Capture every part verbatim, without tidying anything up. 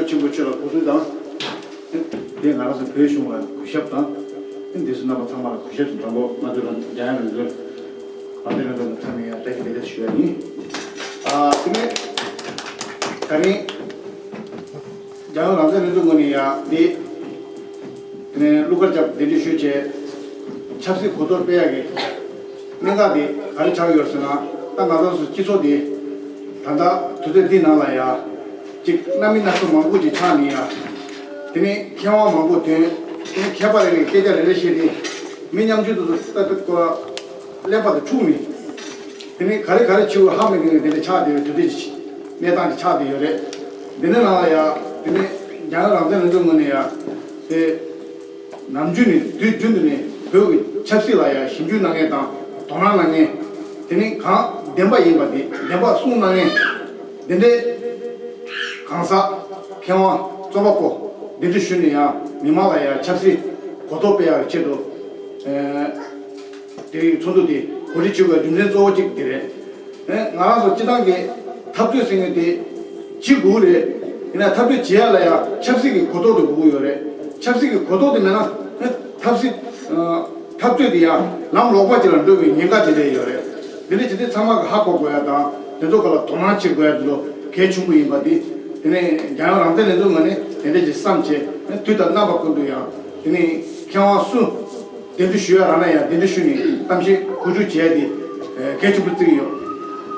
ཆེན་པོ་ཆོས་ལ་གུས་བསུ་དང་། དེ་ང་རང་ཚོ་བོད་གཞུང་ལ་གུས་ཞབས་དང་། དེ་འདི་ཚོ་རྣམ་པ་ཚང་མ་ལ་གུས་ཞབས་དང་། དང་པོ་ང་ཚོ་ལ་རྒྱལ་ཡོངས་ལས་འཛིན་རང་བཙན་ལྷན་ཚོགས་ཀྱི་མཐའ་ནས་ཡང་བཀྲ་ཤིས་བདེ་ལེགས་ཞུ་ཡ་ཡིན། ཨ་དེ་ནས་ད་རིང་རྒྱལ་ཡོངས་རང་བཙན་ལྷན་ཚོགས་ངོས་ནས་ཡང་འདི་དེ་ནས་གླུ་གར་སྐྱབས་གདན་འདྲེན་ཞུས་བྱས་ཆབ་སྲིད་གོ་རྟོགས་སྤེལ་ཡག་གི་གནད་འགག་དེ་ག་རེ་ཆགས་ཡོད་ཟེར་ན། ད་ང་རང་ཚོ་སྤྱི་ཚོགས་དེ་ད་ལྟ་དུས་ཚོད་འདི་ནང་ལ་ཡ་ཅིག་རྣམ་སྨིན་སྣ་ཚོགས་མང་པོ་ཅིག་ཆགས་ནས་ཡ། དེ་ནས་མཁས་དབང་མང་པོ་ཐོན། དེ་ནས་མཁས་པ་རེ་རེས་སྐད་ཆ་རེ་རེ་བཤད་དེ་མི་ཉམ་ཆུང་དེ་ཚོ་ལྟ་ལྟ་སྐོར་ཀླད་པ་དང་འཁྲུག་ནས། དེ་ནས་ག་རེ་ག་རེ་བྱེད་དགོས་ཧ་མི་གོ་ནས་དེ་འདྲ་ཆགས་བསྡད་པའི་དུས་ཚོད་ཅིག་གནས་སྟངས་ཅིག་ཆགས་བསྡད་ཡོད་རེད། འདི་འདྲ་ནང་ལ་ཡ་དེ་ནས་རྒྱལ་ཡོངས་རང་བཙན་ལྷན་ཚོགས་ངོས་ནས་ཡ་དེ། ནམ་རྒྱུན་ནས་དུས་རྒྱུན་དུ་ནས་བོད་ཀྱི་ཆབ་སྲིད་ལ་ཡང་ཞིབ་འཇུག་གནང་མཁན་དང་དོ་སྣང་གནང་མཁན། དེ་ནས་གང་བདེན་པ་ཡིན་པ་དེ་བདེན་པ་གསུང་གནང་མཁན། དེ་འདྲའི་གང་ཟག་མཁས་དབང་རྩོམ་པ་པོ་འདི་འདྲ་ཞུ་ནས་ཡང་མི་མང་ལ་ཡང་ཆབ་སྲིད་གོ་རྟོགས་སྤེལ་ཡག་གི་ཆེད་དུ། ཨེ། དེ་རིང་ཚོགས་འདུ་དེ་གོ་སྒྲིག་བྱེད་དགོས་རྒྱུ་མཚན་གཙོ་བོ་གཅིག་དེ་རེད། ཨེ། ང་རང་ཚོ་སྤྱི་བཏང་གི་འཐབ་རྩོད་ཟེར་མཁན་དེ་བྱེད་དགོས་རེད། ཡིན་ན་འཐབ་རྩོད་བྱེད་ཡ་ལ་ཡ་ཆབ་སྲིད་ཀྱི་གོ་རྟོགས་དེ་དགོས་ཀྱི་ཡོད་རེད། ཆབ་སྲིད་ཀྱི་གོ་རྟོགས་དེ་མེད་ན། ཨེ། འཐབ་སྲིད། ཨ། འཐབ་རྩོད་དེ་ཡང་ལམ་ལོག་པ་ཅིག་ལ་འགྲོ་བའི་ཉེན་ཁ་དེ་འདྲ་ཡོད་རེད། དེ་འདྲ་བྱེད་དུས་ཚང་མ་གིས་ཧ་གོ་དགོས་ཡ་དང་དེ་ཚོ་སྐོར་ལ་དོ་སྣང་བྱེད་དགོས་ཡ་དེ་ཚོ་གལ་ཆེན་པོ་ཡིན་པ་དེ། དེ་ནས་རྒྱལ་ཡོངས་རང་བཙན་ལྷན་ཚོགས་ངོས་ནས་དེ་འདྲ་ཅིག་བསམ་བྱས་དུས་དང་རྣམ་པ་ཀུན་ཏུ་ཡང་དེ་ནས་མཁས་དབང་སུ་གདན་འདྲེན་ཞུ་ཡ་རག་ན་ཡང་གདན་འདྲེན་ཞུས་ནས་གཏམ་བཤད་གོ་སྒྲིག་བྱས་ཏེ་གལ་ཆེན་པོ་བརྩི་གི་ཡོད།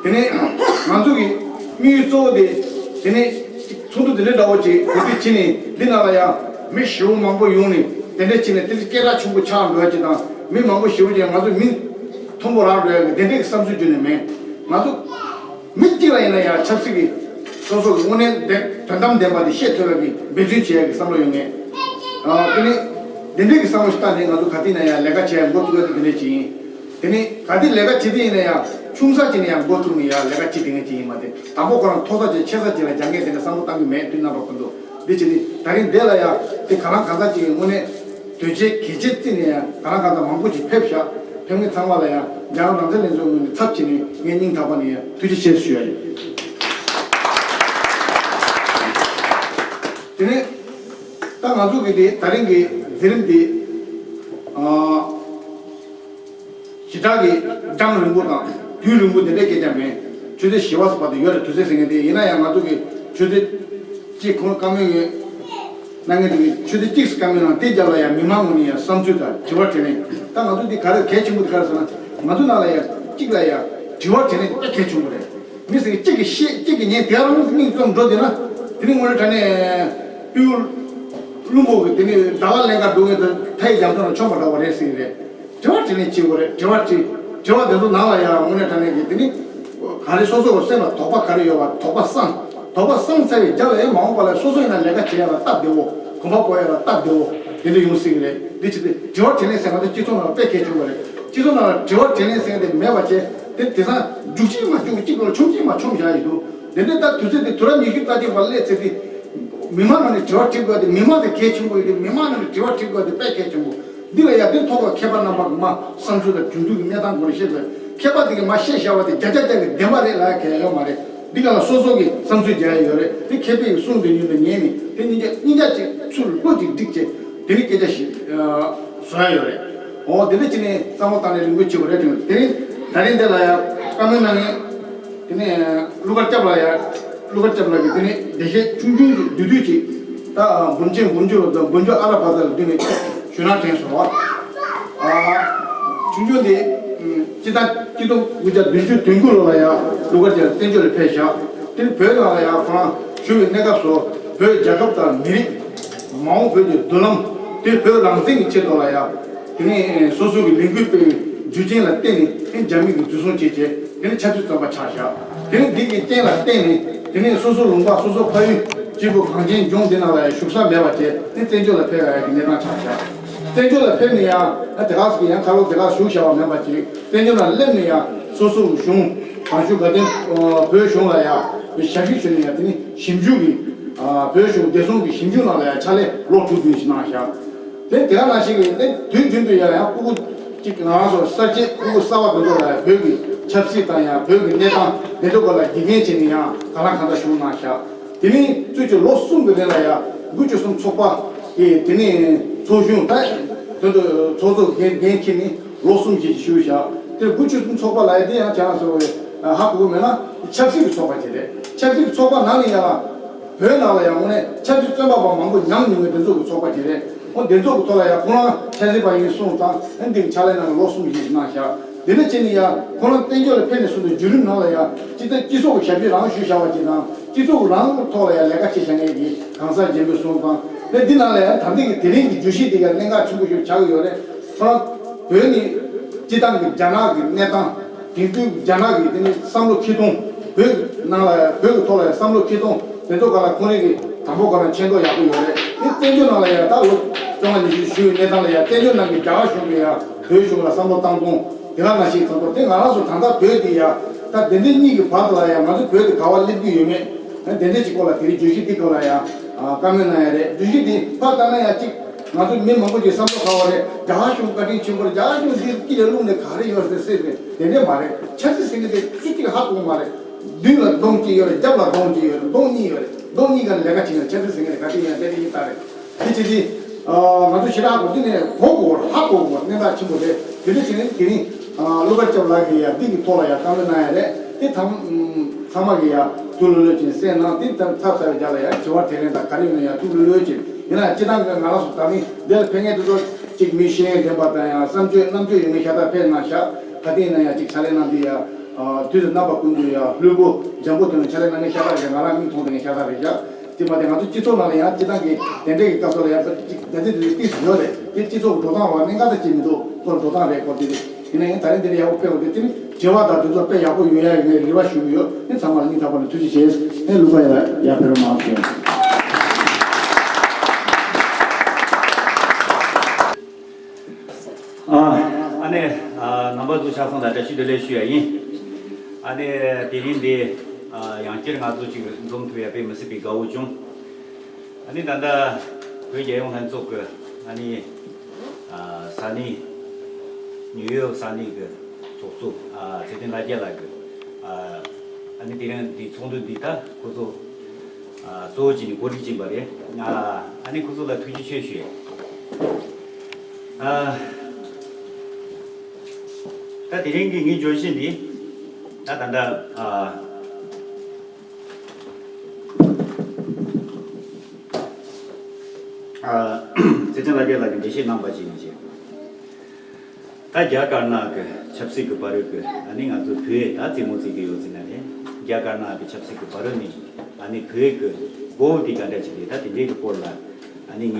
དེ་ནས་ང་ཚོ་གི་དམིགས་ཡུལ་གཙོ་བོ་དེ་དེ་ནས་ཚོགས་འདུ་དེ་འདྲ་འདྲ་བོ་ཅིག་གོ་སྒྲིག་བྱས་ནས་འདི་ནང་ལ་ཡང་མི་ཞེ་པོ་མང་པོ་ཡོང་ནས་དེ་འདྲ་བྱས་ནས་དེ་སྐད་གྲགས་ཆེན་པོ་ཆགས་འགྲོ་ཡ་ཅིག་དང་། མི་མང་པོ་ཞེ་པོ་ཅིག་ང་ཚོ་མི་མཐོན་པོ་རག་འགྲོ་ཡ་གི་དེ་འདྲའི་བསམ་ཚུལ་བརྗོད་ནས་མེད། ང་ཚོ་མི་གཅིག་ལ་ཡིན་ན་ཡང་ཆབ་སྲིད་ཀྱི་སོ་སོ་གི་དངོས་གནས་དོན་དམ་བདེན་པ་དེ་བཤད་ཐུབ་ཡ་གི་འབད་བརྩོན་བྱེད་ཡ་གི་བསམ་བློ་ཡོད་མེད། ཨ། དེ་ནི་དེ་འདྲའི་གི་བསམ་བློ་ཞིག་བཏང་ནས་ང་ཚོ་ག་དུས་ན་ཡང་ལས་ཀ་བྱེད་ཡ་འགོ་བཙུགས་ཡ་དེ་དེ་འདྲ་ཅིག་ཡིན། དེ་ནི་ག་དུས་ལས་ཀ་བྱེད་དུས་ཡིན་ན་ཡང་ཆུང་ས་ཅིག་ནས་ཡང་འགོ་བཙུགས་ནས་ཡང་ལས་ཀ་བྱེད་བསྡད་མཁན་ཅིག་ཡིན་པ་དེ། དང་པོ་ཁོ་རང་མཐོ་ས་ཅིག་ཆེ་ས་ཅིག་ལ་སྦྱང་མཁན་དེ་འདྲ་བསམ་བློ་བཏང་གི་མེད། དུས་རྣམ་པ་ཀུན་ཏུ་འདི་བྱེད་དུས་ད་རིང་འདི་ལ་ཡང་དེ་ག་རང་གང་ཟག་ཅིག་གི་དངོས་གནས་དོན་ཆེན་གལ་ཆེ་བརྩིས་ནས་ཡང་ག་རང་གང་ཟག་མང་པོ་ཅིག་ཕེབས་ཤག་ཕེབས་མཁན་ཚང་མ་ལ་ཡང་རྒྱལ་ཡོངས་རང་བཙན་ལྷན་ཚོགས་ངོས་ནས་ཚབ་བྱས་ནས་ངས་སྙིང་ཐག་པ་ནས་ཡང་ཐུགས་རྗེ་ཆེ་ཞུ་ཡ་ཡིན། དེ་ནས་ད་ང་ཚོ་གི་དེ་ད་རིང་གི་མཛད་རིམ་དེ། ཨ། ཞེ་དྲག་གི་གྲངས་རིང་པོ་དང་དུས་རིང་པོ་དེ་འདྲའི་སྐད་ཆ་མེད། ཆུ་ཚོད་བཞི་པ་ཙམ་པ་དེ་ཡོད་རེད། དུས་ཚོད་ཟེར་མཁན་དེ་ཡིན་ན་ཡང་ང་ཚོ་གི་ཆུ་ཚོད་གཅིག་ཁོང་བཀའ་མོལ་ཡོད། གནང་མཁན་དེ་གི་ཆུ་ཚོད་གཅིག་བཀའ་མོལ་གནང་། དེ་རྒྱབ་ལ་ཡང་མི་མང་ངོས་ནས་ཡང་བསམ་ཚུལ་དང་དྲི་བ་དྲིས་ལན། ད་ང་ཚོ་འདི་ག་རེ་གལ་ཆེན་པོ་དེ་ག་རེ་ཟེར་ན། ང་ཚོ་ནང་ལ་ཡང་གཅིག་ལ་ཡང་དྲི་བ་དྲིས་ལན་དཔེ་གལ་ཆེན་པོ་རེད། མི་ཟེར་གཅིག་གིས་བཤད། གཅིག་གིས་ཉན། དེ་རང་སྙིང་བཙུམ་འགྲོ་བསྡད་ན། དེ་ནི་དངོས་གནས་དྲང་གནས་སྤྲེའུ་བླུན་པོ་གིས་དེ་ནི་ཟླ་བ་ཀླན་ཀ་འགྲོ་མཁན་དང་མཐའ་ཡི་རྒྱ་མཚོ་ནང་མཆོངས་པ་འདྲ་བོ་རེད་ཟེར་གྱི་རེད། དྲི་བ་དྲིས་ལན་བྱེད་དགོས་རེད། དྲི་བ་དྲིས། དྲི་བ་དེ་ཚོ་ནང་ལ་ཡང་དངོས་གནས་དྲང་གནས་ཀྱི་དེ་ནི་ག་རེ་སོ་སོ་གི་སེམས་ལ་དོགས་པ་ག་རེ་ཡོད་པ་དོགས་པ་སངས། དོགས་པ་སངས་ཚར་བའི་རྒྱབ་ལ་ཡང་མ་འོངས་པ་ལ་སོ་སོ་ཡིན་ན་ལས་ཀ་བྱེད་ཡ་ལ་སྟབས་བདེ་བོ། གོམ་པ་སྤོ་ཡ་ལ་སྟབས་བདེ་བོ་དེ་འདྲ་ཡོང་སྲིད་ཀྱི་རེད། འདི་བྱེད་དུས་དྲི་བ་དྲིས་ལན་ཟེར་ང་ཚོ་སྤྱི་ཚོགས་ནང་ལ་དཔེ་གལ་ཆེན་པོ་རེད། སྤྱི་ཚོགས་ནང་ལ་དྲི་བ་དྲིས་ལན་ཟེར་དེ་མེད་པ་བྱས། དེ་དེང་སང་རྒྱུག་གཅིག་མ་རྒྱུག་གཅིག་ལ་མཆོང་གཅིག་མ་མཆོང་བཞག་ཡོད་འདུག་དེ་འདྲའི་ད་དུས་ཚོད་དེ་དུས་རབས་ཉི་ཤུ་རྩ་གཅིག་པ་སླེབས་ཚེ་དེ། མི་མང་ནང་ནས་དྲི་བ་དྲི་དགོས་དེ་མི་མང་དེ་གལ་ཆེན་པོ་ཡོད་དེ། མི་མང་ནང་ནས་དྲི་བ་དྲི་དགོས་དེ་དཔེ་གལ་ཆེན་པོ། འདི་ལ་ཡ་དེ་ཐོག་ལ་མཁས་པ་རྣམ་པ་གི་མ་བསམ་ཚུལ་དང་རྒྱུན་མཐུད་ཀྱི་གནས་སྟངས་སྐོར་བཤད་དགོས། མཁས་པ་དེ་གི་མ་བཤད་བཞག་པ་དེ་བརྒྱ་ཆ་བརྒྱ་གི་བདེན་པ་རེད་ལབ་ཡ་གལ་ཡོད་མ་རེད། འདི་ག་ལ་སོ་སོ་གི་བསམ་ཚུལ་རྒྱག་ཡ་ཡོད་རེད། དེ་མཁས་པའི་གསུང་དེ་ཉུང་དུ་ཉན་ནས་དེ་སྙིང་རྗེ་སྙིང་རྗེ་ཅིག་ཚུར་བློ་ཅིག་སྒྲིག་བྱས་དེ་ནི་སྐད་ཆ་ཞིག་བཟོ་ཡ་ཡོད་རེད། འོ་དེ་འདྲ་བྱས་ནས་བསམ་བློ་བཏང་ནས་རིང་པོ་བྱེད་དགོས་རེད་དྲན། དེ་ནི་ད་རིང་འདི་ལ་ཡ་བཀའ་མོལ་གནང་མཁན། དེ་ནས་གླུ་གར་སྐྱབས་ལགས་ཡ། གླུ་གར་སྐྱབས་ལགས་ཀྱིས་དེ་ནས་འགྲེལ་བཤད་ཆུང་ཆུང་ཅིག་བསྡུས་བསྡུས་ཅིག་ད་འབུམ་ཆེན་འབུམ་ཆུ་ལོ་དང་འབུམ་ཆུ་ཨ་ར་བ་ཟ་ལ་བསྡུས་ནས་ཞུ་ན་དྲན་སོང་བ། ཨ། ཆུང་ཆུང་དེ་སྤྱི་ཟླ་གཅིག་སྟོང་དགུ་བརྒྱ་བདུན་ཅུ་དོན་དགུ་ལོ་ལ་ཡ་གླུ་གར་སྐྱབས་བཙན་བྱོལ་ལ་ཕེབས་བཞག་དེ་ནི་བོད་ནང་ལ་ཡ་ཁོ་རང་བཞུགས་པའི་གནས་སྐབས་སུ་བོད་རྒྱལ་ཁབ་དང་མི་རིགས། མ་འོངས་བོད་ཀྱི་མདུན་ལམ། དེ་བོད་རང་བཙན་གྱི་ཆེད་དུ་ལ་ཡ། དེ་ནས་སོ་སོ་གི་ལས་འགུལ་སྤེལ་བའི་རྒྱུ་རྐྱེན་ལ་བརྟེན་ནས་དེ་རྒྱ་མི་གིས་འཛིན་བཟུང་བྱས་བྱས་དེ་ནས་ཆབ་སྲིད་བཙོན་པ་ཆགས་བཞག་དེ་ནས་འདི་གི་རྐྱེན་ལ་བརྟེན་ནས་དེ་ནས་སོ་སོ་ལུང་པ་སོ་སོ་ཕ་ཡུལ་སྐྱེས་བུ་གངས་ཅན་ལྗོངས་འདི་ནང་ལ་ཡང་བཞུགས་ས་མེད་པ་བྱས་ནས་བཙན་བྱོལ་ལ་ཕེབས་ཡ་གི་གནས་སྟངས་ཆགས་བཞག་བཙན་བྱོལ་ལ་ཕེབས་ནས་ཡང་ཨ་དེ་ག་ཟེར་གི་ཡང་ཁ་ལོ་དེ་ག་བཞུགས་བཞག་པ་མེད་པ་བྱས་བཙན་བྱོལ་ནང་སླེབས་ནས་ཡང་སོ་སོ་གི་གཞུང་དང་ཞུ་དགའ་ལྡན་བོད་གཞུང་ལ་ཡང་ཞབས་ཞུ་ཞུས་ནས་ཡང་དེ་ནས་ཞིབ་འཇུག་གི་བོད་གཞུང་བདེ་སྲུང་གི་ཞིབ་འཇུག་ནང་ལ་ཡང་ཕྱག་ལས་ལོ་དྲུག་བདུན་ཞིག་གནང་བཞག་དེ་དེ་ག་ནང་བཞིན་གྱི་དེ་དུས་རྒྱུན་དུ་ཡང་ཡང་སྤུ་གུ་གཅིག་ང་རང་ཚོ་གསར་སྐྱེས་སྤུ་གུ་གསར་བ་དེ་ཚོ་ལ་ཡང་བོད་ཀྱི་ཆབ་སྲིད་དང་ཡང་བོད་ཀྱི་གནས་སྟངས་དེ་ཚོ་སྐོར་ལ་དགེ་རྒན་བྱས་ནས་ཡང་གང་ལ་གང་འཚམ་ཞུགས་གནང་བཞག་དེ་ནས་བཙུགས་ཀྱི་ལོ་གསུམ་གྱི་རིང་ལ་ཡང་དགུ་བཅུ་གསུམ་ཚོགས་པ་གི་དེ་ནས་ཚོགས་གཞོན་ད་དོན་དུ་ཚོགས་གཙོ་འགན་འགན་འཁྱེར་ནས་ལོ་གསུམ་ཞིག་ཞུས་བཞག་དེ་དགུ་བཅུ་གསུམ་ཚོགས་པ་ལ་ཡང་དེ་ཡང་བྱ་ང་སོ་བའི་ཧ་གོ་གི་མེད་ན་ཆབ་སྲིད་ཀྱི་ཚོགས་པ་ཅིག་རེད། ཆབ་སྲིད་ཀྱི་ཚོགས་པ་ནང་ནས་ཡང་བོད་ནང་ལ་ཡང་དངོས་གནས་ཆབ་སྲིད་བཙོན་པ་པ་མང་པོ་ཉམས་མྱོང་གི་འདི་ཚོ་གི་ཚོགས་པ་ཅིག་རེད། འོ་འདི་ཚོ་གི་ཐོག་ལ་ཡང་ཁོང་རང་ཆབ་སྲིད་པ་ཡིན་གསུངས་ཙང་ཨ་འདི་གི་ཕྱག་ལས་གནང་གི་ལོ་གསུམ་ཞིག་གནང་བཞག་དེ་འདྲ་བྱས་ནས་ཡང་ཁོང་རང་བཙན་བྱོལ་ལ་ཕེབས་ནས་བཟུང་སྟེ་བརྒྱུད་རིམ་ནང་ལ་ཡང་སྤྱི་ཚོགས་སྤྱི་ཚོགས་ཀྱི་ཞབས་ཕྱི་རང་ཞུས་བཞག་པ་ཅིག་དང་སྤྱི་ཚོགས་རང་གི་ཐོག་ལ་ཡང་ལས་ཀ་བྱེད་བཞག་མཁན་གྱི་གང་ཟག་རྒན་པོ་གསུངས་དང་། ལས་འདི་ནང་ལ་ཡང་ད་ལྟའི་གི་དེ་རིང་གི་བརྗོད་གཞི་འདི་ག་གནད་འགག་ཆེན་པོ་ཞིག་ཆགས་ཀྱི་ཡོད་རེད། ཁོ་རང་བོད་ནི་སྤྱི་བཏང་གི་རྒྱ་ནག་གི་གནས་སྟངས་དེང་དུས་རྒྱ་ནག་གི་དེ་ནི་བསམ་བློ་འཁྱེར་སྟངས་བོད་ནང་ལ་བོད་ཀྱི་ཐོག་ལ་ཡང་བསམ་བློ་འཁྱེར་སྟངས་དེ་ཚོ་ག་ལ་ཁོང་རང་གི་དང་པོ་ག་ལ་མཁྱེན་རྟོགས་ཡག་པོ་ཡོད་རེད། དེ་བཙན་བྱོལ་ནང་ལ་ཡང་ད་ལོ་བཅོ་ལྔ་ཉི་ཤུ་བཞུགས་པའི་གནས་སྟངས་ལ་ཡང་བཙན་བྱོལ་ནང་གི་རྒྱ་གར་གཞུང་གི་ཡང་བོད་གཞུང་ལ་བསམ་བློ་བཏང་སྟངས་དེ་ག་ནང་བཞིན་ཚང་ཐོག་དེ་ང་རང་ཚོ་ད་ལྟ་བོད་དེ་ཡང་ད་དེ་འདྲའི་གཉིས་ཀྱི་བར་དུ་ལ་ཡང་ང་ཚོ་བོད་དེ་ག་བ་སླེབས་རྒྱུ་ཡོད་མེད་དེ་འདྲའི་ཅིག་སྐོར་ལ་དེ་རིང་བརྗོད་གཞི་འདི་སྐོར་ལ་ཡང་བཀའ་མོལ་གནང་ཡ་རེད། བརྗོད་གཞི་འདི་ཕར་ལྟ་ན་ཡང་ཅིག་ང་ཚོ་མི་མང་པོ་ཅིག་བསམ་བློ་ག་བ་རེད། རྒྱ་གར་གཞུང་བཀའ་དྲིན་ཆེན་པོ་རེད། རྒྱ་གར་གཞུང་འདི་དཀྱིལ་ལ་བླུགས་ནས་ག་རེ་ཡོད་ཟེར་ཟེར་རེད། དེ་འདྲས་མ་རེད། ཆབ་སྲིད་ཟེར་མཁན་དེ་སུ་གཅིག་ཧ་གོ་མ་རེད། མདུན་ལ་གདོང་གཅིག་ཡོད་རེད། རྒྱབ་ལ་གདོང་གཅིག་ཡོད་རེད། གདོང་གཉིས་ཡོད་རེད། གདོང་གཉིས་ཀ་ལས་ཀ་བྱེད་ན་ཆབ་སྲིད་ཟེར་མཁན་དེ་ག་དུས་ཡིན་ན་དེ་འདྲ་ཡིན་ས་རེད། དེ་བྱེད་དུས། ང་ཚོ་ཞེ་དྲག་གོ་དེ་ནས་གོ་དགོས་ཧ་གོ་དགོས་གནད་འགག་ཆེན་པོ་རེད། དེ་འདྲ་བྱས་ནས་དེ་རིང་བློ་དཀར་སྐྱབས་ལགས་ཀྱིས་ཡང་འདི་གི་ཐོག་ལ་ཡང་བཀའ་མོལ་གནང་ཡ་རེད། དེ་ཚང་ཚང་མ་གིས་ཡང་ཐུགས་ལྷོད་ལྷོད་ཀྱིས་གསན་གནང་། དེ་ཚར་ཚར་བའི་རྗེས་ལ་ཡང་དྲི་བ་དྲིས་ལན་དང་ག་རེ་ཡོད་ན་ཡང་ཐུགས་ལྷོད་ལྷོད་ཀྱིས། ཡིན་ན་སྤྱིར་བཏང་གི་ང་རང་ཚོ་ད་རིང་འདིར་ཕེབས་མཁན་དེ་ཚོ་གཅིག་མི་ཤེས་ཡོན་ལྡན་པ་དང་ཡང་བསམ་སྤྱོད་རྣམ་དཔྱོད་ཡོད་མཁན་ཤ་སྟག་ཕེབས་གནང་ཤག་ད་ལྟ་ཡིན་ན་ཡང་གཅིག་ཕྱག་ལས་གནང་དུས་ཡང་དུས་དང་རྣམ་པ་ཀུན་ཏུ་ཡང་ལྷུན་པོ་འཇམ་པོ་དོན་ལ་ཕྱག་ལས་གནང་མཁན་ཤ་སྟག་རེད། ང་རང་མིག་མཐོང་དེ་ནས་ཤ་སྟག་རེད་ཤག་དེ་མ་གཏོགས་ང་ཚོ་སྤྱི་ཚོགས་ནང་ལ་ཡང་སྤྱིར་བཏང་གི་དེ་འདྲའི་གི་སྐབས་སུ་ལ་ཡང་ད་ལྟའི་དུས་ཚོད་ཏོག་ཙམ་ཡོད་རེད། དེ་སྤྱི་ཚོགས་འགྲོ་སྟངས་ལ་གནད་འགག་ད་ཅིག་མི་འདུག་ཁོ་འགྲོ་སྟངས་རེད། ཁོ་དེ་རེད། ཡིན་ན་ཡང་ད་རིང་འདིར་ཡག་པོ་སྤེལ་བ་དེ་དེ་ནི་དྲི་བ་དང་དེ་ཚོ་དཔེ་ཡག་པོ་ཡོད་ཡ་ཡོད་ནས་རེ་བ་ཞུ་གི་ཡོད། ནི་ཚང་མ་ལ་སྙིང་ཐག་པ་ནས་ཐུགས་རྗེ་ཆེ། ནས་ལུག་པ་ཡ་ཡ་ཕེབས་རོགས་གནང་ཞུ། ཨ་ནས་རྣམ་པ་ཚོ་ཆ་ཚང་ལ་བཀྲ་ཤིས་བདེ་ལེགས་ཞུ་ཡ་ཡིན། ཨ་ནས་དེ་རིང་འདི་ཡང་བསྐྱར་ང་ཚོ་ཅིག་འཛོམས་ཐུབ་ཡ་དཔེ་མི་སྲིད་པའི་དགའ་བོ་བྱུང་། ཨ་ནི་ད་ལྟ་བོད་རྒྱལ་ཡོངས་ལྷན་ཚོགས་ཀྱི་ཨ་ནི་ས་གནས་ནིའུ་ཡོག་ས་གནས་ཀྱི་ཚོགས་གཙོ་ཚེ་བརྟན་ལྷ་རྒྱལ་ལགས་ཀྱིས་ཨ་ནི་དེ་རིང་འདི་ཚོགས་འདུ་འདི་ད་ཁོ་ཚོ་གཙོ་བོ་བྱས་ནས་གོ་སྒྲིག་བྱས་པ་རེད། ཨ་ནི་ཁོ་ཚོ་ལ་ཐུགས་རྗེ་ཆེ་ཞུ། ད་དེ་རིང་གི་ངའི་བརྗོད་གཞི་འདི་ད་ད་ལྟ་ཚེ་བརྟན་ལྷ་རྒྱལ་ལགས་ཀྱིས་འགྲེལ་བཤད་གནང་པ་ཞིག་ཡིན་ཞེས། ད་རྒྱ་དཀར་ནག་གི་ཆབ་སྲིད་ཀྱི་བར་རོལ་གྱི་ཨ་ནི་ང་ཚོ་བོད་ད་རྩེད་མོ་རྩེ་གི་ཡོད་ཟེར་ན་རེད། རྒྱ་དཀར་ནག་གི་ཆབ་སྲིད་ཀྱི་བར་རོལ་ནས་ཨ་ནི་བོད་ཀྱི་སྒོ་དེ་ག་འདྲ་ཅིག་རེད། ད་དེ་འདྲའི་གི་སྐོར་ལ་ཨ་ནི་ངས་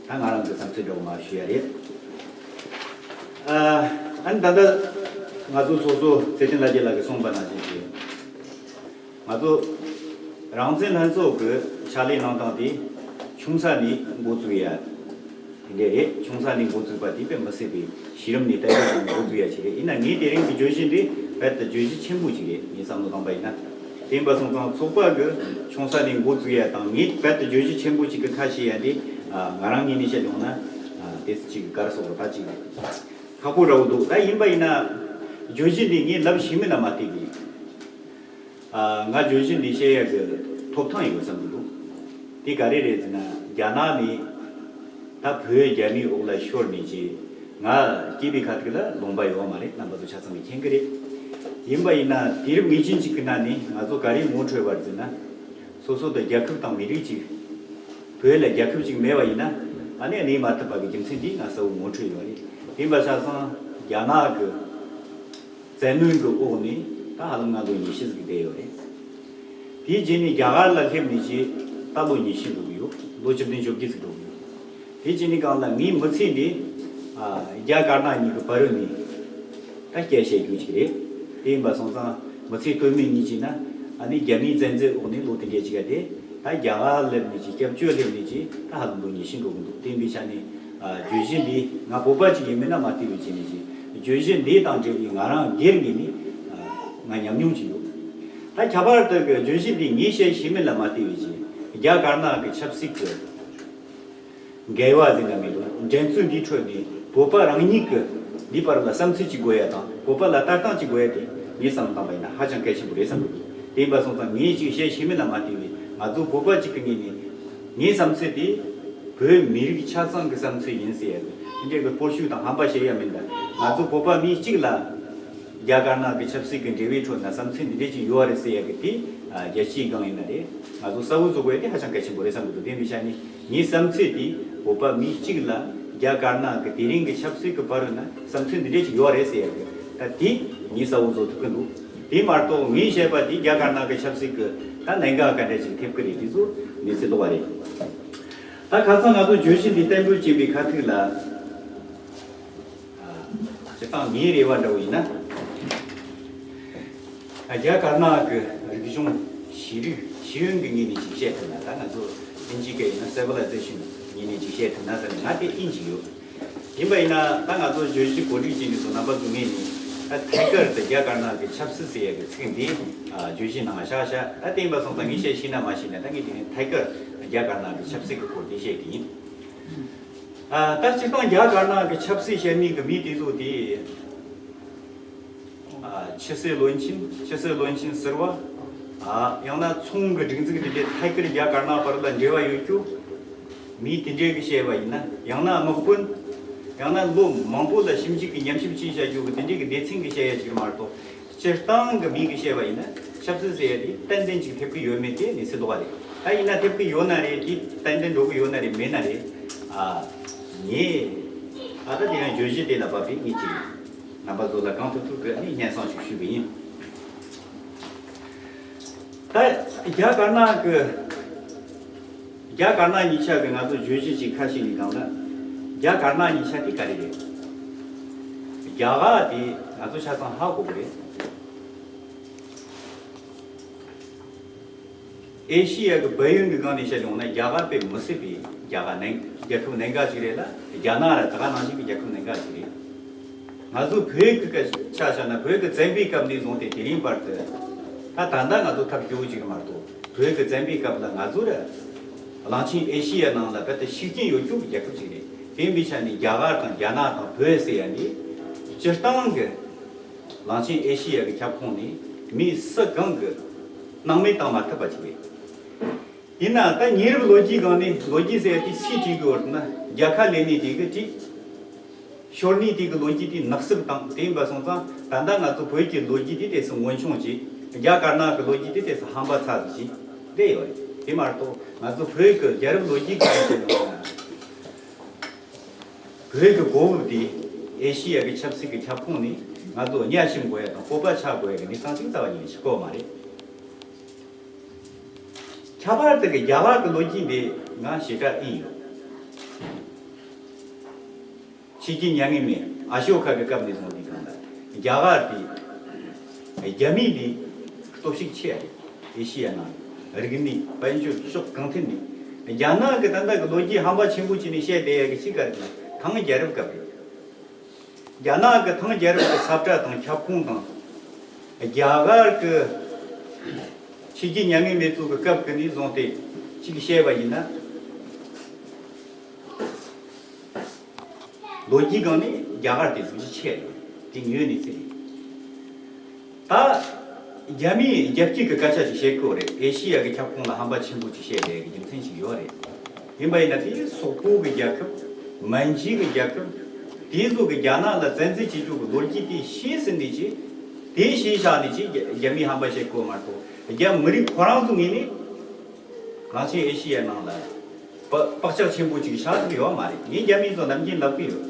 ད་ང་རང་གི་བསམ་ཚུལ་འདྲ་བོ་མར་ཞུ་ཡ་རེད། ཨ་ནི་ད་ལྟ་ང་ཚོ་ཚོགས་གཙོ་ཚེ་བརྟན་ལྷ་རྒྱལ་ལགས་ཀྱིས་གསུངས་པ་ནང་བཞིན་གྱི། ང་ཚོ་རང་བཙན་ལྷན་ཚོགས་ཀྱི་ཕྱག་ལས་གནང་སྟངས་དེ་ཆུང་ས་ནས་འགོ་བཙུགས་ཡ་དེ་འདྲ་རེད། ཆུང་ས་ནས་འགོ་བཙུགས་པ་དེ་དཔེ་མི་སྲིད་པའི་གཞི་རིམ་ནས་ལྟ་རྒྱ་དང་འགོ་བཙུགས་ཡ་ཞིག་རེད། ཡིན་ན་ངའི་དེ་རིང་གི་བརྗོད་གཞི་འདི་རྦད་དེ་བརྗོད་གཞི་ཆེན་པོ་ཞིག་རེད། ངས་བསམ་བློ་བཏང་པ་ཡིན་ན། དེ་ཡིན་པ་སོང་ཙང་ཚོགས་པ་གི་ཆུང་ས་ནས་འགོ་བཙུགས་ཡ་དང་ངས་རྦད་དེ་བརྗོད་གཞི་ཆེན་པོ་ཞིག་གི་ཁ་ཕྱེ་ཡ་འདི་ང་རང་ངོས་ནས་བཤད་ཡོང་ན་དེ་ཅིག་ག་རེ་ཟེར་དགོས་རེད། ད་ཅིག་ཁག་པོ་འདྲ་བོ་འདུག་ད་ཡིན་པ་ཡིན་ན་བརྗོད་གཞི་འདི་ངས་ལབ་ཤེས་མིན་ལ་མ་བལྟས་པའི། ཨ། ང་བརྗོད་གཞི་འདི་བཤད་ཡག་གི་ཐོབ་ཐང་ཡོད་བསམ་གྱི་འདུག་དེ་ག་རེ་རེད་ཟེར་ན། རྒྱ་ནག་ནས་ད་བོད་རྒྱ་མིའི་འོག་ལ་ཤོར་ནས་ཀྱི་ང་སྐྱེས་པའི་ཁ་ཐུག་ལ་ལུང་པ་ཡོད་མ་རེད། རྣམ་པ་ཚོ་ཆ་ཚང་གིས་མཁྱེན་གྱི་རེད། ཡིན་པ་ཡིན་ན་དུས་རབས་ངེས་ཅན་ཅིག་གི་ནང་ནས་ང་ཚོ་ག་རེ་ངོ་འཕྲོད་པ་རེད་ཟེར་ན། སོ་སོ་དང་རྒྱལ་ཁབ་དང་མི་རིགས་ཅིག་བོད་ལ་རྒྱལ་ཁབ་ཅིག་མེད་པ་ཡིན་ན་ཨ་ནི་གནས་མ་ཐུབ་པ་གི་རྒྱུ་མཚན་འདི་ང་གསལ་བོ་ངོ་འཕྲོད་ཡོད་རེད། ཡིན་པ་ཆ་ཚང་རྒྱ་ནག་གི་བཙན་གནོན་གྱི་འོག་ནས་ད་ཧ་ལམ་ང་ལོ་ཉི་ཤུ་ཟིག་བསྡད་ཡོད་རེད། དེའི་རྗེས་ནས་རྒྱ་གར་ལ་སླེབས་ནས་ཀྱི་ད་ལོ་ཉི་ཤུ་འགྲོ་གི་ཡོད། ལོ་བཅུ་བདུན་བཅོ་བརྒྱད་ཟིག་འགྲོ་གི་ཡོད། དེའི་རྗེས་ནས་གང་ལ་ངའི་མི་ཚེ་འདི་ཨ་རྒྱ་དཀར་ནག་གཉིས་ཀྱི་བར་རོལ་ནས་ད་སྐྱེལ་བྱེད་རྒྱུ་ཅིག་རེད། དེ་ཡིན་པ་སོང་ཙང་མི་ཚེ་སྟོད་སྨད་གཉིས་ཀྱི་ན་ཨ་ནི་རྒྱ་མིའི་བཙན་འཛུལ་འོག་ནས་ལོ་དེ་འགའ་ཅིག་ག་དེ། ད་རྒྱ་གར་སླེབས་ནས་ཀྱི་སྐྱབས་བཅོལ་སླེབས་ནས་ཀྱི་ད་ཧ་ལམ་ལོ་ཉི་ཤུ་འགྲོ་གི་འདུག་དེ་ཡིན་པའི་ཆ་ནས་ཨ་བརྗོད་གཞི་འདི་ང་བོད་པ་ཅིག་ཡིན་མིན་ན་མ་ལྟོས་པའི་ཆ་ནས་ཀྱི་བརྗོད་གཞི་འདི་དང་འབྲེལ་བའི་ང་རང་སྒེར་ངོས་ནས་ཨ་ང་ཉམས་མྱོང་ཅིག་ཡོད། ད་ཁྱད་པར་དུ་གི་བརྗོད་གཞི་འདི་ངས་བཤད་ཤེས་མིན་ལ་མ་ལྟོས་པའི་ཀྱི་རྒྱ་དཀར་ནག་གི་ཆབ་སྲིད་ཀྱི་འགལ་བ་ཟེར་ན་མི་འདུག་འགྲན་རྩོད་འདིའི་ཁྲོད་ནས་བོད་པ་རང་ཉིད་ཀྱི་འདིའི་བར་ལ་བསམ་ཚུལ་ཅིག་དགོས་ཡ་དང་བོད་པ་ལ་ལྟ་སྟངས་ཅིག་དགོས་ཡ་དེ་ངས་བསམ་བློ་བཏང་པ་ཡིན་ན་ཧ་ཅང་གལ་ཆེན་པོ་རེད་བསམ་གི་འདུག་དེ་ཡིན་པ་སོང་ཙང་ངས་ཅིག་བཤད་ཤེས་མིན་ལ་མ་ལྟོས་པའི་ ང་ཚོ་བོད་པ་གཅིག་གི་ངོས་ནས་ངའི་བསམ་ཚུལ་དེ་བོད་མི་རིགས་ཆ་ཚང་གི་བསམ་ཚུལ་ཡིན་ཟེར་ཡ་དེ་འདྲའི་གི་སྤོབས་ཤུགས་དང་ཧམ་པ་བཤད་ཡ་མིན་ད། ང་ཚོ་བོད་པ་མི་གཅིག་ལ་རྒྱ་དཀར་ནག་གི་ཆབ་སྲིད་ཀྱི་འབྲེལ་བའི་ཁྲོད་ན་བསམ་ཚུལ་འདི་འདྲས་ཅིག་ཡོད་རེད་ཟེར་ཡ་གི་དེ་རྒྱལ་སྤྱིའི་སྒང་ཡིན་ན་རེད། ང་ཚོ་གསལ་བོ་བཟོ་དགོས་ཡ་དེ་ཧ་ཅང་གལ་ཆེན་པོ་རེད་བསམ་གི་འདུག་དེ་འདྲའི་ཆ་ནས་ངའི་བསམ་ཚུལ་དེ་བོད་པ་མི་གཅིག་ལ་རྒྱ་དཀར་ནག་གི་དེ་རིང་གི་ཆབ་སྲིད་ཀྱི་བར་ན་བསམ་ཚུལ་འདི་འདྲས་ཅིག་ཡོད་རེད་ཟེར་ཡ་གི་ད་དེ་ངས་གསལ་བོ་བཟོ་ཐུབ་ཀྱི་འདུག་དེ་མ་གཏོགས་ངས་བཤད་པ་དེ་རྒྱ་དཀར་ནག་གི་ཆབ་སྲིད་ཀྱི་ད་གནད་འགག་ག་འདྲ་ཅིག་ཐེབས་ཀྱི་རེད། དེ་ཚོ་གནས་ཚུལ་ལོགས་པ་རེད། ད་ཁ་སང་ང་ཚོ་བརྗོད་གཞི་འདི་གཏན་འབེབས་བྱས་པའི་ཁ་ཐུག་ལ། ཨ། སྤྱིར་བཏང་ངའི་རེ་བ་འདྲ་བོ་ཡིན་ན། ཨ། རྒྱ་དཀར་ནག་གི་རིག་གཞུང་ཤེས་རིག་ཤེས་ཡོན་གྱི་ངོས་ནས་ཅིག་བཤད་ཐུབ་ན། ད་ང་ཚོ་དབྱིན་ཇིའི་སྐད་ཡིན་ན་སི་ཝི་ལའི་ཛེ་ཤན་ངོས་ནས་ཅིག་བཤད་ཐུབ་ན་ཟེར་ན་ང་དེ་ཨིན་ཅིག་ཡོད། ཡིན་པ་ཡིན་ན་ད་ང་ཚོ་བརྗོད་གཞི་གོ་སྒྲིག་བྱས་ནས་སོ་རྣམ་པ་ཚོའི་ངོས་ནས་ད་ཐད་ཀར་དུ་རྒྱ་དཀར་ནག་གི་ཆབ་སྲིད་ཟེར་ཡ་གི་ཚིག་འདི་ཨ་བརྗོད་གཞིའི་ནང་བཞག་བཞག་ད་དེ་ཡིན་པ་སོང་ཙང་ངས་བཤད་ཤེས་ན་མ་ཤེས་ན་ད་ངས་དེ་ནས་ཐད་ཀར་རྒྱ་དཀར་ནག་གི་ཆབ་སྲིད་ཀྱི་སྐོར་དེ་བཤད་ཀྱི་ཡིན། ཨ། ད་སྤྱིར་བཏང་རྒྱ་དཀར་ནག་གི་ཆབ་སྲིད་བཤད་མཁན་གྱི་མི་དེ་ཚོ་དེ། ཨ། ཕྱི་སྲིད་བློན་ཆེན། ཕྱི་སྲིད་བློན་ཆེན་ཟུར་པ། ཨ། ཡང་ན་ཚོང་གི་སྒྲིག་འཛུགས་དེ་འདྲའི་ཐད་ཀར་རྒྱ་དཀར་ནག་བར་ལ་འབྲེལ་བ་ཡོད་རྒྱུ། མི་དེ་འདྲའི་གི་བཤད་པ་ཡིན་ན། ཡང་ན་དམག་དཔོན། ཡང་ན་ལོ་མང་པོ་ལ་ཞིབ་འཇུག་གི་ཉམས་ཞིབ་བྱས་བཞག་རྒྱུ་གི་དེ་འདྲའི་གི་སྡེ་ཚན་གི་བཤད་ཡ་ཅིག་མ་གཏོགས། སྤྱིར་བཏང་གི་མི་གི་བཤད་པ་ཡིན་ན་ཆབ་སྲིད་ཟེར་ཡ་དེ་ཏན་ཏན་ཅིག་ཐེབས་ཀྱི་ཡོད་མེད་དེ་གནས་ཚུལ་ལོགས་པ་རེད། ད་ཡིན་ན་ཐེབས་ཀྱི་ཡོད་ན་རེད། དེ་ཏན་ཏན་འགྲོ་གི་ཡོད་ན་རེད། མེད་ན་རེད། ཨ། ངས་ཨ་ད་དེ་ཡང་བརྗོད་གཞི་དེ་ལ་བབས་པའི་ངས་ཅིག་རྣམ་པ་ཚོ་ལ་གང་ཐུབ་ཐུབ་ཀྱི་ནས་སྙན་སེང་ཞིག་ཞུས་པ་ཡིན། ད་རྒྱ་དཀར་ནག་གི་རྒྱ་དཀར་ནག་གཉིས་ཆ་གི་ང་ཚོ་བརྗོད་གཞི་ཅིག་ཁ་ཤས་ནས་གང་ལ། རྒྱ་དཀར་ནག་གཉིས་ཆ་དེ་ག་རེ་རེད། རྒྱ་གར་དེ་ང་ཚོ་ཆ་ཚང་ཧ་གོ་གི་རེད། ཨེ་ཤི་ཡ་གི་བལ་ཡུལ་གྱི་སྒང་ནས་བཤད་ཡོང་ན་རྒྱ་གར་དཔེ་མི་སྲིད་པའི་རྒྱ་གར་ནང་རྒྱལ་ཁབ་གནད་འགག་ཅིག་རེད་ལ། རྒྱ་ནག་ར་ད་ག་ནང་བཞིན་གྱི་རྒྱལ་ཁབ་གནད་འགག་ཅིག་རེད། ང་ཚོ་བོད་ཀྱི་སྐད་ཆ་བཤད་ན་བོད་ཀྱི་བཙན་པོའི་སྐབས་ནས་བཟུང་སྟེ་དེ་རིང་བར་དུ། ད་ད་ལྟ་ང་ཚོ་ཐབས་སྐྱོ་བོ་ཅིག་མ་གཏོགས་བོད་ཀྱི་བཙན་པོའི་སྐབས་ལ་ང་ཚོ་ར་གླང་ཆེན་ཨེ་ཤི་ཡ་ནང་ལ་རྦད་དེ་ཤུགས་རྐྱེན་ཡོད་རྒྱུ་གི་རྒྱལ་ཁབ་ཅིག་རེད། དེ་ཡིན་པའི་ཆ་ནས་རྒྱ་གར་དང་རྒྱ་ནག་དང་བོད་ཟེར་ཡ་ནི་སྤྱིར་བཏང་གི་གླང་ཆེན་ཨེ་ཤི་ཡ་གི་ཁྱབ་ཁོངས་ནས་མི་སུ་གང་གི་སྣང་མེད་བཏང་མ་ཐུབ་པ་ཅིག་རེད། ཡིན་ནའང་ད་ཉེ་རབས་ལོ་རྒྱུས་སྒང་ནས། ལོ་རྒྱུས་ཟེར་ཡ་དེ་སུས་བྲིས་དགོས་བར་ན་རྒྱལ་ཁ་ལེན་ནས་དེ་གི་བྲིས། ཤོར་ནས་དེ་གི་ལོ་རྒྱུས་དེ་ནག་སུབ་བཏང་། དེ་ཡིན་པ་སོང་ཙང་ད་ལྟ་ང་ཚོ་བོད་ཀྱི་ལོ་རྒྱུས་དེ་དེ་སུ་མངོན་ཆུང་ཅིག་རྒྱ་དཀར་ནག་གི་ལོ་རྒྱུས་དེ་དེ་སུ་ཧམ་པ་ཚ་ཟིག་ཅིག་བསྡད་ཡོད་རེད། དེ་མ་གཏོགས་ང་ཚོ་བོད་ཀྱི་རྒྱལ་རབས་ལོ་རྒྱུས་སྒང་ནས་བཤད་ན། བོད་ཀྱི་གོ་བབ་དེ་ཨེ་ཤི་ཡ་གི་ཆབ་སྲིད་ཀྱི་ཁྱབ་ཁོངས་ནས་ང་ཚོ་གཉའ་ཞུམ་དགོས་ཡ་དང་སྤོབས་པ་ཆག་དགོས་ཡ་གི་གནས་སྟངས་ཅིག་རྩ་བ་ཉིད་ནས་ཆགས་ཀྱི་ཡོད་མ་རེད། ཁྱད་པར་དུ་གི་རྒྱ་གར་གྱི་ལོ་རྒྱུས་འདི་ང་ཞེ་དྲག་ཨིན་ཡོད། ཕྱི་རྒྱལ་མྱ་ངན་མེད་ཨ་ཤོ་ཁ་གི་སྐབས་ནས་བཟུང་དེ་གང་ལ་རྒྱ་གར་དེ་རྒྱ་མི་ལས་སྟོབས་ཤུགས་ཆེ་བ་རེད། ཨེ་ཤི་ཡ་ནང་རིག་གནས་དཔལ་འབྱོར་ཕྱོགས་གང་ཐད་ནས། རྒྱ་ནག་གི་ད་ལྟ་གི་ལོ་རྒྱུས་ཧམ་པ་ཆེན་པོ་བྱས་ནས་བཤད་བསྡད་ཡ་གི་ཅིག་ག་རེད་ན་ཐང་རྒྱལ་རབས་སྐབས་རེད། རྒྱ་ནག་གི་ཐང་རྒྱལ་རབས་ཀྱི་ས་བཀྲ་དང་ཁྱབ་ཁོངས་དང་། རྒྱ་གར་གྱི་ཕྱི་རྒྱལ་མྱ་ངན་མེད་ཚོ་གི་སྐབས་ཀྱི་ནས་བཟུང་སྟེ་ཅིག་བཤད་པ་ཡིན་ན། ལོ་རྒྱུས་སྒང་ནས་རྒྱ་གར་དེ་ཟིག་ཆེ་རེད། དེ་ངོས་ནས་ཟེར། ད་རྒྱ་མིས་རྒྱལ་སྤྱི་གི་སྐད་ཆ་ཞིག་བཤད་ཀྱི་ཡོད་རེད། ཨེ་ཤི་ཡ་གི་ཁྱབ་ཁོངས་ལ་ཧམ་པ་ཆེན་པོ་ཅིག་བཤད་བསྡད་ཡ་གི་རྒྱུ་མཚན་ཞིག་ཡོད་རེད། ཡིན་པ་ཡིན་ན་དེ་སོག་པོ་གི་རྒྱལ་ཁབ། མན་ཇུའི་གི་རྒྱལ་ཁབ། དེ་ཚོ་གི་རྒྱ་ནག་ལ་བཙན་འཛུལ་བྱེད་རྒྱུ་གི་ལོ་རྒྱུས་དེ་ཤེས་ཟིན་ནས་ཅི། དེ་ཤེས་བཞག་ནས་ཅི་རྒྱ་རྒྱ་མིས་ཧམ་པ་བཤད་དགོས་མ་གཏོགས། རྒྱ་མི་རིགས་ཁོ་རང་ཚོ་ངོས་ནས་གླང་ཆེན་ཨེ་ཤི་ཡའི་ནང་ལ་བག་བག་ཆགས་ཆེན་པོ་ཅིག་བཞག་ཐུབ་ཡོད་མ་རེད། ངས་རྒྱ་མི་ཚོ་ནམ་རྒྱུན་ལབ་གི་ཡོད།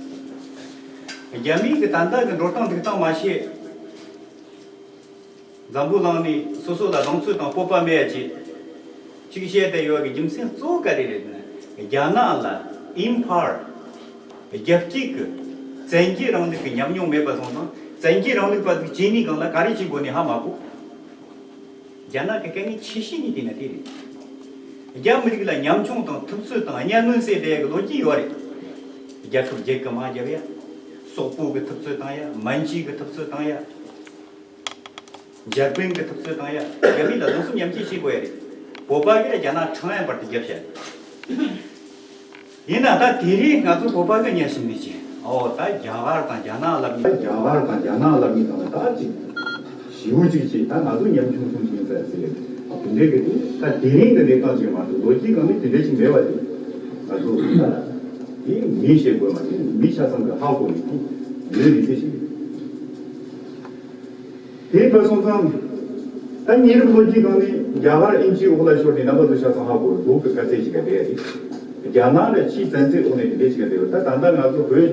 རྒྱ་མི་གི་ད་ལྟ་གི་འགྲོ་སྟངས་འདུག་སྟངས་མ་ཤེས། འཛམ་བུ་གླིང་ནས་སོ་སོ་ལ་གདེང་ཚོད་དང་སྤོབས་པ་མེད་ཅེས་ཅིག་བཤད་བསྡད་ཡོད་གི་རྒྱུ་མཚན་གཙོ་བོ་ག་རེ་རེད་ན། རྒྱ་ནག་ལ་ཨིམ་ཕ་ལ་རྒྱལ་སྤྱིའི་གི་བཙན་རྒྱལ་རིང་ལུགས་ཀྱི་ཉམས་མྱོང་མེད་པ་སོང་ཙང་། བཙན་རྒྱལ་རིང་ལུགས་པ་ཚོས་བྱས་ནས་གང་ལ་ག་རེ་བྱེད་དགོས་ནི་ཧ་མ་གོ། རྒྱ་ནག་གི་དཀའ་ངལ་ཆེ་ཤོས་ནི་དེ་ན་དེ་རེད། རྒྱ་མི་རིགས་ལ་ཉམ་ཆུང་དང་ཐུབ་ཚོད་དང་གཉའ་གནོན་བྱས་བསྡད་ཡ་གི་ལོ་རྒྱུས་ཡོད་རེད། རྒྱལ་ཁབ་བརྒྱད་ཀྱི་དམག་རྒྱབ་ཡ། སོག་པོ་གི་ཐུབ་ཚོད་བཏང་ཡ། མན་ཇུའི་གི་ཐུབ་ཚོད་བཏང་ཡ། འཇར་པན་གྱི་ཐུབ་ཚོད་བཏང་ཡ། རྒྱ་མི་ལ་གདུང་སེམས་མཉམ་སྐྱེད་བྱེད་དགོས་ཡ་རེད། བོད་པ་གིས་རྒྱ་ནག་ཁྲང་ཨན་བར་དུ་རྒྱབ་བཞག་ཡིན་ན་ད་དེ་རིང་ང་ཚོ་བོད་པ་གིས་གཉའ་ཞུམ་ནས་ཅི། ཨོ་ད་རྒྱ་གར་དང་རྒྱ་ནག་ལབ་ནས། རྒྱ་གར་དང་རྒྱ་ནག་ལབ་ནས་དང་ད་ཅིག་ཞེ་པོ་ཅིག་བྱས། ད་ང་ཚོ་ཉམ་ཆུང་ཆུང་ཆུང་ཟེར་ཟེར། དེ་འདྲའི་གི་དེ་ད་དེ་རིང་གི་གནས་སྟངས་ཅིག་མ་གཏོགས་ལོ་རྒྱུས་སྒང་ནས་དེ་འདྲ་ཞིག་མེད་པ་དེ་ང་ཚོ་ད་དེ་ངས་བཤད་དགོས་མ་རེད། མི་ཆ་ཚང་གི་ཧ་གོ་ནས་དེ་ཡོད་རེད་ཟེར་ཞིག་རེད། དེ་ཕར་སོང་ཙང་ད་ཉེ་རབས་ལོ་རྒྱུས་སྒང་ནས་རྒྱ་གར་དབྱིན་ཇིའི་འོག་ལ་ཤོར་ནས་རྣམ་པ་ཚོ་ཆ་ཚང་ཧ་གོ་རེད། ལུགས་ཀྱི་དཀའ་ཚེགས་ཤིག་ག་རེད་རེད། རྒྱ་ནག་ལ་ཕྱིའི་བཙན་འཛུལ་འོག་ནས་དེ་འདྲ་ཞིག་ག་རེད། ད་ད་ལྟ་ང་ཚོ་བོད་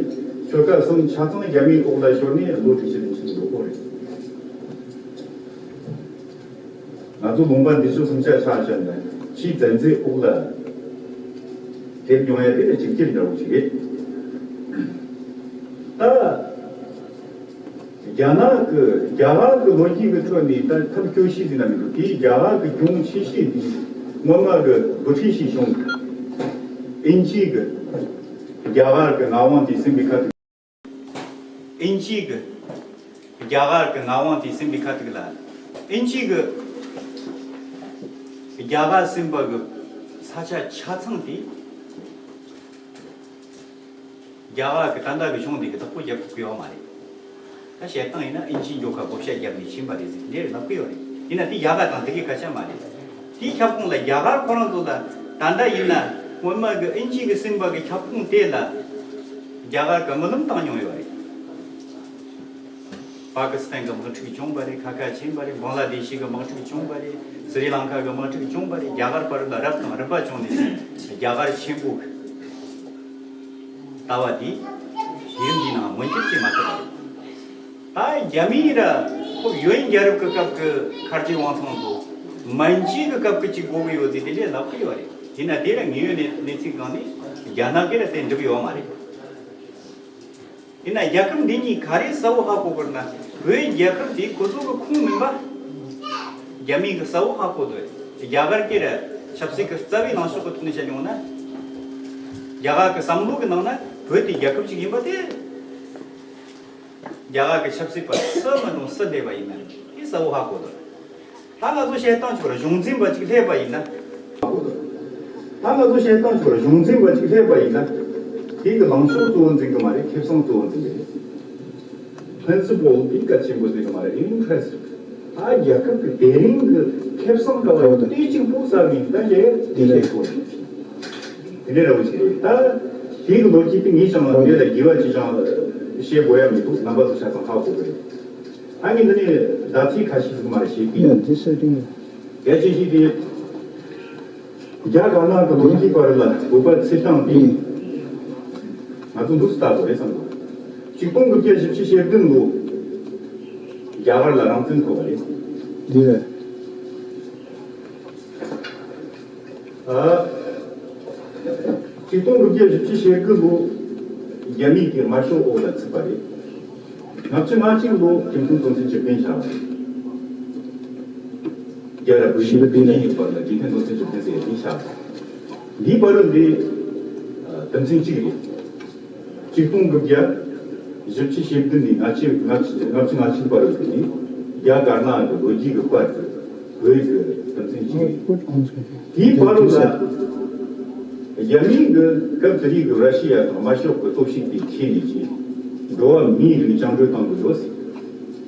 ཆོལ་ཁ་གསུམ་ཆ་ཚང་རྒྱ་མིའི་འོག་ལ་ཤོར་ནས་ལོ་དྲུག་ཅུ་རེ་ཕྱིན་འགྲོ་གི་རེད། ང་ཚོ་ལུང་པ་འདི་ཚོ་སུམ་ཆ་ཆག་བཞག་ནས་ཕྱིའི་བཙན་འཛུལ་འོག་ལ་སླེབས་མྱོང་ཡ་དེ་ལས་གཅིག་གྱུར་འདྲ་བོ་ཞིག་རེད། ད་རྒྱ་ནག་གི་རྒྱ་གར་གི་ལོ་རྒྱུས་ཀྱི་ཁྲོད་ནས་ད་ཐབས་སྐྱོ་ཤོས་ཟེར་ན་མི་འདུག་དེའི་རྒྱ་གར་གི་གྱོང་ཆེ་ཤོས་དེ་སྔོན་མ་གི་བྷི་ཊི་ཤི་གཞུང་དབྱིན་ཇི་གི་རྒྱ་གར་གི་ངག་དབང་དེ་ཟིན་པའི་ཁ་ཐུག་དབྱིན་ཇི་གི་རྒྱ་གར་གྱི་ངག་དབང་དེ་ཟིན་པའི་ཁ་ཐུག་ལ། དབྱིན་ཇི་གི་རྒྱ་གར་ཟིན་པ་གི་ས་ཆ་ཆ་ཚང་དེ་རྒྱ་གར་གྱི་ད་ལྟ་གི་གཞུང་དེ་གི་བདག་པོ་རྒྱབ་ཐུབ་ཀྱི་ཡོད་མ་རེད། ད་བཤད་སྟངས་ཡིན་ན་དབྱིན་ཇིའི་འགྱོ་ཁ་བགོ་བཤའ་བརྒྱབ་ནས་ཕྱིན་པ་རེད་ཟེར་འདྲ་ལབ་ཀྱི་ཡོད་རེད། ཡིན་ན་དེ་རྒྱ་གར་དང་དེ་གི་སྐད་ཆ་མ་རེད། དེའི་ཁྱབ་ཁོངས་ལ་རྒྱ་གར་ཁོ་རང་ཚོ་ལ་ད་ལྟ་ཡིན་ན་སྔོན་མ་གི་དབྱིན་ཇི་གི་ཟིན་པ་གི་ཁྱབ་ཁོངས་དེ་ལ་རྒྱ་གར་གི་རྨི་ལམ་བཏང་མྱོང་ཡོད་རེད། པ་ཀི་སི་ཐན་གི་དམག་འཁྲུག་བྱུང་བ་རེད། ཁ་ཁ་ཕྱིན་པ་རེད། བང་ལ་དེ་ཤི་གི་དམག་འཁྲུག་བྱུང་བ་རེད། སི་རི་ལང་ཀ་གི་དམག་འཁྲུག་བྱུང་བ་རེད། རྒྱ་གར་བར་ལ་རབ་དང་རིམ་པ་བྱུང་ནས་རྒྱ་གར་ཆེན་པོ་གི་ལྟ་བ་དེ་གཞི་རིམ་འདིའི་ནང་མངོན་འགྱུར་བྱེད་མ་ཐུབ་པ་རེད། ད་རྒྱ་མིའི་ར་ཁོ་ཡོན་རྒྱལ་རབས་ཀྱི་སྐབས་ཀྱི་ཁ་རྗེ་དབང་ཐང་དུ་མན་ཇུའི་གི་སྐབས་ཀྱི་ཅིག་དགོས་ཀྱི་ཡོད་ཟེར་དེ་འདྲས་ལབ་ཀྱི་ཡོད་རེད། དེས་ན་དེ་ར་དངོས་ཡོད་གནས་ཚུལ་སྒང་ནས་རྒྱ་ནག་གིས་ར་དེ་འགྲུབ་ཡོད་མ་རེད། ཡིན་ན་རྒྱལ་ཁབ་འདི་གཉིས་ག་རེ་གསལ་བོ་ཧ་གོ་དགོས་ན། བོད་རྒྱལ་ཁབ་འདི་ཁོ་ཚོ་གི་ཁོངས་མིན་པ། རྒྱ་མིས་གི་གསལ་བོ་ཧ་གོ་དགོས། རྒྱ་གར་གྱི་ར་ཆབ་སྲིད་ཀྱི་རྩ་བའི་ལངས་ཕྱོགས་ཀྱི་ཐོག་ནས་བཤད་ཡོང་ན། རྒྱ་གར་གྱི་བསམ་བློ་གི་ནང་ན་བོད་དེ་རྒྱལ་ཁབ་ཅིག་ཡིན་པ་དེ། རྒྱ་གར་གྱི་ཆབ་སྲིད་པ་སུ་མིན་རུང་སུ་སླེབས་པ་ཡིན་ན་དེ་གསལ་བོ་ཧ་གོ་དགོས། ད་ང་ཚོ་བཤད་སྟངས་ཆོག་ར་གཞུང་འཛིན་པ་ཅིག་སླེབས་པ་ཡིན་ན། ད་ང་ཚོ་བཤད་སྟངས་ཆོག་ར་གཞུང་འཛིན་པ་ཅིག་སླེབས་པ་ཡིན་ན། དེ་གི་ལངས་ཕྱོགས་གཙོ་བོ་འཛིན་གི་མ་རེད། ཁེ་བཟང་གཙོ་བོ་འཛིན་གི་རེད། Principle དེ་གལ་ཆེན་པོ་འཛིན་གི་མ་རེད། Interest ད་རྒྱལ་ཁབ་ཀྱི་དེ་རིང་གི་ཁེ་བཟང་ག་བ་རེད། དེ་གཅིག་པུ་ས་མིན་ད་ལས་དེ་ལས་གོ་དེ་འདྲ་ར་བ་ཞིག་རེད། ད་དེ་གི་ལོ་རྒྱུས་དེ་ངས་ཀྱང་འདི་ལ་དགེ་བ་ཅི་ཅང་བཤད་དགོས་ཡ་མི་འདུག་རྣམ་པ་ཚོ་ཆ་ཚང་ཧ་གོ་གི་རེད། ཨ་ནི་འདི་ནས་ཟླ་ཚེས་ཁ་ཤས་ཤིག་མ་རེད་བཤད་ཀྱི། ཡ་འདི་ཟེར་གྱི་ཡོད། གལ་ཆེ་ཤོས་དེ། རྒྱ་དཀར་ནག་གི་ལོ་རྒྱུས་བར་ལ་དགོས་པ་ཚུལ་སྟངས་དེ། ང་ཚོ་འདུག་སེ་ལྟ་དགོས་རེད་བསམ་གི། ཆིག་སྟོང་དགུ་བརྒྱ་བཞི་བཅུ་ཞེ་བདུན་ལོ། རྒྱ་གར་ལ་རང་བཙན་ཐོབ་པ་རེད། འདི་རེད། ཨ། ཆིག་སྟོང་དགུ་བརྒྱ་བཞི་བཅུ་ཞེ་དགུ་ལོ། རྒྱ་མིའི་གི་དམར་ཤོག་འོག་ལ་ཚུད་པ་རེད། ལྔ་བཅུ་ང་གཅིག་ལོ་ཁྲིམས་མཐུན་དོན་ཚན་བཅུ་བདུན་བཞག་པ་རེད། རྒྱ་ར་བོད་ཀྱི་བོད་ཀྱི་ཡུལ་བར་ལ་རྒྱུན་མཐུན་དོན་ཚན་བཅུ་བདུན་ཟེར་ཡ་དེ་བཞག་པ་རེད། འདིའི་བར་ལ་འདི་དོན་ཚན་གཅིག་རེད། ཆིག་སྟོང་དགུ་བརྒྱ་བཞི་བཅུ་ཞེ་བདུན་ནས་ལྔ་བཅུ་ལྔ་བཅུ་ལྔ་བཅུ་ང་གཅིག་བར་དུ་ནི་རྒྱ་དཀར་ནག་གི་ལོ་རྒྱུས་ཀྱི་བར་དུ་བོད་ཀྱི་དོན་ཚན་གཅིག་རེད། དེའི་བར་ལ་རྒྱ་མིའི་གི་སྐབས་དེ་དུས་ཀྱི་ར་ཤི་ཡ་དང་དམར་ཤོག་གི་སྟོབས་ཤུགས་དེ་ཁྱེར་ནས་ཀྱི་འགྲོ་བ་མིའི་རིགས་བཅིངས་འགྲོལ་གཏོང་གི་ཡོད་ཟེར།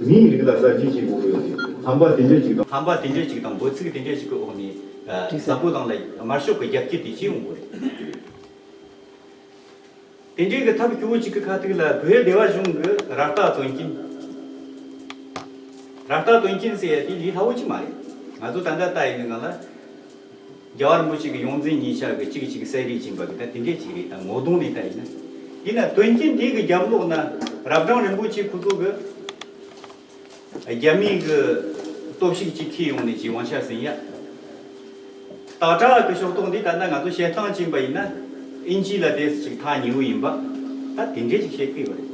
མིའི་རིགས་ལ་གསར་བརྗེ་བྱེད་དགོས་ཀྱི་ཡོད་ཟེར། ཧམ་པ་དེ་འདྲ་ཅིག་དང་ཧམ་པ་དེ་འདྲ་ཅིག་དང་འབོད་ཚིག་དེ་འདྲ་ཅིག་གི་འོག་ནས་ཨ་ཟབ་པོ་ལང་ལ་དམར་ཤོག་གི་རྒྱབ་སྐྱོར་དེ་བྱེད་ཡོང་གི་རེད། དེ་འདྲའི་གི་ཐབས་སྐྱོ་བོ་གཅིག་གི་ཁ་ཐུག་ལ་བོད་བདེ་བ་གཞུང་གི་ར་ལྟ་དོན་རྐྱེན། ར་ལྟ་དོན་རྐྱེན་ཟེར་ཡ་དེ་ལས་སླ་བོ་གཅིག་མ་རེད། ང་ཚོ་ད་ལྟ་ལྟ་ཡིན་ནི་གང་ལ། རྒྱལ་བ་རིན་པོ་ཆེ་གི་ཡོངས་འཛིན་ཉིན་ཞག་གི་གཅིག་གཅིག་གསལ་རེས་ཕྱིན་པ་གི་ད་དེ་འདྲའི་གཅིག་རེད། ད་ངོ་གདོང་ནས་ལྟ་ཡིན་ན། ཡིན་ན་དོན་རྐྱེན་དེ་གི་རྒྱབ་ལོགས་ན་རབ་འབྲིང་རིན་པོ་ཆེ་ཁོ་ཚོ་གི་རྒྱ་མིའི་གི་སྟོབས་ཤུགས་ཅིག་ཁྱེར་ཡོང་ནས་ཅིག་དབང་ཆ་ཟིན་ཡ། སྟག་བྲག་གི་ཕྱོགས་གཏོགས་འདི་ད་ལྟ་ང་ཚོ་བཤད་སྟངས་ཅིག་པ་ཡིན་ན། དབྱིན་ཇི་ལ་དེ་ཅིག་ཐག་ཉེ་བོ་ཡིན་པ། ད་དེ་འདྲས་ཅིག་བཤད་ཀྱི་ཡོད་རེད།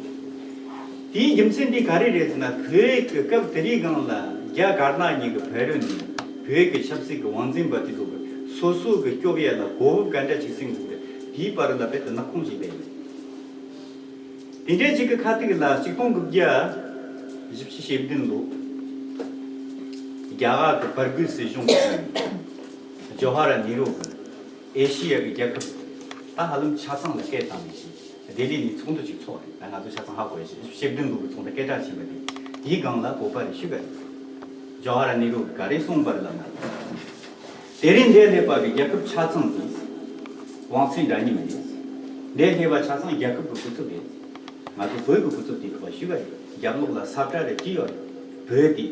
དེའི་རྒྱུ་མཚན་འདི་ག་རེ་རེད་ཟེར་ན། བོད་ཀྱི་སྐབས་དེ་རིང་སྒང་ལ་རྒྱ་དཀར་ནག་གཉིས་ཀྱི་བོད་རིགས་ནས་བོད་ཀྱི་ཆབ་སྲིད་ཀྱི་དབང་འཛིན་པ་དེ་ཚོ་གི་སོ་སོ་གི་སྐྱོབ་ཡ་ལ་གོ་སྐབས་ག་འདྲ་ཅིག་ཟིན་དགོས་རེད། དེའི་བར་ལ་རྦད་དེ་ནག་ཁུང་ཞིག་བསྡད་ཡོད། དེ་འདྲའི་ཅིག་གི་ཁ་ཐུག་ལ་ཆིག་སྟོང་དགུ་བརྒྱ་བཞི་བཅུ་ཞེ་བདུན་ལོ། རྒྱ་གར་གྱི་བར་བརྒལ་སྲིད་གཞུང་གིས་ཇོ་ཧ་ར་ནེ་རུ་གིས་ཨེ་ཤི་ཡ་གི་རྒྱལ་ཁབ་ད་ཧ་ལམ་ཆ་ཚང་ལ་སྐད་བཏང་ནས་ཅིག་ལྡི་ལི་ནས་ཚོགས་འདུ་ཅིག་ཚོགས་རེད། ད་ང་ཚོ་ཆ་ཚང་ཧ་གོ་ཡ་ཞེ་བདུན་ལོ་གི་ཚོགས་འདུ་སྐད་གྲགས་ཕྱིན་པ་དེ་དེའི་སྒང་ལ་བོད་པ་རེ་ཞུ་ག་རེད། ཇོ་ཧ་ར་ནེ་རུ་གིས་ག་རེ་གསུངས་པ་རེད་ལབ་ན། དེ་རིང་འདིར་སླེབས་པ་གི་རྒྱལ་ཁབ་ཆ་ཚང་དེ་དབང་ཚད་འདྲ་མཉམ་མིན་རེད། འདིར་སླེབས་པ་ཆ་ཚང་རྒྱལ་ཁབ་ཀྱི་སྐུ་ཚབ་རེད། ང་ཚོ་བོད་ཀྱི་སྐུ་ཚབ་དེ་ཐོག་ཞུ་བ་རེད། རྒྱབ་ལོགས་ལ་ས་བཀྲ་རེ་ཅི་ཡོད་རེད། བོད་དེ།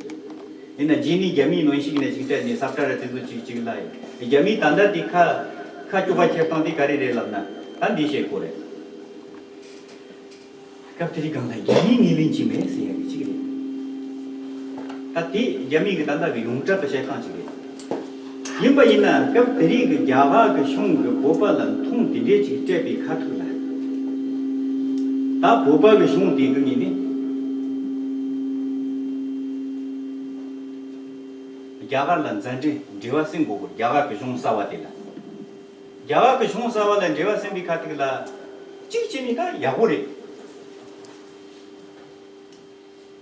ཡིན་ན་རྗེས་ནས་རྒྱ་མིའི་གནོན་ཤུགས་ནས་ཅིག་སྤྲད་ནས་ས་བཀྲ་རེ་དེ་ཚོ་ཅིག་ཅིག་ལ་ཡིན། རྒྱ་མིའི་ད་ལྟ་དེ་ཁ་ཁ་སྐྱོ་བ་ཁྱེར་སྟངས་དེ་ག་རེ་རེད་ལབ་ན། ད་འདི་བཤད་དགོས་རེད། སྐབས་དེ་རིང་སྒང་ལ་རྒྱ་མིའི་ངོས་ལེན་གྱི་མེད་ཟེར་ཡ་གི་གཅིག་རེད། ད་དེ་རྒྱ་མི་གི་ད་ལྟ་གི་ཡོངས་གྲགས་ཀྱི་བཤད་སྟངས་གཅིག་རེད། ཡིན་པ་ཡིན་ན་སྐབས་དེ་རིང་གི་རྒྱ་གར་གི་གཞུང་གི་བོད་པ་ལ་མཐོང་དེ་འདྲས་ཅིག་སྤྲད་པའི་ཁ་ཐུག་ལ། ད་བོད་པ་གི་གཞུང་དེ་གི་ངོས་ནས་རྒྱ་གར་ལ་མཛའ་འབྲེལ་འབྲེལ་བ་ཟིན་དགོས་གི། རྒྱ་གར་གི་གཞུང་གསར་བ་དེ་ལ། རྒྱ་གར་གྱི་གཞུང་གསར་བ་ལ་འབྲེལ་བ་ཟིན་པའི་ཁ་ཐུག་ལ། གཅིག་བྱས་ནས་ད་ཡག་པོ་རེད།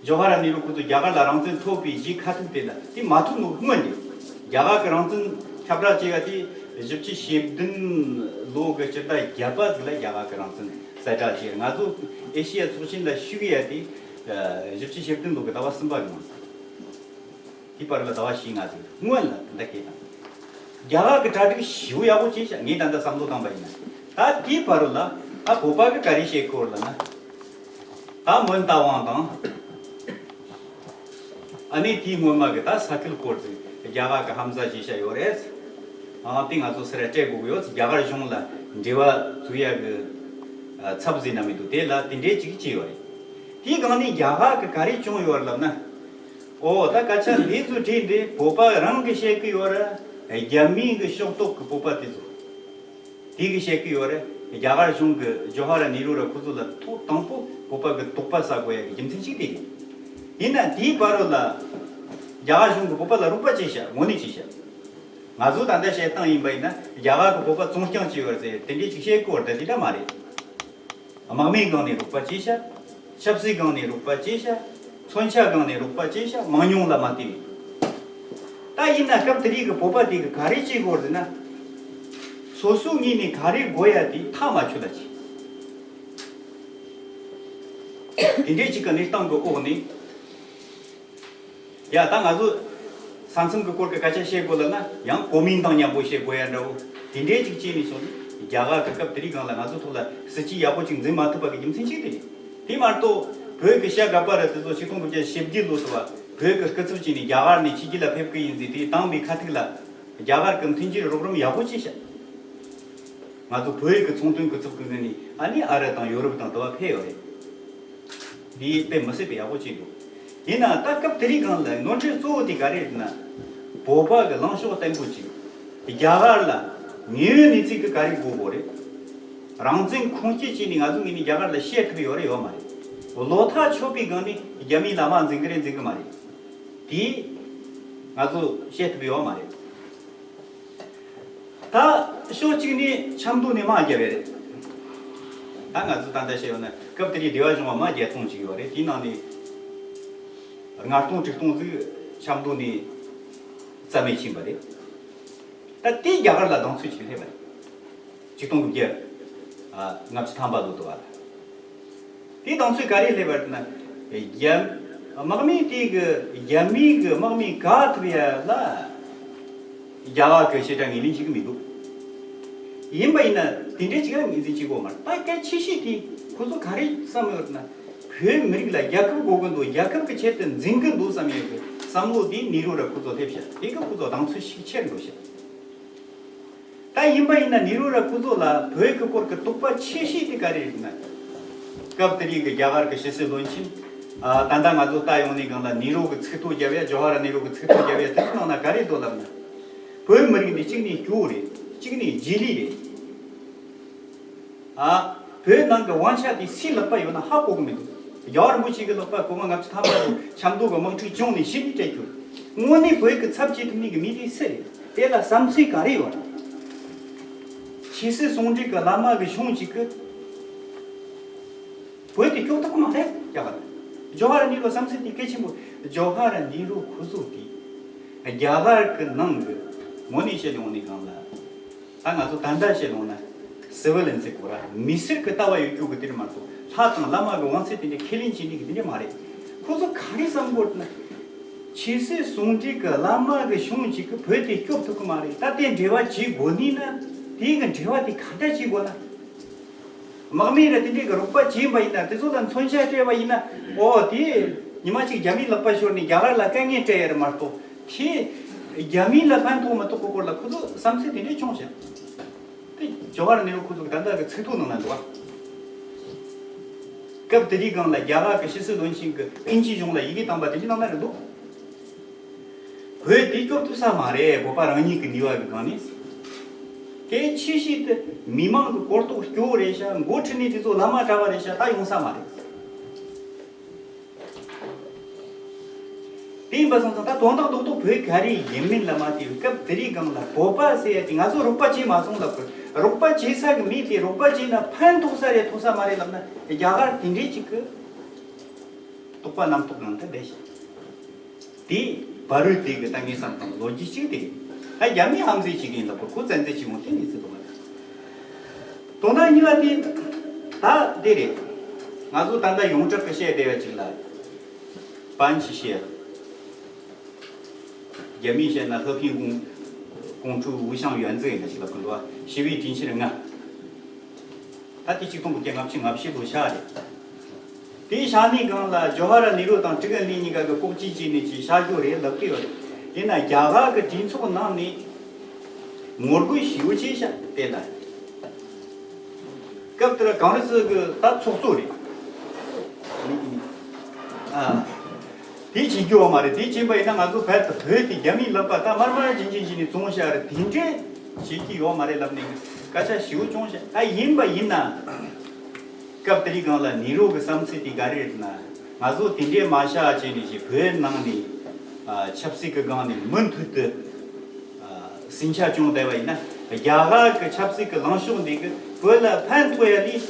ཇོ་ཧ་ར་ནེ་རུ་ཁོ་ཚོ་རྒྱ་གར་ལ་རང་བཙན་ཐོབ་པའི་རྗེས་ཁ་ཐུག་དེ་ལ་དེ་མ་ཐུབ་ནོ་སྔོན་རེད། རྒྱ་གར་གྱི་རང་བཙན་ཁྱབ་བསྒྲགས་བྱས་པ་དེ་བཞི་བཅུ་ཞེ་བདུན་ལོ་གི་སྤྱི་ཟླ་བརྒྱད་པ་ཟིག་ལ་རྒྱ་གར་གྱི་རང་བཙན་གསལ་བསྒྲགས་བྱས། ང་ཚོ་ཨེ་ཤི་ཡ་ཚོགས་ཆེན་ལ་ཞུགས་ཡ་དེ་བཞི་བཅུ་ཞེ་བདུན་ལོ་གི་ཟླ་བ་གསུམ་པ་གི་ནང་། དེའི་བར་ལ་ཟླ་བ་བཞི་ལྔ་ཟིག་སྔོན་ལ་འདི་འདྲ་སྐད་བཏང་། རྒྱ་གར་གྱི་གྲ་སྒྲིག་ཞེ་པོ་ཡག་པོ་བྱས་ཤག་ངས་ད་ལྟ་བསམ་བློ་བཏང་པ་ཡིན་ན། ད་དེའི་བར་ལ་ཨ་བོད་པ་གི་ག་རེ་བཤད་ཀྱི་ཡོད་ལབ་ན། ད་མོན་རྟ་དབང་དང་། ཨ་ནི་དེའི་སྔོན་མ་གི་ད་ས་ཁུལ་སྐོར་ཟིག་རྒྱ་གར་གི་ཧམ་ཟ་བྱས་ཤག་ཡོད་རེད། ཨ་དེ་ང་ཚོ་སེ་ར་སྤྲད་དགོས་ཀྱི་ཡོད། རྒྱ་གར་གཞུང་ལ་འབྲེལ་བ་བཙུགས་ཡ་གི་ཨ་ཚབ་ཟིན་ན་མི་འདུག་དེ་ལ་དེ་འདྲས་ཅིག་བྱས་ཡོད་རེད། དེའི་སྒང་ནས་རྒྱ་གར་གི་ག་རེ་བྱུང་ཡོད་ལབ་ན། ཨོ་ད་སྐད་ཆ་འདི་ཚོ་དྲིས་འདི་བོད་པ་རང་གི་བཤད་ཀྱི་ཡོད་ར། རྒྱ་མིའི་གི་ཕྱོགས་གཏོགས་ཀྱི་བོད་པ་དེ་ཚོ། དེ་གི་བཤད་ཀྱི་ཡོད་ར། རྒྱ་གར་གཞུང་གི་ཇོ་ཧ་ར་ནེ་རུ་ར་ཁོ་ཚོ་ལ་ཐོག་དང་པོ་བོད་པ་གི་དོགས་པ་ཟ་དགོས་ཡ་གི་རྒྱུ་མཚན་ཞིག་དེ་རེད། ཡིན་ན་དེའི་བར་རོ་ལ། རྒྱ་གར་གཞུང་གི་བོད་པ་ལ་རོགས་པ་བྱས་ཤག་དངོས་གནས་བྱས་ཤག་ང་ཚོ་ད་ལྟ་བཤད་སྟངས་ཡིན་པ་ཡིན་ན་རྒྱ་གར་གི་བོད་པ་ཚོང་རྐྱང་བྱས་ཡོད་རེད་ཟེར་དེ་འདྲས་ཅིག་བཤད་ཀྱི་ཡོད་རེད། དེ་འདྲ་མ་རེད། དམག་མིའི་སྒང་ནས་རོགས་པ་བྱས་ཤག་ཆབ་སྲིད་སྒང་ནས་རོགས་པ་བྱས་ཤག་མཚོན་ཆ་སྒང་ནས་རོགས་པ་བྱས་ཤག་མང་ཉུང་ལ་མ་ལྟོས་པའི། ད་ཡིན་ན་སྐབས་དེ་རིགས་ཀྱི་བོད་པ་དེ་གི་ག་རེ་བྱེད་དགོས་རེད་ན། སོ་སོའི་ངོས་ནས་ག་རེ་དགོས་ཡ་དེ་ཐག་མ་ཆོད་ལ་བྱེད། དེ་འདྲའི་ཅིག་གི་གནས་སྟངས་ཀྱི་འོག་ནས། ཡ་ད་ང་ཚོ་ས་མཚམས་ཀྱི་སྐོར་གྱི་སྐད་ཆ་བཤད་དགོས་ལབ་ན་ཡང་གོ་མིན་ཏང་མཉམ་པོ་བཤད་དགོས་ཡ་འདྲ་བོ་དེ་འདྲའི་ཅིག་བྱས་ནས་སོང་ནས་རྒྱ་གར་གྱི་སྐབས་དེ་རིང་སྒང་ལ་ང་ཚོ་ཐོག་ལ་སྲིད་ཇུས་ཡག་པོ་ཅིག་འཛིན་མ་ཐུབ་པ་གི་རྒྱུ་མཚན་གཅིག་དེ་རེད། དེ་མ་གཏོགས་བོད་ཀྱི་བྱ་དགའ་པ་ར་དེ་ཚོ་ཆིག་སྟོང་དགུ་བརྒྱ་བཞི་བཅུ་ཞེ་བརྒྱད་ལོ་ཟེར་བ་བོད་ཀྱི་སྐུ་ཚབ་བྱས་ནས་རྒྱ་གར་ནས་ཕྱི་རྒྱལ་ལ་ཕེབས་ཀྱི་ཡིན་ཟེར་དེ་བཏང་བའི་ཁ་ཐུག་ལ་རྒྱ་གར་གྱི་མཐུན་རྐྱེན་རོགས་རམ་ཡག་པོ་བྱས་ཤག་ང་ཚོ་བོད་ཀྱི་ཚོང་དོན་སྐུ་ཚབ་ཀྱི་ངོས་ནས་ཨ་ནི་ཨ་རི་དང་ཡོ་རོབ་དང་དུ་བ་ཕེབས་ཡོད་རེད། འདི་དཔེ་མི་སྲིད་པའི་ཡག་པོ་བྱས་འདུག་ཡིན་ནའང་ད་སྐབས་དེ་རིང་སྒང་ལ་ནོར་འཁྲུལ་གཙོ་བོ་དེ་ག་རེ་རེད་ན། བོད་པ་གི་ལངས་ཕྱོགས་བརྟན་པོ་ཅིག་རྒྱ་གར་ལ་དངོས་ཡོད་གནས་ཚུལ་གི་ག་རེ་དགོས་དགོས་རེད། རང་བཙན་ཁུངས་སྐྱེལ་བྱས་ནས་ང་ཚོ་ངོས་ནས་རྒྱ་གར་ལ་བཤད་ཐུབ་ཡོད་རེད་ཡོད་མ་རེད། བློ་ཐག་ཆོད་པའི་སྒང་ནས་རྒྱ་མིའི་ལམ་མ་འཛིན་གི་རེད་འཛིན་གི་མ་རེད། དེ་ང་ཚོ་བཤད་ཐུབ་ཡོད་མ་རེད། ད་ཕྱོགས་གཅིག་ནས་ཆབ་མདོ་ནས་དམག་བརྒྱབ་ཡོད་རེད། ད་ང་ཚོ་ད་ལྟ་བཤད་ཡོད་ན་སྐབས་དེ་རིང་སྡེ་བ་གཞུང་བ་དམག་བརྒྱད་སྟོང་ཅིག་ཡོད་རེད། དེའི་ནང་ནས་ལྔ་སྟོང་དྲུག་སྟོང་ཟིག་ཆབ་མདོ་ནས་རྩ་མེད་ཕྱིན་པ་རེད། ད་དེ་རྒྱ་གར་ལ་གདེང་ཚོད་ཅིག་སླེབས་པ་རེད། ཆིག་སྟོང་དགུ་བརྒྱ་ལྔ་བཅུ་ཐམ་པ་ལོ་དུ་བ་ལ། དེའི་གདེང་ཚོད་ག་རེ་སླེབས་པ་རེད་ན། རྒྱ་དམག་མི་དེ་གི་རྒྱ་མི་གི་དམག་མི་ག་ཐུབ་ཡ་ལ་རྒྱ་གར་གི་བྱེད་སྒྲ་ངོས་ལེན་བྱེད་གི་མི་འདུག་ཡིན་པ་ཡིན་ན་དེ་འདྲའི་ཅིག་ཡང་ངོས་འཛིན་བྱེད་དགོས་མ་རེད། ད་སྐད་ཆ་བཤད་དེ་ཁོ་ཚོ་ག་རེ་བསམ་ཡོད་ན། བོད་མི་རིགས་ལ་རྒྱལ་ཁབ་དགོས་གི་འདུག་རྒྱལ་ཁབ་ཀྱི་ཆེད་དུ་འཛིང་གི་འདུག་བསམ་ཡོད་གི་བསམ་བློ་དེ་ནེ་རུ་ར་ཁོ་ཚོ་སླེབས་ཤག་དེ་གི་ཁོ་ཚོ་གདེང་ཚོད་ཤུགས་ཆེར་འགྲོ་ཤག་ད་ཡིན་པ་ཡིན་ན་ནེ་རུ་ར་ཁོ་ཚོ་ལ་བོད་ཀྱི་སྐོར་གྱི་དོགས་པ་ཆེ་ཤོས་དེ་ག་རེ་རེད་ན། སྐབས་དེ་རིང་གི་རྒྱ་གར་གྱི་ཕྱི་སྲིད་བློན་ཆེན། ཨ་ད་ལྟ་ང་ཚོ་ལྟ་ཡོང་ནས་སྒང་ལ་ནེ་རུ་གི་ཚིག་ཐོ་བརྒྱབ་ཡ་ཇོ་ཧ་ར་ནེ་རུ་གི་ཚིག་ཐོ་བརྒྱབ་ཡ་དེ་ཚོ་ནང་ན་ག་རེ་འདུག་ལབ་ན། བོད་མི་རིགས་འདི་གཅིག་ནས་སྐྱོ་བོ་རེད། གཅིག་ནས་རྗེས་ལུས་རེད། ཨ། བོད་ནང་གི་དབང་ཆ་དེ་སུའི་ལག་པ་ཡོད་ན་ཧ་གོ་གི་མི་འདུག་རྒྱལ་བ་རིན་པོ་ཆེ་གི་ལག་པ་སྐུ་ངོ་ལྔ་བཅུ་ཐམ་པ་དང་ཆབ་མདོ་གི་དམག་འཁྲུག་བྱུང་ནས་ཕྱི་ནས་སྤྲད་རྒྱུ། དངོས་གནས་བོད་ཀྱི་ཚབ་བྱེད་ཐུབ་མཁན་གི་མི་དེ་སུ་རེད། དེ་ལ་བསམ་ཚུལ་ག་རེ་ཡོད་རེད། ཆོས་སྲིད་ཟུང་འབྲེལ་གི་བླ་མ་གི་གཞུང་གཅིག་གི་བོད་དེ་སྐྱོབ་ཐུབ་ཀྱི་མ་རེད་རྒྱ་གར། ཇོ་ཧ་ར་ནེ་རུ་བསམ་ཚུལ་དེ་གལ་ཆེན་པོ། ཇོ་ཧ་ར་ནེ་རུ་ཁོ་ཚོ་དེ་རྒྱ་གར་གི་ནང་གི་དངོས་གནས་བཤད་ཡོང་ནས་གང་ལ། ད་ང་ཚོ་ད་ལྟ་བཤད་ཡོང་ན། སི་ཝི་ལིན་ཟེར་དགོས་ར་མི་སེར་གི་ལྟ་བ་ཡོད་རྒྱུ་གི་དེ་འདྲ་མ་གཏོགས་ལྷ་དང་བླ་མ་གི་དབང་ཚད་དེ་འདྲ་ཁས་ལེན་བྱེད་ནི་གི་དེ་འདྲ་མ་རེད། ཁོ་ཚོ་ག་རེ་བསམ་དགོས་ན། ཆོས་སྲིད་ཟུང་འབྲེལ་གྱི་བླ་མ་གི་གཞུང་གཅིག་གིས་བོད་དེ་སྐྱོབ་ཐུབ་ཀྱི་མ་རེད། ད་དེ་འབྲེལ་བ་བྱེད་དགོས་ནི་ན། དེ་གི་འབྲེལ་བ་དེ་ག་འདྲ་བྱེད་དགོས་ན། དམག་མི་ར་དེ་འདྲས་ཀྱི་རོགས་པ་བྱེད་པ་ཡིན་ན། དེ་ཚོ་ལ་མཚོན་ཆ་སྤྲད་པ་ཡིན་ན། ཨོ་དེ་ཉི་མ་གཅིག་རྒྱ་མིའི་ལག་པ་ཤོར་ནས་རྒྱ་གར་ལ་དཀའ་ངལ་སྤྲད་ཡ་རེད་མ་གཏོགས། དེ་རྒྱ་མི་ལ་ཕན་ཐོགས་མི་ཐོགས་ཀྱི་སྐོར་ལ་ཁོ་ཚོ་བསམ་ཚུལ་དེ་འདྲས་བྱུང་ཤག་དེ་ཇོ་ཧར་ནེ་རུ་ཁོ་ཚོ་གི་ད་ལྟ་གི་ཚིག་ཐོ་ནང་ལ་འདུག་བ། སྐབས་དེ་དུས་སྒང་ལ་རྒྱ་གར་གྱི་ཕྱི་སྲིད་བློན་ཆེན་གྱིས་དབྱིན་ཇིའི་གཞུང་ལ་ཡི་གེ་བཏང་པ་དེ་འདྲའི་ནང་ན་རེད་འདུག་བོད་དེ་སྐྱོབ་ཐུབ་ས་མ་རེད། བོད་པ་རང་ཉིད་ཀྱི་ནུས་པ་གི་སྒང་ནས། གལ་ཆེ་ཤོས་དེ་མི་མང་གི་གོ་རྟོགས་སྐྱོ་བོ་རེད་ཤག་འགོ་ཁྲིད་ནས་དེ་ཚོ་ལམ་མ་དྲ་བ་རེད་ཤག་ད་ཡོང་ས་མ་རེད། དེ་ཡིན་པ་སོང་ཙང་ད་དོན་དག་རྡོག་རྡོག་བོད་ག་རེ་ཡིན་མིན་ལ་མ་ལྟོས་པའི་སྐབས་དེ་རིང་སྒང་ལ་བོད་པ་ཟེར་ཡ་དེ་ང་ཚོ་རོགས་པ་བྱེད་མ་སོང་ལབ་དགོས། རོགས་པ་བྱེད་ས་གི་མི་དེ་རོགས་པ་བྱེད་ན་ཕན་ཐོགས་ས་རེད་ཐོགས་ས་མ་རེད་ལབ་ན། རྒྱ་གར་དེ་འདྲས་ཅིག་གི་དོགས་པ་རྣམ་རྟོག་སྒང་དུ་བསྡད་ཤག་དེ་བ་རུ་དེ་གི་ད་ངས་བསམ་བཏང་ལོ་རྒྱུས་གཅིག་དེ། ད་རྒྱ་མི་ཧམ་ཟས་བྱེད་ཀྱི་ཡིན་ལབ་དགོས། ཁོ་བཙན་འཛུལ་བྱེད་འོང་དེ་ངས་ཚིག་དོགས་མ་རེད། དོན་དག་གཉིས་པ་དེ་ད་དེ་རེད། ང་ཚོ་ད་ལྟ་ཡོངས་གྲགས་ཀྱི་བཤད་བསྡད་པ་ཅིག་ལ། 搬器械། རྒྱ་མིས་བཤད་ན་和平公公主无相原则 ཡིན་ན་ཞིག་ལ་ཕུལ་བ། ཞི་བའི་དྲིན་ཆེན་ལྔ། ད་དེ་ཆིག་སྟོང་དགུ་བརྒྱ་ལྔ་བཅུ་ང་བཞི་ལོ་ཤག་རེད། དེའི་ཤག་ནི་སྒང་ལ་ཇོ་ཧ་ར་ནེ་རུ་དང་ཀྲི་གན་ལི་གཉིས་ཀ་གི་ལྐོག་ཇུས་བྱས་ནས་ཅིག་ཤར་རྒྱུ་རེད་ལབ་ཀྱི་ཡོད་རེད། ཡིན་ན་རྒྱ་གར་གི་གྲོས་ཚོགས་ནང་ནས་ངོ་རྒོལ་ཞེ་པོ་བྱས་ཤག་དེ་ལ། སྐབས་དེར་གངས་རི་སི་གི་ད་ཚོགས་གཙོ་རེད། ཨ། དེ་བྱེད་རྒྱུ་ཡོད་མ་རེད། དེ་བྱེད་པ་ཡིན་ན་ང་ཚོ་བོད་དུ་བོད་དེ་རྒྱ་མིའི་ལག་པ་ད་དམར་དམར་རྗེན་རྗེན་བྱས་ནས་བཙོང་བཞག་རེད། དེ་འདྲས་བྱེད་ཀྱི་ཡོད་མ་རེད་ལབ་ནས་སྐད་ཆ་ཞེ་པོ་བྱུང་ཤག་ཨ། ཡིན་པ་ཡིན་ན། སྐབས་དེ་རིང་སྒང་ལ་ནེ་རུ་གི་བསམ་ཚུལ་དེ་ག་རེ་རེད་ན། ང་ཚོ་དེ་འདྲས་མ་བྱ་བྱས་ནས་ཅིག་བོད་ནང་ནས་ཨ། ཆབ་སྲིད་ཀྱི་སྒང་ནས་མུ་མཐུད་དུ་ཨ། ཟིང་ཆ་བྱུང་བསྡད་པ་ཡིན་ན། རྒྱ་གར་གྱི་ཆབ་སྲིད་ཀྱི་ལངས་ཕྱོགས་འདི་གིས་བོད་ལ་ཕན་ཐོགས་ཡ་ལས།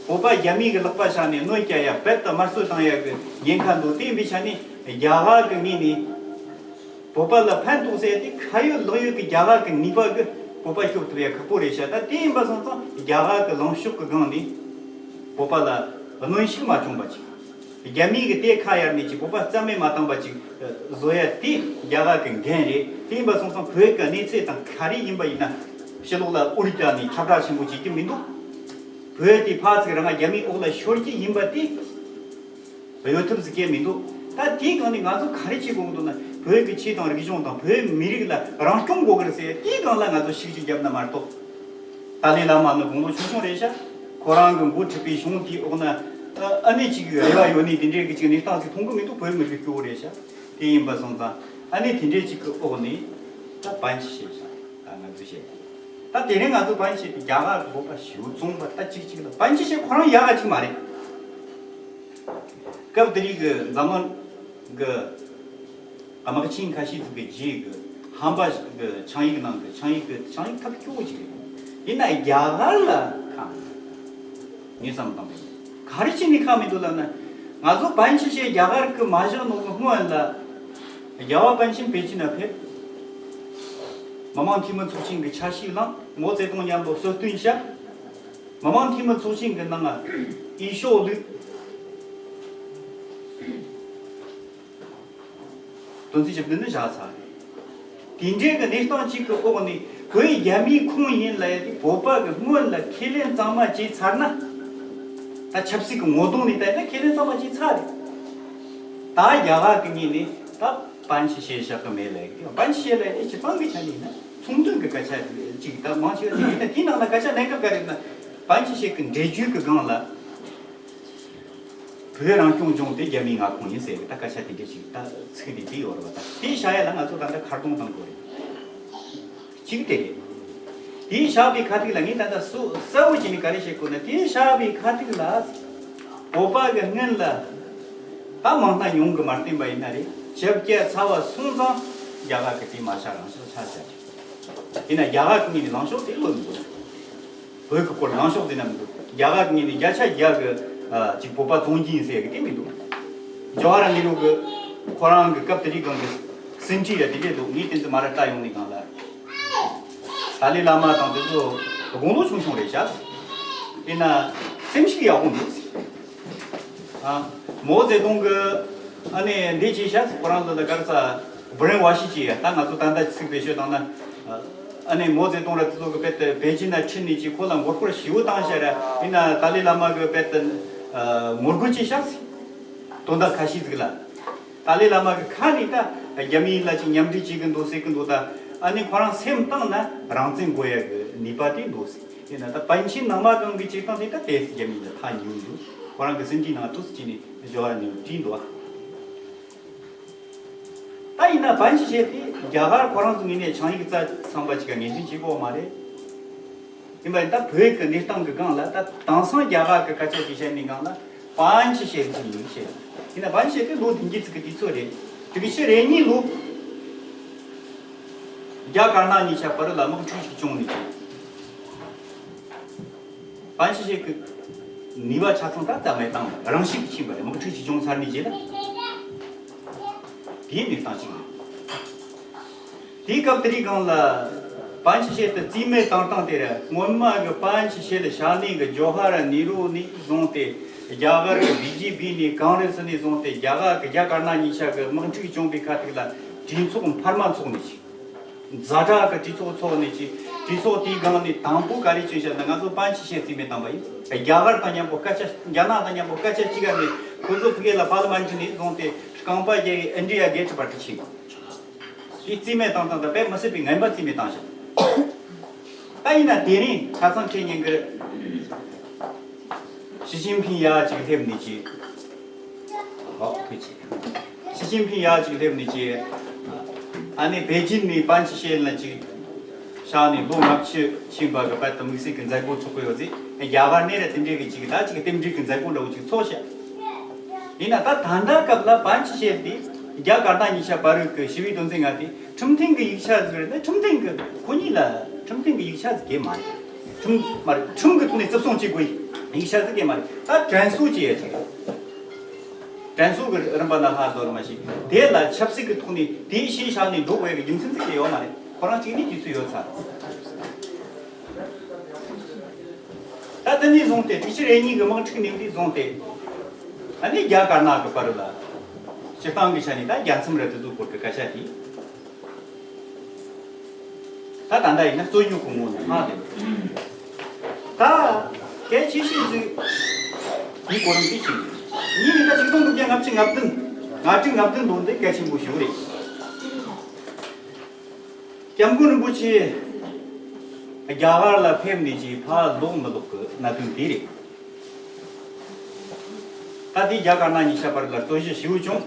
བོད་པ་རྒྱ་མི་གི་ལག་པ་བཞག་ནས་གནོད་སྐྱེལ་ཡ། རྦད་དེ་དམར་གསོད་བཏང་ཡ་གི་ཉེན་ཁ་འདུག་དེ་ཡིན་པའི་ཆ་ནས་རྒྱ་གར་གྱི་ངོས་ནས་བོད་པ་ལ་ཕན་ཐོགས་ཟེར་ཡ་དེ་ཁ་ཡོད་ལག་ཡོད་ཀྱི་རྒྱ་གར་གྱི་ནུས་པ་གིས་བོད་པ་སྐྱོབ་ཐུབ་ཡ་ཁག་པོ་རེད་ཤག་ད་དེ་ཡིན་པ་སོང་ཙང་རྒྱ་གར་གྱི་ལངས་ཕྱོགས་ཀྱི་སྒང་ནས་བོད་པ་ལ་གནོན་ཤུགས་མ་བྱུང་བ་ཅིག་རྒྱ་མིའི་གི་དེ་ཁ་གཡར་ནས་ཅིག་བོད་པ་རྩ་མེད་མ་བཏང་བ་ཅིག་བཟོ་ཡ་དེ་རྒྱ་གར་གི་འགན་རེད། དེ་ཡིན་པ་སོང་ཙང་བོད་གི་གནས་ཚད་དང་ག་རེ་ཡིན་པ་ཡིན་ན་ཕྱི་ལོགས་ལ་ཨོ་རི་རྒྱ་ནས་ཁྱབ་བསྒྲགས་ཆེན་པོ་བྱེད་ཀྱི་མི་འདུག་བོད་དེ་ཕར་ཚུར་རང་རྒྱ་མིའི་འོག་ལ་ཤོར་གྱི་ཡིན་པ་དེ་གཡོལ་ཐབས་ཟིག་གས་མི་འདུག་ད་དེའི་སྒང་ནས་ང་ཚོ་ག་རེ་བྱེད་དགོས་འདུག་ན། བོད་ཀྱི་ཆོས་དང་རིག་གཞུང་དང་བོད་མི་རིགས་ལ་རང་སྐྱོང་དགོས་ཀྱི་རེད་ཟེར། དེའི་སྒང་ལ་ང་ཚོ་ཤུགས་ཅིག་བརྒྱབ་ན་མ་གཏོགས། ཏཱ་ལའི་བླ་མ་ནི་དགུང་ལོ་ཆུང་ཆུང་རེད་ཤག་ཁོ་རང་གི་འགོ་ཁྲིད་པའི་གཞུང་དེའི་འོག་ན་ཨ་ཨ་ནི་གཅིག་གི་རེ་བ་ཡོད་ནི་དེ་འདྲའི་གི་གཅིག་གནས་སྟངས་ཤིག་མཐོང་གི་མི་འདུག་བོད་མི་རིགས་སྐྱོ་བོ་རེད་ཤག་དེ་ཡིན་པ་སོང་ཙང་ཨ་ནི་དེ་འདྲའི་གཅིག་གི་འོག་ནས་ད་搬器械་ཤག་ད་ང་ཚོས་བཤད། ད་དེ་རིང་ང་ཚོ་搬器械་དེ་རྒྱ་གར་གི་བོད་པ་ཞེ་པོ་བཙོང་པ་ད་གཅིག་གཅིག་ལ་搬器械་ཁོ་རང་ཡག་ག་གཅིག་མ་རེད། སྐབས་དེ་རིང་གི་འཛམ་གླིང་གི་དམག་ཆེན་ཁ་ཤས་ཟིག་གི་རྗེས་ཀྱི་ཧམ་པ་གི་ཆིངས་ཡིག་ནང་གི་ཆིངས་ཡིག་གི་ཆིངས་ཡིག་ཐབས་སྐྱོ་བོ་ཅིག་རེད། ཡིན་ན་རྒྱ་གར་ལ་ཁག་ངས་བསམ་བཏང་པ་ཡིན། ག་རེ་བྱས་ནས་ཁག་མི་འདུག་ལབ་ན། ང་ཚོ་搬器械་རྒྱ་གར་གི་མ་བཞག་ནོ་གི་སྔོན་ལ་རྒྱལ་བ་པཎ་ཆེན་པེ་ཅིན་ན་ཕེབས། མི་དམངས་འཐུས་མི་ཚོགས་ཆེན་གི་ཆ་ཤས་བླངས། མའོ་ཙེ་ཏུང་མཉམ་དུ་གསོལ་སྟོན་བྱས། མི་དམངས་འཐུས་མི་ཚོགས་ཆེན་གི་ནང་ཨི་ཤོག་བླུགས། དོན་ཚན་བཞི་བདུན་ནི་བཞག་ཚར་རེད། དེ་འདྲའི་གི་གནས་སྟངས་གཅིག་གི་འོག་ནས་བོད་རྒྱ་མིའི་ཁོངས་ཡིན་ལབ་ཡ་དེ་བོད་པ་གི་སྔོན་ལ་ཁས་ལེན་གཙང་མ་བྱས་ཚར་ན། ད་ཆབ་སྲིད་ཀྱི་ངོ་གདོང་ནས་བལྟས་ན་ཁས་ལེན་གཙང་མ་བྱས་ཚར་རེད། ད་རྒྱ་གར་གི་ངོས་ནས་ད་搬器械་བཞག་གི་མེད་ལབ་ཡ་དེ། 搬器械་ལབ་ཡ་དེ་སྤྱི་བཏང་གི་ཆ་ནས་ཡིན་ན་ཚོང་དོན་གི་སྐད་ཆ་ཅིག་ད་མང་ཆེ་བ་ཅིག་ཡིན་ན་དེའི་ནང་ལ་སྐད་ཆ་གནད་འགག་ག་རེ་ཡོད་ན། 搬器械་གི་འགྲེལ་བརྗོད་ཀྱི་སྒང་ལ། བོད་རང་སྐྱོང་ལྗོངས་དེ་རྒྱ་མིའི་མངའ་ཁོངས་ཡིན་ཟེར་གི་ད་སྐད་ཆ་དེ་འདྲ་ཞིག་ད་ཚིག་དེ་འདི་ཡོད་རེད་བ། ད་དེ་བཞག་ཡ་ལ་ང་ཚོ་ད་ལྟ་ཁ་རྡུང་གཏོང་དགོས་རེད། གཅིག་དེ་རེད། དེ་བཞག་པའི་ཁ་ཐུག་ལ་ངས་ད་ལྟ་སུ་གསལ་བོ་བྱས་ནས་ག་རེ་བཤད་དགོས་ན། དེ་བཞག་པའི་ཁ་ཐུག་ལ་བོད་པ་གི་སྔོན་ལ་ད་མང་སྣ་ཉུང་གི་མ་བསྟན་པ་ཡིན་ན་རེད། བཅོ་བརྒྱད་ཚར་བ་སོང་ཙང་རྒྱ་གར་གི་དེ་མ་བཞག་རང་བཞག་ཆ་བཞག་ཡིན་ན་རྒྱ་གར་གི་ངོས་ནས་ལངས་ཕྱོགས་དེ་ལོན་མི་འདུག་བོད་ཀྱི་སྐོར་ལངས་ཕྱོགས་དེ་ནམ་འདུག་རྒྱ་གར་གི་ངོས་ནས་བརྒྱ་ཆ་བརྒྱ་གི་ཨ་ཅིག་བོད་པ་བཙོང་རྒྱུ་ཡིན་ཟེར་གི་དེ་མི་འདུག་ཇོ་ཧར་ལ་ནེ་རུ་གི་ཁོ་རང་གི་སྐབས་དེ་དུས་སྒང་གི་ཟིན་བྲིས་ཡ་དེ་འདྲས་འདུག་ངས་དེ་ཚོ་མ་ར་ལྟ་ཡོང་ནས་སྒང་ལ། ཏཱ་ལའི་བླ་མ་དང་དེ་ཚོ་དགུང་ལོ་ཆུང་ཆུང་རེད་ཤག་ཡིན་ན་སེམས་ཤུགས་ཡག་པོ་འདུག་ཨ། མའོ་ཙེ་ཏུང་གི་ ཨ་ནི་འདི་ཅི་ཤག་ཁོ་རང་ཚོ་ལ་ག་རེ་ཟ། བུ་རིན་བ་ཤི་ཅི་ཡ། ད་ང་ཚོ་ད་ལྟ་ཚིག་བེད་སྤྱོད་བཏང་ན། ཨ་ནི་མའོ་ཙེ་ཏུང་ར་དེ་ཚོ་གི་བེད་དེ་པེ་ཅིན་ན་ཁྲིད་ནས་ཅི་ཁོ་ལ་མགོ་སྐོར་ཞེ་པོ་བཏང་ཤག་ར། ཡིན་ན་ཏཱ་ལའི་བླ་མ་གི་བེད་དེ་ངོ་རྒོལ་ཅི་ཤག་ཟེར། དོན་དག་ཁ་ཤས་ཟིག་ལ། ཏཱ་ལའི་བླ་མ་གི་ཁ་ནས་ད་རྒྱ་མི་ལ་ཅིག་མཉམ་འབྲེལ་བྱེད་གི་འདུག་ཟེར་གི་འདུག་ད། ཨ་ནི་ཁོ་རང་སེམས་བཏང་ན་རང་བཙན་དགོས་ཡ་གི་ནུས་པ་དེ་འདུག་ཟེར། དེ་ན་ད་པཎ་ཆེན་ནང་མ་གང་གི་བྱེད་སྟངས་དེ་ད་ཏོག་ཙམ་རྒྱ་མི་ལ་ཐག་ཉེ་བོ་འདུག་ཁོ་རང་གི་ཟིན་བྲིས་ནང་ཏོག་ཙམ་ཅིག་ནས་སྦྱོར་བ་ནས་བྲིས་འདུག་ད་ཡིན་ན་པཎ་ཆེན་ཞེས་དེ་རྒྱ་གར་ཁོ་རང་ཚོ་ངོས་ནས་ཆིངས་ཡིག་རྩ་ཚང་པ་ཅིག་ག་ངོས་འཛིན་བྱེད་དགོས་མ་རེད། ཡིན་པ་ཡིན་ད་བོད་ཀྱི་གནས་སྟངས་ཀྱི་སྒང་ལ་ད་དེང་སང་རྒྱ་གར་གྱི་སྐད་ཆ་ཅིག་བཤད་ནས་སྒང་ལ་པཎ་ཆེན་ཞེས་ཅིག་ཡིན་ཞེས། ཡིན་ན་པཎ་ཆེན་ཞེས་དེ་ལོ་བདུན་བརྒྱད་ཙམ་གྱི་དུས་ཚོད་རེད། དེ་གི་ཕྱི་རེ་གཉིས་ལོ་རྒྱ་དཀར་ནག་གཉིས་ཆ་བར་ལ་དམག་འཁྲུག་ཅིག་བྱུང་ནས་ཅིག་པཎ་ཆེན་ཞེས་ཀྱི་ནུས་པ་ཆ་ཚང་ད་རྩ་མེད་བཏང་རང་ཤུགས་ཀྱིས་ཕྱིན་པ་རེད། དམག་འཁྲུག་ཅིག་བྱུང་ཚར་ནས་རྗེས་ལ་དེའི་གནས་སྟངས་ཤིག་རེད། དེའི་སྐབས་དེ་རིང་སྒང་ལ་པཎ་ཆེན་ཞེས་དེ་རྩིས་མེད་བཏང་སྟངས་དེ་རེད། སྔོན་མ་གི་པཎ་ཆེན་ཞེས་ལ་ཤར་གནས་གི་ཇོ་ཧར་ནེ་རུ་ནས་བཟུང་སྟེ་རྒྱ་གར་གི་བི་ཇེ་པི་ནས་ཀོང་རེ་སི་ནས་བཟུང་སྟེ་རྒྱ་གར་གི་རྒྱ་དཀར་ནག་གཉིས་ཆ་གི་དམག་འཁྲུག་བྱུང་པའི་ཁ་ཐུག་ལ་གྲོས་ཚོགས་འཕར་མ་འཚོགས་ནས་ཤིག་ཛ་དྲག་གི་གྲོས་ཚོགས་འཚོགས་ནས་ཀྱི་གྲོས་ཚོགས་དེའི་སྒང་ནས་དང་པོ་ག་རེ་བྱས་ཤག་ན། ང་ཚོ་པཎ་ཆེན་ཞེས་རྩིས་མེད་བཏང་པ་ཡིན། རྒྱ་གར་དང་མཉམ་པོ་སྐད་ཆ་རྒྱ་ནག་དང་མཉམ་པོ་སྐད་ཆ་གཅིག་ག་ནས་ཁོ་ཚོ་ཕ་གི་ལ་པར་ལི་མན་ཊི་ནས་བཟུང་སྟེ་རྐང་པ་རྒྱལ་ཨིན་ཌི་ཡ་གེ་ཊི་བར་དུ་ཕྱིན། དེ་རྩིས་མེད་བཏང་སྟངས་དང་དཔེ་མི་སྲིད་པའི་ངན་པ་རྩིས་མེད་བཏང་ཤག་ད་ཡིན་ན་དེ་རིང་ཁ་སང་ཁྲེ་ཉིན་གི་ཞི་ཅིན་ཕིང་ཡ་གཅིག་སླེབས་ནས་ཀྱི། ཨོ་ཁུ་ཆེ། ཞི་ཅིན་ཕིང་ཡ་གཅིག་སླེབས་ནས་ཀྱི། ཨ་ནི་པེ་ཅིན་ནས་པཎ་ཆེན་ཞེས་ལ་གཅིག་ཤར་ནས་ལོ་ལྔ་བཅུ་ཕྱིན་པ་གི་བར་དུ་དམིགས་བསལ་གྱི་མཛད་སྒོ་ཚོགས་ཀྱི་ཡོད་ཚེ་རྒྱ་གར་ནས་ར་དེ་འདྲའི་གི་གཅིག་ད་གཅིག་རྟེན་འབྲེལ་གྱི་མཛད་སྒོ་འདྲ་བོ་གཅིག་ཚོགས་ཤག་ཡིན་ན་ད་ད་ལྟ་སྐབས་ལ་པཎ་ཆེན་ཞེས་དེ་རྒྱ་དཀར་ནག་གཉིས་ཆ་བར་གྱི་ཞི་བའི་དོན་ཚན་ལྔ་དེ་ཁྲིམས་མཐུན་གྱི་ཡིག་ཆ་ཟིག་རེད་ན། ཁྲིམས་མཐུན་གྱི་ཁོ་གཉིས་ལ་ཁྲིམས་མཐུན་གྱི་ཡིག་ཆ་ཟིག་གས་མ་རེད། ཁྲིམས་མ་རེད། ཁྲིམས་ཀྱི་ཐོག་ནས་བརྩི་སྲུང་བྱེད་དགོས་ཡིག་ཆ་ཟིག་གས་མ་རེད། ད་དྲན་གསོ་བྱེད་ཡ་ཅིག་རེད། དྲན་གསོ་གི་རིམ་པ་ན་ཧ་ལོ་ར་མ་ཤེས། དེ་ལ་ཆབ་སྲིད་ཀྱི་ཐོག་ནས་དེའི་ཕྱིའི་ཤག་ནས་འགྲོ་དགོས་ཡ་གི་རྒྱུ་མཚན་ཟིག་གས་ཡོད་མ་རེད། ཁོ་རང་གཅིག་ནས་དུས་ཚོད་ཡོད་ཚར། ད་དེ་ནས་བཟུང་སྟེ་དྲུག་ཅུ་རེ་གཉིས་ཀྱི་དམག་འཁྲུག་ནས་དེ་བཟུང་སྟེ། ཨ་ནི་རྒྱ་དཀར་ནག་གི་བར་ལ་སྤྱིར་བཏང་གི་ཆ་ནས་ད་རྒྱལ་མཚམས་ར་དེ་ཚོའི་སྐོར་གྱི་སྐད་ཆ་དེ། ད་ད་ལྟ་ཡིན་ན་རྩོད་རྙོག་གི་ངོ་ནས་མ་རེད། ད་གལ་ཆེ་ཤོས་ཅིག་དེའི་གོ་རིམ་དེ་ཅིག་ཡིན། གཉིས་ནས་ད་ཆིག་སྟོང་དགུ་བརྒྱ་ལྔ་བཅུ་ང་བདུན་ང་དྲུག་ང་བདུན་ལོ་འདི་གལ་ཆེན་པོ་ཞིག་རེད། སྐྱབས་མགོན་རིན་པོ་ཆེ་རྒྱ་གར་ལ་ཕེབས་ནས་ཀྱི་ཕར་ལོག་མི་ལོག་གི་གནད་དོན་དེ་རེད། ད་ལྟའི་རྒྱ་དཀར་ནག་གཉིས་ཆ་བར་ལ་རྩོད་གཞི་ཞེ་པོ་བྱུང་།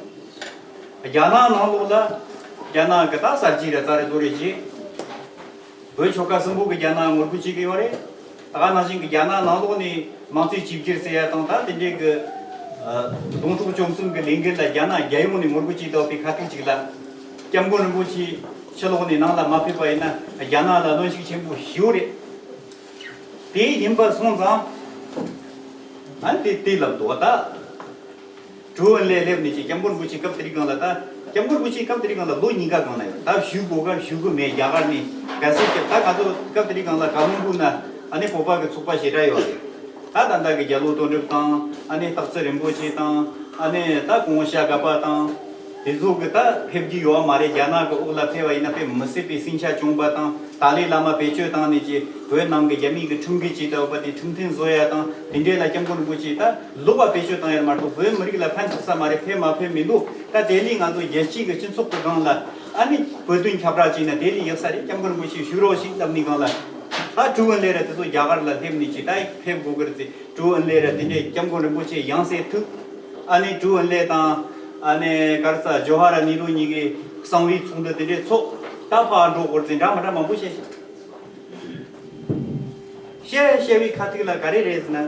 རྒྱ་ནག་ནང་ལོགས་ལ་རྒྱ་ནག་གི་ད་གསར་བརྗེ་རེད་ཙ་རེ་ཙོ་རེ་བྱས། བོད་ཆོལ་ཁ་གསུམ་པོ་གི་རྒྱ་ནག་ངོ་རྒོལ་བྱེད་ཀྱི་ཡོད་རེད། ད་ག་ནང་བཞིན་གྱི་རྒྱ་ནག་ནང་ལོགས་ནས་མང་གཙོའི་གཅིག་གྱུར་ཟེར་ཡ་དང་ད་དེ་འདྲའི་གི་ཨ་གདོང་ཐུག་བཅོམ་གསུམ་གྱི་ལས་འགུལ་ལ་རྒྱ་ནག་རྒྱལ་ཡོངས་ནས་ངོ་རྒོལ་བྱས་འདུག་པའི་ཁ་ཐུག་ཅིག་ལ། སྐྱབས་མགོན་རིན་པོ་ཆེ་ཕྱི་ལོགས་ནས་ནང་ལ་མ་ཕེབས་པ་ཡིན་ན་རྒྱ་ནག་ལ་གནོན་ཤུགས་ཆེན་པོ་ཞིག་ཡོད་རེད། དེ་ཡིན་པ་སོང་ཙང་། ཨ་དེ་དེ་ལབ་འདུག་ད། ཀྲུའུ་ཨིན་ལེ་སླེབས་ནས་ཀྱི་སྐྱབས་མགོན་རིན་པོ་ཆེ་སྐབས་དེ་རིང་སྒང་ལ་ད། སྐྱབས་མགོན་རིན་པོ་ཆེ་སྐབས་དེ་རིང་སྒང་ལ་ལོ་གཉིས་ཀ་སྒང་ལ་ཡོད། ད་བཞུགས་དགོས་ག་བཞུགས་གི་མེད། རྒྱ་གར་ནས་ག་ཟེར་གྱི་ད་ང་ཚོ་སྐབས་དེ་རིང་སྒང་ལ་ཀ་ལོན་སྦུག་ན་ཨ་ནི་བོད་པ་གི་ཚོགས་པ་ཞེ་དྲག་ཡོད་རེད། ད་ད་ལྟ་གི་རྒྱ་ལོ་དོན་གྲུབ་དང་ཨ་ནི་སྟག་འཚེར་རིན་པོ་ཆེ་དང་ཨ་ནི་ད་གོང་ཞྭ་སྒབ་པ་དང་། དེ་ཚོ་གི་ད་ཕེབས་རྒྱུ་ཡོད་མ་རེད། རྒྱ་ནག་གི་འོག་ལ་ཕེབས་པ་ཡིན་ན་དཔེ་མི་སྲིད་པའི་ཟིང་ཆ་བྱུང་པ་དང་ཏཱ་ལའི་བླ་མ་བེད་སྤྱོད་བཏང་ནས་ཀྱི་བོད་ནང་གི་རྒྱ་མི་གི་ཁྲིམས་འགལ་ཅིག་ལྟ་བུ་དེ་ཁྲིམས་མཐུན་བཟོ་ཡ་དང་དེ་འདྲས་ལ་སྐྱབས་མགོན་རིན་པོ་ཆེ་ད་ལོག་པ་བེད་སྤྱོད་བཏང་ཡ་མ་གཏོགས་བོད་མི་རིགས་ལ་ཕན་ཐོགས་ས་མ་རེད། ཕེབས་མ་ཕེབས་མི་འདུག་ད་དེ་ལས་ང་ཚོ་རྒྱལ་སྤྱི་གི་སྤྱི་ཚོགས་ཀྱི་སྒང་ལ་ཨ་ནི་བོད་དོན་ཁྱབ་བསྒྲགས་བྱས་ན་དེ་ལས་ཡག་ས་རེད། སྐྱབས་མགོན་རིན་པོ་ཆེ་བཞུགས་རོགས་ཞེས་ལབ་ནས་སྒང་ལ་ད་ཀྲུའུ་ཨིན་ལེ་ར་དེ་ཚོ་རྒྱ་གར་ལ་སླེབས་ནས་ཀྱི་ད་ཡིག་ཕེབས་དགོས་ཀྱི་རེད་ཟེར། ཀྲུའུ་ཨིན་ལེ་ར་དེ་འདྲས་སྐྱབས་མགོན་རིན་པོ་ཆེ་ཡང་སེ་ཐུག་ཨ་ནི་ཀྲུའུ་ཨིན་ལེ་དང་ཨ་ནི་ག་རེ་ཟ་ཇོ་ཧ་ར་ནེ་རུ་གཉིས་ཀྱི་གསང་བའི་ཚོགས་འདུ་དེ་འདྲས་ཚོགས། ད་ཕར་འགྲོ་དགོས་ཟེར་འདྲ་མི་འདྲ་མང་པོ་བཤད་ཤག་བཤད་བཤད་པའི་ཁ་ཐུག་ལ་ག་རེ་རེད་ཟེར་ན།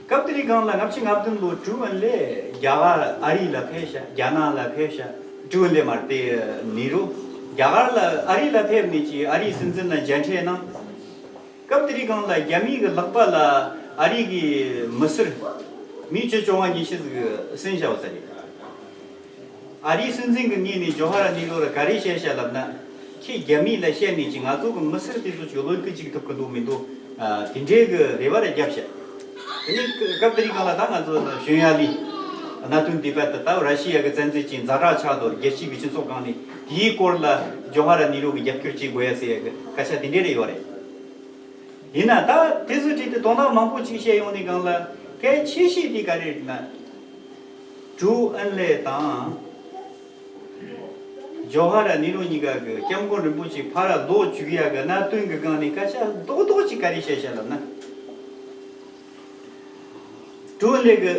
སྐབས་དེ་རིང་སྒང་ལ་ལྔ་བཅུ་ང་བདུན་ལོ་ཀྲུའུ་ཨིན་ལེ་རྒྱ་གར་ཨ་རི་ལ་ཕེབས་ཤག་རྒྱ་ནག་ལ་ཕེབས་ཤག་ཀྲུའུ་ཨིན་ལེ་མ་རེད་དེ་ནེ་རུ་རྒྱ་གར་ལ་ཨ་རི་ལ་ཕེབས་ནས་ཀྱི་ཨ་རིའི་སྲིད་འཛིན་ལ་མཇལ་འཕྲད་གནང་། སྐབས་དེ་རིང་སྒང་ལ་རྒྱ་མིའི་གི་ལག་པ་ལ་ཨ་རི་གི་མི་སེར་མི་བཅུ་བཅོ་ལྔ་ཉི་ཤུ་ཟིག་ཟིན་བཞག་པ་ཟེར་རེད། ཨ་རིའི་སྲིད་འཛིན་གི་ངོས་ནས་ཇོ་ཧ་ར་ནེ་རུ་ལ་ག་རེ་བཤད་ཤག་ལབ་ན། ཁྱེད་རྒྱ་མི་ལ་བཤད་ནས་ཀྱི་ང་ཚོ་གི་མི་སེར་དེ་ཚོ་ཅིག་བློ་འགྱོད་ཅིག་ཐུབ་གི་འདུག་མི་འདུག་ཨ་དེ་འདྲའི་གི་རེ་བ་ར་བརྒྱབ་ཤག་དེ་ནས་སྐབས་དེ་རིང་སྒང་ལ་ད་ང་ཚོ་ཞོན་ཡ་ལི་གནད་དོན་དེ་བར་དུ་ད་ར་ཤི་ཡ་གི་བཙན་འཛུལ་གྱི་ཛ་དྲག་ཆགས་འདུག་རྒྱལ་སྤྱི་གི་སྤྱི་ཚོགས་སྒང་ནས་དེའི་སྐོར་ལ་ཇོ་ཧ་ར་ནེ་རུ་གི་རྒྱབ་སྐྱོར་བྱེད་དགོས་ཡ་ཟེར་ཡ་གི་སྐད་ཆ་དེ་འདྲས་རེ་ཡོད་རེད། ཡིན་ན་ད་དེ་ཚོ་བྲིས་ཏེ་དོན་དག་མང་པོ་ཅིག་བཤད་ཡོང་ནས་སྒང་ལ་གལ་ཆེ་ཤོས་དེ་ག་རེ་རེད་ན། ཀྲུའུ་ཨེན་ལེ་དང་ཇོ་ཧ་ར་ནེ་རུ་གཉིས་ཀ་གི་སྐྱབས་མགོན་རིན་པོ་ཆེ་ཕར་ལོག་བཅུག་ཡ་གི་གནད་དོན་གི་སྒང་ནས་སྐད་ཆ་རྡོག་རྡོག་ཅིག་ག་རེ་བཤད་བཤད་ལབ་ན། ཀྲུའུ་ཨེན་ལེ་གི་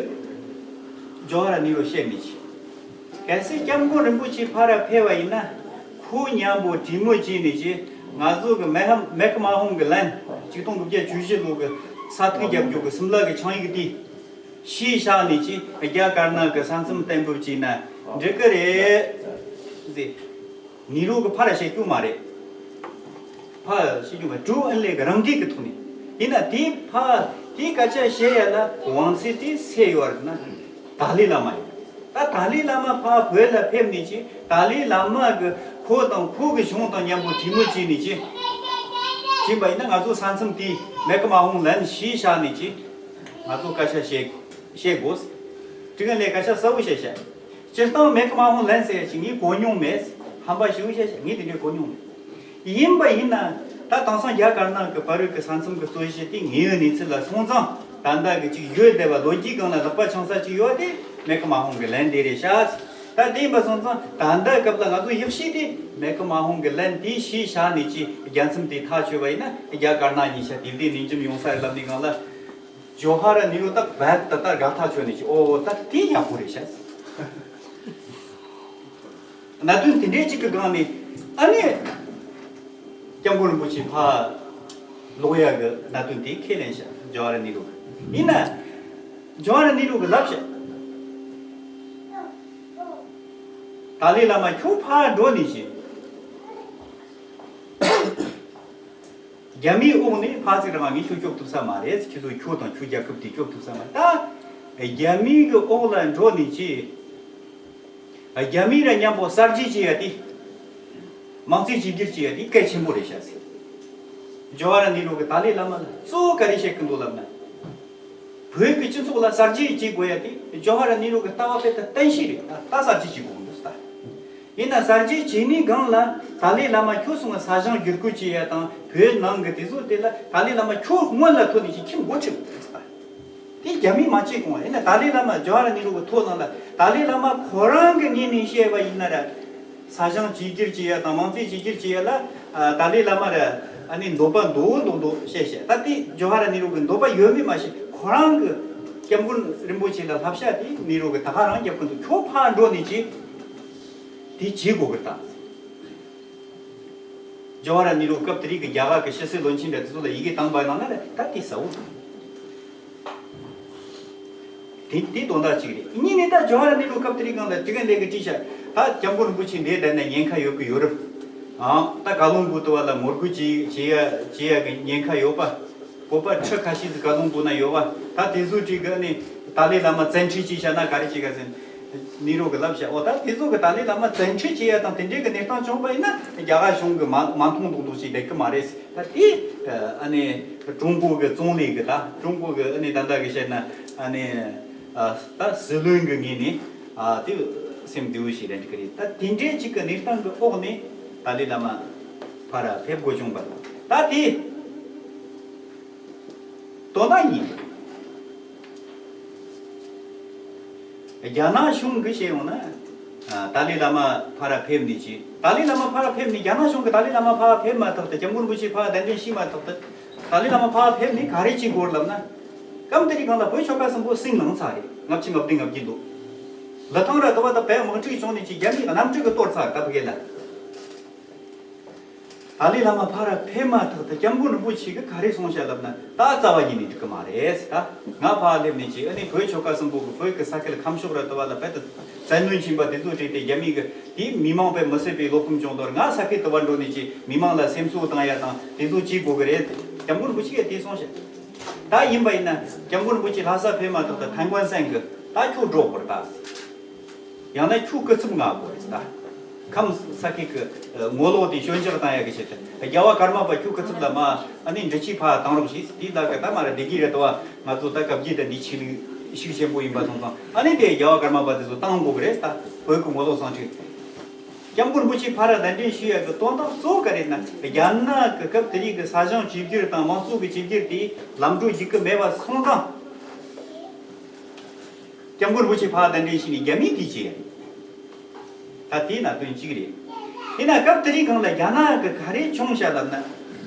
ཇོ་ཧ་ར་ནེ་རུ་བཤད་མི་ཆེ། གལ་སྲིད་སྐྱབས་མགོན་རིན་པོ་ཆེ་ཕར་ཕེབས་པ་ཡིན་ན་ཁོ་མཉམ་པོ་གྲོས་མོལ་བྱས་ནས་ཀྱི་ང་ཚོ་གི་མེག་མེག་མ་ཧོང་གི་ལན་གཅིག་སྟོང་དགུ་བརྒྱ་བཅུ་བཞི་ལོ་གི་ས་ཐིག་རྒྱབ་རྒྱུ་གི་སིམ་ལ་གི་ཆིངས་ཡིག་དེ་ཕྱིས་བཞག་ནས་ཀྱི་རྒྱ་དཀར་ནག་གི་ས་མཚམས་གཏན་འབེབས་བྱས་ན་འགྲིག་གི་རེད་ཟེར། ནེ་རུ་གི་ཕར་བཤད་རྒྱུ་མ་རེད། ཕར་བཤད་རྒྱུ་མ་རེད། ཀྲུའུ་ཨེན་ལེ་གི་རང་འགུལ་གི་ཐོག་ནས། ཡིན་ན་དེ་ཕར་དེ་སྐད་ཆ་བཤད་ཡ་ལ་དབང་ཚད་དེ་སུ་ཡོད་རེད་ན། ཏཱ་ལའི་བླ་མ་ཡོད། ད་ཏཱ་ལའི་བླ་མ་ཕར་བོད་ལ་ཕེབས་ནས་ཀྱི་ཏཱ་ལའི་བླ་མ་གི་ཁོ་དང་ཁོ་གི་གཞུང་དང་མཉམ་པོ་གྲོས་མོལ་བྱས་ནས་ཀྱི་བྱས་པ་ཡིན་ན་ང་ཚོ་ས་མཚམས་དེ་མེག་མ་ཧོང་ལན་ཕྱིས་བཞག་ནས་ཀྱི་ང་ཚོ་སྐད་ཆ་བཤད་བཤད་དགོས། ཀྲུའུ་ཨེན་ལེ་སྐད་ཆ་གསལ་བོ་བཤད་བཤད། སྤྱིར་བཏང་མེག་མ་ཧོང་ལན་ཟེར་ཡ་ཞིག་ངས་གོ་མྱོང་མེད། ཧམ་པ་ཞིག་བཤད་བཤད། ངས་དེ་འདྲའི་གོ་མྱོང་མེད། ཡིན་པ་ཡིན་ན་ད་དེང་སང་རྒྱ་དཀར་ནག་གི་བར་དུ་གི་ས་མཚམས་ཀྱི་རྩོད་གཞི་དེ་དངོས་ཡོད་གནས་ཚུལ་ལ་སོང་ཙང་ད་ལྟ་གི་ཅིག་ཡོད་བསྡད་པ་ལོ་རྒྱུས་སྒང་ལ་ལག་པ་འཆང་ས་ཅིག་ཡོད་དེ་མེག་མ་ཧོང་གི་ལན་དེ་རེད་ཤག་ད་དེ་ཡིན་པ་སོང་ཙང་ད་ལྟ་སྐབས་ལ་ང་ཚོ་ཡག་ཤོས་དེ་མེག་མ་ཧོང་གི་ལན་དེ་ཕྱིས་བཞག་ནས་ཅིག་རྒྱལ་མཚམས་དེ་ཐག་ཆོད་པ་ཡིན་ན་རྒྱ་དཀར་ནག་གཉིས་ཆ་དེ་བདེ་ནས་འཇམ་ཡོང་ས་རེད་ལབ་ནས་སྒང་ལ། ཇོ་ཧ་ར་ནེ་རུ་ད་རྦད་དེ་ད་དགའ་ཐག་ཆོད་ནས་ཀྱི་ཨོ་ད་དེ་ཡག་པོ་རེད་ཤག་གནད་དོན་དེ་འདྲའི་གཅིག་གི་སྒང་ནས་ཨ་ནི་སྐྱབས་མགོན་རིན་པོ་ཆེ་ཕར་ལོག་ཡ་གི་གནད་དོན་དེ་ཁས་ལེན་ཤག་ཇོ་ཧ་ར་ནེ་རུ་གི་ཡིན་ན་ཇོ་ཧ་ར་ནེ་རུ་གི་ལབ་ཤག་ཏཱ་ལའི་བླ་མ་ཁྱོད་ཕར་འགྲོ་ནས་ཀྱི། རྒྱ་མིའི་འོག་ནས་ཕར་ཚུར་རང་ངས་ཁྱོད་སྐྱོབ་ཐུབ་ས་མ་རེད། ཁྱེད་ཚོ་ཁྱོད་དང་ཁྱོད་རྒྱལ་ཁབ་དེ་སྐྱོབ་ཐུབ་ས་མ་རེད། ད་རྒྱ་མིའི་གི་འོག་ལ་འགྲོ་ནས་ཅི། རྒྱ་མི་ར་མཉམ་པོ་གསར་བརྗེ་བྱེད་ཡ་དེ། མང་གཙོའི་གཅིག་གྱུར་བྱེད་ཡ་དེ་གལ་ཆེན་པོ་རེད་ཤག་ཟེར། ཇོ་ཧ་ར་ནེ་རུ་གི་ཏཱ་ལའི་བླ་མ་ལ་གཙོ་བོ་ག་རེ་བཤད་ཀྱི་འདུག་ལབ་ན། བོད་ཀྱི་སྤྱི་ཚོགས་ལ་གསར་བརྗེ་བྱེད་དགོས་ཡ་དེ་ཇོ་ཧ་ར་ནེ་རུ་གི་ལྟ་བ་དཔེ་ད་བརྟན་བཞིན་རེད། ད་ད་གསར་བརྗེ་བྱེད་དགོས་ཀྱི་འདུག་ཟེར་ད། ཡིན་ན་གསར་བརྗེ་བྱས་ནས་སྒང་ལ་ཏཱ་ལའི་བླ་མ་ཁྱོད་གསུང་བ་ས་ཞིང་བསྒྱུར་བཀོད་བྱེད་ཡ་དང་བོད་ནང་གི་དེ་ཚོ་དེ་ལ་ཏཱ་ལའི་བླ་མ་ཁྱོད་སྔོན་ལ་ཐོན་ནས་ཅིག་ཁྱིམ་སྒོ་ཁྲིད་དགོས་ཟེར་ད། དེ་རྒྱ་མིས་མ་བྱེད་གོང་ཡིན་ན་ཏཱ་ལའི་བླ་མ་ཇོ་ཧ་ར་ནེ་རུ་གི་ཐོག་ནང་ལ་ཏཱ་ལའི་བླ་མ་ཁོ་རང་གི་ངོས་ནས་བཤད་པ་ཡིན་ན་ར། ས་ཞིང་གཅིག་གྱུར་བྱེད་ཡ་དང་མང་གཙོའི་གཅིག་གྱུར་བྱེད་ཡ་ལ་ཨ་ཏཱ་ལའི་བླ་མ་ར་ཨ་ནི་འདོད་པ་མདོག་མདོག་མདོག་བཤད་བཤད། ད་དེ་ཇོ་ཧ་ར་ནེ་རུ་གི་འདོད་པ་ཡོད་མེད་མ་ཤེས། ཁོ་རང་གི་སྐྱབས་མགོན་རིན་པོ་ཆེ་ལ་བསླབ་བྱ་དེ་ནེ་རུ་གི་ད་ག་རང་རྒྱབ་ཀྱི་འདུག་ཁྱོད་ཕར་འགྲོ་ནས་ཅི་དེ་བྱེད་དགོས་གི་ད། ཇོ་ཧ་ར་ནེ་རུ་སྐབས་དེ་རིང་གི་རྒྱ་གར་གྱི་ཕྱི་སྲིད་བློན་ཆེན་འདྲ་དེ་ཚོ་ལ་ཡི་གེ་བཏང་པ་ནང་ན་ད་དེ་ཟ་འོ། དེ་དེ་དོན་དག་གཅིག་རེད། གཉིས་ནས་ད་ཇོ་ཧ་ར་ནེ་རུ་སྐབས་དེ་རིང་སྒང་ལ་དྲི་གན་ལས་ཀྱི་དྲིས་ཤག་ད་སྐྱབས་མགོན་རིན་པོ་ཆེ་འདིར་བསྡད་ན་ཉེན་ཁ་ཡོད་ཀྱི་ཡོད་རེད། ཨང་ད་ཀ་ལོན་སྦུག་དུ་བ་ལ་ངོ་རྒོལ་བྱེད་བྱེད་ཡ་བྱེད་ཡ་གི་ཉེན་ཁ་ཡོད་པ། བོད་པ་ཁྲི་ཁ་ཤས་ཀྱི་ཀ་ལོན་སྦུག་ན་ཡོད་པ། ད་དེ་ཚོའི་གྲས་ཀྱི་ནི་ཏཱ་ལའི་བླ་མ་བཙན་ཁྲིད་བྱས་བཞག་ན་ག་རེ་བྱེད་ག་ཟེར། ནེ་རུ་གི་ལབ་བྱ། འོ་ད་དེ་ཚོ་གི་ཏཱ་ལའི་བླ་མ་བཙན་ཁྲིད་བྱེད་ཡ་དང་དེ་འདྲའི་གི་གནས་སྟངས་བྱུང་བ་ཡིན་ན་རྒྱ་གར་གཞུང་གི་མ་མ་མཐོང་མདོག་མདོག་ཞིག་བསྡད་ཀྱི་མ་རེད། ད་དེ་ཨ་ནི་ཀྲུང་གོ་གི་ཙུང་ལི་གི་ད་ཀྲུང་གོ་གི་ཨ་ནི་ད་ལྟ་གི་བཤད་ན་ཨ་ནི་ད་སྲིད་བློན་གི་ངོས་ནས་ཨ་དེ་སེམས་བདེ་བོ་ཞིག་རེད་འགྲིག་གི་རེད། ད་དེ་འདྲའི་ཅིག་གི་གནས་སྟངས་གི་འོག་ནས་ཏཱ་ལའི་བླ་མ་ཕར་ཕེབས་དགོས་བྱུང་བ་ད་དེ། དོན་དག་གཉིས། རྒྱ་ནག་གཞུང་གིས་བཤད་ཡོང་ན། ཨ་ཏཱ་ལའི་བླ་མ་ཕར་ཕེབས་ནས་ཀྱི། ཏཱ་ལའི་བླ་མ་ཕར་ཕེབས་ནས་རྒྱ་ནག་གཞུང་གིས་ཏཱ་ལའི་བླ་མ་ཕར་ཕེབས་མ་ཐག་ཏུ་སྐྱབས་མགོན་རིན་པོ་ཆེ་ཕར་གདན་འདྲེན་ཞུས་མ་ཐག་ཏུ། ཏཱ་ལའི་བླ་མ་ཕར་ཕེབས་ནས་ག་རེ་བྱེད་དགོས་ལབ་ན། སྐབས་དེ་རིང་སྒང་ལ་བོད་ཆོལ་ཁ་གསུམ་པོ་ཟིང་ལངས་ཚར་རེད། ལྔ་བཅུ་ང་བདུན་ང་བརྒྱད་ལོ། ལི་ཐང་ར་དུ་བ་དང་བལ་དམག་འཁྲུག་བྱུང་ནས་ཀྱི་རྒྱ་མིས་གནམ་གྲུ་གི་གཏོར་ཚར་སྐབས་དེ་ལ། ཏཱ་ལའི་བླ་མ་ཕར་ཕེབས་མ་ཐག་ཏུ་སྐྱབས་མགོན་རིན་པོ་ཆེ་གིས་ག་རེ་གསུངས་ཤག་ལབ་ན། ད་རྩ་བ་ཉིད་ནས་འགྲིག་གི་མ་རེད་ད། ང་ཕར་སླེབས་ནས་ཀྱི་ཨ་ནི་བོད་ཆོལ་ཁ་གསུམ་པོ་གི་བོད་ཀྱི་ས་ཁུལ་ཁམས་ཕྱོགས་ར་དུ་བ་ལ་རྦད་དེ་བཙན་གནོན་ཕྱིན་པ་དེ་ཚོ་བྲིས་ཏེ་རྒྱ་མི་གི་དེའི་མི་མང་དཔེ་མི་སྲིད་པའི་བློ་ཕམ་བྱུང་དོར། ང་ས་ཁུལ་དུ་བ་འགྲོ་ནས་ཀྱི་མི་མང་ལ་སེམས་གསོ་བཏང་ཡ་དང་དེ་ཚོ་བྱེད་དགོས་གི་རེད། སྐྱབས་མགོན་རིན་པོ་ཆེ་གིས་དེ་གསུངས་ཤག་ད་ཡིན་པ་ཡིན་ན་སྐྱབས་མགོན་རིན་པོ་ཆེ་ལྷ་ས་ཕེབས་མ་ཐག་ཏུ་ཐན་ཀོན་སན་གི་ད་ཁྱོད་འགྲོ་དགོས་རེད་ད། ཡང་ན་ཁྱོད་སྐུ་ཚབ་མངགས་དགོས་རེད་ད། ཁམས་ས་ཁུལ་གྱི་ངོ་ལོག་དེ་ཞོད་འཇགས་བཏང་ཡག་གི་ཆེད་དུ། རྒྱལ་བ་ཀརྨ་པ་ཁྱོད་སྐུ་ཚབ་ལ་མ་ཨ་ནི་འབྲི་ཆུའི་ཕར་བཏང་རོགས་བྱས། དེའི་ལ་ག་ད་མ་ར་བདེ་སྐྱིད་རེད་དོ། ང་ཚོ་ད་སྐབས་རྗེས་ད་འདི་ཆོས་ལུགས་ཤུགས་ཆེན་པོ་ཡིན་པ་སོང་ཙང་། ཨ་ནི་དེ་རྒྱལ་བ་ཀརྨ་པ་དེ་ཚོ་བཏང་དགོས་གི་རེད། ད་བོད་ཀྱི་ངོ་ལོག་ཟིང་འཁྲུག། སྐྱབས་མགོན་རིན་པོ་ཆེ་ཕར་གདན་འདྲེན་ཞུ་ཡག་གི་དོན་དག་གཙོ་བོ་ག་རེ་ན། རྒྱ་ནག་གི་སྐབས་དེ་རིང་གི་ས་ཞིང་གཅིག་གྱུར་དང་མང་གཙོ་གི་གཅིག་གྱུར་དེ་ལམ་འགྲོ་འཇུག་གི་མེད་པ་སོང་ཙང་། སྐྱབས་མགོན་རིན་པོ་ཆེ་ཕར་གདན་འདྲེན་ཞུས་ནས་རྒྱ་མིས་དེ་བྱས། ད་དེའི་ནང་དོན་གཅིག་རེད། དེས་ན་སྐབས་དེ་རིང་སྒང་ལ་རྒྱ་ནག་གི་ག་རེ་བྱུང་ཤག་ལབ་ན།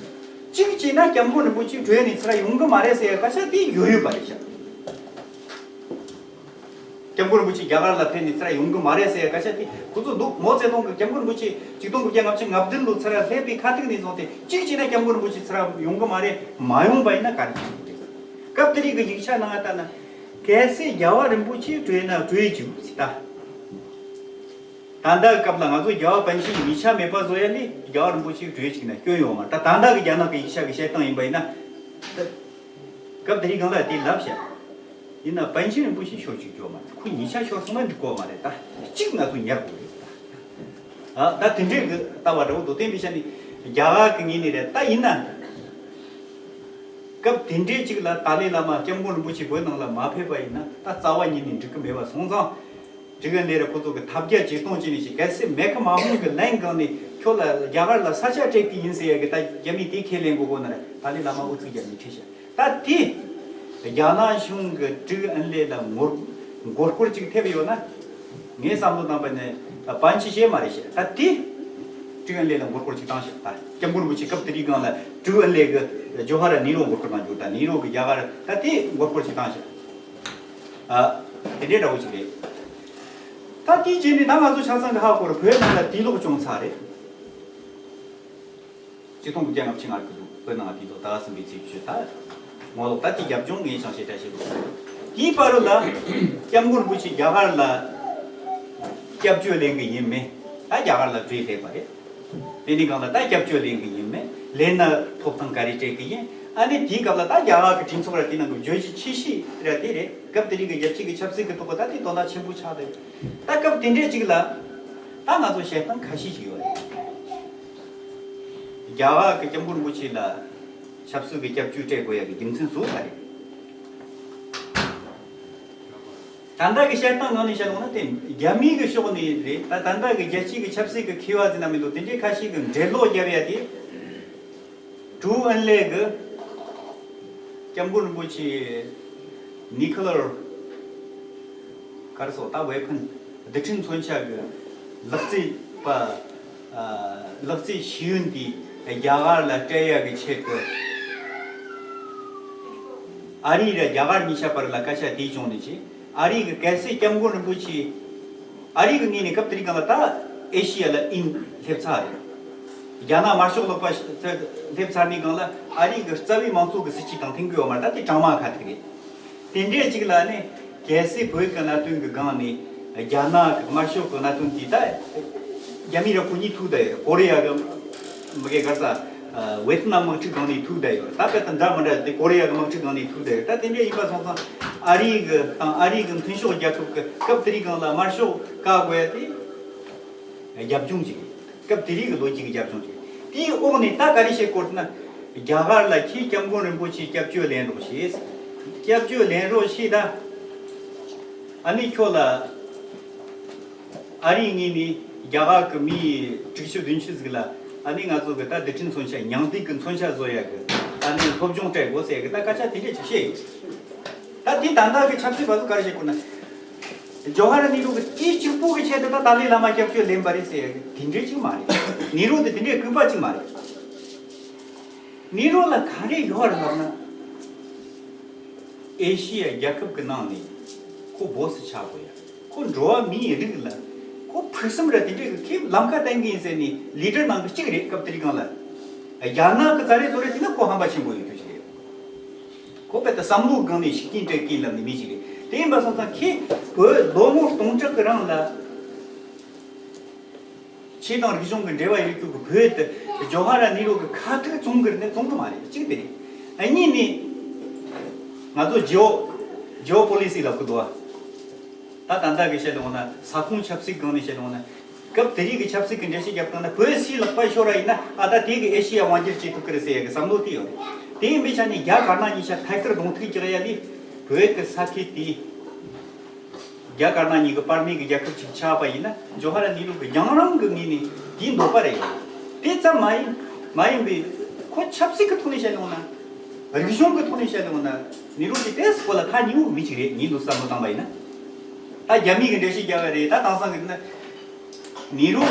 གཅིག་བྱས་ན་སྐྱབས་མགོན་རིན་པོ་ཆེ་བྲོས་ནས་ཚུར་ཡོང་གི་མ་རེད་ཟེར་ཡ་སྐད་ཆ་དེ་ཡོད་ཡོད་པ་རེད་ཤག། སྐྱབས་མགོན་རིན་པོ་ཆེ་རྒྱ་གར་ལ་ཕེབས་ནས་ཚུར་ཡོང་གི་མ་རེད་ཟེར་ཡ་སྐད་ཆ་དེ་ཁོ་ཚོ་འདུག་མའོ་ཙེ་ཏུང་གིས་སྐྱབས་མགོན་རིན་པོ་ཆེ་ཆིག་སྟོང་དགུ་བརྒྱ་ལྔ་བཅུ་ང་བདུན་ལོ་ཚུར་སླེབས་པའི་ཁ་ཐུག་ནས་བཟུང་སྟེ། གཅིག་བྱས་ན་སྐྱབས་མགོན་རིན་པོ་ཆེ་ཚུར་ཡོང་གི་མ་རེད། མ་ཡོང་པ་ཡིན་ན་ག་རེ་བྱེད་དགོས་རེད། སྐབས་དེ་རིང་གི་ཡིག་ཆ་ནང་ལྟར་ན། གལ་སྲིད་རྒྱལ་བ་རིན་པོ་ཆེ་བྲོས་ན་བྲོས་བཅུག་ཟེར་ད། ད་ལྟ་སྐབས་ལ་ང་ཚོ་རྒྱལ་བ་པཎ་ཆེན་ཉིན་ཆ་མེད་པ་བཟོ་ཡ་ལས་རྒྱལ་བ་རིན་པོ་ཆེ་བྲོས་བཅུག་ན་སྐྱོན་ཡོད་མ་རེད། ད་ད་ལྟ་གི་རྒྱ་ནག་གི་ཡིག་ཆ་གི་བཤད་སྟངས་ཡིན་པ་ཡིན་ན། ད་སྐབས་དེ་རིང་སྒང་ལ་དེ་ལབ་བྱས། ཡིན་ན་པཎ་ཆེན་རིན་པོ་ཆེ་ཤོར་བཅུག་རྒྱུ་མ་རེད། ཁོ་ཉིན་ཆ་ཤོར་སོང་ན་འགྲིག་གོ་མ་རེད། ད་གཅིག་ང་ཚོ་ཉར་དགོས་རེད། ད་ཨ་ད་དེ་འདྲའི་གི་ལྟ་བ་འདྲ་བོ་འདུག་དེ་འདྲ་བྱས་ནས་རྒྱ་གར་གི་ངོས་ནས་རེད། ད་ཡིན་ན་སྐབས་དེ་འདྲའི་ཅིག་ལ་ཏཱ་ལའི་བླ་མ་སྐྱབས་མགོན་རིན་པོ་ཆེ་བོད་ནང་ལ་མ་ཕེབས་པ་ཡིན་ན་ད་རྩ་བ་ཉིད་ནས་འགྲིག་གི་མེད་པ་སོང་ཙང་། དྲི་གན་ལས་ར་ཁོ་ཚོ་གི་ཐབས་བརྒྱ་ཇུས་སྟོང་བྱས་ནས་ཞིག་གལ་སྲིད་མེ་ཁ་མ་ཧོང་གི་ལན་གང་ནས་ཁྱོད་ལ་རྒྱ་གར་ལ་ས་ཆ་སྤྲད་ཀྱི་ཡིན་ཟེར་ཡ་གི་ད་རྒྱ་མིས་དེ་ཁས་ལེན་དགོས་གོ་ན་ར། ཏཱ་ལའི་བླ་མ་ཨུ་ཚུགས་རྒྱབ་ནས་ཁྲིད་ཤག་ད་དེ་རྒྱ་ནག་གཞུང་གི་ཀྲུའུ་ཨིན་ལེ་ལ་ངོ་མགོ་སྐོར་ཅིག་ཐེབས་ཡོད་ན། ངའི་བསམ་བློ་བཏང་པ་ནས་ད་པཎ་ཆེན་བཤད་མ་རེད་ཤག་ད་དེ་ཀྲུའུ་ཨིན་ལེ་ལ་མགོ་སྐོར་ཅིག་བཏང་ཤག་ད་སྐྱབས་མགོན་རིན་པོ་ཆེ་སྐབས་དེ་དུས་སྒང་ལ་ཀྲུའུ་ཨིན་ལེ་གི་ཇོ་ཧ་ར་ནེ་རུ་མགོ་སྐོར་བཏང་རྒྱུ། ད་ནེ་རུ་གི་རྒྱ་གར་ད་དེ་མགོ་སྐོར་ཅིག་བཏང་ཤག་ཨ། དེ་འདྲའི་འདྲ་བོ་ཅིག་རེད། ད་དེའི་རྗེས་ནས་ད་ང་ཚོ་ཆ་ཚང་གི་ཧ་གོ་རེད། བོད་ནང་ལ་དུས་ལོག་བྱུང་ཚར་རེད། ཆིག་སྟོང་དགུ་བརྒྱ་ལྔ་བཅུ་ང་དགུ་བོད་ནང་དུས་ཐོག་ཟླ་གསུམ་པའི་ཚེས་བཅུ། ད་ངོ་ལོག་ད་དེ་རྒྱབ་ལྗོངས་ངས་ཅང་ཞེ་དྲག་བཤད་དགོས་ས་རེད། དེའི་བར་ལ་སྐྱབས་མགོན་རིན་པོ་ཆེ་རྒྱ་གར་ལ་སྐྱབས་བཅོལ་ལེན་གི་ཡིན་མིན། ད་རྒྱ་གར་ལ་བྲོས་སླེབས་པ་རེད། དེ་ནི་གང་ལ་ད་སྐྱབས་བཅོལ་ལེན་གི་ཡིན་མིན། ལེན་ན་ཐོབ་ཐང་ག་རེ་སྤྲད་གི་ཡིན། ཨ་ནི་དེའི་སྐབས་ལ་ད་རྒྱ་གར་གི་གྲོས་ཚོགས་ར་དེ་ནང་གི་བརྗོད་གཞི་ཆེ་ཤོས་ར་དེ་རེད། སྐབས་དེ་རིང་གི་རྒྱལ་སྤྱི་གི་ཆབ་སྲིད་གི་ཐོག་གི་ད་དེ་དོན་དག་ཆེན་པོ་ཆགས་བསྡད། ད་སྐབས་དེ་འདྲའི་ཅིག་ལ་ད་ང་ཚོ་བཤད་སྟངས་ཁ་ཤས་ཤིག་ཡོད་རེད། རྒྱ་གར་གི་སྐྱབས་མགོན་རིན་པོ་ཆེ་ལ་ཆབ་སྲིད་ཀྱི་སྐྱབས་བཅོལ་སྤྲད་དགོས་ཡ་གི་རྒྱུ་མཚན་གཙོ་བོ་ག་རེད། ད་ལྟ་གི་བཤད་སྟངས་ནང་ནས་བཤད་ཡོང་ན་དེ་རྒྱ་མིའི་གི་ཕྱོགས་ནས་རེད། ད་ད་ལྟ་གི་རྒྱལ་སྤྱིའི་གི་ཆབ་སྲིད་ཀྱི་མཁས་པ་ཟེར་ན་མི་འདུག་དེ་འདྲའི་ཁ་ཤས་ཀྱིས་འགྲེལ་ལོག་བརྒྱབ་ཡ་དེ། ཀྲུའུ་ཨིན་ལེ་གི་སྐྱབས་མགོན་རིན་པོ་ཆེ་ནིའུ་ཀི་ལི་ཡར་ག་རེ་ཟེར་ད་ཝེ་པོན་རྡུལ་ཕྲན་མཚོན་ཆ་གི་ལག་རྩལ་པ། ཨ། ལག་རྩལ་ཤེས་ཡོན་དེ་རྒྱ་གར་ལ་སྤྲད་ཡ་གི་ཆེད་དུ་ཨ་རི་ར་རྒྱ་གར་གཉིས་ཆ་བར་ལ་སྐད་ཆ་དེ་བྱུང་ནས་ཅི། ཨ་རི་གི་གལ་སྲིད་སྐྱབས་མགོན་རིན་པོ་ཆེ། ཨ་རི་གི་ངོས་ནས་སྐབས་དེ་རིང་སྒང་ལ་ད་ཨེ་ཤི་ཡ་ལ་དབྱིན་སླེབས་ཚར་རེད། རྒྱ་ནག་དམར་ཤོག་ལོག་པ་སླེབས་ཚར་ནས་སྒང་ལ་ཨ་རི་གི་རྩ་བའི་མང་གཙོ་གི་སྲིད་བྱུས་དང་མཐུན་གི་ཡོད་མ་རེད། ད་དེ་གྲངས་མང་ཁ་ཐུག་རེད། དེ་འདྲའི་ཅིག་ལ་ནི་གལ་སྲིད་བོད་ཀྱི་གནད་དོན་གི་སྒང་ནས་རྒྱ་ནག་གི་དམར་ཤོག་གི་གནད་དོན་དེ་ད་རྒྱ་མི་ར་ཁོ་གཉིས་ཐུག་བསྡད་ཡོད། ཀོ་རི་ཡ་གི་མི་གེ་གར་ས་ཝེ་ཏི་ནམ་དམག་འཁྲུག་སྒང་ནས་ཐུག་བསྡད་ཡོད། ད་དཔེ་དང་འདྲ་མི་འདྲ་དེ་ཀོ་རི་ཡ་གི་དམག་འཁྲུག་སྒང་ནས་ཐུག་བསྡད་ཡོད། ད་དེ་འདྲ་ཡིན་པ་སོང་ཙང་ཨ་རི་གི་དང་ཨ་རི་གི་མཐུན་ཕྱོགས་རྒྱལ་ཁབ་ཀྱི་སྐབས་དེ་རིང་སྒང་ལ་དམར་ཤོག་བཀག་དགོས་ཡ་དེ་རྒྱབ་ལྗོངས་ཅིག་རེད། སྐབས་དེ་རིང་གི་ལོ་རྒྱུས་ཀྱི་རྒྱབ་ལྗོངས་ཅིག་རེད། དེའི་འོག་ནས་ད་ག་རེ་བཤད་དགོས་ན། རྒྱ་གར་ལ་ཁྱེད་སྐྱབས་མགོན་རིན་པོ་ཆེ་སྐྱབས་བཅོལ་ལེན་རོགས་བྱེད། སྐྱབས་བཅོལ་ལེན་རོགས་བྱེད་ད། ཨ་ནི་ཁྱོད་ལ་ཨ་རིའི་ངོས་ནས་རྒྱ་གར་གི་མི་དྲུག་ཅུ་བདུན་ཅུ་ཟིག་ལ་ཨ་ནི་ང་ཚོ་གི་ད་རྡུལ་ཕྲན་མཚོན་ཆ་མྱང་འདས་ཀྱི་མཚོན་ཆ་བཟོ་ཡ་གི་ཨ་ནི་སློབ་སྦྱོང་སྤྲད་དགོས་ཟེར་གི་ད་སྐད་ཆ་དེ་འདྲས་ཅིག་བཤད་ཡོད། ད་དེ་ད་ལྟ་གི་ཆབ་སྲིད་པ་ཚོ་ག་རེ་བཤད་དགོས་ན། ཇོ་ཧར་ནེ་རུ་གི་དེ་གཅིག་པོ་གི་ཆེད་དུ་ད་ཏཱ་ལའི་བླ་མ་སྐྱབས་བཅོལ་ལེན་པ་རེད་ཟེར་ཡ་གི་དེ་འདྲས་ཅིག་མ་རེད། ནེ་རུ་དེ་དེ་འདྲས་སྐུད་པ་ཅིག་མ་རེད། ནེ་རུ་ལ་ག་རེ་ཡོད་རེད་ལབ་ན། ཨེ་ཤི་ཡ་རྒྱལ་ཁབ་ཀྱི་ནང་ནས་ཁོ་སྦོ་སི་ཆགས་དགོས་ཡ། ཁོ་འགྲོ་བ་མིའི་རིགས་ལ་ཁོ་ཕུགས་བསམ་ར་དེ་འདྲའི་གི་ཁྱེད་ལམ་ཁ་བསྟན་གི་ཡིན་ཟེར་ནས་ལི་ཌར་ནང་གི་གཅིག་རེད། སྐབས་དེ་རིང་སྒང་ལ་རྒྱ་ནག་གི་ཙ་རེ་ཙོ་རེ་དེ་ན་ཁོ་ཧམ་པ་ཆེན་པོ་ཡོད་རྒྱུ་ཞིག་རེད། ཁོ་དཔེ་ད་བསམ་བློ་སྒང་ནས་ཤུགས་རྐྱེན་སྤྲད་གི་ལབ་ནས་མི་ཞིག་རེད། དེ་ཡིན་པ་སོང་ཙང་ཁྱེད་བོད་ལོ་ངོ་སྟོང་ཕྲག་གི་རིང་ལ། ཆོས་དང་རིག་གཞུང་གི་འབྲེལ་བ་ཡོད་རྒྱུ་གི་བོད་དུ་ཇོ་ཧ་ར་ནེ་རུ་གི་ཁ་ཐུག་བཙོང་གི་རེད་ན་བཙོང་གི་མ་རེད། གཅིག་དེ་རེད། ཨ་གཉིས་ནི། ང་ཚོ་ཇི་ཨོ། ཇི་ཨོ་པོ་ལི་སི་ལབ་གི་འདུག་བ། ད་ད་ལྟ་གི་བཤད་ཡོང་ན་ས་ཁོངས་ཆབ་སྲིད་སྒང་ནས་བཤད་ཡོང་ན། སྐབས་དེ་རིང་གི་ཆབ་སྲིད་ཀྱི་འགྲེལ་བཤད་རྒྱབ་སྟངས་ན། བོད་སུའི་ལག་པ་ཤོར་བ་ཡིན་ན། ཨ། ད་དེ་གི་ཨེ་ཤི་ཡ་དབང་སྒྱུར་བྱེད་ཐུབ་ཀྱི་རེད་ཟེར་ཡ་གི་བསམ་བློ་དེ་ཡོད་རེད། དེ་ཡིན་པའི་ཆ་ནས་རྒྱ་དཀར་ནག་གཉིས་ཆ་ཐད་ཀར་གདོང་ཐུག་རྒྱག་ཡ་ལས། བོད་ཀྱི་ས་ཁུལ་དེ་རྒྱ་དཀར་ནག་གཉིས་ཀྱི་བར་མའི་གི་རྒྱལ་ཁབ་ཅིག་ཆགས་པ་ཡིན་ན། ཇོ་ཧ་ར་ནེ་རུ་གི་རྒྱང་རིང་གི་ངོས་ནས་དེའི་འདོད་པ་རེད། དེ་ཙམ་མ་ཡིན། མ་ཡིན་པའི་ཁོ་ཆབ་སྲིད་ཀྱི་ཐོག་ནས་བཤད་ཡོང་ན། རིག་གཞུང་གི་ཐོག་ནས་བཤད་ཡོང་ན། ནེ་རུ་གི་ཏོག་ཙམ་ཁོ་ལ་ཐག་ཉེ་བོ་གི་མི་ཅིག་རེད། ངས་འདུག་བསམ་བློ་བཏང་པ་ཡིན་ན། ད་རྒྱ་མི་གི་འགྲེལ་བཤད་རྒྱག་པ་རེད། ད་དེང་སང་གི་ན། ནེ་རུ་གི་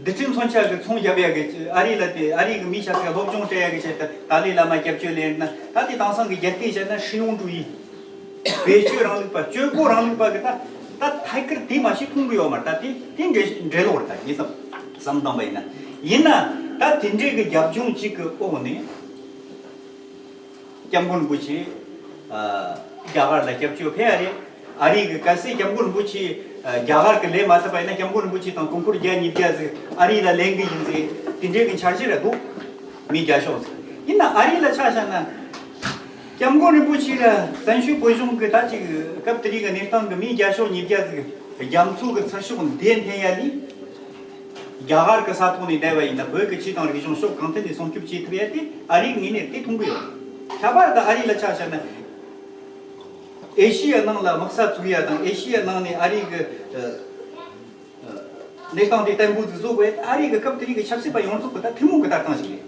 རྡུལ་ཕྲན་མཚོན་ཆ་གི་ཚོང་རྒྱབ་ཡ་གི། ཨ་རི་ལ་དེ། ཨ་རི་གི་མི་ཆ་ཚང་སློབ་སྦྱོང་སྤྲད་ཡ་གི་ཆེད་དུ་ཏཱ་ལའི་བླ་མ་སྐྱབས་བཅོལ་ལེན་ན། ད་དེ་དེང་སང་གི་རྒྱ་སྐད་བཤད་ན་实用主义། བེད་སྤྱོད་རིང་ལུགས་པ། སྤྱོད་སྒོ་རིང་ལུགས་པ་གི། ད་ད་ཐད་ཀར་དེ་མ་གཞི་མཐོང་གི་ཡོད་མ་རེད། ད་དེ་དེ་འགྲེལ་འགྲེལ་ལོག་རེད། ད་ངས་བསམ་བསམ་བཏང་པ་ཡིན་ན། ཡིན་ན་ད་དེ་འདྲའི་གི་རྒྱབ་ལྗོངས་གཅིག་གི་འོག་ནས། སྐྱབས་མགོན་རིན་པོ་ཆེ། ཨ། རྒྱ་གར་ལ་སྐྱབས་བཅོལ་ཕེབས་ཡ་རེད། ཨ་རི་གི། གལ་སྲིད་སྐྱབས་མགོན་རིན་པོ་ཆེ། ཨ། རྒྱ་གར་གི་ལེན་མ་ཐུབ་པ་ཡིན་ན། སྐྱབས་མགོན་རིན་པོ་ཆེ་དང་དུས་འཁོར་བརྒྱ་ཉིས་བརྒྱ་ཟིག་ཨ་རི་ལ་ལེན་གི་ཡིན་ཟེར། དེ་འདྲའི་གི་འཆར་གཞི་རེད་འདུག་མི་བརྒྱ་ཤོག་ཟིག་ཡིན་ན་ཨ་རི་ལ་ཆ་བཞག་ན། སྐྱབས་མགོན་རིན་པོ་ཆེ་ལ་བཙན་བྱོལ་བོད་གཞུང་གི་ད་ཅིག་སྐབས་དེ་རིང་གི་གནས་སྟངས་གི་མི་བརྒྱ་ཤོག་ཉིས་བརྒྱ་ཟིག་རྒྱ་མཚོ་གི་ཚུར་ཤོག་འདེད་འཐེན་ཡ་ལས། རྒྱ་གར་གི་ས་ཐོག་ནས་བསྡད་པ་ཡིན་ན། བོད་ཀྱི་ཆོས་དང་རིག་གཞུང་ཕྱོགས་གང་ཐད་ནས་སྲུང་སྐྱོབ་བྱེད་ཐུབ་ཡ་དེ་ཨ་རིའི་ངོས་ནས་དེ་མཐོང་གི་ཡོད། ཁྱད་པར་དུ་ཨ་རི་ལ་ཆ་བཞག་ན། ཨེ་ཤི་ཡ་ནང་ལ་དམག་ས་བཙུགས་ཡ་དང་། ཨེ་ཤི་ཡ་ནང་ནས་ཨ་རི་གི། ཨ། ཨ། གནས་སྟངས་དེ་བརྟན་པོ་ཟིག་བཟོ་དགོས། ཨ་རི་གི་སྐབས་དེ་རིང་གི་ཆབ་སྲིད་པ་ཡོངས་རྫོགས་གི་ད་ཐུན་མོང་གི་ལྟ་སྟངས་ཤིག་རེད།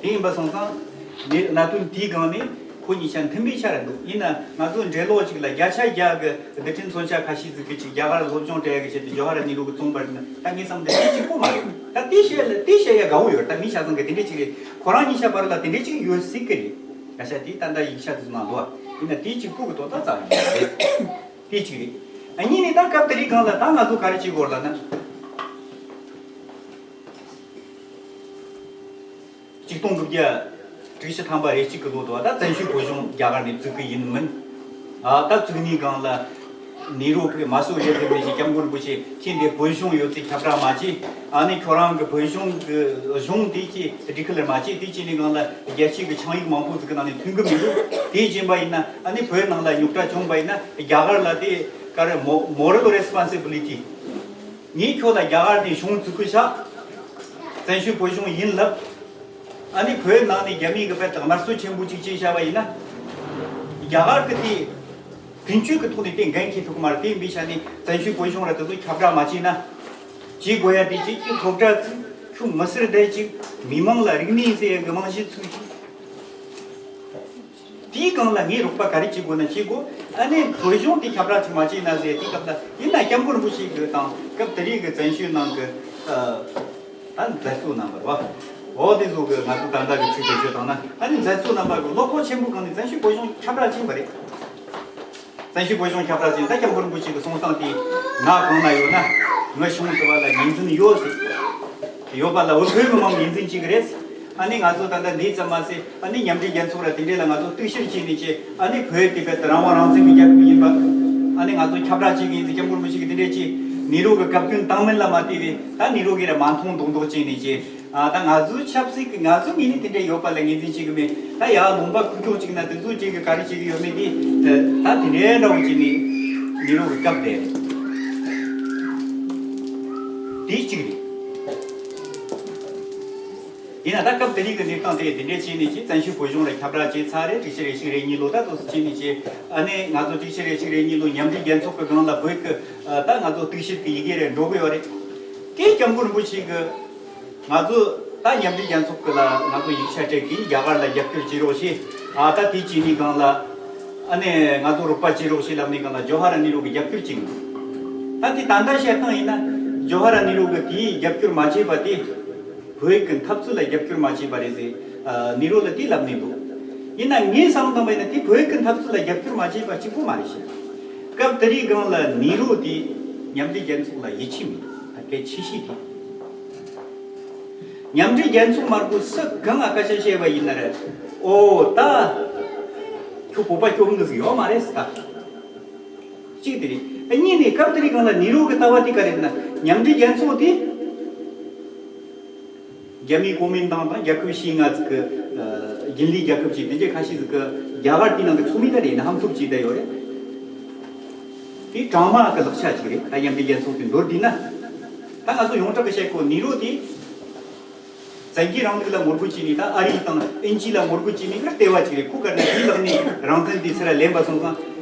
དེ་ཡིན་པ་སོང་ཙང་། ནི་གནད་དོན་དེའི་སྒང་ནས་ཁོ་གཉིས་ཆ་མཐུན་པའི་ཆ་རེད་འདུག་ཡིན་ན་ང་ཚོ་འགྲེལ་ལོག་ཅིག་ལ། བརྒྱ་ཆ་བརྒྱ་གི་རྡུལ་ཕྲན་མཚོན་ཆ་ཁ་ཤས་ཟིག་གི་ཅིག་རྒྱ་གར་སློབ་སྦྱོང་སྤྲད་ཡ་གི་ཆེད་དུ་ཇོ་ཧ་ར་ནེ་རུ་གི་བཙོངས་པ་རེད་ན། ད་ངས་བསམ་དེ་དེ་གཅིག་པོ་མ་རེད། ད་དེ་བཤད་ལ་དེ་བཤད་ཡ་དགའ་བོ་ཡོད། ད་མི་ཆ་ཚང་གི་དེ་འདྲས་ཅིག་རེད། ཁོ་རང་གཉིས་ཆ་བར་ལ་དེ་འདྲས་ཅིག་ཡོད་སྲིད་གི་རེད། སྐད་ཆ་དེ་ད་ལྟ་ཡིག་ཆ་དེ་ཚོ་ནང་འདུག་བ། ཡིན་ན་དེ་གཅིག་པོ་གི་དོན་དག་ཙམ་ཡིན་པ་རེད། དེ་གཅིག་རེད། ཨ། གཉིས་ནས་ད་སྐབས་དེ་རིང་སྒང་ལ་ད་ང་ཚོ་ག་རེ་བྱེད་དགོས་ལབ་ན། ཆིག་སྟོང་དགུ་བརྒྱ་དྲུག་ཅུ་ཐམ་པ་རེ་གཅིག་གི་ལོ་དུ་བ། ད་བཙན་བྱོལ་བོད་གཞུང་རྒྱ་གར་ནས་བཙུགས་གི་ཡིན་མིན། ཨ། ད་བཙུགས་ནས་སྒང་ལ་ནེ་རུ་གི་མ་སོ་རེ་ཕེབས་ནས་ཀྱི་སྐྱབས་མགོན་རིན་པོ་ཆེ་ཁྱེད་འདི་བོད་གཞུང་ཡོད་ཚད་ཁྱབ་བསྒྲགས་མ་བྱེད། ཨ་ནི་ཁྱོད་རང་གི་བོད་གཞུང་གི་གཞུང་དེ་ཀྱི་ཌི་ཀི་ལེར་མ་བྱེད། དེ་བྱས་ནས་སྒང་ལ་རྒྱལ་སྤྱི་གི་ཆིངས་ཡིག་མང་པོ་ཟིག་གི་ནང་ནས་མཐུན་གི་མི་འདུག་དེ་བྱས་པ་ཡིན་ན། ཨ་ནི་བོད་ནང་ལ་རྙོག་དྲ་བྱུང་བ་ཡིན་ན། རྒྱ་གར་ལ་དེ་ག་རེ་མོ་moral responsibility། ངས་ཁྱོད་ལ་རྒྱ་གར་ནས་གཞུང་བཙུགས་གི་བཞག་བཙན་བྱོལ་བོད་གཞུང་ཡིན་ལབ། ཨ་ནི་བོད་ནང་ནས་རྒྱ་མི་གི་དཔེ་དག་དམར་གསོད་ཆེན་པོ་ཅིག་བྱས་བཞག་པ་ཡིན་ན། རྒྱ་གར་གི་དེ་ཀུན་སྤྱོད་ཀྱི་ཐོག་ནས་དེ་འགན་འཁྱེར་ཐུབ་ཀྱི་མ་རེད། དེ་ཡིན་པའི་ཆ་ནས་བཙན་བྱོལ་བོད་གཞུང་ར་དེ་ཚོ་ཁྱབ་བསྒྲགས་མ་བྱས་ན། བྱེད་དགོས་ཡ་དེ་བྱེད་ཀྱི། སློབ་གྲྭ་ཚུགས། ཆུང་མི་སེར་བསྡད་ཅིག་མི་མང་ལ་རིག་གནས་ཟེར་ཡ་གི་རྨང་གཞི་ཚུགས་ཅིག་དེའི་སྒང་ལ་ངས་རོགས་པ་ག་རེ་བྱེད་དགོས་ན་བྱེད་དགོས། ཨ་ནི་བོད་གཞུང་དེ་ཁྱབ་བསྒྲགས་ཅིག་མ་བྱས་ན་ཟེར། དེའི་སྐབས་ལ་ཡིན་ན་སྐྱབས་མགོན་རིན་པོ་ཆེ་གི་དང་སྐབས་དེ་རིང་གི་བཙན་བྱོལ་ནང་གི། ཨ། ད་མཛད་གཙོ་རྣམ་པ་རེད་བ། འོ་དེ་ཚོ་གི་ང་ཚོ་ད་ལྟ་གི་ཚིག་དེ་བརྗོད་བཏང་ན། ཨ་ནི་མཛད་གཙོ་རྣམ་པ་གི་བློ་ཁོག་ཆེན་པོ་སྒང་ནས་བཙན་བྱོལ་བོད་གཞུང་ཁྱབ་བསྒྲགས་བྱས་པ་རེད། བཙན་བྱོལ་བོད་གཞུང་ཁྱབ་བསྒྲགས་བྱས། ད་སྐྱབས་མགོན་རིན་པོ་ཆེ་གི་གསུང་སྟངས་དེ་ང་གང་ན་ཡོད་ན། ངའི་གཞུང་དེ་བ་ལ་ངོས་འཛིན་ཡོད་ཟེར། ཡོད་པ་ལ་འོས་འཕེན་མི་མང་ངོས་འཛིན་བྱེད་ཀྱི་རེད། ཨ་ནི་ང་ཚོ་ད་ལྟ་འདི་ཙམ་མ་ཟད། ཨ་ནི་མཉམ་འབྲེལ་རྒྱལ་ཚོགས་ར་དེ་འདྲས་ལ་ང་ཚོ་གཏུག་བཤེར་བྱས་ནས་བྱས། ཨ་ནི་བོད་དེ་བས་ད་རང་དབང་རང་བཙན་གྱི་རྒྱལ་ཁབ་ཡིན་པ། ཨ་ནི་ང་ཚོ་ཁྱབ་བསྒྲགས་བྱེད་ཀྱི་ཡིན་ཟེར། སྐྱབས་མགོན་རིན་པོ་ཆེ་གིས་དེ་འདྲས་བྱས། ནེ་རུ་གི་བཀའ་བཀྱོན་བཏང་མིན་ལ་མ་བལྟས་པས། ད་ནེ་རུ་གིས་ར་མ་མཐོང་མདོག་མདོག་བྱས་ནས་བྱས། ཨ། ད་ང་ཚོའི་ཆབ་སྲིད་ཀྱི་ང་ཚོའི་ངོས་ནས་དེ་འདྲས་ཡོད་པ་ལ་ངོས་འཛིན་བྱེད་ཀྱི་མེད། ད་ཡར་ལུང་པ་ཁུག་ཀྱོག་ཅིག་ན་དེ་ཚོ་ཅིག་གིས་ག་རེ་བྱེད་ཀྱི་ཡོད་མེད་དེ། ད་དེ་འདྲའི་འདྲ་བོ་ཅིག་ནས་ནེ་རུ་གི་སྐབས་དེ་རེད། དེ་གཅིག་རེད། ཡིན་ན་ད་སྐབས་དེ་རིང་གི་གནས་སྟངས་དེ་དེ་འདྲས་བྱས་ནས་ཅིག་བཙན་བྱོལ་བོད་གཞུང་ལ་ཁྱབ་བསྒྲགས་བྱས་ཚར་རེད། དྲུག་ཅུ་རེ་གཅིག་རེ་གཉིས་ལོ་ད་དུ་བྱས་ནས་ཅིག་ཨ་ནི་ང་ཚོ་དྲུག་ཅུ་རེ་གཅིག་རེ་གཉིས་ལོ་མཉམ་འབྲེལ་རྒྱལ་ཚོགས་ཀྱི་སྒང་ལ་བོད་ཀྱི། ཨ། ད་ང་ཚོ་གཏུག་བཤེར་གྱི་ཡི་གེ་རེ་འགྲོ་གི་ཡོད་རེད། དེ་སྐྱབས་མགོན་རིན་པོ་ཆེ་གིས། ང་ཚོ་ད་མཉམ་འབྲེལ་རྒྱལ་ཚོགས་ཀྱི་ལ་ང་ཚོ་ཡིག་ཆ་སྤྲད་ཀྱིན་རྒྱ་གར་ལ་རྒྱབ་སྐྱོར་བྱེད་རོགས་བྱེད། ཨ། ད་དེ་བྱས་ནས་སྒང་ལ། ཨ་ནི་ང་ཚོ་རོགས་པ་བྱེད་རོགས་བྱེད་ལབ་ནས་སྒང་ལ་ཇོ་ཧ་ར་ནེ་རུ་གིས་རྒྱབ་སྐྱོར་བྱེད་ཀྱིན། ད་དེ་ད་ལྟ་བཤད་སྟངས་ཡིན་ན། ཇོ་ཧ་ར་ནེ་རུ་གིས་དེའི་རྒྱབ་སྐྱོར་མ་བྱས་པ་དེ། བོད་ཀྱི་འཐབ་རྩོད་ལ་རྒྱབ་སྐྱོར་མ་བྱས་པ་རེད་ཟེར། ཨ། ནེ་རུ་ལ་དེ་ལབ་ནས་འདུག་ཡིན་ན་ངས་བསམ་བཏང་བ་ཡིན་ན། དེ་བོད་ཀྱི་འཐབ་རྩོད་ལ་རྒྱབ་སྐྱོར་མ་བྱས་པ་གཅིག་པོ་མ་རེད་ཤག་སྐབས་དེ་རིང་སྒང་ལ་ནེ་རུ་དེ་མཉམ་འབྲེལ་རྒྱལ་ཚོགས་ལ་ཡིད་ཆེས་མེད། ད་གལ་ཆེ་ཤོས་དེ། མཉམ་འབྲེལ་རྒྱལ་ཚོགས་མར་ཁུ་སུ་གང་ང་སྐད་ཆ་བཤད་པ་ཡིན་ན་རེད། ཨོ་ད་ཁྱོད་བོད་པ་སྐྱོ་མོ་ཟིག་ཡོད་མ་རེད་ཟེར། ད་གཅིག་དེ་རེད། ཨ། གཉིས་ནས་སྐབས་དེ་རིང་སྒང་ལ་ནེ་རུ་གི་ལྟ་བ་དེ་ག་རེ་ན། མཉམ་འབྲེལ་རྒྱལ་ཚོགས་དེ་རྒྱ་མིའི་གོ་མིན་ཏང་དང་རྒྱལ་ཁབ་བཞི་ལྔ་ཟིག་གི། ཨ། རྒྱུན་ལས་རྒྱལ་ཁབ་ཅིག་དེ་འདྲའི་ཁ་ཤས་ཟིག་གི། རྒྱ་གར་དེའི་ནང་གི་ཚོགས་མི་ད་རེད་ན་ཧམ་ཐུག་ཅིག་ད་ཡོད་རེད། དེ་གྲངས་མང་གི་ལག་ཆ་ཅིག་རེད། ད་མཉམ་འབྲེལ་རྒྱལ་ཚོགས་ཀྱི་མདོར་བསྡུས་ན། ད་ང་ཚོ་ཡོངས་གྲགས་ཀྱི་བཤད་སྒོ་ནེ་རོ་དེ་བཙན་རྒྱལ་རིང་ལུགས་ལ་ངོ་རྒོལ་བྱས་ནས། ད་ཨ་རི་དང་དབྱིན་ཇི་ལ་ངོ་རྒོལ་བྱས་ནས་གི་ལྟེ་བ་ཅིག་རེད། ཁོ་ག་ནས་དེའི་ལག་ནས་རང་བཙན་དེ་ཚུར་ལེན་པ་སོང་ཙང་།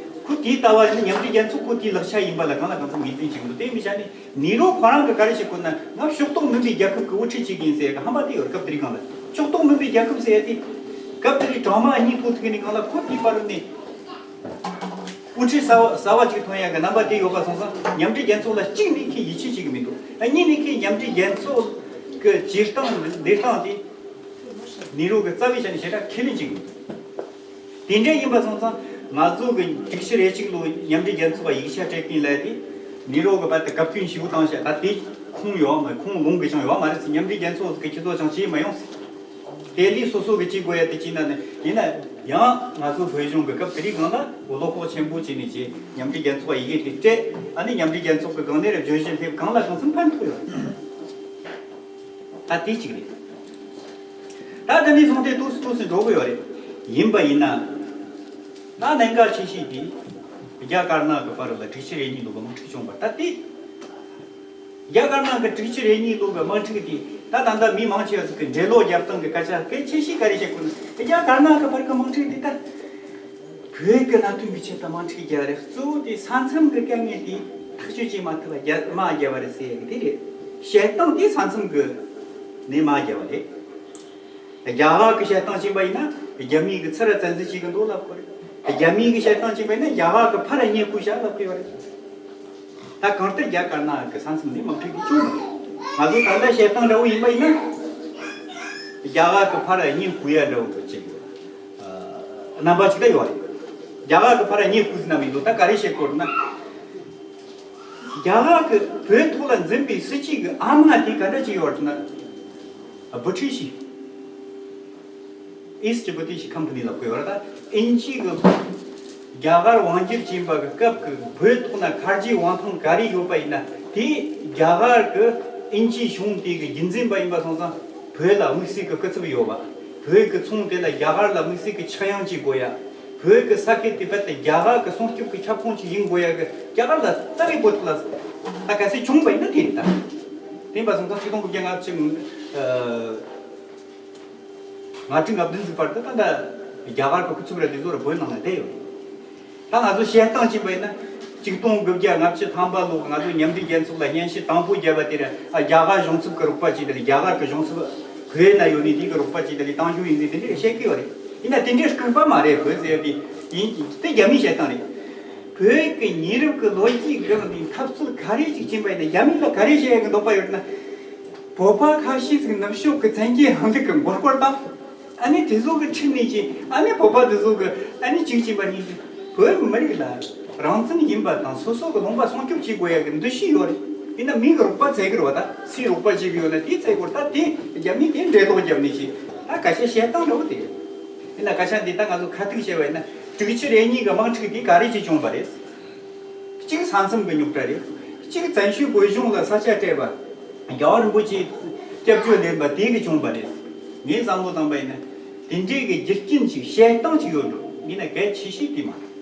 ཁོ་དེའི་ལྟ་བ་ནི་མཉམ་འབྲེལ་རྒྱལ་ཚོགས་ཁོ་དེའི་ལག་ཆ་ཡིན་པ་ལ་གང་ལ་གང་འཚམ་ངོས་འཛིན་བྱེད་ཀྱི་འདུག་དེ་མི་བྱ་ནས་ནེ་རོ་ཁོ་རང་གི་ག་རེ་བྱེད་དགོས་ན། ང་ཕྱོགས་གཏོགས་མིན་པའི་རྒྱལ་ཁབ་ཀྱི་དབུ་ཁྲིད་ཅིག་ཡིན་ཟེར་གི་ཧམ་པ་དེ་ཡོད། སྐབས་དེ་རིང་སྒང་ལ་ཕྱོགས་གཏོགས་མིན་པའི་རྒྱལ་ཁབ་ཟེར་ཡ་དེ་སྐབས་དེ་རིང་གྲངས་མང་གཉིས་ཐོག་ཐུག་ནས་སྒང་ལ་ཁོ་དེའི་བར་ནས། དབུ་ཁྲིད་གསར་བ་གསར་བ་ཅིག་ཐོན་ཡག་གི་རྣམ་པ་དེ་ཡོད་པ་སོང་ཙང་། མཉམ་འབྲེལ་རྒྱལ་ཚོགས་ལ་གཅིག་ནས་ཁོས་ཡིད་ཆེས་བྱེད་ཀྱི་མི་འདུག་གཉིས་ནས་ཁོས་མཉམ་འབྲེལ་རྒྱལ་ཚོགས་ཀྱི་བྱེད་སྟངས་ལས་སྟངས་དེ་ནེ་རོ་གི་རྩ་བའི་ཆ་ནས་བཤད་ན་ཁས་ལེན་བྱེད་ཀྱི་མི་འདུག་དེ་འདྲ་ཡིན་པ་སོང་ཙང་། ང་ཚོ་གི་དྲུག་ཅུ་རེ་གཅིག་ལོ་མཉམ་འབྲེལ་རྒྱལ་ཚོགས་ལ་ཡིག་ཆ་སྤྲད་མཁན་ལ་དེ་ནེ་རོ་གི་བར་དུ་བཀའ་བཀྱོན་ཞེ་པོ་བཏང་བཞག་ད་དེ་ཁུངས་ཡོད་མ། ཁུངས་ལུང་གི་ཅང་ཡོད་མ་རེད་ཟེར། མཉམ་འབྲེལ་རྒྱལ་ཚོགས་ཀྱི་ཁྱེད་ཚོ་ཅང་བྱེད་མ་ཡོང་ཟེར། དེ་ལས་སོ་སོ་གི་བྱེད་དགོས་ཡ་དེ་བྱས་ན་ནི་ཡིན་ན། ཡང་ང་ཚོ་བོད་གཞུང་གི་སྐབས་དེ་རིང་སྒང་ལ་བློ་ཁོག་ཆེན་པོ་བྱས་ནས་བྱས། མཉམ་འབྲེལ་རྒྱལ་ཚོགས་ལ་ཡི་གེ་དེ་སྤྲད། ཨ་ནི་མཉམ་འབྲེལ་རྒྱལ་ཚོགས་ཀྱི་སྒང་ནས་ར་བརྗོད་གཞི་སླེབས། གང་ལ་གང་འཚམ་ཕན་ཐོགས་ཡོད་རེད། ད་དེ་གཅིག་རེད། ད་དེ་ནས་བཟུང་སྟེ་ཏོག་ཙམ་ཏོག་ཙམ་འགྲོ་གི་ཡོད་རེད། ཡིན་པ་ཡིན་ན། ད་གནད་འགག་ཆེ་ཤོས་དེ་རྒྱ་དཀར་ནག་གི་བར་ལ་དྲུག་ཅུ་རེ་གཉིས་ལོ་གི་དམག་འཁྲུག་བྱུང་བ་ད་དེ། རྒྱ་དཀར་ནག་གི་དྲུག་ཅུ་རེ་གཉིས་ལོ་གི་དམག་འཁྲུག་དེ། ད་ད་ལྟ་མི་མང་ཆེ་བ་ཟིག་གི་འགྲེལ་ལོག་རྒྱབ་སྟངས་ཀྱི་སྐད་ཆ་གལ་ཆེ་ཤོས་ག་རེ་བཤད་དགོས་ན། རྒྱ་དཀར་ནག་གི་བར་གྱི་དམག་འཁྲུག་འདི་ད་བོད་ཀྱི་གནད་དོན་གྱི་ཆེད་དུ་དམག་འཁྲུག་རྒྱག་རེད། གཙོ་བོ་དེ་ས་མཚམས་ཀྱི་དཀའ་ངལ་དེ་ཐག་གཅོད་བྱེད་མ་ཐུབ་པ་རྒྱ་དམག་རྒྱབ་པ་རེད་ཟེར་ཡ་གི་དེ་རེད། བཤད་སྟངས་དེ་ས་མཚམས་ཀྱི་ནས་དམག་རྒྱབ་པ་རེད། རྒྱ་གར་གྱི་བཤད་སྟངས་བྱས་པ་ཡིན་ན། རྒྱ་མི་གིས་ཚུར་བཙན་འཛུལ་བྱེད་ཀྱི་འདུག་ལབ་དགོས་རེད། རྒྱ་མི་གི་བཤད་སྟངས་བྱས་པ་ཡིན་ན། རྒྱ་གར་གྱིས་ཕར་བསྙེན་བཀུར་བྱ་ལབ་དགོས་པ་རེད། ད་གང་ལྟར་རྒྱ་དཀར་ནག་གི་ས་མཚམས་ནས་དམག་འཁྲུག་དེ་བྱུང་བ་རེད། ང་ཚོ་ད་ལྟ་བཤད་སྟངས་འདྲ་བོ་ཡིན་པ་ཡིན་ན། རྒྱ་གར་གྱིས་ཕར་བསྙེན་བཀུར་ཡ་འདྲ་བོ་གི་ཅིག་རྣམ་པ་ཅིག་ད་ཡོད་རེད། རྒྱ་གར་གྱིས་ཕར་བསྙེན་བཀུར་ཟེར་ན་མི་འདུག་ད་ག་རེ་བཤད་དགོས་རེད་ན། རྒྱ་གར་གྱིས་བོད་ཐོག་ལ་འཛིན་པའི་སྲིད་བྱུས་ཀྱི་ཨ་མ་དེ་ག་འདྲ་ཅིག་ཡོད་རེད་ན། བྷི་ཊི་ཤི། East British Company ལབ་དགོས་པ་རེད། ད་དབྱིན་ཇི་གི་རྒྱ་གར་དབང་སྒྱུར་བྱས་པ་གི་སྐབས་ཀྱི་བོད་ཐོག་ན་ཁ་རྗེ་དབང་ཐང་ག་རེ་ཡོད་པ་ཡིན་ན། དེ་རྒྱ་གར་གྱི་དབྱིན་ཇིའི་གཞུང་དེ་གི་རྒྱུན་འཛིན་པ་ཡིན་པ་སོང་ཙང་། བོད་ལ་དམིགས་བསལ་གྱི་སྐུ་ཚབ་ཡོད་པ། བོད་ཀྱི་ཚོང་དེ་ལ་རྒྱ་གར་ལ་དམིགས་བསལ་གྱི་ཆག་ཡང་བྱེད་དགོས་ཡ། བོད་ཀྱི་ས་ཁུལ་དེ་རྦད་དེ་རྒྱ་གར་གྱི་སྲུང་སྐྱོབ་ཀྱི་ཁྱབ་ཁོངས་ཤིག་ཡིན་དགོས་ཡ་གི་རྒྱ་གར་ལ་རྩ་བའི་བོད་ཐོག་ལ་ད་གལ་སྲིད་བྱུང་བ་ཡིན་ན། དེ་རེད། ད་དེ་ཡིན་པ་སོང་ཙང་ཆིག་སྟོང་དགུ་བརྒྱ་ལྔ་བཅུ། ལྔ་བཅུ་ང་བདུན་ཙམ་བར་དུ་ད་ལྟ་རྒྱ་གར་གྱི་སྐུ་ཚབ་ར་དེ་ཚོ་ར་བོད་ནང་ལ་བསྡད་ཡོད། ད་ང་ཚོ་བཤད་སྟངས་བྱས་པ་ཡིན་ན། ཆིག་སྟོང་དགུ་བརྒྱ་ལྔ་བཅུ་ཐམ་པ་ལོ་ང་ཚོ་མཉམ་འབྲེལ་རྒྱལ་ཚོགས་ལ་སྙན་ཞུ་དང་པོ་བརྒྱབ་པ་དེ་ར། ཨ། རྒྱ་གར་གཞུང་ཚབ་ཀྱི་རོགས་པ་ཅིག་དང་། རྒྱ་གར་གྱི་གཞུང་ཚབ་བོད་ན་ཡོད་ནི་དེ་གི་རོགས་པ་ཅིག་དང་བཏང་རྒྱུ་ཡིན་ཟེར་དེ་འདྲ་བཤད་ཀྱི་ཡོད་རེད། ཡིན་ན་དེ་འདྲའི་ལྐུགས་པ་མ་རེད། བོད་ཟེར་བ་དེ་ཡིན། དེ་རྒྱ་མིའི་བཤད་སྟངས་རེད། བོད་ཀྱི་ཉེ་རབས་ཀྱི་ལོ་རྒྱུས་སྒང་ནས་འཐབ་རྩོད་ག་རེ་ཅིག་ཕྱིན་པ་ཡིན་ན། རྒྱ་མི་ལ་ག་རེ་བཤད་ཡག་གི་འདོད་པ་ཡོད་ན། བོད་པ་ཁ་ཤས་ཤིག་ནུབ་ཕྱོགས་ཀྱི་བཙན་རྒྱལ་རིང་ལུགས་ཀྱི་མགོ་སྐོར་བཏང་། ཨ་ནི་དེ་ཚོ་གི་ཁྲིད་ནས་ཅིག་ཨ་ནི་བོད་པ་དེ་ཚོ་གི་ཨ་ནི་ཅིག་ཕྱིན་པ་ནི། བོད་མི་རིགས་ལ་རང་བཙན་ཡིན་པ་དང་སོ་སོ་གི་ལུང་པ་སྲུང་སྐྱོབ་བྱེད་དགོས་ཡག་གི་འདུ་ཤེས་ཡོད་རེད། ཡིན་ན་མི་གི་རོགས་པ་བཙལ་གི་རེད་བ། ད་སུའི་རོགས་པ་བྱེད་གི་ཡོད་ན་དེ་བཙལ་དགོས་རེད། ད་དེ་རྒྱ་མི་དེ་འབྲེལ་ཐོགས་བརྒྱབ་ནས་ཅིག་ད་སྐད་ཆ་བཤད་སྟངས་འདྲ་བོ་དེ་རེད། ཡིན་ན་སྐད་ཆ་འདི་ད་ང་ཚོ་ཁ་ཐུག་བཤད་པ་ཡིན་ན། དྲུག་ཅུ་རེ་གཉིས་ཀྱི་དམག་འཁྲུག་འདི་ག་རེ་བྱས་བྱུང་བ་རེད། གཅིག་ས་མཚམས་ཀྱི་རྙོག་དྲ་རེད། གཅིག་བཙན་བྱོལ་བོད་གཞུང་ལ་ས་ཆ་སྤྲད་པ། རྒྱལ་བ་རིན་པོ་ཆེ་སྐྱབས་བཅོལ་ལེན་པ་དེ་གིས་བྱུང་བ་རེད། ངས་བསམ་བློ་བཏང་པ་ཡིན་ན། དེ་འདྲའི་གི་རྒྱུ་རྐྱེན་ཅིག་བཤད་སྟངས་ཅིག་ཡོད་འགྲོ། ཡིན་ན་གལ་ཆེ་ཤོས་དེ་མ་རེད།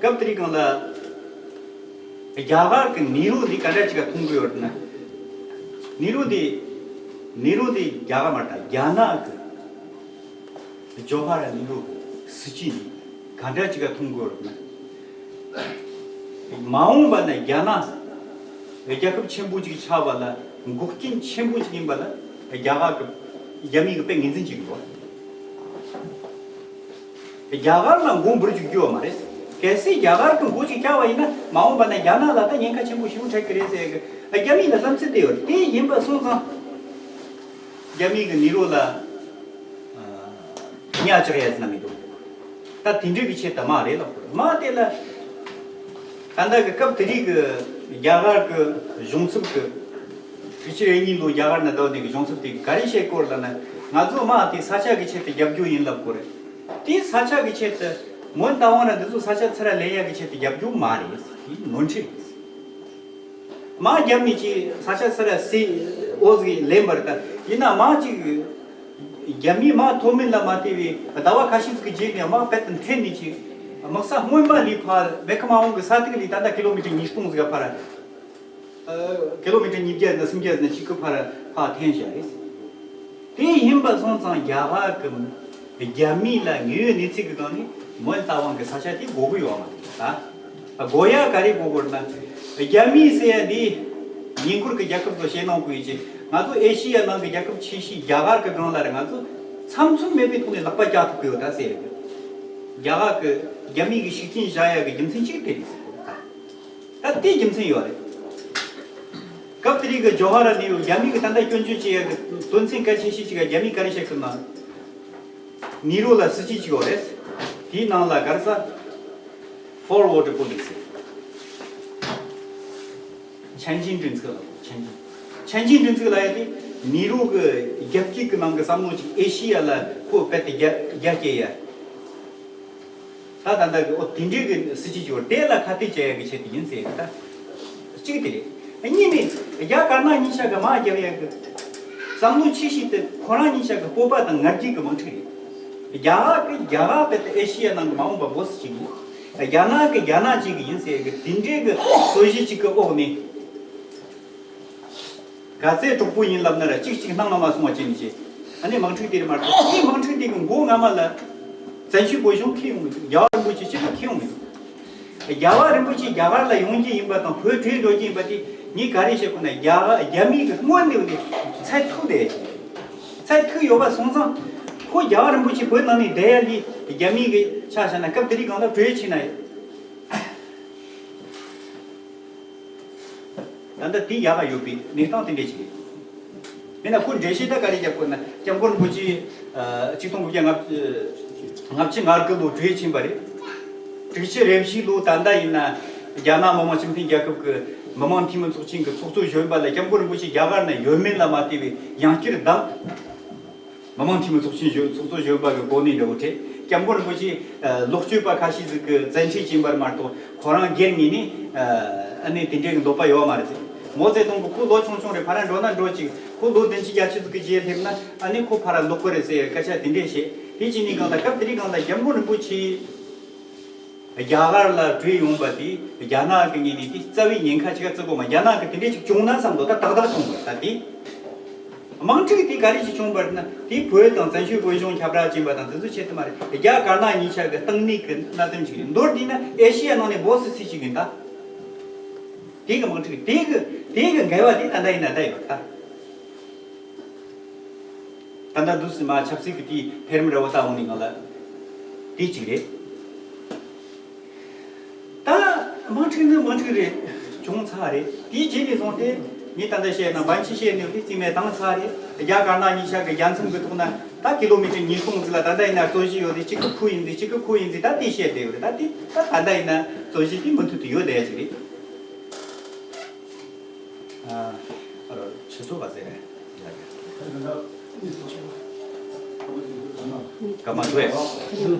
སྐབས་དེ་རིང་སྒང་ལ་རྒྱ་གར་གྱི་ནེ་རུ་འདི་ག་འདྲ་ཅིག་ག་མཐོང་གི་ཡོད་ན། ནེ་རུ་འདི་ནེ་རུ་འདི་རྒྱ་གར་མ་རེད། ད་རྒྱ་ནག་གི་ཇོ་ཧར་ལལ་ནེ་རུ་སྲིད་བྱུས་འདི་ག་འདྲ་ཅིག་ག་མཐོང་དགོས་རེད་ན། མ་འོངས་པ་ན་རྒྱ་ནག་རྒྱལ་ཁབ་ཆེན་པོ་ཅིག་ཆགས་པ་ལ་འགོག་རྐྱེན་ཆེན་པོ་ཅིག་ཡིན་པ་ལ་རྒྱ་གར་གི་རྒྱ་མི་གི་དཔེ་ངོས་འཛིན་བྱེད་ཀྱི་འདུག་རྒྱ་གར་ལ་མགོ་འབུར་བཅུག་རྒྱུ་ཡོད་མ་རེད། གལ་སྲིད་རྒྱ་གར་གི་མགོ་ཅིག་བཀྱག་པ་ཡིན་ན། མ་འོངས་པ་ན་རྒྱ་ནག་ལ་ད་ཉེན་ཁ་ཆེན་པོ་ཞེ་པོ་འཕྲད་ཀྱི་རེད་ཟེར་གི་རྒྱ་མི་ལ་བསམ་ཚུལ་དེ་ཡོད་རེད། དེ་ཡིན་པ་སོང་ཙང་། རྒྱ་མི་གི་ནེ་རུ་ལ་ཉ་བཅག་ཡ་ཟེར་ན་མི་འདུག་ད་དེ་འདྲ་གི་ཆེད་དུ་དམག་རེད་ལབ་དགོས་རེད། དམག་དེ་ལ་ད་ལྟ་གི་སྐབས་དེ་རིང་གི་རྒྱ་གར་གི་གཞུང་ཚབ་ཀྱི། དྲུག་ཅུ་རེ་གཉིས་ལོ་རྒྱ་གར་ན་བསྡད་དེ་གི་གཞུང་ཚབ་དེ་ག་རེ་བཤད་ཀྱི་ཡོད་ལབ་ན། ང་ཚོ་དམག་དེ་ས་ཆ་གི་ཆེད་དུ་རྒྱབ་རྒྱུ་ཡིན་ལབ་དགོས་རེད། དེ་ས་ཆ་གི་ཆེད་དུ་སྔོན་ད་བར་ན་འདི་ཚོ་ས་ཆ་ཚུར་ལེན་ཡ་གི་ཆེད་དུ་རྒྱབ་རྒྱུ་མ་རེད། དེ་ནོར་འཁྲུལ་རེད། དམག་རྒྱབ་ནས་ཅིག་ས་ཆ་ཚུར་སེ་འོ་ཟིག་ལེན་པར་ད། ཡིན་ན་དམག་ཅིག་རྒྱ་མིའི་དམག་མཐོ་དམན་ལ་མ་ལྟོས་པའི་ཟླ་བ་ཁ་ཤས་ཟིག་གི་རྗེས་ནས་དམག་རྦད་དེ་འཐེན་ནས་ཅིག་ དམག་ས་སྔོན་མ་ལས་ཕར་བེ་ཁ་མ་འོང་གི་ས་ཐིག་ལས་ད་ལྟ་ཀི་ལོ་མི་ཊར་ཉིས་སྟོང་ཟིག་ཕར། ཨ། ཀི་ལོ་མི་ཊར་ཉིས་བརྒྱ་ནས་སུམ་བརྒྱ་ནས་གཅིག་གི་ཕར་ཕར་འཐེན་བཞག་རེད། དེ་ཡིན་པ་སོང་ཙང་རྒྱ་གར་གི་རྒྱ་མི་ལ་དངོས་ཡོད་གནས་ཚུལ་གི་སྒང་ནས་མོན་རྟ་དབང་གི་ས་ཆ་དེ་དགོས་ཀྱི་ཡོད་མ་རེད་ད། དགོས་ཡ་ག་རེ་དགོས་དགོས་ན། རྒྱ་མི་ཟེར་ཡ་འདི་ཉེ་འཁོར་གྱི་རྒྱལ་ཁབ་ཚོ་བཤད་གནང་དགོས་ཀྱི། ང་ཚོ་ཨེ་ཤི་ཡ་ནང་གི་རྒྱལ་ཁབ་ཆེ་ཤོས་རྒྱ་གར་གྱི་སྒང་ལ་རེད། ང་ཚོ་ཚམ་ཚོམ་མེད་པའི་ཐོག་ནས་ལག་པ་བཀྱག་ཐུབ་ཀྱི་ཡོད་ད་ཟེར་ཡ། རྒྱ་གར་གྱི་རྒྱ་མི་གི་ཤུགས་རྐྱེན་བཞག་ཡ་གི་རྒྱུ་མཚན་གཅིག་དེ་རེད་ཟེར་གི་ཡོད་ད། ད་དེ་རྒྱུ་མཚན་ཡོད་རེད། སྐབས་དེ་དུས་ཀྱི་ཇོ་ཧ་ར་ནེ་རུ་རྒྱ་མི་གི་ད་ལྟ་སྐྱོན་བརྗོད་བྱེད་ཡ་གི་དོན་ཚན་གལ་ཆེ་ཤོས་གཅིག་ག་རྒྱ་མི་ག་རེ་བཤད་གི་ན། ནེ་རུ་ལ་སྲིད་ཇུས་གཅིག་ཡོད་རེད། དེའི་ནང་ལ་ག་རེ་ཟེར། Forward policy། ཆ་འཇིག་སྒྲིག་འཛུགས་ལ་ཆ་འཇིག་ཆ་འཇིག་སྒྲིག་འཛུགས་ལ་ཡ་དེ་ནེ་རུ་གི་རྒྱ་སྐྱིད་ཀྱི་ནང་གི་བསམ་བློ་ཅིག་ཨེ་ཤི་ཡ་ལ་ཁོ་རྦད་དེ་རྒྱ་རྒྱ་སྐྱེད་ཡ། ད་ད་ལྟ་གི་ཨོ་དེ་འདྲའི་གི་སྲིད་ཇུས་ཅིག་ཡོད་རེད། དེ་ལ་ཁ་གཏད་བྱེད་ཡ་གི་ཆེད་དུ་ཡིན་ཟེར་ཡ་ད། གཅིག་དེ་རེད། གཉིས་ནི་རྒྱ་དཀར་ནག་གཉིས་ཆ་གི་དམག་རྒྱབ་ཡ་གི་བསམ་བློ་ཆེ་ཤོས་དེ་ཁོ་རང་གཉིས་ཆ་གི་སྤོབས་པ་དང་ང་རྒྱལ་གི་དམག་འཁྲུག་རེད། རྒྱ་གར་གི་རྒྱ་གར་རྦད་དེ་ཨེ་ཤི་ཡ་ནང་གི་མ་འོངས་པ་བོ་སི་ཅིག་ཡིན། རྒྱ་ནག་གི་རྒྱ་ནག་ཅིག་གི་ཡིན་ཟེར་གི་དེ་འདྲའི་གི་རྩོད་གཞི་ཅིག་གི་འོག་ནས། ག་ཚད་གྲོགས་པོ་ཡིན་ལབ་ན་ར་གཅིག་གཅིག་སྣང་ལ་མ་སོང་བ་བྱས་ནས་བྱས། ཨ་ནི་དམག་འཁྲུག་དེ་རེད་མ་གཏོགས་དེའི་དམག་འཁྲུག་དེ་གི་མགོ་རྔ་མ་ལ་བཙན་བྱོལ་བོད་གཞུང་ཁེལ་ཡོང་མི་འདུག་རྒྱལ་བ་རིན་པོ་ཆེ་གཅིག་པུ་ཁེལ་ཡོང་མི་འདུག་རྒྱལ་བ་རིན་པོ་ཆེ་རྒྱ་གར་ལ་ཡོང་རྒྱུ་ཡིན་པ་དང་བོད་བྲོས་འགྲོ་རྒྱུ་ཡིན་པ་དེ་ངས་ག་རེ་བཤད་དགོས་ན། རྒྱ་རྒྱ་མི་གི་སྔོན་ནས་འདི་ཚད་ཐུག་བསྡད་ཡ་ཅིག་ཚད་ཐུག་ཡོད་པ་སོང་ཙང་ཁོ་རྒྱལ་བ་རིན་པོ་ཆེ་བོད་ནང་ནས་བསྡད་ཡ་ལས་རྒྱ་མི་གི་ཆ་བཞག་ན་སྐབས་དེ་དུས་སྒང་ལ་བྲོས་ཕྱིན་ན་ཡོད། ད་ལྟ་དེ་ཡག་ག་ཡོད་པའི་གནས་སྟངས་དེ་འདྲས་ཅིག་རེད། མིན་ན་ཁོ་འགྲེལ་བཤད་ད་ག་རེ་རྒྱབ་དགོས་ན་སྐྱབས་མགོན་རིན་པོ་ཆེ་ཆིག་སྟོང་དགུ་བརྒྱ་ལྔ་བཅུ་ང་དགུ་ལོ་བྲོས་ཕྱིན་པ་རེད། དྲུག་ཅུ་རེ་བཞི་ལོ་ད་ལྟ་ཡིན་ན་རྒྱ་ནག་མི་དམངས་སྤྱི་མཐུན་རྒྱལ་ཁབ་ཀྱི་མི་དམངས་འཐུས་མི་ཚོགས་ཆེན་གྱི་ཚོགས་གཙོ་གཞོན་པ་ལ་སྐྱབས་མགོན་རིན་པོ་ཆེ་རྒྱ་གར་ན་ཡོད་མེད་ལ་མ་ལྟོས་པའི་ཡང་བསྐྱར་བདམས། མི་དམངས་འཐུས་མི་ཚོགས་ཆེན་གཞོན་ཚོགས་གཙོ་གཞོན་པ་གི་གོ་གནས་འདྲ་བོ་སྤྲད། སྐྱབས་མགོན་རིན་པོ་ཆེ་ལོག་སྤྱོད་པ་ཁ་ཤས་ཟིག་གི་བཙན་ཁྲིད་ཕྱིན་པར་མ་གཏོགས་ཁོ་རང་སྒེར་ངོས་ནས་ཨ་ནི་དེ་འདྲའི་གི་འདོད་པ་ཡོད་མ་རེད་ཟེར། མའོ་ཙེ་ཏུང་གི་ཁོ་ལོ་ཆུང་ཆུང་རེད། ཕར་འགྲོ་ན་འགྲོ་ཅིག་ཁོ་ལོ་བདུན་ཅུ་བརྒྱད་ཅུ་ཟིག་གི་རྗེས་སླེབས་ན་ཨ་ནི་ཁོ་ཕར་ལོག་གི་རེད་ཟེར་སྐད་ཆ་དེ་འདྲས་བཤད། དེ་བྱས་ནས་སྒང་ལ་སྐབས་དེ་རིང་སྒང་ལ་སྐྱབས་མགོན་རིན་པོ་ཆེ་རྒྱ་གར་ལ་བྲོས་ཡོང་པ་དེ་རྒྱ་ནག་གི་ངོས་ནས་དེ་རྩ་བའི་ཉེན་ཁ་ཅིག་བརྩི་དགོས་མ། རྒྱ་ནག་གི་དེ་འདྲས་ཅིག་བྱུང་ན་བསམ་འདུག་ད་ཏག་ཏག་བྱུང་བ་ད་དེ། དམག་འཁྲུག་དེ་ག་རེ་ཞིག་བྱུང་བ་རེད་ན་དེ་བོད་དང་བཙན་བྱོལ་བོད་གཞུང་ཁྱབ་བསྒྲགས་ཕྱིན་པ་དང་དེ་ཚོ་ཆེད་དུ་མ་རེད། རྒྱ་དཀར་ནག་གཉིས་ཆ་གི་སྟེང་གནས་ཀྱི་གནད་དོན་ཅིག་རེད། མདོར་བསྡུས་ན་ཨེ་ཤི་ཡ་ནང་ནས་བོ་སི་སི་ཅིག་ཡིན་ད། དེ་གི་དམག་འཁྲུག་དེ་གི་དེ་གི་འགལ་བ་དེ་ད་ལྟ་ཡིན་ན་ད་ཡོད་ད། ད་ལྟ་འདུག་སེ་མ་ཆབ་སྲིད་ཀྱི་དེའི་འཕེལ་རིམ་འདྲ་བོ་ལྟ་འོང་ནི་ང་ལ་དེ་གཅིག་རེད། ད་དམག་འཁྲུག་ནི་དམག་འཁྲུག་རེད། བྱུང་ཚར་རེད། དེའི་རྗེས་ནས་བཟུང་སྟེ་ངས་ད་ལྟ་བཤད་ན་བན་ཆི་བཤད་ནས་དེ་རྩིས་མེད་བཏང་ཚར་རེད། རྒྱ་དཀར་ནག་གཉིས་ཆ་གི་རྒྱལ་མཚམས་ཀྱི་ཐོག་ན་ད་ཀི་ལོ་མི་ཊར་ཉིས་སྟོང་ཟིག་ལ་ད་ལྟ་ཡིན་ན་རྩོད་གཞི་ཡོད་དེ་གཅིག་གི་ཁུལ་ཡིན་ཟིག་གཅིག་གི་ཁུལ་ཡིན་ཟིག་ད་དེ་བཤད་བསྡད་ཡོད་རེད། ད་དེ་ད་ད་ལྟ་ཡིན་ན་རྩོད་གཞི་དེ་མུ་མཐུད་དུ་ཡོད་བསྡད་ཡ་ཅིག་རེད། ཨ་ཨ་རོ་ཆུ་ཚོད་ག་ཚོད་རེད། སྐར་མ་དྲུག་ཡ།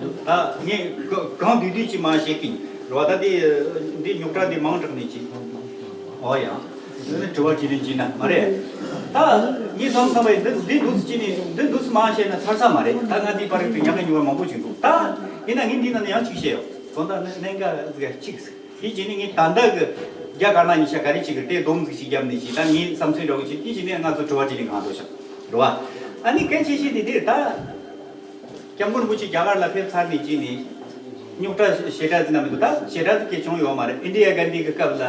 ད་ངས་ག་གང་བསྡུས་བསྡུས་ཅིག་མ་བཤད་གི་རེད་བ། ད་འདི་འདི་རྙོག་དྲ་འདི་མང་དྲགས་ནས་ཅི། ཨོ་ཡ། འདི་ནི་དྲི་བ་དྲིས་ལན་བྱས་ན་མ་རེད། ད་ངས་བསམ་བསམ་པ་ཡིན་འདི་འདི་འདུག་སེ་བྱས་ནས་འདི་འདུག་སེ་མ་བཤད་ན་ཚར་ས་མ་རེད། ད་ང་འདི་པར་རིག་ཏུ་ཉག་ག་ཉུང་བ་མང་པོ་ཅིག་འདུག་ད་ཡིན་ན་ངས་འདི་ནང་ནས་ཡང་གཅིག་བཤད་ཡོད། དོན་དག་ནི་གནད་འགག་ཟིག་གཅིག་ཟིག་དེ་རྗེས་ནས་ངས་ད་ལྟ་གི་རྒྱ་དཀར་ནག་གཉིས་ཆ་ག་རེ་བྱེད་གི་དེ་སྡོམ་ཟིག་ཅིག་བརྒྱབ་ནས་ཅིག་ད་ངའི་བསམ་ཚུལ་འདྲ་བོ་ཅིག་དེ་རྗེས་ནས་ང་ཚོ་དྲི་བ་དྲིས་ལན་གང་འདུག་ཤག་རེད་བ། ཨ་ནི་གལ་ཆེ་ཤོས་དེ་དེ་ད་སྐྱབས་མགོན་རིན་པོ་ཆེ་རྒྱ་གར་ལ་ཕེབས་ཚར་ནས་རྗེས་ནས་རྙོག་དྲ་ཞེ་དྲག་ཟིག་ན་མི་འདུག་ད་ཞེ་དྲག་ཟིག་གལ་བྱུང་ཡོད་མ་རེད། ཨིན་དི་ཡ་གན་དྷི་གི་སྐབས་ལ་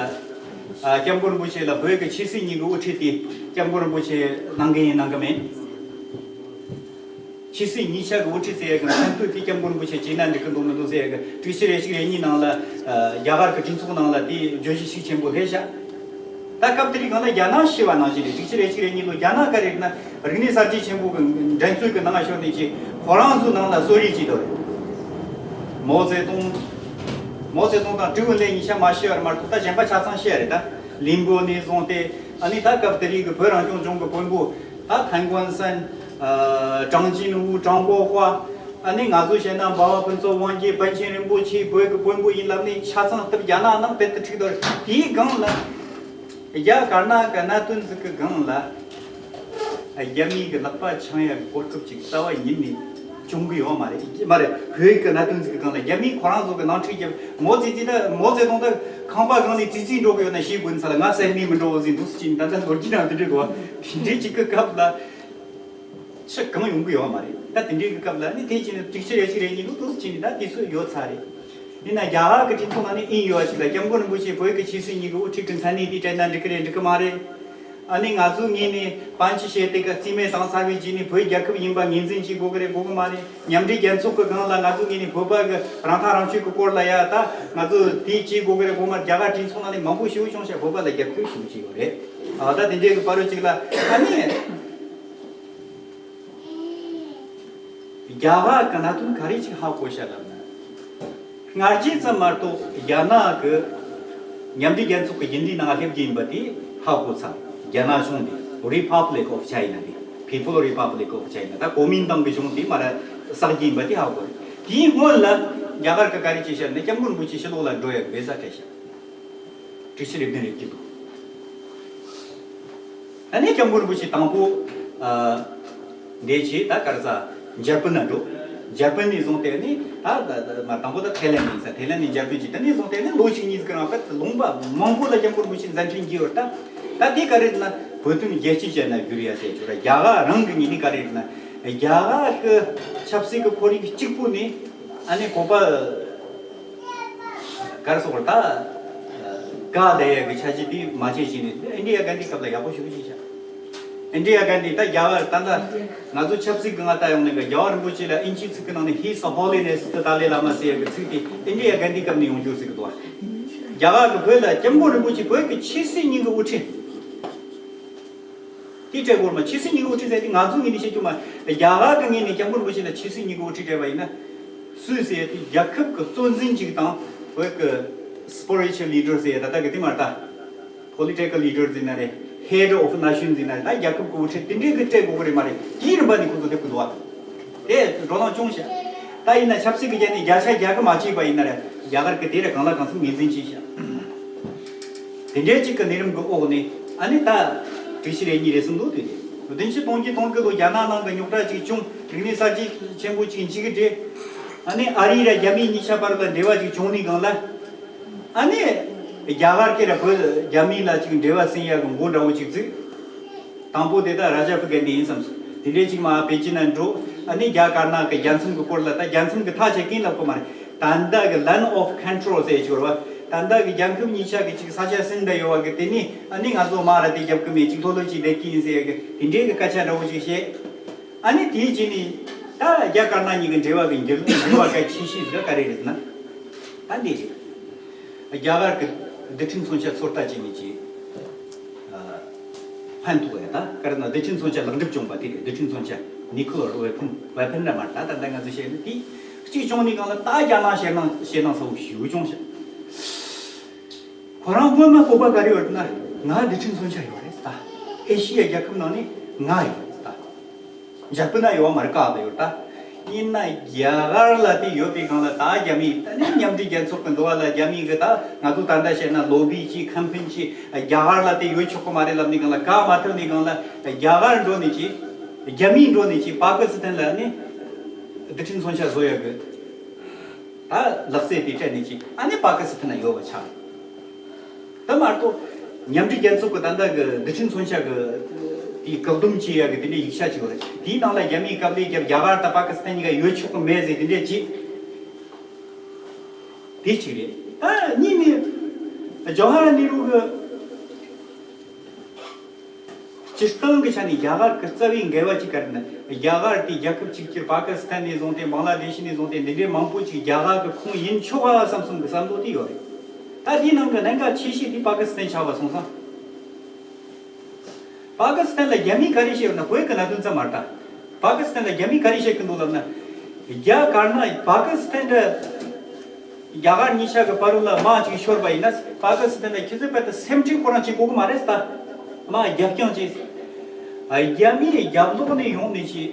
ཨ་སྐྱབས་མགོན་རིན་པོ་ཆེ་ལ་བོད་ཀྱི་ཆོས་སྲིད་གཉིས་ཀྱི་དབུ་ཁྲིད་དེ་སྐྱབས་མགོན་རིན་པོ་ཆེ་གནང་གི་ཡིན་གནང་གི་མེད། ཆོས་སྲིད་གཉིས་ཆ་གི་དབུ་ཁྲིད་ཟེར་ཡ་གི་མཚན་ཐོས་དེ་སྐྱབས་མགོན་རིན་པོ་ཆེ་བྱས་ན་འགྲིག་གི་འདུག་མི་འདུག་ཟེར་ཡ་གི་དྲུག་ཅུ་རེ་གཅིག་རེ་གཉིས་ནང་ལ་ཨ་རྒྱ་གར་གི་གྲོས་ཚོགས་ནང་ལ་དེ་བརྗོད་གཞི་ཤུགས་ཆེན་པོ་སླེབས་ཤག་ད་སྐབས་དེ་རིང་སྒང་ལ་རྒྱ་ནག་ཤི་བ་ནང་བཞིན་རེད། དྲུག་ཅུ་རེ་གཅིག་རེ་གཉིས་ལོ་རྒྱ་ནག་ག་རེ་རེད་ན་རིག་གནས་གསར་བརྗེ་ཆེན་པོ་གི་འགྲན་རྩོད་གི་ནང་ཤོར་ནས་ཀྱི་ཁོ་རང་ཚོའི་ནང་ལ་གསོད་རེས་བྱས་འདུག་རེད། མའོ་ཙེ་ཏུང་མའོ་ཙེ་ཏུང་དང་ཀྲི་ཝུན་ལེ་གཉིས་ཆ་མ་ཤི་བར་མ་གཏོགས་ད་གཞན་པ་ཆ་ཚང་ཤི་ཡ་རེད། ད་ལིན་པོ་ནས་བཟུང་སྟེ་ཨ་ནི་ད་སྐབས་དེ་རིང་གི་བོད་རང་སྐྱོང་ལྗོངས་གི་དཔོན་པོ་ད་ཐན་ཀོན་སན། ཨ་ཀྲང་ཅིན་ཝུ། ཀྲང་པོ་ཧྭ། ཨ་ནི་ང་ཚོ་བཤད་ན་འབའ་བ་ཕུན་ཚོགས་དབང་རྒྱལ། པཎ་ཆེན་རིན་པོ་ཆེ། བོད་ཀྱི་དཔོན་པོ་ཡིན་ལབ་ནས་ཆ་ཚང་སྟབས་རྒྱ་ནག་ནང་རྦད་དེ་འཁྲུག་འདུག་དེའི་སྒང་ལ་རྒྱ་དཀར་ནག་གི་གནད་དོན་ཟིག་གི་སྒང་ལ་རྒྱ་མི་གི་ལག་པ་འཆང་ཡ་གི་གོ་སྐབས་ཅིག་རྩ་བ་ཉིད་ནས་ བྱུང་གི་ཡོད་མ་རེད། མ་རེད། བོད་ཀྱི་གནད་དོན་ཟིག་གི་སྒང་ལ་རྒྱ་མིས་ཁོ་རང་ཚོ་གི་ནང་ཁྲིད་རྒྱབ། མའོ་ཙེ་ཏུང་ད། མའོ་ཙེ་ཏུང་ད་ཁང་པ་སྒང་ནས་ཙི་ཙི་འགྲོ་གི་ཡོད་ན་ཤེས་དགོས་ནི་ས་ལ། ང་སེམས་ནས་མི་འགྲོ་བ་ཟིག་འདུག་སེ་བྱས་ནས། ད་ལྟ་ལོ་རྒྱུས་ནང་དེ་འདྲ་འདུག་བ། དེ་འདྲའི་ཅིག་གི་སྐབས་ལ་ཕྱི་གང་ཡོང་གི་ཡོད་མ་རེད། ད་དེ་འདྲའི་གི་སྐབས་ལ་ནི་དེ་བྱས་ནས་དྲུག་ཅུ་རེ་གཅིག་རེ་གཉིས་འདུག་འདུག་སེ་བྱས་ནས་ད་དེ་ཚོ་ཡོད་ཚར་རེད། ཡིན་ན་རྒྱ་གར་གི་གྲོས་ཚོགས་ནང་ནས་ཨིན་ཡོད་ཅིག་ལ། སྐྱབས་མགོན་རིན་པོ་ཆེ་བོད་ཀྱི་ཆོས་སྲིད་གཉིས་ཀྱི་དབུ་ཁྲིད་ཀྱི་མཚན་གནས་དེ་སྤྲད་ན་འགྲིག་གི་རེད། འགྲིག་གི་མ་རེད། ཨ་ནི་ང་ཚོའི་ངོས་ནས་པན་ཆི་བྱས་ཏེ་ག་རྩིས་མེད་བཏང་ཚར་བའི་རྗེས་ནས་བོད་རྒྱལ་ཁབ་ཡིན་པ་ངོས་འཛིན་བྱེད་དགོས་ཀྱི་རེད། དགོས་ཀྱི་མ་རེད། མཉམ་འབྲེལ་རྒྱལ་ཚོགས་ཀྱི་སྒང་ལ་ང་ཚོའི་ངོས་ནས་བོད་པ་གི་རང་ཐག་རང་གཅོད་ཀྱི་སྐོར་ལ་ཡ་ད་ང་ཚོ་དེ་བྱེད་དགོས་ཀྱི་རེད། དགོས་མ་རེད། རྒྱ་གར་གྲོས་ཚོགས་ནང་ནས་མང་པོ་ཞེ་པོ་བྱུང་ཤག་བོད་པ་ལ་རྒྱབ་སྐྱོར་ཞེ་པོ་བྱས་ཡོད་རེད། ཨ། ད་དེ་འདྲའི་གི་བར་དུ་ཅིག་ལ་ཨ་ནི། རྒྱ་གར་གི་གནད་དོན་ག་རེ་ཅིག་ཧ་གོ་ཤག་ལབ་ན། སྔ་རྗེས་ཙམ་མ་གཏོགས་རྒྱ་ནག་གི་མཉམ་འབྲེལ་རྒྱལ་ཚོགས་ཀྱི་རྒྱུན་ལས་ནང་སླེབས་ཀྱི་ཡིན་པ་དེ་ཧ་གོ་ཚར། རྒྱ་ནག་གཞུང་དེ་Republic of China དེ། People Republic of China ད་གོ་མིན་ཏང་གི་གཞུང་དེ་མར་བསགས་ཀྱི་ཡིན་པ་དེ་ཧ་གོ་རེད། དེའི་སྔོན་ལ་རྒྱ་གར་གི་ག་རེ་བྱས་ཤག་ན། སྐྱབས་མགོན་རིན་པོ་ཆེ་ཕྱི་ལོགས་ལ་འགྲོ་ཡག་བི་ཟ་སྤྲད་ཤག་དྲུག་ཅུ་རེ་བདུན་རེ་བརྒྱད་དུ། ཨ་ནི་སྐྱབས་མགོན་རིན་པོ་ཆེ་དང་པོ། ཨ། འདས་ཆེད་ད་ག་རེ་ཟ། འཇར་པན་ན་འགྲོ། འཇར་པན་ནས་བཟུང་སྟེ་ནི་ད་ད་ད་མ། དང་པོ་ད་ཐའི་ལན་ཡིན་ས། ཐའི་ལན་ནས་འཇར་པན་བྱས། དེ་ནས་བཟུང་སྟེ་ནི་ལོ་གཅིག་གཉིས་ཀྱི་རིང་ཕར་ལུང་པ་མང་པོ་ལ་སྐྱབས་མགོན་རིན་པོ་ཆེ་མཛད་འཕྲིན་བགྱིས་ཡོད་རེད། ད་ད་དེ་ག་རེ་རེད་ན། བོད་དོན་རྒྱལ་སྤྱི་ཅན་ལ་བསྒྱུར་ཡ་ཟེར་ཆོག་ར། རྒྱ་གར་རང་གི་ངོས་ནས་ག་རེ་རེད་ན། རྒྱ་གར་གི་ཆབ་སྲིད་ཀྱི་ཁོར་ཡུག་གཅིག་པུ་ནས་ཨ་ནི་བོད་པ་ག་རེ་ཟེར་དགོས་རེད། ད་དགའ་བསྡད་ཡ་གི་ཆ་གཅིག་དེ་མ་བྱེད་ཅིག་ནས། ཨིན་ཌི་ཡ་གྷན་དྷིའི་སྐབས་ལ་ཡག་པོ་ཞེ་པོ་ཅིག་བྱས། ཨིན་ཌི་ཡ་གྷན་དྷི་ད་རྒྱ་གར་ད་ལྟ་ང་ཚོ་ཆབ་སྲིད་ཀྱི་ང་ལྟ་ཡོང་ནས་གི་རྒྱལ་བ་རིན་པོ་ཆེ་ལ་དབྱིན་ཇིའི་ཚིག་གི་ནང་ནས་His Holiness ཏཱ་ལའི་བླ་མ་ཟེར་ཡ་གི་ཚིག་དེ་ཨིན་ཌི་ཡ་གྷན་དྷིའི་སྐབས་ནས་ཡོང་རྒྱུ་ཟེར་གི་འདུག་བ། རྒྱ་གར་གི་བོད་ལ་སྐྱབས་མགོན་རིན་པོ་ཆེ་བོད་ཀྱི་ཆོས་སྲིད་གཉིས་ཀྱི་དབུ་ཁྲིད། དེ་སྤྲད་དགོས་མ། ཆོས་སྲིད་གཉིས་ཀྱི་དབུ་ཁྲིད་ཟེར་དེ་ང་ཚོའི་ངོས་ནས་བཤད་རྒྱུ་མ། རྒྱ་གར་གྱི་ངོས་ནས་སྐྱབས་མགོན་རིན་པོ་ཆེ་ལ་ཆོས་སྲིད་གཉིས་ཀྱི་དབུ་ཁྲིད་སྤྲད་པ་ཡིན་ན། སུས་ཟེར་དེ་རྒྱལ་ཁབ་ཀྱི་གཙོ་འཛིན་ཅིག་དང་། བོད་ཀྱི་spiritual leader ཟེར་ད་ལྟ་གི་དེ་མ་རེད་ད། Political leader ཟེར་ན་རེད། Head of nation ཟེར་ན་རེད། ད་རྒྱལ་ཁབ་ཀྱི་དབུ་ཁྲིད་དེ་འདྲའི་གི་སྤྲད་དགོས་ཀྱི་རེད་མ་རེད། དེའི་རིམ་པ་ནས་ཁོ་ཚོ་སླེབས་ཀྱི་འདུག་བ། དེ་འགྲོ་ལམ་ཆུང་ཤག་ད་ཡིན་ན་ཆབ་སྲིད་ཀྱི་རྒྱ་ནས་བརྒྱ་ཆ་བརྒྱ་གི་མ་བྱས་པ་ཡིན་ན་རེད། རྒྱ་གར་གྱི་དེ་རེད། གང་ལ་གང་འཚམ་ངོས་འཛིན་བྱས་ཤག་དེ་འདྲའི་གཅིག་གི་གནས་རིམ་གྱི་འོག་ནས་ཨ་ནི་ད་དྲུག་ཅུ་རེ་གཉིས་རེ་གསུམ་ལོ་དེ་རེད། བདུན་ཅུ་དོན་བརྒྱད་དོན་དགུ་ལོ་རྒྱ་ནག་ནང་གི་རྙོག་དྲ་ཅིག་བྱུང་། རིག་གནས་གསར་བརྗེ་ཆེན་པོ་ཅིག་འཇིག་གི་འདྲེ། ཨ་ནི་ཨ་རི་ར་རྒྱ་མིའི་གཉིས་ཆ་བར་ལ་འབྲེལ་བ་ཅིག་བྱུང་ནས་སྒང་ལ། ཨ་ནི་རྒྱ་གར་གྱི་ར་བོད་རྒྱ་མི་ལ་ཅིག་འབྲེལ་བ་ཟིན་ཡ་གི་མགོ་འདྲ་བོ་ཅིག་བཙུགས། དང་པོ་དེ་ད་ར་ཇ་ཕུ་གན་དྷི་ཡིན་བསམ་སོང་། དེ་འདྲའི་ཅིག་མར་པེ་ཅིན་ན་འགྲོ། ཨ་ནི་རྒྱ་དཀར་ནག་གི་རྒྱལ་མཚམས་ཀྱི་སྐོར་ལ། ད་རྒྱལ་མཚམས་ཀྱི་ཐག་བཅད་མཁན་ལབ་དགོས་མ་རེད། ད་ལྟ་གི་Line of Control ཟེར་ཞོར་བ། ད་ལྟ་གི་རྒྱལ་ཁབ་གཉིས་ཆ་གི་ཅིག་ས་ཆ་ཟིན་བསྡད་ཡོད་བ་གི་དེ་ནི་ཨ་ནི་ང་ཚོ་མར་ར་དེ་རྒྱབ་གི་མེད། ཅིག་མཐོ་སློབ་ཅིག་བསྡད་ཀྱི་ཡིན་ཟེར་ཡ་གི་དེ་འདྲའི་གི་སྐད་ཆ་འདྲ་བོ་ཅིག་བཤད། ཨ་ནི་དེའི་རྗེས་ནས་ད་རྒྱ་དཀར་ནག་གཉིས་ཀྱི་འབྲེལ་བ་གི་འགྱུར་འགྱུར་བ་གལ་ཆེ་ཤོས་ཟིག་ག་རེ་རེད་ན། ད་འདི་རེད། རྒྱ་གར་གྱི་རྡུལ་ཕྲན་མཚོན་ཆ་ཚོད་ལྟ་བྱས་ནས་ཀྱི་ཕན་ཐོགས་ཡ། ད་ག་རེ་ན་རྡུལ་ཕྲན་མཚོན་ཆ་ལེགས་འགྲུབ་བྱུང་བ་དེ་རེད། རྡུལ་ཕྲན་མཚོན་ཆ་nuclear weapon, weapon འདྲ་མ་རེད། ད་ད་ལྟ་ང་ཚོས་བཤད་ན་དེ་གཅིག་བྱུང་ནས་སྒང་ལ་ད་རྒྱ་ནག་ཞེད་སྣང་ཞེད་སྣང་ཚ་བོ་ཞེ་པོ་བྱུང་ཤག་ཁོ་རང་སྔོན་མ་སྤོབས་པ་ག་རེ་ཡོད་ན། ང་རྡུལ་ཕྲན་མཚོན་ཆ་ཡོད་རེད་ད། ཨེ་ཤི་ཡ་རྒྱལ་ཁབ་ནང་ནས་ང་ཡོད་རེད་ད། འཇར་པན་ན་ཡོད་མ་རེད། བཀག་ཡོད་ད། ཡིན་ན་རྒྱ་གར་ལ་དེ་ཡོད་པའི་སྒང་ལ་ད་རྒྱ་མི་ད་ནི་མཉམ་འབྲེལ་རྒྱལ་ཚོགས་ཀྱི་འདུ་བ་ལ་རྒྱ་མི་གི་ད་ང་ཚོ་ད་ལྟ་བཤད་ན་ལོ་བི་ཅིག་ཁེམ་ཕན་ཅིག་རྒྱ་གར་ལ་དེ་ཡོད་ཆོག་གི་མ་རེད་ལབ་ནས་སྒང་ལ་བཀག་མ་ཐུབ་ནས་སྒང་ལ་རྒྱ་གར་འགྲོ་ནས་ཅིག་རྒྱ་མི་འགྲོ་ནས་ཅིག་པ་ཀི་སི་ཐན་ལ་ནི་རྡུལ་ཕྲན་མཚོན་ཆ་བཟོ་ཡོད་གི། ད་ལག་རྩལ་དེ་སྤྲད་ནས་ཅིག་ཨ་ནི་པ་ཀི་སི་ཐན་ན་ཡོད་པ་ཆགས། ད་མ་གཏོགས་མཉམ་འབྲེལ་རྒྱལ་ཚོགས་ཀྱི་ད་ལྟ་གི་རྡུལ་ཕྲན་མཚོན་ཆ་གི་དེའི་བཀག་སྡོམ་བྱེད་ཡ་གི་དེ་འདྲའི་ཡིག་ཆ་ཅིག་ཡོད་རེད། དེའི་ནང་ལ་རྒྱ་མིས་དཀའ་ལས་བརྒྱབ། རྒྱ་གར་དང་པ་ཀི་སི་ཐན་གཉིས་ཀ་ཡོད་ཆོག་གི་མེད་ཟེར་དེ་འདྲའི་ཅིག་དེ་གཅིག་རེད། ད་གཉིས་ནི་ཇོ་ཧར་ལལ་ནེ་རུ་གི་སྤྱིར་བཏང་གི་ཆ་ནས་རྒྱ་གར་གྱི་རྩ་བའི་འགལ་བ་ཅིག་ག་རེ་ན། རྒྱ་གར་དེ་རྒྱལ་ཁབ་གཅིག་གྱུར། པ་ཀི་སི་ཐན་ནས་བཟུང་སྟེ་བང་ལ་དེ་ཤི་ནས་བཟུང་སྟེ་འདི་འདྲའི་མང་པོ་ཅིག་རྒྱ་གར་གྱི་ཁོངས་ཡིན་ཆོག་ག་བསམ་བསམ་གྱི་བསམ་བློ་དེ་ཡོད་རེད། ད་དེའི་ནང་གི་གནད་འགག་ཆེ་ཤོས་དེ་པ་ཀི་སི་ཐན་ཆགས་པ་སོང་ཙང་། པ་ཀི་སི་ཐན་ལ་རྒྱ་མིས་ག་རེ་བཤད་ཡོད་ན། བོད་ཀྱི་གནད་དོན་ཙམ་མ་རེད་ད། པ་ཀི་སི་ཐན་ལ་རྒྱ་མིས་ག་རེ་བཤད་ཀྱི་འདུག་ལབ་ན། རྒྱ་དཀར་ནག་པ་ཀི་སི་ཐན་འདྲ། རྒྱ་གར་གཉིས་ཆ་གི་བར་ལ་དམག་ཅིག་ཤོར་བ་ཡིན་ན། པ་ཀི་སི་ཐན་ལ་ཁྱེད་ཚོས་བལ་དུ་སེམས་ཁྲལ་ཁོ་རང་བྱེད་དགོས་ཀྱི་མ་རེད་ད། དམག་རྒྱབ་རྐྱང་བྱེད། ཨ། རྒྱ་མིའི་རྒྱབ་ལོགས་ནས་ཡོང་ནས་ཅིག་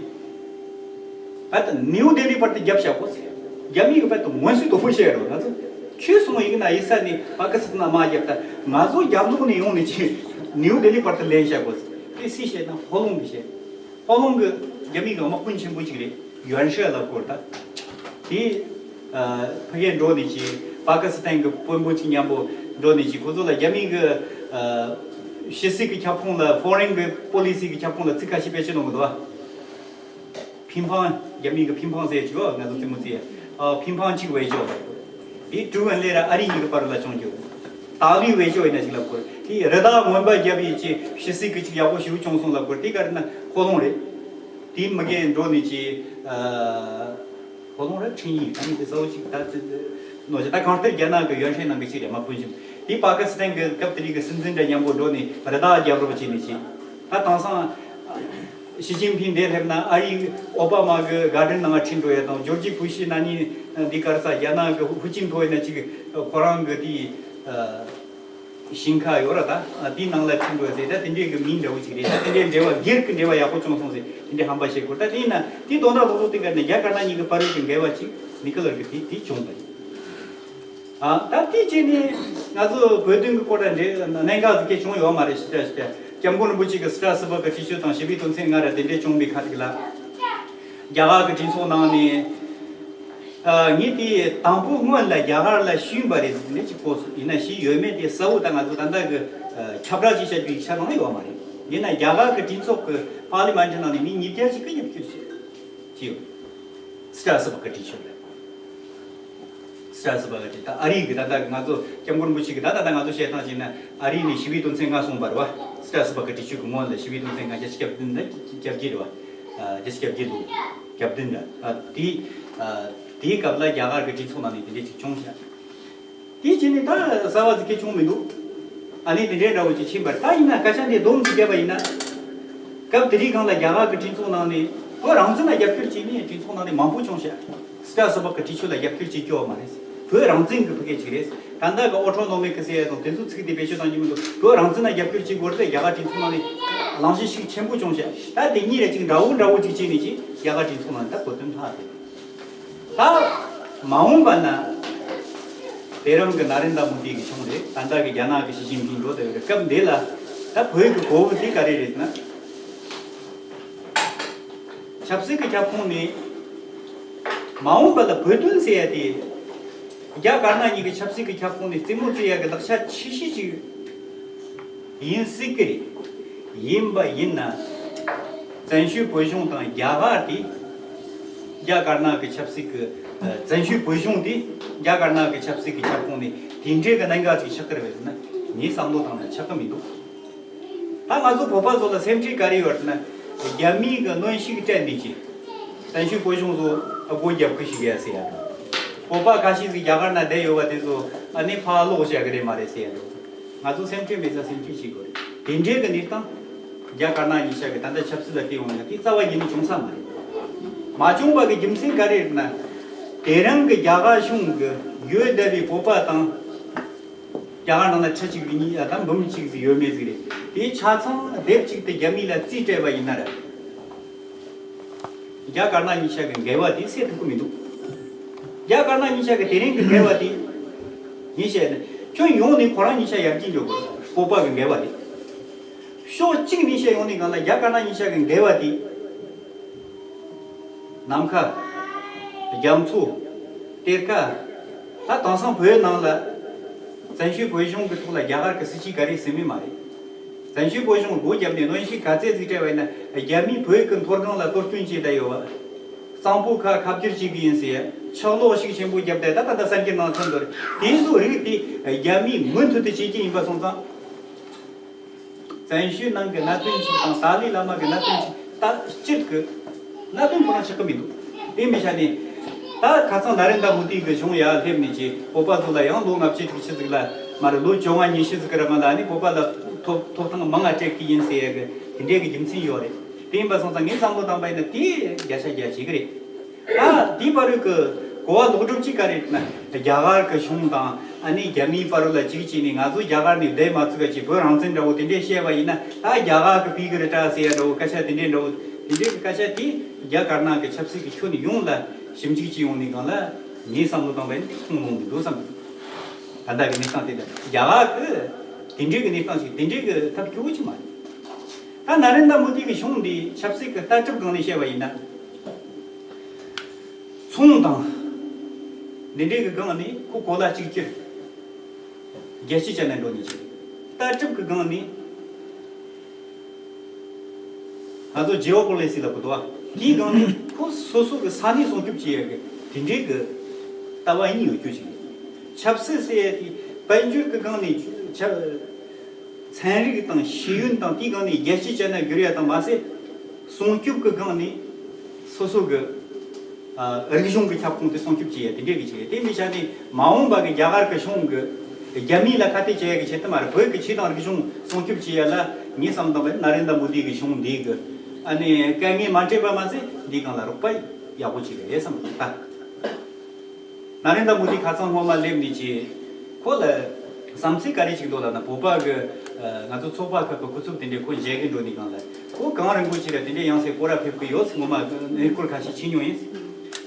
བལ་དུ་ནིའུ་ལྡི་ལི་བར་དུ་རྒྱབ་བཞག་གོ་ཟེར། རྒྱ་མིའི་བལ་དུ་མངོན་གསལ་དོད་པོ་བཤད་རོགས། ང་ཚོ་ཁྱོད་སོང་ཡིན་ན་ཡིན་ས་ནས་པ་ཀི་སི་ཐན་དམག་རྒྱབ། ད་ང་ཚོ་རྒྱབ་ལོགས་ནས་ཡོང་ནས་ཅིག་ནིའུ་ལྡི་ལི་བར་དུ་ལེན་བཞག་གོ་ཟེར། དེ་སུས་བཤད་ན་ཧོ་ལུང་གིས་བཤད། ཧོ་ལུང་གི་རྒྱ་མི་གི་དམག་དཔོན་ཆེན་པོ་ཅིག་རེད། ཡོན་ཧྲེ་ལ་སྐོར་ད། དེ་ཨ་ཕ་གིར་འགྲོ་ནས་ཀྱི་པ་ཀི་སི་ཐན་གྱི་དཔོན་པོ་གཅིག་མཉམ་པོ་འགྲོ་ནས་ཀྱི་ཁོ་ཚོ་ལ་རྒྱ་མི་གི་ཨ་ཕྱི་སྲིད་ཀྱི་ཁྱབ་ཁོངས་ལ། ཧྥོ་རིན་གྱི་པོ་ལི་སི་གི་ཁྱབ་ཁོངས་ལ་ཚིག་ཁ་ཤས་བེད་སྤྱོད་གནང་གི་འདུག་བ། ཕིང་ཕང་། རྒྱ་མི་གི་ཕིང་ཕང་ཟེར་གྱི་བ། ང་ཚོ་རྩེད་མོ་རྩེ་ཡ། ཨ་ཕིང་ཕང་གཅིག་བེད་སྤྱོད། དེ་ཀྲུའུ་ཨན་ལེ་ར་ཨ་རི་གཉིས་ཀྱི་བར་ལ་བྱུང་རྒྱུ། ཏཱ་ལི་བེད་སྤྱོད་ཡིན་ན་ཞིག་ལ་སྐོར། དེ་རི་དྭགས་རྔོན་པ་བརྒྱབ་ཡིན་ཅི་ཕྱི་སྲིད་ཀྱི་ཅིག་ཡག་པོ་ཞིག་བྱུང་སོང་ལ་སྐོར། དེ་ག་རེ་ན་ཁོ་ལོང་རེད། དེ་མི་གེ་འགྲོ་ནས་ཀྱི་ཨ་ཁོ་ལོང་ར་ཁྲིན་ཡིན། ཨ་ནི་དེ་ས་བོ་ཅིག་ད་ནོ་ཅི་ད་གང་ལྟར་རྒྱ་ནག་གི་ཡོན་ཧྲེ་ནང་གི་ཅིག་རེད། མ་ཕུན་ཞིང་དེ་པ་ཀི་སི་ཐན་གི་སྐབས་དེ་རིང་གི་སྲིད་འཛིན་འདྲ་མཉམ་པོ་འགྲོ་ནས་རི་དྭགས་རྒྱབ་རོགས་བྱས་ནས་ཀྱི་ད་དེང་སང་། ཞི་ཅིན་ཕིང་འདིར་སླེབས་ན་ཨ་རིའི་ཨོ་པ་མ་གི་གར་ཌེན་ནང་ཁྲིད་འགྲོ་ཡ་དང་། ཇོར་ཇི་བུ་ཤི་ན་ནིང་འདི་གར་ས་རྒྱ་ནག་གི་ཧུ་ཅིན་ཐོ་ཡིན་ན་ཅིག་ཁོ་རང་གི་དེ་ཞིང་ཁ་ཡོད་ར། ད་དེའི་ནང་ལ་ཁྲིད་འགྲོ་ཡ་ཟེར། ད་དེ་འདྲའི་གི་མིང་འདྲ་བོ་ཅིག་རེད། ད་དེ་འདྲའི་འབྲེལ་བ་སྒེར་གྱི་འབྲེལ་བ་ཡག་པོ་བྱུང་སོང་ཟེར། དེ་འདྲའི་ཧམ་པ་བཤད་དགོས། ད་དེ་ཡིན་ན་དེ་དོན་དག་ལྷུག་ལྷུག་དེ་ག་ནས་རྒྱ་དཀར་ནག་གཉིས་ཀྱི་བར་གྱི་འགལ་བ་ཅིག་ནི་ཀི་ལར་གྱི་དེ་དེ་བྱུང་བ་རེད། ཨ་ད་དེ་བྱས་ནས་ང་ཚོ་བོད་དོན་གྱི་སྐོར་ལ་འདྲེ་གནད་འགག་ཟིག་གས་བྱུང་ཡོད་མ་རེད། ཞི་ཏྲ་ཞི་ཏྲ་སྐྱབས་མགོན་རིན་པོ་ཆེ་གི་སི་ཏྲ་སི་པ་གི་ཁྲི་ཆོས་དང་ཞི་བའི་དོན་ཚན་ལྔ་ར་དེ་འདྲས་བྱུང་བའི་ཁ་ཐུག་ལ། རྒྱ་གར་གྱི་གྲོས་ཚོགས་ནང་ནས་ཨ་ངས་དེ་དང་པོ་སྔོན་ལ་རྒྱ་གར་ལ་ཞུས་པ་རེད་ཟེར་ནས་ཅིག་གོ་སོང་། ཡིན་ན་ཞུས་ཡོད་མེད་དེ་གསལ་བོ་ད་ང་ཚོ་ད་ལྟ་གི་ཨ་ཁྱབ་བསྒྲགས་ཅིག་བྱ་རྒྱུའི་ཆ་ནང་ཡོད་མ་རེད། ཡིན་ན་རྒྱ་གར་གྱི་གྲོས་ཚོགས་ཀྱི་པར་ལི་མེན་ཊི་ནང་ནས་མི་ཉིས་བརྒྱ་ཅིག་གིས་རྒྱབ་སྐྱོར་བྱས། ཅིའོ། སི་ཏྲ་སི་པ་གི་ཁྲི་ཆོས་ལ། སི་ཏྲ་སི་པ་གི་ཁྲི། ད་ཨ་རི་གི་ད་ལྟ་ང་ཚོ་སྐྱབས་མགོན་རིན་པོ་ཆེ་གི་ད་ད་ལྟ་ང་ཚོ་བཤད་སྟངས་བྱས་ན་ཨ་རི་ནས་ཞི་བའི་དོན་ཚན་ལྔ་གསུངས་པ་རེད་བ། སི་ཏྲ་སི་པ་གི་ཁྲི་ཆོས་གི་སྔོན་ལ་ཞི་བའི་དོན་ཚན་ལྔ་བརྒྱ་ཆིག་སྟོང་དང་བརྒྱད་ཅུ་གྱ་བརྒྱད་རེད་བ། ཨ་བརྒྱད་ཅུ་གྱ་བརྒྱད་ལོ། གྱ་བདུན་ར། ཨ་དེ་ཨ་དེའི་སྐབས་ལ་རྒྱ་གར་གི་གྲོས་ཚོགས་ནང་ནས་དེ་འདྲས་ཅིག་བྱུང་ཤག་དེའི་རྗེས་ནས་ད་གསར་བ་ཟིག་གས་བྱུང་མི་འདུག་ཨ་ནི་དེ་འདྲའི་འདྲ་བོ་ཅིག་ཕྱིན་པར། ད་ཡིན་ན་སྐད་ཆ་འདི་སྡོམ་ཟིག་བརྒྱབ་པ་ཡིན་ན། སྐབས་དེ་རིང་སྒང་ལ་རྒྱ་གར་གྱི་གྲོས་ཚོགས་ནང་ནས་བོད་རང་བཙན་ལ་རྒྱབ་སྐྱོར་བྱས་ནས་གྲོས་ཚོགས་ནང་ནས་མང་པོ་བྱུང་ཤག་སི་ཏྲ་སི་པ་གི་ཁྲི་ཆོས་ལ་རྒྱབ་སྐྱོར་བྱེད་རྒྱུ་བ་མ་རེད། བོད་རང་བཙན་གྱི་ཕ་སྐད་ཅིག་རེད། ད་ལྟ་གི་ཨོ་ཊོ་ནོ་མིག་ཟེར་ཡ་དང་དེ་ཚོ་ཚིག་དེ་བེད་སྤྱོད་གཏོང་རྒྱུ་མི་འདུག་བོད་རང་བཙན་ལ་རྒྱབ་སྐྱོར་བྱེད་དགོས་རེད། རྒྱ་གར་གྲོས་ཚོགས་ནང་ནས་གླེང་གཞི་ཤུགས་ཆེན་པོ་བྱུང་ཤག་ད་དེ་གཉིས་རེ་ཅིག་འདྲ་བོ་འདྲ་བོ་ཅིག་བྱས་ནས་ཅིག་རྒྱ་གར་གྲོས་ཚོགས་ནང་ད་གོ་དོན་ལྷག་རེད། ད་མ་འོངས་པ་ན་དེ་རིང་གི་ན་རེན་དྲ་མོ་དི་གི་གཞུང་རེད། ད་ལྟ་གི་རྒྱ་ནག་གི་ཞི་ཅིན་ཕིང་འགྲོ་བསྡད་ཡོད་རེད། སྐབས་འདི་ལ་ད་བོད་ཀྱི་གོ་བོ་དེ་ག་རེ་རེད་ན། ཆབ་སྲིད་ཀྱི་ཁྱབ་ཁོངས་ནས་མ་འོངས་པ་ལ་བོད་དོན་ཟེར་ཡ་དེ་རྒྱ་དཀར་ནག་གཉིས་ཀྱི་ཆབ་སྲིད་ཀྱི་ཁྱབ་ཁོངས་ནས་རྩེད་མོ་རྩེ་ཡ་གི་ལག་ཆ་ཆེ་ཤོས་ཅིག་ཡིན་སྲིད་ཀྱི་རེད། ཡིན་པ་ཡིན་ན། བཙན་བྱོལ་བོད་གཞུང་དང་རྒྱ་གར་དེ། རྒྱ་དཀར་ནག་གི་ཆབ་སྲིད་ཀྱི། ཨ་བཙན་བྱོལ་བོད་གཞུང་དེ། རྒྱ་དཀར་ནག་གི་ཆབ་སྲིད་ཀྱི་ཁྱབ་ཁོངས་ནས་དེ་འདྲའི་གི་གནད་འགག་ཅིག་ཆགས་ཀྱི་རེད་པས་ཟེར་ན། ངའི་བསམ་བློ་བཏང་ན་ཆགས་ཀྱི་མི་འདུག་ད་ང་ཚོ་བོད་པ་ཚོ་ལ་སེམས་ཁྲལ་ག་རེ་ཡོད་ན། རྒྱ་མིའི་གི་གནོན་ཤུགས་སྤྲད་ནས་ཀྱི། བཙན་བྱོལ་བོད་གཞུང་ཚོ་སྒོ་རྒྱབ་ཁུལ་ཞིག་ཡ་ཟེར་ཡ་དང་། བོད་པ་ཁ་ཤས་ཤིག་རྒྱ་གར་ན་བསྡད་ཡོད་པ་དེ་ཚོ་ཨ་ནི་ཕར་ལོག་བྱ་གི་རེད་མ་རེད་ཟེར་ཡ་དང་། ང་ཚོ་སེམས་ཁྲལ་མེད་ས་སེམས་ཁྲལ་བྱེད་དགོས་རེད། དེ་འདྲའི་གི་གནས་སྟངས། རྒྱ་དཀར་ནག་གཉིས་ཆ་གི་ད་ལྟ་ཆབ་སྲིད་ལ་བལྟས་ཡོང་ན་དེ་རྩ་བ་ཉིད་ནས་བྱུང་ས་མ་རེད། མ་བྱུང་བ་གི་རྒྱུ་མཚན་ག་རེ་རེད་ན། དེ་རིང་གི་རྒྱ་གར་གཞུང་གི་ཡོད་བསྡད་པའི་བོད་པ་དང་། རྒྱ་གར་ནང་ལ་ཁྲི་གཅིག་གཉིས་ཡ་དང་འབུམ་གཅིག་ཟིག་ཡོད་མེད་ཟིག་རེད། དེའི་ཆ་ཚང་སྡེབ་གཅིག་ཏུ་རྒྱ་མི་ལ་རྩིས་སྤྲད་པ་ཡིན་ན་ར། རྒྱ་དཀར་ནག་གཉིས་ཆ་གི་འགལ་བ་དེ་སེལ་ཐུབ་ཀྱི་མི་འདུག་རྒྱ་དཀར་ནག་གཉིས་ཆ་གི་དེ་རིང་གི་འགལ་བ་དེ། ངས་བཤད་ན། ཁྱོན་ཡོངས་ནས་ཁོ་རང་གཉིས་ཆ་ཡར་རྒྱས་འགྲོ་དགོས། བོད་པ་གི་འགལ་བ་དེ། ཕྱོགས་གཅིག་ནས་བཤད་ཡོང་ནས་གང་ལ་རྒྱ་དཀར་ནག་གཉིས་ཆ་གི་འགལ་བ་དེ། ནམ་མཁའ། རྒྱ་མཚོ། གཏེར་ཁ། ད་དེང་སང་བོད་ནང་ལ། བཙན་བྱོལ་བོད་གཞུང་གི་ཐོག་ལ་རྒྱ་གར་གྱི་སྲིད་ཇུས་ག་རེ་ཟིན་མིན་མ་རེད། བཙན་བྱོལ་བོད་གཞུང་སྒོ་བརྒྱབ་ནས་གནོན་ཤུགས་ག་ཚད་ཅིག་སྤྲད་པ་ཡིན་ན། རྒྱ་མིས་བོད་ཀྱི་མཐོ་སྒང་ལ་གཏོར་སྐྱོན་བྱས་བསྡད་ཡོད་པ། གཙང་པོ་ཁ་ཁ་བསྒྱུར་བྱེད་ཀྱི་ཡིན་ཟེར། ཕྱག་ལོག་ཤུགས་ཆེན་པོ་བརྒྱབ་བསྡད། ད་ད་ལྟ་གསར་འགྱུར་ནང་ཐོན་འདུག་དེ་ཚོ་རིགས་དེ་རྒྱ་མིས་མུ་མཐུད་དུ་བྱེད་ཀྱི་ཡིན་པ་སོང་ཙང་། བཙན་བྱོལ་ནང་གི་གནད་དོན་ཅིག་དང་ཏཱ་ལའི་བླ་མ་གི་གནད་དོན་ཅིག་ད་སྤྱིར་གི་གནད་དོན་ཁོ་རང་ཆགས་ཀྱི་མི་འདུག་དེ་མི་ཆ་ནས། ད་ཁ་སང་ན་རེན་དྲ་མོ་དི་གི་གཞུང་ཡར་སླེབས་ནས་ཀྱི་བོད་པ་ཚོ་ལ་ཡང་ལོ་ལྔ་བཅུ་དྲུག་ཅུ་ཟིག་ལ་མ་རེད། ལོ་བཅོ་ལྔ་ཉི་ཤུ་ཟིག་གི་རིང་ལ་ནི་བོད་པ་ལ་ཐོབ་ཐོབ་ཐང་མང་ང་སྤྲད་ཀྱི་ཡིན་ཟེར་ཡ་གི་དེ་འདྲའི་གི་རྒྱུ་མཚན་ཡོད་རེད། དེ་ཡིན་པ་སོང་ཙང་ངས་བསམ་བློ་བཏང་པ་ཡིན་ན་དེ་བརྒྱ་ཆ་བརྒྱ་བྱེད་ཀྱི་རེད། ད་དེའི་བར་རུ་གི་གོ་བ་ལོག་སྒྲུབ་ཅིག་ག་རེ་ན། རྒྱ་གར་གི་གཞུང་དང་ཨ་ནི་རྒྱ་མིའི་བར་རུ་ལ་གཅིག་བྱས་ནས་ང་ཚོ་རྒྱ་གར་ནས་བསྡད་མ་ཚུགས་པ་ཅིག་བོད་རང་བཙན་འདྲ་བོ་དེ་འདྲས་བཤད་པ་ཡིན་ན། ད་རྒྱ་གར་གི་ཕི་གི་རི་ཏྲ་ཟེར་ཡ་འདྲ་བོ་སྐད་ཆ་དེ་འདྲས་འདྲ་བོ་དེ་འདྲས་གི་སྐད་ཆ་དེ་རྒྱ་དཀར་ནག་གི་ཆབ་སྲིད་ཀྱི་ཁྱོན་ནས་ཡོངས་ལ་ཞིབ་འཇུག་བྱས་ཡོང་ནས་སྒང་ལ་ངའི་བསམ་བློ་བཏང་པ་ཡིན་ན་དེ་ཁུངས་ལུང་མི་འདུག་བསམ་གི་འདུག་ད་ལྟ་གི་གནས་སྟངས་དེ་ལ་རྒྱ་གར་གི་དེ་འདྲས་གི་གནས་སྟངས་ཤིག་དེ་འདྲས་གི་ཐབས་སྐྱོ་བོ་ཅིག་མ་རེད། ད་ན་རེན་དྲ་མོ་དི་གི་གཞུང་འདི་ཆབ་སྲིད་ཀྱི་ལྟ་གྲུབ་སྒང་ནས་བཤད་པ་ཡིན་ན། ཚོང་དང་འདི་འདྲའི་གི་སྒང་ནས་ཁོ་གོ་ལ་གཅིག་གྱུར་རྒྱལ་སྤྱི་ཅན་ན་འགྲོ་ནས་ཅིག་ལྟ་གྲུབ་ཀྱི་སྒང་ནས་ང་ཚོ་ཇི་ཨོ་པོ་ལི་སི་ལབ་གི་འདུག་བ། དེའི་སྒང་ནས་ཁོ་སོ་སོ་གི་ས་གནས་སྲུང་སྐྱོབ་བྱེད་ཡ་གི་དེ་འདྲའི་གི་ལྟ་བ་གཉིས་ཡོད་རྒྱུ་ཅིག་ཆབ་སྲིད་ཟེར་ཡ་དེ་དཔལ་འབྱོར་གྱི་སྒང་ནས་ཆབ་ཚན་རིག་དང་ཤེས་ཡོན་དང་དེའི་སྒང་ནས་རྒྱལ་སྤྱི་ཅན་ན་འགྱུར་ཡ་དང་མ་ཟད། སྲུང་སྐྱོབ་ཀྱི་སྒང་ནས་སོ་སོ་གི་ཨ་རིག་གཞུང་གི་ཁྱབ་ཁོངས་དེ་སྲུང་སྐྱོབ་བྱེད་ཡ་དེ་འདྲས་ཀྱི་བྱེད་ཡ་དེ་མི་ཆ་ནས་མ་འོངས་པ་གི་རྒྱ་གར་གི་གཞུང་གི་རྒྱ་མི་ལ་ཁ་གཏད་བྱེད་ཡ་གི་ཆེད་དུ་མ་རེད། བོད་ཀྱི་ཆོས་དང་རིག་གཞུང་སྲུང་སྐྱོབ་བྱེད་ཡ་ལ་ངས་བསམ་བཏང་བ་ནཱ་རེན་དྲ་མོ་དི་གི་གཞུང་འདི་གི་ཨ་ནི་དཀའ་ངལ་མ་འཕྲད་པ་མ་ཟད་འདི་སྒང་ལ་རོགས་པ་ཡག་པོ་བྱེད་ཀྱི་རེད་བསམ་གི་ད། ནཱ་རེན་དྲ་མོ་དི་ཁ་སང་སྔོན་མ་སླེབས་ནས་ཀྱི་ཁོ་ལ་བསམ་ཚུལ་ག་རེ་ཅིག་འདུག་ལབ་ན། བོད་པ་གི་ང་ཚོ་ཚོགས་པ་ཁག་གི་སྐུ་ཚབ་དེ་འདྲས་ཁོ་མཇལ་གི་འགྲོ་ནས་སྒང་ལ་ཁོ་གངས་རིན་པོ་ཆེ་ལ་དེ་འདྲས་ཡང་སེ་སྐོར་ར་ཕེབས་གི་ཡོད་ཟེར་སྔོན་མ་གནས་སྐོར་ཁ་ཤས་ཕྱིན་མྱོང་ཡིན།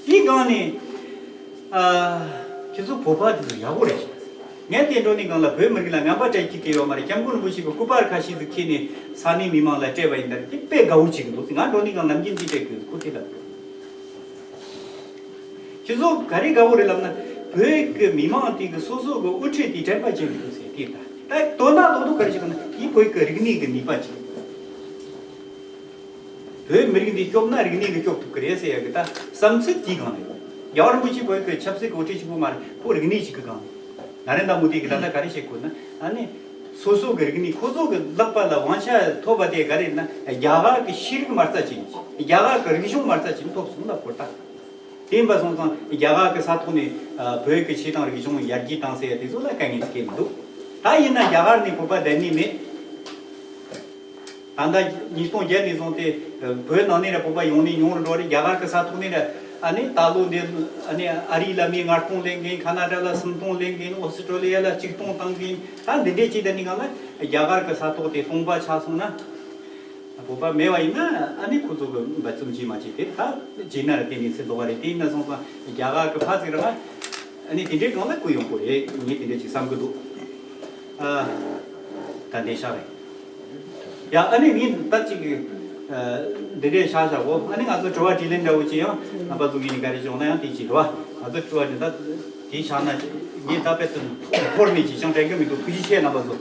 དེའི་སྒང་ནས་ཁྱེད་ཚོ་བོད་པ་དེ་ཚོ་ཡག་པོ་རེད། ངས་དེ་འགྲོ་ནས་སྒང་ལ་བོད་མི་རིགས་ལ་ངན་པ་སྤྲད་ཀྱི་དེ་ཡོད་མ་རེད། སྐྱབས་མགོན་རིན་པོ་ཆེ་གི་སྐུ་པར་ཁ་ཤས་ཟིག་ཁྱེར་ནས་ས་གནས་མི་མང་ལ་སྤྲད་པ་ཡིན་ད་རེད། དེ་དཔེ་དགའ་བོ་བྱེད་གི་འདུག་ང་འགྲོ་ནས་སྒང་ནམ་རྒྱུན་འདི་སྤྲད་གི་ཁོ་དེ་ལ། ཁྱེད་ཚོ་ག་རེ་དགའ་བོ་རེད་ལབ་ན། བོད་ཀྱི་མི་མང་དེ་གི་སོ་སོ་གི་དབུ་ཁྲིད་དེ་དྲན་པ་བརྗེད་མི་འདུག་ཟེར་དེ་ལྟ། ད་དོན་དག་ལོག་ཏུ་ག་རེ་བྱེད་ན་དེ་བོད་ཀྱི་རིག་གནས་ཀྱི་ནུས་པ་ཅིག་བོད་མི་རིགས་འདི་སྐྱོབ་ན་རིག་གནས་ཀྱིས་སྐྱོབ་ཐུབ་ཀྱི་རེད་ཟེར་ཡ་གི་ད་བསམ་ཚུལ་དེའི་སྒང་ནས་ཡོད། རྒྱལ་བ་རིན་པོ་ཆེ་བོད་ཀྱི་ཆབ་སྲིད་ཀྱི་དབུ་ཁྲིད་ཆེན་པོ་མ་རེད། ཁོ་རིག་གནས་ཅིག་གི་སྒང་ནས་ནཱ་རེན་དྲ་མོ་དི་གི་ད་ལྟ་ག་རེ་བྱེད་དགོས་ན་ཨ་ནི། སོ་སོ་གི་རིག་གནས་ཁོ་ཚོ་གི་ལག་པ་ལ་དབང་ཆ་ཐོབ་པ་དེ་ག་རེ་ན་རྒྱ་གར་གི་ཤེས་རིག་མ་རྩ་ཅན་གྱི་རྒྱ་གར་གི་རིག་གཞུང་མ་རྩ་ཅན་ཐོབ་སོང་ལ་ཁོ་ད། དེ་ཡིན་པ་སོང་ཙང་རྒྱ་གར་གི་ས་ཐོག་ནས་བོད་ཀྱི་ཆོས་དང་རིག་གཞུང་ཡར་རྒྱས་བཏང་ཟེར་ཡ་དེ་ཚོ་ལ་དཀའ་ངལ་སྐྱེ་མི་འདུག་ད་ཡིན་ན་རྒྱ་གར་ནས་བོད་པ་བསྡད་ནི་མེད། ད་ལྟ་ཉིས་སྟོང་བརྒྱད་ནས་བཟུང་སྟེ་བོད་ནང་ནས་ར་བོད་པ་ཡོང་ནི་ཉུང་རུ་འགྲོ་རེད། རྒྱ་གར་གི་ས་ཐོག་ནས་ར་ཨ་ནི་ད་ལོ་འདི་ཨ་ནི་ཨ་རི་ལ་མི་ལྔ་སྟོང་ལེན་གིན། ཁ་ན་ཌ་ལ་སུམ་སྟོང་ལེན་གིན། ཨོ་སི་ཀྲོ་ལི་ཡ་ལ་གཅིག་སྟོང་བཏང་གིན། ད་འདི་འདྲས་ཅིག་ད་ནི་སྒང་ལ་རྒྱ་གར་གི་ས་ཐོག་དེ་སྟོང་པ་ཆགས་སོང་ན། བོད་པ་མེད་པ་ཡིན་ན་ཨ་ནི་ཁོ་ཚོ་གི་འབད་བརྩོན་བྱེད་མ་བྱེད་དེ་ད་བྱེད་ན་ར་དེ་ནི་ཚེ་ལོ་བ་རེད། དེ་ཡིན་ན་སོང་ཙང་རྒྱ་གར་གི་ཕ་ཚིག་ར་ཨ་ནི་དེ་འདྲའི་སྒང་ལ་བསྐུལ་ཡོང་གི་རེད། ངས་དེ་འདྲ་ཅིག་བསམ་གི་འདུག་ཨ། ད་འདི་ཤག་རེད། ཡ་ཨ་ནི་ངས་ད་ཅིག་ཨ་འདི་འདྲའི་ཤག་བཞག་གོ་ཨ་ནི་ང་ཚོ་དྲི་བ་དྲིས་ལན་འདྲ་བོ་ཅིག་ཡང་རྣམ་པ་ཚོ་གིས་ནི་ག་རེ་བྱུང་ན་ཡང་དེ་ཅིག་རེད་བ། ང་ཚོ་དྲི་བ་དྲིས་ད་དེ་ཤག་ན་ངས་ད་དཔེ་དུ་འཁོར་ནས་ཅིག་ཅང་དྲན་གི་མི་འདུག་ཐུགས་རྗེ་ཆེ་རྣམ་པ་ཚོ།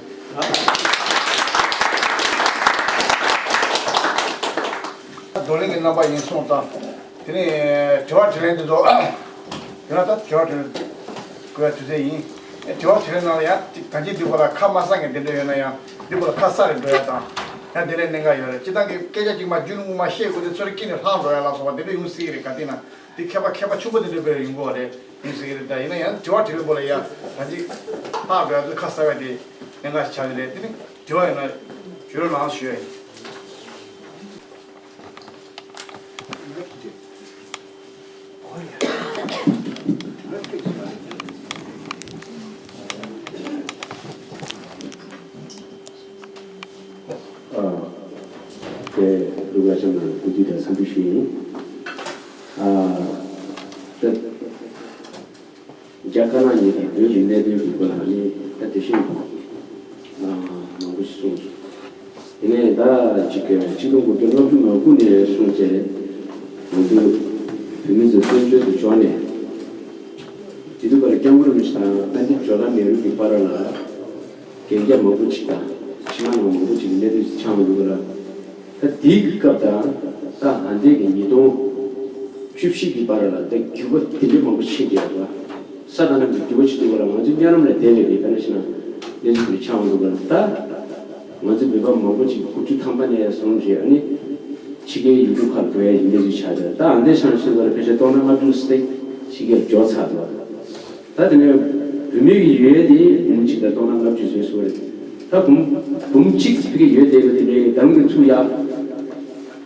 བགྲོ་གླེང་གི་རྣམ་པ་ཡིན་སོང་ཙང་། དེ་ནས་དྲི་བ་དྲིས་ལན་དེ་ཚོ་ཡོད་ན་ད་དྲི་བ་དྲིས་ལན་དགོས་ཡ་དུས་ཚོད་ཡིན། དྲི་བ་དྲིས་ལན་ནང་ལ་ཡང་གང་ཅི་འདུག་པ་ལ་ཁ་མ་གསལ་མཁན་དེ་འདྲ་ཡོད་ན་ཡང་འདུག་པ་ལ་ཁ་གསལ་རེ་འགྲོ་ཡ་དང་། ཡང་དེ་ལས་གནད་འགག་ཡོད་རེད། སྤྱིར་བཏང་གི་སྐད་ཆ་གཅིག་མ་རྒྱུན་རིང་པོ་མ་བཤད་དགོས་དུས་ཚོད་རེ་སྐྱིད་ནས་ལྷག་འགྲོ་ཡ་ལ་སོགས་པ་དེ་འདྲ་ཡོང་སྲིད་ཀྱི་རེད། ག་དེ་ན་དེ་མཁས་པ་མཁས་པ་ཆེན་པོ་དེ་འདྲ་དཔེ་ཡོང་གི་རེད། ཡོང་སྲིད་ཀྱི་རེད། ད་ཡིན་ན་ཡང་དྲི་བ་དྲིས་ལན་པོ་ལ་ཡ་གང་ཅི་ལྷག་འགྲོ་ཡ་དུས་ཁ་གསལ་བ་དེ་གནད་འགག་ཆགས་ཀྱི་རེད། དེ་ནི་དྲི་བ་ཡོད་ན་ཞུ་རོགས་གནང་ཞུ་ཡ་ཡིན། ཨ། དེ་ལུག་ལ་ཆང་དང་ཀུ་ཅི་དང་འཚམས་འདྲི་ཞུ་ཡིན། ཨ། ད། རྒྱ་དཀར་ནག་གཉིས་དང་བོད་ཀྱི་གནད་དོན་གྱི་སྐོར་ལ་ནི་ད་དེ་བཞིན་དུ་མང་པོ་ཞིག་གསུངས་སོང་། དེ་ནས་ད་ཅིག་གི་ཆིག་སྟོང་དགུ་བརྒྱ་ལྔ་བཅུ་ང་དགུ་ནས་བཟུང་བྱས་ང་ཚོ་བོད་མི་ཚོ་བཙན་བྱོལ་དུ་འབྱོར་ནས། དེ་དུས་ཀར་སྐྱབས་མགོན་རིན་པོ་ཆེ་དང་པཎྜི་ཏ་ཇ་ཝ་ཧར་ལལ་ནེ་རུ་གྱི་བར་ལ་གན་རྒྱ་མང་པོ་ཅིག་དང་ཕྱི་ནང་མང་པོ་ཅིག་གི་གནད་དོན་ཞིག་ཆགས་འདུག་ལ། ད་དེའི་སྐབས་དང་ད་ད་ལྟའི་གི་ཉིས་སྟོང་བཅུ་བཞི་གི་བར་ལ་ད་འགྱུར་བ་དེ་འདྲའི་མང་པོ་ཕྱིན་བསྡད་ཡོད་པ། ས་དང་གནམ་གྱི་འགྱུར་བ་ཕྱིན་འདུག་ག་ལ། ང་ཚོ་གཉའ་ལམ་ལ་བསྡད་ནས་རེད། ད་ནང་བཞིན་ན་གནས་ཚུལ་དེ་ཆགས་འདུག་ག་ལ། ད་ང་ཚོ་བོད་པ་མང་པོ་ཅིག་དགུ་བཅུ་ཐམ་པ་ནས་བཟུང་རེད། ཨ་ནི་ཕྱི་རྒྱལ་ཡུལ་གྲུ་ཁག་འགྲོ་ཡ་ཡི་གནས་ཚུལ་ཆགས་བསྡད། ད་ཨ་འདས་ཤང་ཤིང་བར་ཕལ་ཆེར་སྟོང་ཕྲག་ལྔ་བཅུ་ཙམ་ཕྱི་རྒྱལ་འབྱོར་ཚར་འདུག་ད་དེ་ནས་བོད་མི་གི་ཡོད་དེ་འབུམ་གཅིག་དང་སྟོང་ཕྲག་ལྔ་བཅུ་ཟེར་སོང་རེད། ད་འབུམ་འབུམ་གཅིག་ཕ་གི་ཡོད་དེ་གི་དེ་འདྲའི་གི་འདམ་གི་ཚུགས་ཡག་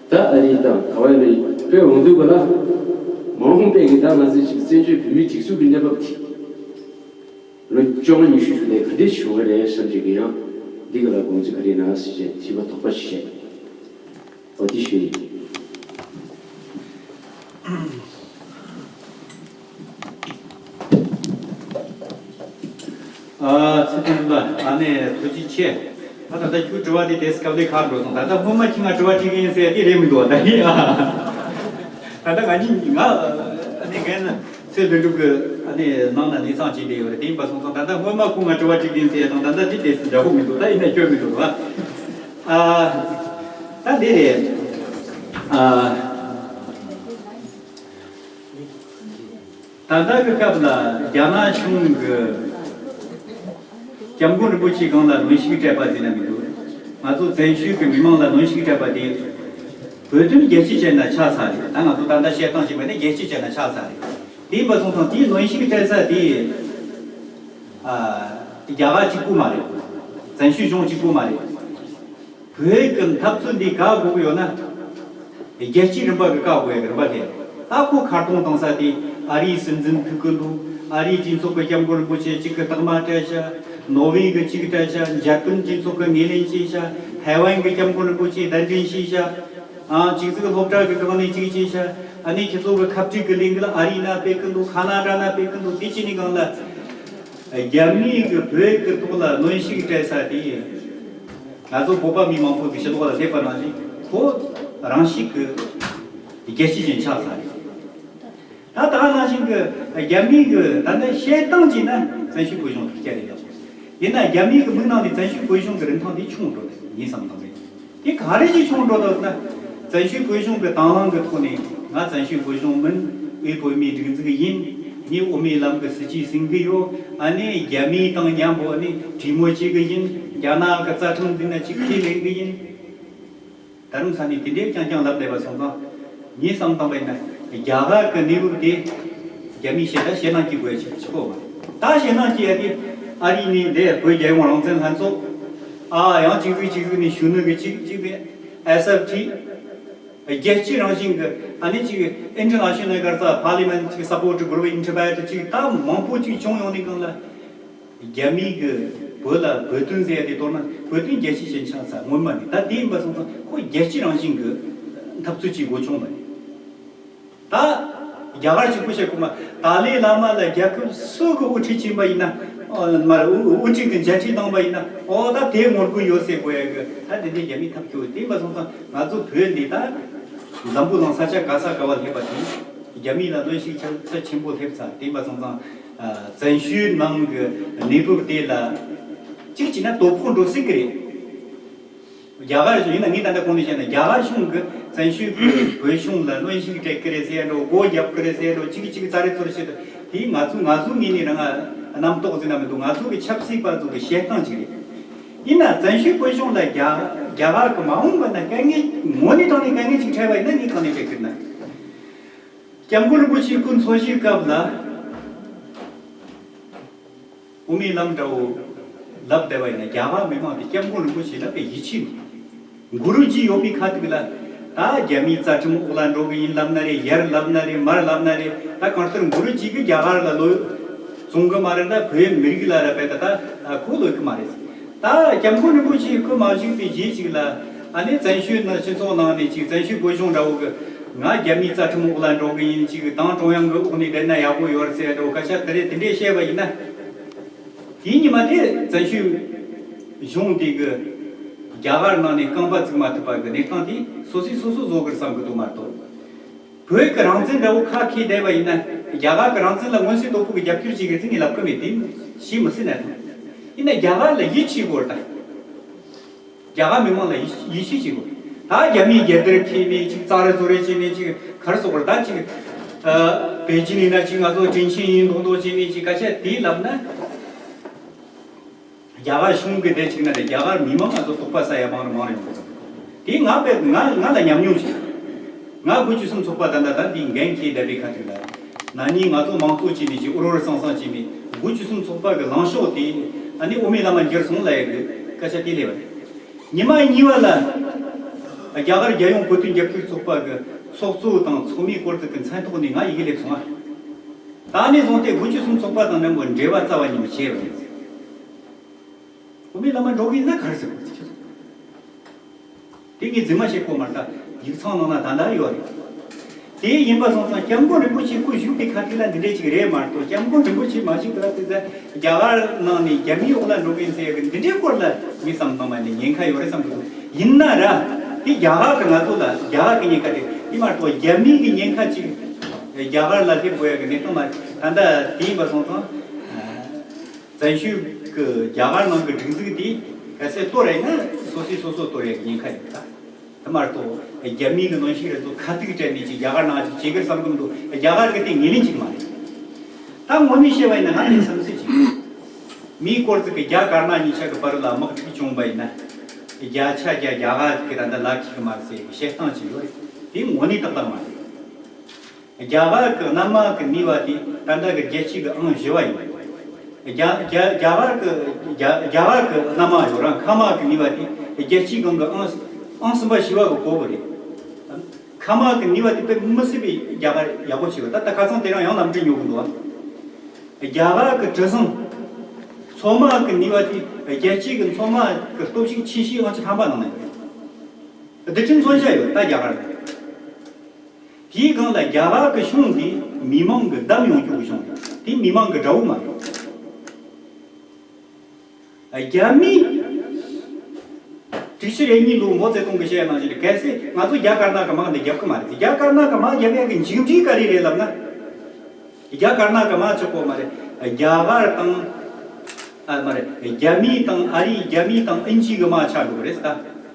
ད་ཨ་རི་དང་ག་བ་ཡོད་ནི་དཔེ་འོང་དུས་ག་ལ་མ་འོངས་པའི་གི་ད་ང་ཚོའི་ཅིག་བཙན་བྱོལ་བོད་མིའི་སྒྲིག་འཛུགས་ཀྱི་གནས་བབ་དེ་ལོ་བཅོ་ལྔ་ཉི་ཤུ་ཞུ་ནས་ག་འདྲས་བྱུང་བ་རེད་བསམ་གྱི་གི་ཡང་འདི་ག་ལ་དགོངས་ཚུལ་ག་རེ་ཡིན་ན་ཟེར་བྱས་དྲི་བ་དོགས་པ་ཞིག་བཤད། འོ་དེ་ཞུ་ཡིན། ཨ། ཚེ་བརྟན་ལགས་ཨ་ནི་ཐུགས་རྗེ་ཆེ། ད་ད་ལྟ་ཁྱོད་དྲི་བ་དེ་དེ་སྐབས་ལས་ཁག་འགྲོ་སོང་། ད་ལྟ་སྔོན་མ་ཁྱི་ང་དྲི་བ་དྲི་གི་ཡིན་ཟེར་ཡ་དེ་རེད་མི་འདུག་ད་ཡིན་ཨ། ད་ལྟ་ང་གཉིས་ང་ ནི་རྒན་ཚེ་ལྷུན་གྲུབ་ཀྱི་ཨ་ནི་ནང་ན་ལས་བྱང་བྱས་བསྡད་ཡོད་རེད། དེ་ཡིན་པ་སོང་ཙང་ད་ལྟ་སྔོན་མ་ཁོང་ང་དྲི་བ་དྲིས་ཀྱིན་ཟེར་ཡ་དང་ད་ལྟ་དེ་དེ་སུ་འདྲ་པོ་མི་འདུག་ད་ཡིན་ན་སྐྱོན་མི་འདུག་བ། ཨ་ད་འདི་རེད། ཨ་ད་ལྟ་གི་སྐབས་ལ་རྒྱ་ནག་གཞུང་གི་སྐྱབས་མགོན་རིན་པོ་ཆེ་སྒང་ལ་གནོན་ཤུགས་སྤྲད་པ་ཟེར་ན་མི་འདུག་ང་ཚོ་བཙན་བྱོལ་གྱི་མི་མང་ལ་གནོན་ཤུགས་སྤྲད་པ་དེ་བོད་དོན་རྒྱལ་སྤྱི་བྱས་ན་ཆགས་ཚར་རེད། ད་ང་ཚོ་ད་ལྟ་བཤད་སྟངས་བྱས་པ་ནི་རྒྱལ་སྤྱི་བྱས་ན་ཆགས་ཚར་རེད། དེ་ཡིན་པ་སོང་ཙང་དེའི་གནོན་ཤུགས་སྤྲད་ས་དེ་ཨ་རྒྱ་གར་གཅིག་པུ་མ་རེད། བཙན་བྱོལ་གཞུང་གཅིག་པུ་མ་རེད། བོད་ཀྱི་འཐབ་རྩོད་འདི་བཀག་དགོས་ཀྱི་ཡོད་ན། རྒྱལ་སྤྱིའི་རིམ་པ་གི་བཀག་དགོས་ཡ་གི་རིམ་པ་དེ། ད་ཁོ་མཁར་གྲོང་བཏང་ས་དེ་ཨ་རིའི་སྲིད་འཛིན་ཕུད་ཀྱི་འདུག་ཨ་རིའི་གྲོས་ཚོགས་ཀྱི་སྐྱབས་མགོན་རིན་པོ་ཆེ་གཅིག་གི་རྟགས་མ་སྤྲད་ཤག་ནོར་ཝེ་གི་གཅིག་སྤྲད་ཤག་འཇར་པན་གྲོས་ཚོགས་ཀྱི་ངོས་ལེན་བྱས་ཤག་ཐའེ་ཝན་གྱི་སྐྱབས་མགོན་རིན་པོ་ཆེ་གདན་འདྲེན་བྱས་ཤག་ཨང་གཅིག་ཟིག་སློབ་གྲྭ་གི་སྒང་ནས་གཅིག་བྱས་ཤག་ཨ་ནི་ཁྱེད་ཚོ་གི་ཁ་བྲིས་གི་ལིང་གི་ལ་ཨ་རི་ན་སྤེལ་གི་འདུག་ཁ་ན་ཌ་ན་སྤེལ་གི་འདུག་དེ་ཅི་ནི་གང་ལ། རྒྱ་མིའི་གི་བོད་ཀྱི་ཐོག་ལ་གནོན་ཤུགས་སྤྲད་ས་དེ། ང་ཚོ་བོད་པ་མི་མང་པོ་གི་ཕྱི་ལོགས་ལ་སླེབས་པ་ནང་བཞིན་ཁོ་རང་ཤུགས་ཀྱི་རྒྱལ་སྤྱི་ཅན་ཆགས་ཚར་རེད། ད་ད་ག་ནང་བཞིན་གྱི་རྒྱ་མིའི་གི་ད་ལྟ་བཤད་སྟངས་ཀྱིས་ན་བཙན་བྱོལ་བོད་གཞུང་ཐུགས་རྒྱལ་རེད་ལ། ཡིན་ན་རྒྱ་མིའི་གི་མིག་ནང་ནས་བཙན་བྱོལ་བོད་གཞུང་གི་རིན་ཐང་དེ་ཆུང་འགྲོ་རེད་ངས་བསམ་བཏང་རེད། དེ་ག་རེ་ཞིག་ཆུང་འགྲོ་འདུག་ན། བཙན་བྱོལ་བོད་གཞུང་གི་དང་བླངས་གི་ཐོག་ནས་ང་བཙན་བྱོལ་བོད་གཞུང་མིན། དབུས་བོད་མིའི་སྒྲིག་འཛུགས་ཡིན། ངས་དབུ་མའི་ལམ་གི་སྲིད་ཇུས་ཟིན་གི་ཡོད། ཨ་ནི་རྒྱ་མིའི་དང་མཉམ་པོ་ནི་གྲོས་མོལ་བྱེད་གི་ཡིན། རྒྱ་ནག་གི་རྩ་ཁྲིམས་འཛིན་ན་ཅིག་ཁས་ལེན་གི་ཡིན། ད་རུང་ས་ནས་དེ་འདྲའི་རྐྱང་རྐྱང་ལབ་བསྡད་པ་སོང་ཙང་། ངས་བསམ་བཏང་བ་ཡིན་ན་རྒྱ་གར་གྱི་གནས་བབ་དེ་རྒྱ་མིས་བཤད་ད་ཞེད་སྣང་སྐྱེ་དགོས་ཡ་ཆེ་ཆེ་པོ་མ་རེད། ད་ཞེད་སྣང་སྐྱེ་ཡ་དེ་ཨ་རི་ནས་འདི་བོད་རྒྱལ་ཡོངས་རང་བཙན་ལྷན་ཚོགས། ཨ་ཡང་གཅིག་གཅིག་གཅིག་གཅིག་ནས་གཞོན་ནུ་གི་གཅིག་གཅིག་ནས་ཨེས་ཨེཕ་ཊི། རྒྱལ་སྤྱི་རང་བཞིན་གྱི་ཨ་ནི་གཅིག་ཨིན་ཊར་ནེ་ཤ་ནལ་ག་རེ་ཟེར་པར་ལི་མེན་ཊི་གཅིག་སཔོར་ཊི་གུ་རུབ་ཨིན་ཊར་བེ་ཊི་གཅིག་ད་མང་པོ་གཅིག་བྱུང་ཡོང་ནས་གང་ལ། རྒྱ་མིའི་གི་བོད་ལ་བོད་དོན་ཟེར་ཡ་དེ་གཏོར་ན་བོད་དོན་རྒྱལ་སྤྱི་ཞིག་ཆགས་ས་སྔོན་མ་ནས་ད་དེ་ཡིན་པ་སོང་ཙང་ཁོ་རྒྱལ་སྤྱི་རང་བཞིན་གི་འཐབ་རྩོད་ཅིག་འགོ་བྱུང་བ་རེད། ད་རྒྱ་གར་གཅིག་པུ་བཤད་ཁོ་མ་ཏཱ་ལའི་བླ་མ་ལ་རྒྱལ་ཁབ་སུ་གི་དབུ་ཁྲིད་ཕྱིན་པ་ཡིན་ན་མ་རེད། དབུ་ཁྲིད་གི་མཇལ་ཁྲིད་བཏང་པ་ཡིན་ན་ཨོ་ད་དེ་ངོ་རྒོལ་ཡོད་ཟེར་དགོས་ཡ་གི་ད་དེ་འདྲའི་རྒྱ་མིའི་ཐབས་སྐྱོ་དེ་ཡིན་པ་སོང་ཙང་ང་ཚོ་བོད་འདི་ད་འཛམ་བུ་གླིང་ས་ཆ་ག་ས་ག་བ་སླེབས་པ་དེ་རྒྱ་མི་ལ་གནོན་ཤུགས་ཚད་ཆེན་པོ་སླེབས་ཚར། དེ་ཡིན་པ་སོང་ཙང་བཙན་བྱོལ་ནང་གི་གནས་བབ་དེ་ལ་གཅིག་བྱས་ན་དོ་ཕོག་འགྲོ་སྲིད་གི་རེད། རྒྱ་གར་ཡིན་ན་ངས་ད་ལྟ་གོང་ནས་བཤད་ན་རྒྱ་གར་གཞུང་གིས་བཙན་བྱོལ་གྱི་བོད་གཞུང་ལ་གནོན་ཤུགས་སྤྲད་ཀྱི་རེད་ཟེར་ཡ་འགྲོ། སྒོ་རྒྱབ་ཀྱི་རེད་ཟེར་ཡ་འགྲོ། གཅིག་གཅིག་རྩ་རེ་ཚོར་བྱེད་དུ་དེ་ང་ཚོ་ང་ཚོ་ངོས་ནས་རང་རྣམ་རྟོག་ཟེར་ན་མི་འདུག་ང་ཚོ་གི་ཆབ་སྲིད་པ་ཚོ་གི་བཤད་སྟངས་གཅིག་རེད། ཡིན་ན་བཙན་བྱོལ་བོད་གཞུང་ལ་རྒྱ་རྒྱ་གར་གྱི་མ་འོངས་པ་ན་དཀའ་ངལ་ངོ་ནས་དྲང་ནས་དཀའ་ངལ་ཅིག་འཕྲད་པ་ཡིན་ན་ངས་གང་ནས་འཕྲད་ཀྱི་ན། སྐྱབས་མགོན་རིན་པོ་ཆེའི་སྐུ་འཚོ་བཞུགས་སྐབས་ལ་དབུ་མའི་ལམ་འདྲ་བོ་ལབ་བསྡད་པ་ཡིན་ན་རྒྱ་གར་མི་མང་དེ་སྐྱབས་མགོན་རིན་པོ་ཆེ་ལ་དཔེ་ཡིད་ཆེས་མི། གུ་རུ་ཇི་ཡོད་པའི་ཁ་ཐུག་ལ་ད་རྒྱ་མིའི་རྩ་ཁྲིམས་འོག་ལ་འགྲོ་གི་ཡིན་ལབ་ན་རེད། ཡར་ལབ་ན་རེད། མར་ལབ་ན་རེད། ད་གང་ལྟར་གུ་རུ་ཇི་གི་རྒྱ་གར་ལ་ལོ་བཙོང་གི་མ་རེད། ད་བོད་མི་རིགས་ལ་ར་བས་ད་ད་ཁོ་ལོས་གི་མ་རེད། ད་སྐྱབས་མགོན་རིན་པོ་ཆེ་སྐུ་མ་བཞུགས་པའི་རྗེས་ཅིག་ལ་ཨ་ནི་བཙན་བྱོལ་ནང་སྤྱི་ཚོགས་ནང་ནས་ཅིག་བཙན་བྱོལ་བོད་གཞུང་འདྲ་བོ་གི་ང་རྒྱ་མིའི་རྩ་ཁྲིམས་འོག་ལ་འགྲོ་གི་ཡིན། ཅིག་ཏང་ཀྲུང་དབྱང་གི་འོག་ནས་བསྡད་ན་ཡག་པོ་ཡོད་རེད་ཟེར་འདྲ་བོ་སྐད་ཆ་དེ་རེད། དེ་འདྲས་བཤད་པ་ཡིན་ན། དེའི་ཉི་མ་དེ་བཙན་བྱོལ་གཞུང་དེ་གི་རྒྱ་གར་ནང་ནས་རྐང་པ་བཙུགས་མ་ཐུབ་པ་གི་གནས་སྟངས་དེ་སོ་སོས་སོ་སོ་བཟོ་དགོས་བསམ་གི་འདུག་མ་གཏོགས། བོད་ཀྱི་རང་བཙན་འདྲ་བོ་ཁ་འཁྱེར་བསྡད་པ་ཡིན་ན་རྒྱ་གར་གྱི་རང་བཙན་ལ་མངོན་གསལ་དོད་པོ་གི་རྒྱབ་སྐྱོར་བྱེད་ཀྱི་རེད་ཟེར་ངས་ལབ་ཀྱི་མེད། དེ་ཤེས་མི་སྲིད་ན་ཐང་། ཡིན་ན་རྒྱ་གར་ལ་ཡིད་ཆེས་དགོས་རེད་ད། རྒྱ་གར་མི་མང་ལ་ཡིད་ཡིད་ཆེས་བྱེད་དགོས། ད་རྒྱ་མིའི་རྒྱལ་དར་འཁྱེར་ནས་ཅིག་རྩ་རེ་བཟོ་རེ་བྱས་ནས་ཅིག་ག་རེ་ཟེར་དགོས་རེད་ད། ཅིག་ཨ་པེ་ཅིན་ཡིན་ན་ཅིག་ང་ཚོ་དྲིན་ཆེན་ཡིན་མདོག་མདོག་བྱས་ནས་ཅིག་སྐད་ཆ་དེ་ལབ་ན། རྒྱ་གར་གཞུང་གི་དེ་གཅིག་ན་རེད། རྒྱ་གར་མི་མང་ང་ཚོ་དོགས་པ་ཟ་ཡ་མང་རུ་མང་རུ་ཡོང་གི་འདུག་དེ་ང་དཔེ་ང་ང་ལ་ཉམས་མྱོང་ཞིག་ང་དགུ་བཅུ་གསུམ་ཚོགས་པ་ད་ལྟ་ད་འདི་འགན་འཁྱེར་བསྡད་པའི་ཁ་ཐུག་ལ། ན་ནིང་ང་ཚོ་མང་གཙོ་བྱས་ནས་ཅིག་འུར་འུར་ཟང་ཟང་བྱས་ནས་དགུ་བཅུ་གསུམ་ཚོགས་པ་གི་ལངས་ཕྱོགས་དེ་ཨ་ནི་དབུ་མའི་ལམ་མ་འགྱུར་སོང་ལབ་ཡ་གི་སྐད་ཆ་དེ་སླེབས་པ་རེད། ཉི་མ་གཉིས་པ་ལ་རྒྱ་གར་རྒྱལ་ཡོངས་བོད་དོན་རྒྱབ་སྐྱོར་ཚོགས་པ་གི་ཚོགས་གཙོ་དང་ཚོགས་མིའི་སྐོར་ཚིག་གི་མཚན་ཐོག་ནས་ང་ཡི་གེ་སླེབས་སོང་ཨ། ད་ནས་བཟུང་སྟེ་དགུ་བཅུ་གསུམ་ཚོགས་པ་དང་མཉམ་པོ་འབྲེལ་བ་རྩ་བ་ཉིད་ནས་བྱས་པ་རེད། དབུ་མའི་ལམ་མ་འགྲོ་གི་ཡིན་ན་ག་རེ་ཟེར་དགོས་ཟེར། དེ་ངས་རྫུན་མ་བཤད་གོ་མ་རེད་ད། ཡིག་ཚང་ནང་ན་ད་ལྟ་ཡོད་རེད། དེ་ཡིན་པ་སོང་ཙང་སྐྱབས་མགོན་རིན་པོ་ཆེ་སྐུ་བཞུགས་པའི་ཁ་ཐུག་ལ་འདི་འདྲས་ཅིག་རེད་མ་གཏོགས། སྐྱབས་མགོན་རིན་པོ་ཆེ་མ་བཞུགས་པ་ལ་དེ་ཚོ་རྒྱ་གར་ནང་ནས་རྒྱ་མིའི་འོག་ལ་འགྲོ་གི་ཡིན་ཟེར་ཡ་གི་འདི་འདྲའི་སྐོར་ལ་ངས་བསམ་བཏང་བ་ནི་ཉེན་ཁ་ཡོད་རེད་བསམ་གི་འདུག་ཡིན་ན་ར་དེ་རྒྱ་གར་གི་ང་ཚོ་ལ་རྒྱ་གར་གི་ཉེན་ཁ་དེ་དེ་མ་གཏོགས་རྒྱ་མིའི་གི་ཉེན་ཁ་ཅིག་རྒྱ་གར་ལ་སླེབས་དགོས་ཡ་གི་གནས་སྟངས་མ་རེད། ད་ལྟ་དེ་ཡིན་པ་སོང་ཙང་། བཙན་བྱོལ་གི་རྒྱ་གར་ནང་གི་སྒྲིག་འཛུགས་དེ་གལ་སྲིད་གཏོར་ཡ་ཡིན་ན་སོ་སོས་སོ་སོ་གཏོར་ཡ་གི་ཉེན་ཁ་ཡོད་ད། དེ་མ་གཏོགས་རྒྱ་མིའི་གི་གནོན་ཤུགས་རེ་ཚོ་ཁ་ཐུག་སྤྲད་ནས་ཅིག་རྒྱ་གར་ནང་ཅིག་བྱེད་གི་བསམ་གི་མི་འདུག་རྒྱ་གར་གི་དེ་ངོས་ལེན་བྱེད་གི་མ་རེད། ད་ངོ་མས་བཤད་པ་ཡིན་ན་ང་ནས་བསམ་ཚུལ་ཅིག་མིའི་སྐོར་ཚིག་གི་རྒྱ་དཀར་ནག་གཉིས་ཆ་གི་བར་ལ་དམག་འཁྲུག་བྱུང་བ་ཡིན་ན། རྒྱ་ཆ་རྒྱ་རྒྱ་གར་གི་ད་ལྟ་ལ་ཁྱི་གི་མ་རེད་ཟེར་གི་བཤད་སྟངས་ཅིག་ཡོད་རེད། དེ་ངོ་ནས་ཏག་ཏག་མ་རེད། རྒྱ་གར་གི་གནམ་དམག་གི་ནུས་པ་དེ་ད་ལྟ་གི་རྒྱལ་སྤྱི་གི་ཨང་བཞི་བ་ཡིན། རྒྱ་རྒྱ་རྒྱ་གར་གི་རྒྱ་རྒྱ་གར་གི་གནམ་དམག་ཡོད་ར་མཁའ་དམག་གི་ནུས་པ་དེ་རྒྱལ་སྤྱིའི་སྒང་གི་ཨང་ཨང་གསུམ་པ་བཞི་བ་གི་གོ་གི་རེད། མཁའ་དམག་གི་ནུས་པ་དེ་དཔེ་མི་སྲིད་པའི་རྒྱ་གར་ཡག་པོ་བྱས་པ་ད་ལྟ་ཁ་སང་དེ་རིང་ཡང་ལམ་འགྲུལ་ཉོ་གི་འདུག་བ། རྒྱ་གར་གི་གྲུ་གཟིངས། མཚོ་དམག་གི་ནུས་པ་དེ་རྒྱལ་སྤྱིའི་གི་མཚོ་དམག་གི་སྟོབས་ཤུགས་ཆེ་ཤོས་ཨང་ཅི་ཐམ་པ་ནང་ན་ཡོད། རྡུལ་ཕྲན་མཚོན་ཆ་ཡོད་ད་རྒྱ་གར་ལ། དེའི་སྒང་ལ་རྒྱ་གར་གི་གཞུང་འདི་མི་མང་གི་བདམས་ཡོང་རྒྱུ་གི་གཞུང་རེད། དེ་མི་མང་གི་དགྲ་བོ་མ་རེད། རྒྱ་མི། དྲུག་ཅུ་རེ་གཉིས་ལོའི་མའོ་ཙེ་ཏུང་གིས་བཤད་ཡ་ནང་བཞིན་རེད། གལ་སྲིད་ང་ཚོ་རྒྱ་དཀར་ནག་གི་དམག་འདི་རྒྱབ་གི་མ་རེད། རྒྱ་དཀར་ནག་གི་དམག་རྒྱབ་ཡ་གི་མཇུག་འབྲས་ག་རེ་རེད་ལབ་ན། རྒྱ་དཀར་ནག་གི་དམག་ཆགས་གོ་མ་རེད། རྒྱ་གར་དང་། ཨ་མ་རེད། རྒྱ་མི་དང་ཨ་རི། རྒྱ་མི་དང་དབྱིན་ཇི་གི་དམག་ཆགས་འགྲོ་གི་རེད་ད།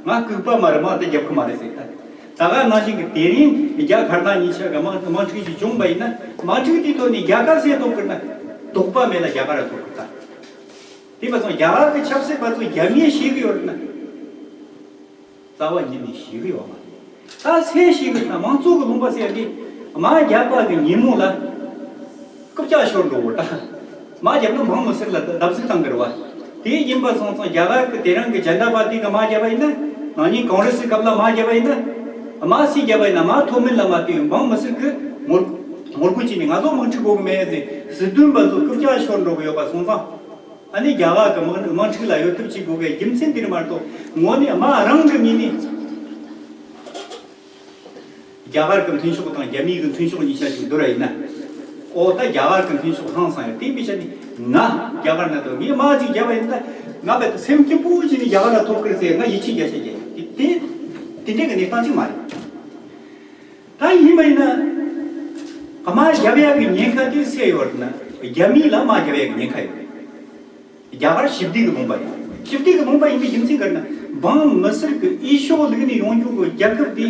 ང་ལྐུགས་པ་མ་རེད། དམག་དེ་རྒྱབ་གི་མ་རེད་ཟེར་ད། ད་ག་ནང་བཞིན་གི་དེ་རིང་རྒྱ་དཀར་ནག་གཉིས་ཆ་གི་དམག་དམག་འཁྲུག་ཅིག་བྱུང་བ་ཡིན་ན་དམག་འཁྲུག་དེའི་ཐོག་ནས་རྒྱ་གར་སུས་ཐོབ་གི་ན། དོགས་པ་མེད་ལ་རྒྱ་གར་ལ་ཐོབ་གི་ད། དེ་བ་ཚོ་རྒྱ་གར་གི་ཆབ་སྲིད་པ་ཚོ་རྒྱ་མིས་ཤེས་གི་ཡོད་རེད་ན། རྩ་བ་ཉིད་ནས་ཤེས་གི་ཡོད་མ་རེད། ད་སུས་ཤེས་གི་ན། མང་གཙོ་གི་ལུང་པ་ཟེར་ཡ་དེ་དམག་རྒྱབ་པ་གི་ཉིན་མོ་ལ་རྐུབ་བཀྱག་ཤོར་འགྲོ་གོ་ད། དམག་རྒྱབ་ན་འབངས་མི་སེར་ལ་བརྡབ་གསིག་བཏང་གི་རེད་བ། དེ་ཡིན་པ་སོང་ཙང་རྒྱ་གར་གི་དེ་རིང་གི་ཇན་ད་པར་ཏི་གི་དམག་རྒྱབ་པ་ཡིན་ན། ནང་ཉིན་ཀོང་རེ་སི་སྐབས་ལ་དམག་རྒྱབ་པ་ཡིན་ན། དམག་སུས་རྒྱབ་པ་ཡིན་ན་དམག་ཐོབ་མིན་ལ་མ་ལྟོས་འབངས་མི་སེར་གི་ངོ་ངོ་རྒོལ་བྱས་ནས་ང་ཚོ་དམག་འཁྲུག་དགོས་གི་མེད་ཟེར་ཟིལ་གདོན་པ་ཚོ་རྐུབ་བཀྱག་ཤོར་འགྲོ་གི་ཡོད་པ་སོང་ཙང་། ཨ་ནི་རྒྱ་གར་གི་དམག་དམག་འཁྲུག་ལ་གཡོལ་ཐབས་བྱེད་དགོས་པའི་རྒྱུ་མཚན་དེ་རེད་མ་གཏོགས་ངོ་ནས་དམག་རང་གི་ངོས་ནས། རྒྱ་གར་གྱི་མཐུན་ཕྱོགས་དང་རྒྱ་མིའི་གི་མཐུན་ཕྱོགས་གཉིས་ཆ་ཞིག་བསྡུར་བ་ཡིན་ན། ཨོ་ད་རྒྱ་གར་གྱི་མཐུན་ཕྱོགས་ཧང་སང་ཡོད། དེ་ཡིན་པའི་ཆ་ནས་ང་རྒྱ་གར་ནང་དུ་ངས་དམག་ཅིག་བརྒྱབ་པ་ཡིན་ན། ང་རྦད་དེ་སེམས་སྐྱིད་པོ་བྱས་ནས་རྒྱ་གར་ལ་ཐོབ་ཀྱི་རེད་ཟེར་ང་ཡིད་ཆེས་རྒྱ་ཆེ་རྒྱག་ཡོད། དེ་དེ་དེ་འདྲའི་གི་གནས་སྟངས་ཅིག་མ་རེད། ད་ཡིན་པ་ཡིན་ན། དམག་བརྒྱབ་ཡག་གི་ཉེན་ཁ་དེ་སུ་ཡོད་ན། རྒྱ་མིས་ལ་དམག་བརྒྱབ་ཡག་གི་ཉེན་ཁ་ཡོད། རྒྱ་གར་ཞི་བདེ་གི་ལུང་པ་རེད། ཞི་བདེ་གི་ལུང་པ་ཡིན་པའི་རྒྱུ་མཚན་ག་རེ་ན། འབངས་མི་སེར་གི་འོས་ཤོག་བླུགས་ནས་ཡོང་རྒྱུ་གི་རྒྱལ་ཁབ་དེ།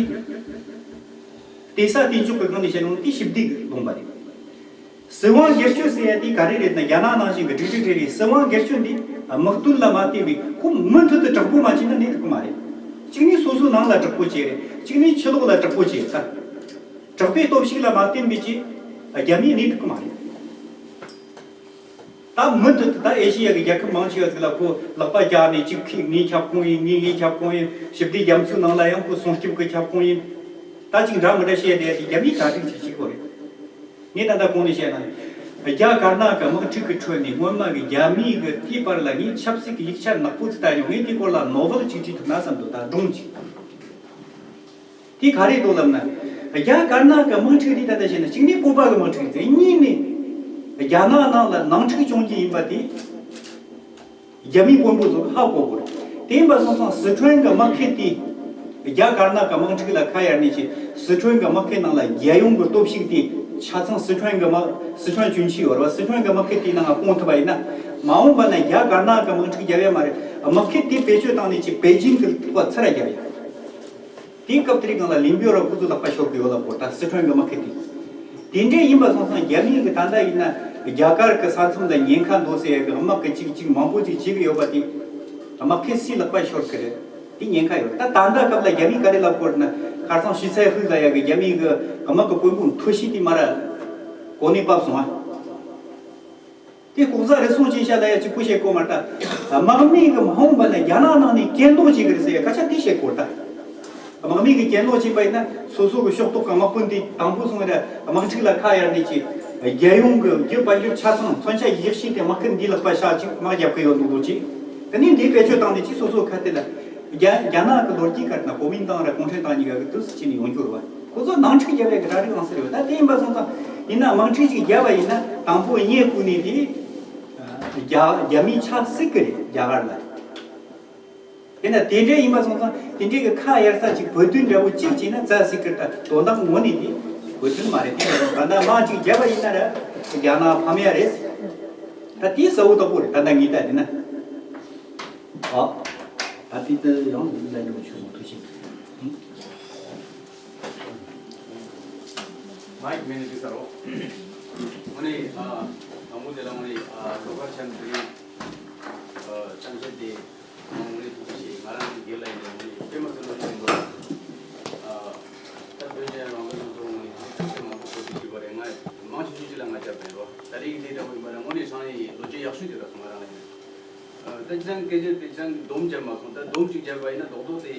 བལྟས་ས་བལྟས་འཇོག་གི་སྒང་ནས་བཤད་ན་དེ་ཞི་བདེ་གི་ལུང་པ་རེད། སྲིད་དབང་སྒེར་གཅོད་ཟེར་ཡ་དེ་ག་རེ་རེད་ན། རྒྱ་ནག་ནང་བཞིན་གི་སྒྲིག་སྒྲིག་རེད་རེད། སྲིད་དབང་སྒེར་གཅོད་འདི་དམག་དོན་ལ་མ་བརྟེན་པའི་ཁོ་མུ་མཐུད་དུ་དྲག་པོ་མ་བྱས་ན་གནས་ཐུབ་ཀྱི་མ་རེད། གཅིག་ནི་སོ་སོའི་ནང་ལ་དྲག་པོ་བྱས་རེད། གཅིག་ནི་ཕྱི་ལོགས་ལ་དྲག་པོ་བྱས་ད། དྲག་པོའི་སྟོབས་ཤུགས་ལ་མ་བརྟེན་པའི་ཅི། རྒྱ་མིས་གནས་ཐུབ་ཀྱི་མ་རེད། ད་མུ་མཐུད་དུ་ད་ཨེ་ཤི་ཡ་གི་རྒྱལ་ཁབ་མང་ཆེ་བ་ཟིག་ལ་ཁོ་ལག་པ་བཀྱགས་ནས་གཅིག་ཁོས་ངའི་ཁྱབ་ཁོངས་ཡིན། ངས་ངའི་ཁྱབ་ཁོངས་ཡིན། ཞི་བདེ་རྒྱ་མཚོའི་ནང་ལ་ཡང་ཁོ་སྲུང་སྐྱོབ་ཀྱི་ཁྱབ་ཁོངས་ཡིན། ད་ཅིག་འདྲ་མི་འདྲ་བཤད་བསྡད་དེ་རྒྱ་མིའི་གྲ་སྒྲིག་ཅིག་བྱེད་དགོས་རེད། ངས་ད་ལྟ་གོང་ནས་བཤད་ན། རྒྱ་དཀར་ནག་གི་དམག་འཁྲུག་གི་ཁྲོད་ནས་སྔོན་མ་གི་རྒྱ་མིའི་གི་དེའི་བར་ལ་ངས་ཆབ་སྲིད་ཀྱི་ཡིག་ཆ་ནག་པོ་ཅིག་བལྟས་མྱོང་། ངས་དེའི་སྐོར་ལ་ནོ་བེལ་ཅིག་བྲིས་ཐུབ་ན་བསམ་འདུག་ད་སྒྲུང་ཅིག་དེ་ག་རེ་འདུག་ལབ་ན། རྒྱ་དཀར་ནག་གི་དམག་འཁྲུག་དེ་ད་ལྟ་བཤད་ན་གཅིག་ནས་བོད་པ་གི་དམག་འཁྲུག་རེད། གཉིས་ནས་རྒྱ་ནག་ནང་ལ་ནང་འཁྲུག་བྱུང་རྒྱུ་ཡིན་པ་དེ། རྒྱ་མིའི་དཔོན་པོ་ཚོ་ཧ་གོ་དགོས་རེད། དེ་ཡིན་པ་སོང་ཙང་སི་ཁྲོན་གྱི་དམག་ཁུལ་དེ། རྒྱ་དཀར་ནག་གི་དམག་འཁྲུག་ལ་ཁ་གཡར་ནས་ཀྱི་སི་ཁྲོན་གྱི་དམག་ཁུལ་ནང་ལ་རྒྱལ་ཡོངས་ཀྱི་སྟོབས་ཤུགས་དེ་ཆ་ཚང་སི་ཁྲོན་གྱི་དམག་སི་ཁྲོན་ཅུན་ཆི་ཡོད་རེད་བ། སི་ཁྲོན་གྱི་དམག་ཁུལ་དེའི་ནང་ལ་སྤུངས་ཐུབ་པ་ཡིན་ན། མ་འོངས་པ་ན་རྒྱ་དཀར་ནག་གི་དམག་འཁྲུག་རྒྱབ་ཡ་མ་རེད། དམག་ཁུལ་དེ་བེད་སྤྱོད་བཏང་ནས་ཀྱི་པེ་ཅིང་གི་ཐུག་པ་ཚུར་ར་རྒྱབ་ཡ། དེའི་སྐབས་དེའི་སྒང་ལ་ལིན་པིའུ་ར་ཁོ་ཚོ་ལག་པ་ཤོར་གི་ཡོད་ལབ་གོ། ད་སི་ཁྲོན་གྱི་དམག་ཁུལ་དེ། དེ་འདྲ་ཡིན་པ་སོང་ཙང་རྒྱ་མིས་གི་ད་ལྟ་ཡིན་ན་རྒྱ་གར་གི་ས་མཚམས་ལ་ཉེན་ཁ་འདུག་ཟེར་ཡ་གི་དམག་གི་གཅིག་གཅིག་མང་པོ་ཅིག་བྱེད་གི་ཡོད་པ་དེ། དམག་ཁུལ་སུའི་ལག་པ་ཤོར་གི་རེད། དེ་ཉེན་ཁ་ཡོད། ད་ད་ལྟ་སྐབས་ལ་རྒྱ་མིས་ག་རེ་ལབ་གོ་རེད་ན། ཁ་སང་ཞི་ཚའེ་ཧུའེ་ལབ་ཡ་གི་རྒྱ་མིའི་གི་དམག་གི་དཔོན་པོ་མཐོ་ཤོས་དེ་མར་གོ་གནས་བབས་སོང་ཨ། དེ་ལྐོག་ཟ་རུལ་སུངས་བྱས་ཤག་ལབ་ཡ་གཅིག་པུ་བཤད་གོ་མ་རེད་ད། དམག་མི་གི་མ་འོངས་པ་ན་རྒྱ་ནག་ནང་ནས་གྱེན་ལོག་བྱེད་གི་རེད་ཟེར་ཡ་སྐད་ཆ་དེ་བཤད་གོ་རེད་ད། དམག་མི་གི་གྱེན་ལོག་བྱས་པ་ཡིན་ན་སོ་སོ་གི་ཕྱོགས་གཏོགས་གི་དམག་དཔོན་དེ་དང་པོ་སོང་ར་དམག་འཁྲུག་ལ་ཁ་གཡར་ནས་ཀྱི་རྒྱལ་ཡོངས་གི་རྒྱུ་དཔལ་འབྱོར་ཆ་ཚང་མཚོན་ཆ་ཡག་ཤོས་དེ་དམག་ཁུལ་འདིའི་ལག་པ་བཞག་ཅིག་དམག་རྒྱབ་གི་ཡོད་འདུག་འདུག་ཅིག་དེ་ནས་འདི་བེད་སྤྱོད་བཏང་ནས་ཀྱི་སོ་སོ་ཁ་ཐད་ལ། རྒྱ་རྒྱ་ནག་གི་ལོ་རྒྱུས་སྐད་ན་གོ་མིན་ཏང་ར་གུང་ཁྲན་ཏང་གཉིས་ཀ་གི་དུས་སུ་ཕྱིན་ནས་ཡོང་རྒྱུ་རེད་བ། ཁོ་ཚོ་ནང་འཁྲུག་རྒྱབ་ཡ་གི་གྲ་སྒྲིག་ལངས་ས་རེད་བ། ད་དེ་ཡིན་པ་སོང་ཙང་ཡིན་ན་དམག་འཁྲུག་ཅིག་རྒྱབ་པ་ཡིན་ན་དང་པོ་གཉེན་བཀུག་ནས་དེ་རྒྱ་རྒྱ་མིའི་ཆ་སྲིད་གི་རེད་རྒྱ་གར་ལ། དེ་ན་དེ་འདྲ་ཡིན་པ་སོང་ཙང་དེ་འདྲའི་གི་ཁ་གཡར་ས་ཅིག་བོད་དོན་འདྲ་བོ་གཅིག་བྱས་ན་རྩ་སྲིད་གི་རེད། ད་དོན་དག་ངོ་ནས་དེ་ དགོས་དོན་མ་རེད། དེ་ད་ལྟ་དམག་ཅིག་བརྒྱབ་པ་ཡིན་ན་ར་རྒྱ་ནག་ཕམ་ཡ་རེད། ད་དེ་གསལ་པོ་རྟོགས་པོ་རེད། ད་ལྟ་ངས་ལྟ་དེ་ན། ཨ། ད་དེ་ལྟ་ཡང་ལན་འགྲོ་ཆུ་སོང་ཐུགས་ཆེ། མའིག་མེད་ནས་འགྲིག་ས་རོ། ཨ་ནི་ཨ་དང་པོ་དེ་ལ་ཨ་ནི་ཨ་ལོ་ཁར་ཆ་འདི་ཨ་གཏམ་བཤད་དེ་ཨ་ནི་ཐུགས་རྗེ་ཆེ། ང་རང་གི་སྒེར་ལ་ཡིན་ནའི་ཨ་ནི་དཔེ་མ་སྲིད་ལོ་རྒྱུས་ཡིན་པ། ཨ་ད་བོད་རྒྱལ་རང་དབང་སོང་ཨ་ནི་ཐུགས་རྗེ་ཆེ་མང་པོ་གོ་རྒྱུ་ཡོད་པ་རེད། ང་མང་ཆེ་ཤོས་ཅིག་ལ་ང་རྒྱབ་པ་ཡིན་རོ། ད་རེས་ཀྱི་དེ་འདྲ་བོ་ཡིན་པ་ན་དངོས་གནས་དྲང་གནས་ལོ་རྒྱུས་ཡག་ཤོས་དེ་ར་སོང་ང་རང་ལ་ཡིན། ཨ་ད་ཅང་སྐད་ཆ་དེ་ཅང་སྡོམ་བརྒྱབ་མ་སོང་། ད་སྡོམ་ཅིག་བརྒྱབ་པ་ཡིན་ན་རྡོག་རྡོག་དེ་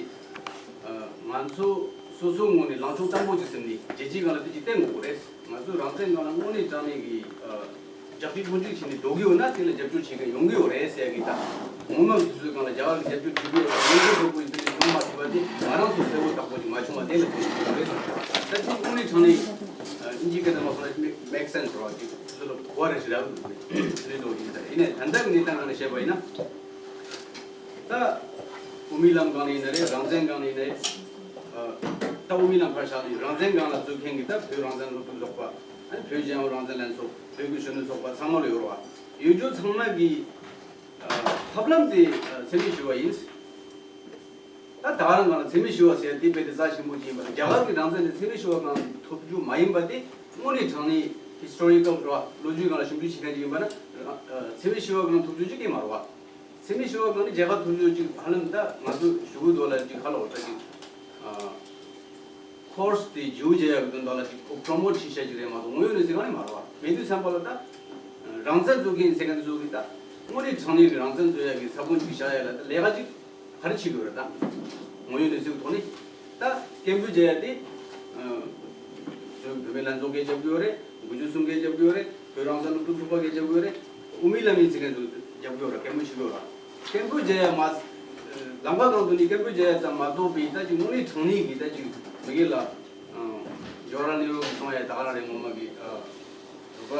ཨ་ང་ཚོ་སོ་སོའི་ངོས་ནས་ལངས་ཕྱོགས་བརྟན་པོ་ཅིག་ཟིན་ནས་རྒྱལ་སྤྱིའི་སྒང་ལ་དེ་ཅིག་བསྟན་དགོས་ཀྱི་རེད། ང་ཚོའི་རང་བཙན་སྒང་ལ་དངོས་གནས་དྲང་གནས་ཀྱི་ཨ་རྒྱག་ཅིག་ཕུང་ཅིག་བྱས་ནས་འགྲོ་གི་ཡོད་ན་དེ་ལ་རྒྱབ་སྐྱོར་བྱེད་མཁན་ཡོང་གི་ཡོད་རེད་ཟེར་གི། ད་ངོ་མ་དུས་ཚོད་སྒང་ལ་རྒྱ་གར་གྱི་རྒྱབ་སྐྱོར་བྱེད་ཀྱི་ཡོད་རེད། ཡོང་གི་ཡོད་པོ་ཡིན་དུས་ཡོང་མ་ཐུབ་པ་དེ་ང་རང་ཚོ་གསལ་པོ་དག་པོ་ཅིག་མ་བྱུང་བ་དེ་ལ་དོན་ཡོད་རེད། ད་དེ་དངོས་གནས་དྲང་གནས་ཨ་ཨིན་ཇིའི་སྐད་དུ་མ་སོང་ན་make sense རོ། ཅིག་སོ་སོ་ལ་གོ་བ་རེ་ཞིག་རག་གི་འདུག་རེད་འདུག་ཡིན་ད། ཡིན་ནའི་ད་ལྟ་གི་གནས་སྟངས་སྒང་ནས་བཤད་པ་ཡིན་ན། ད་དབུ་མའི་ལམ་སྒང་ནས་ཡིན་ན་རེད། རང་བཙན་སྒང་ནས་ཡིན་ན་རེད། ཨ་ད་དབུ་མའི་ལམ་ཕར་བཞག་ནས་རང་བཙན་སྒང་ལ་རྩོད་མཁན་གྱི་ད་བོད་རང་བཙན་སློབ་ཕྲུག་ཚོགས་པ། ཨ་ནི་བོད་རྒྱལ་ཡོངས་རང་བཙན་ལྷན་ཚོགས། བོད་ཀྱི་གཞོན་ནུ་ཚོགས་པ་ཚང་མ་ལ་ཡོད་རེད་བ། ཡོད་རྒྱུ་ཚང་མ་གི་ཨ་ཐབས་ལམ་དེ་ཨ་འཚེ་མེད་ཞི་བ་ཡིན། ད་ད་ག་རང་སྒང་ལ་འཚེ་མེད་ཞི་བ་ཟེར་དེ་དཔེ་དེ་རྩ་ཆེན་པོ་ཅིག་ཡིན་པ་ལ། རྒྱ་གར་གྱི་རང་བཙན་དེ་འཚེ་མེད་ཞི་བ་སྒང་ཐོབ་རྒྱུ་མ་ཡིན་པ་དེ་དངོས་གནས་དྲང་གནས་ཧི་སི་ཊོ་རི་ཀལ་རེད་བ། ལོ་རྒྱུས་སྒང་ལ་ཞིབ་འཇུག་བྱེད་མཁན་ཅིག་ཡིན་པ་ན་ཨ་འཚེ་མེད་ཞི་བ་སྒང་ཐོབ་རྒྱུ་ཅིག་གང་ཡང་མ་རེད་བ། འཚེ་མེད་ཞི་བ་སྒང་ནི་རྒྱལ་ཁ་ཐོབ་རྒྱུ་ཅིག་ཧ་ལམ་ད་ང་ཚོ་ཞུ་གི་འདུག་ལ་ཅིག་ཧ་ལོ་ད་ཅིག་ཨ་ཁོར་སི་དེ་བསྒྱུར་བྱེད་ཡག་གི་དོན་དག་ལ་ཅིག་ཁོ་པྲོ་མོ་ཊི་བྱེད་ཤ་ཅིག་རེད་མ་གཏོགས་དངོས་ཡོད་གནས་ཚུལ་གང་ཡང་མ་རེད་བ། མེད་དུས་ཙམ་པ་ལ་ད་རང་བཙན་རྩོད་མཁན་ཟེར་མཁན་ཚོ་གི་ད་དངོས་གནས་དྲང་གནས་ཀྱི་རང་བཙན་རྩོད་ཡག་གི་ས་བོན་ཅིག་བཞག་ཡག་ལ་ད་ལས་ཀ་ཅིག་ག་རེ་བྱེད་དགོས་རེད། ད་དངོས་ཡོད་གནས་ཚུལ་གྱི་ཐོག་ནས་ད་སྐད་འབོད་བྱེད་ཡག་དེ་ཨ་བོད་བོད་མི་ལྷན་ཚོགས་ཀྱིས་རྒྱབ་ཀྱི་ཡོད་རེད། དགུ་བཅུ་གསུམ་གྱིས་རྒྱབ་ཀྱི་ཡོད་རེད། བོད་རང་བཙན་སློབ་ཕྲུག་ཚོགས་པ་གིས་རྒྱབ་ཀྱི་ཡོད་རེད། དབུ་མའི་ལམ་ཡིན་ཟེར་མཁན་ཚོས་རྒྱབ་ཀྱི་ཡོད་རེད། སྐད་འབོད་བྱེད་ཀྱི་ཡོད་རེད། སྐད་འབོད་བྱེད་ཡག་མ་ལམ་ཁ་གང་དུ་ནས་སྐད་འབོད་བྱེད་ཡག་ཙམ་མ་གཏོགས་པའི་ད་ཅིག་དངོས་གནས་དྲང་གནས་ཀྱི་ད་ཅིག་མི་སྒེར་ལ་ཨ་ཇོ་ཧར་ལཱལ་ནེ་རུ་གིས་གསུངས་ཡག་ད་ག་རང་རེད། ངོ་མ་གི་ཨ་རུ་པ་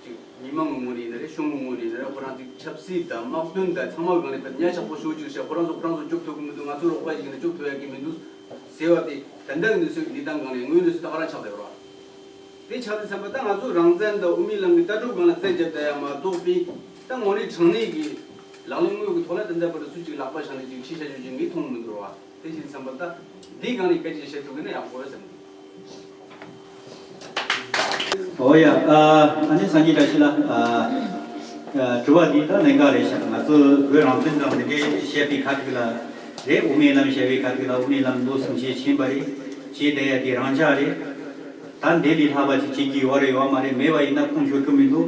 ཅིག་མི་མང་གི་ངོས་ནས་ཡིན་ན་རེད། གཞུང་གི་ངོས་ནས་ཡིན་ན་རེད། ཁོ་རང་ཚོ་ཆབ་སྲིད་དང་དམག་དོན་དང་ཚང་མ་གི་སྒང་ནས་ད་ཉག་ཆག་པོ་ཤོར་ཅིག་བྱས། ཁོ་རང་ཚོ་ཁོ་རང་ཚོ་སྐྱོབ་ཐུབ་ཀྱི་མི་འདུག་ང་ཚོའི་རོགས་པ་ཞིག་ཡིན་ན་སྐྱོབ་ཐུབ་ཡག་གི་མི་འདུག་ཟེར་བ་དེ་ད་ལྟ་གི་གནས་ཚུལ་གྱི་གནས་སྟངས་སྒང་ནས་དངོས་ཡོད་གནས་ཚུལ་ད་ག་རང་ཆགས་བསྡད་ཡོད་རེད་བ། དེ་ཆགས་དུས་ཙམ་པ་ད་ང་ཚོ་རང་བཙན་དང་དབུ་མའི་ལམ་གྱི་ལྟ་གྲུབ་སྒང་ལ་རྩོད་རྒྱབ་བསྡད་ཡག་མ་གཏོགས་པའི་ད་དངོས་གནས་དྲང་གནས་ཀྱི་ལག་ལེན་དངོས་ཀྱི་ཐོག་ལ་ད་ལྟ་བར་དུ་སུ་གཅིག་ལག་པ་བཞག་ནས་ཅིག་ཤི་ཤ་ཞུ་ཅིག་ངས་མཐོང་མི་འདུག་ར་བ། དེ་བྱས་ཙམ་པ་ད་འདིའི་སྒང་ནས་སྐད་ཆ་བཤད་ཐུབ་ཀྱི་ན་ཡག་པོ་རེད་བསམ་གྱི། ཨོ་ཡ། ཨ་ཨ་ནི་སངས་རྒྱས་བཀྲ་ཤིས་ལགས། ཨ་ཨ་དྲི་བ་འདི་ད་ལན་འགའ་རེད་ཤག་ང་ཚོ་བོད་རང་བཙན་དང་འདི་འདྲའི་བཤད་པའི་ཁ་ཐུག་ལ་རེད། དབུ་མའི་ལམ་བཤད་པའི་ཁ་ཐུག་ལ་དབུ་མའི་ལམ་ལོ་སུམ་ཅུ་ཕྱིན་པ་རེད། བྱས་བསྡད་ཡག་དེ་རང་འཇགས་རེད། ད་འདི་ལས་ལྷག་པ་ཅིག་བྱེད་ཀྱི་ཡོད་རེད་ཡོད་མ་རེད། མེད་པ་ཡིན་ན་ཁུངས་འཁྱོལ་གྱི་མི་འདུག་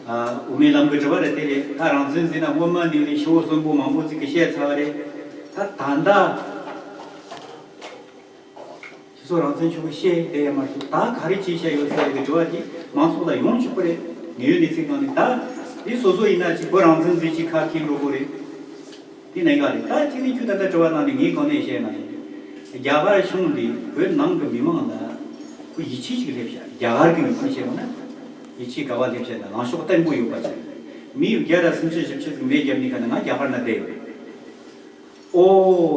ཨ་དབུ་མའི་ལམ་གྱི་དྲི་བ་རེད་དེ་རེད། ད་རང་བཙན་ཟེར་ན་སྔོན་མ་ནས་ནས་ཤི་བོ་གསོན་པོ་མང་པོ་ཅིག་གིས་བཤད་ཚར་བ་རེད། ད་ད་ལྟ་སོ་སོ་རང་བཙན་ཆོག་གི་བཤད་དེ་ཡང་མ་གཏོགས་ད་ག་རེ་བྱས་བཤད་ཡོད་ཟེར་བའི་དྲི་བ་དེ་མང་ཚོགས་ལ་ཡོང་ཆོག་གི་རེད། དངོས་ཡོད་གནས་ཚུལ་སྒང་ནས་ད་དེ་སོ་སོ་ཡིན་ན་ཅིག་བོད་རང་བཙན་ཟེར་ཅིག་ཁ་འཁྱེར་འགྲོ་གི་རེད། དེ་གནད་འགག་རེད། ད་གཅིག་ནས་ཁྱོད་ད་ལྟ་དྲི་བ་གནང་ནས་ངས་གོང་ནས་བཤད་ན་རྒྱ་གར་གཞུང་འདི་བོད་ནང་གི་མི་མང་ལ་ཁོ་ཡིད་ཆེས་ཅིག་སླེབས་ཤག་རྒྱ་གར་གི་མི་མང་བཤད་པ་ན་ཡིད་ཆེས་ག་བ་སླེབས་ཤག་ན་ལངས་ཕྱོགས་བརྟན་པོ་ཡོད་པ་ཅིག་མི་བརྒྱ་དང་སུམ་ཅུ་བཞི་བཅུ་ཟིག་མེ་བརྒྱབ་ནས་ག་ན་ང་རྒྱ་གར་ན་བསྡད་ཡོད་རེད། ཨོ་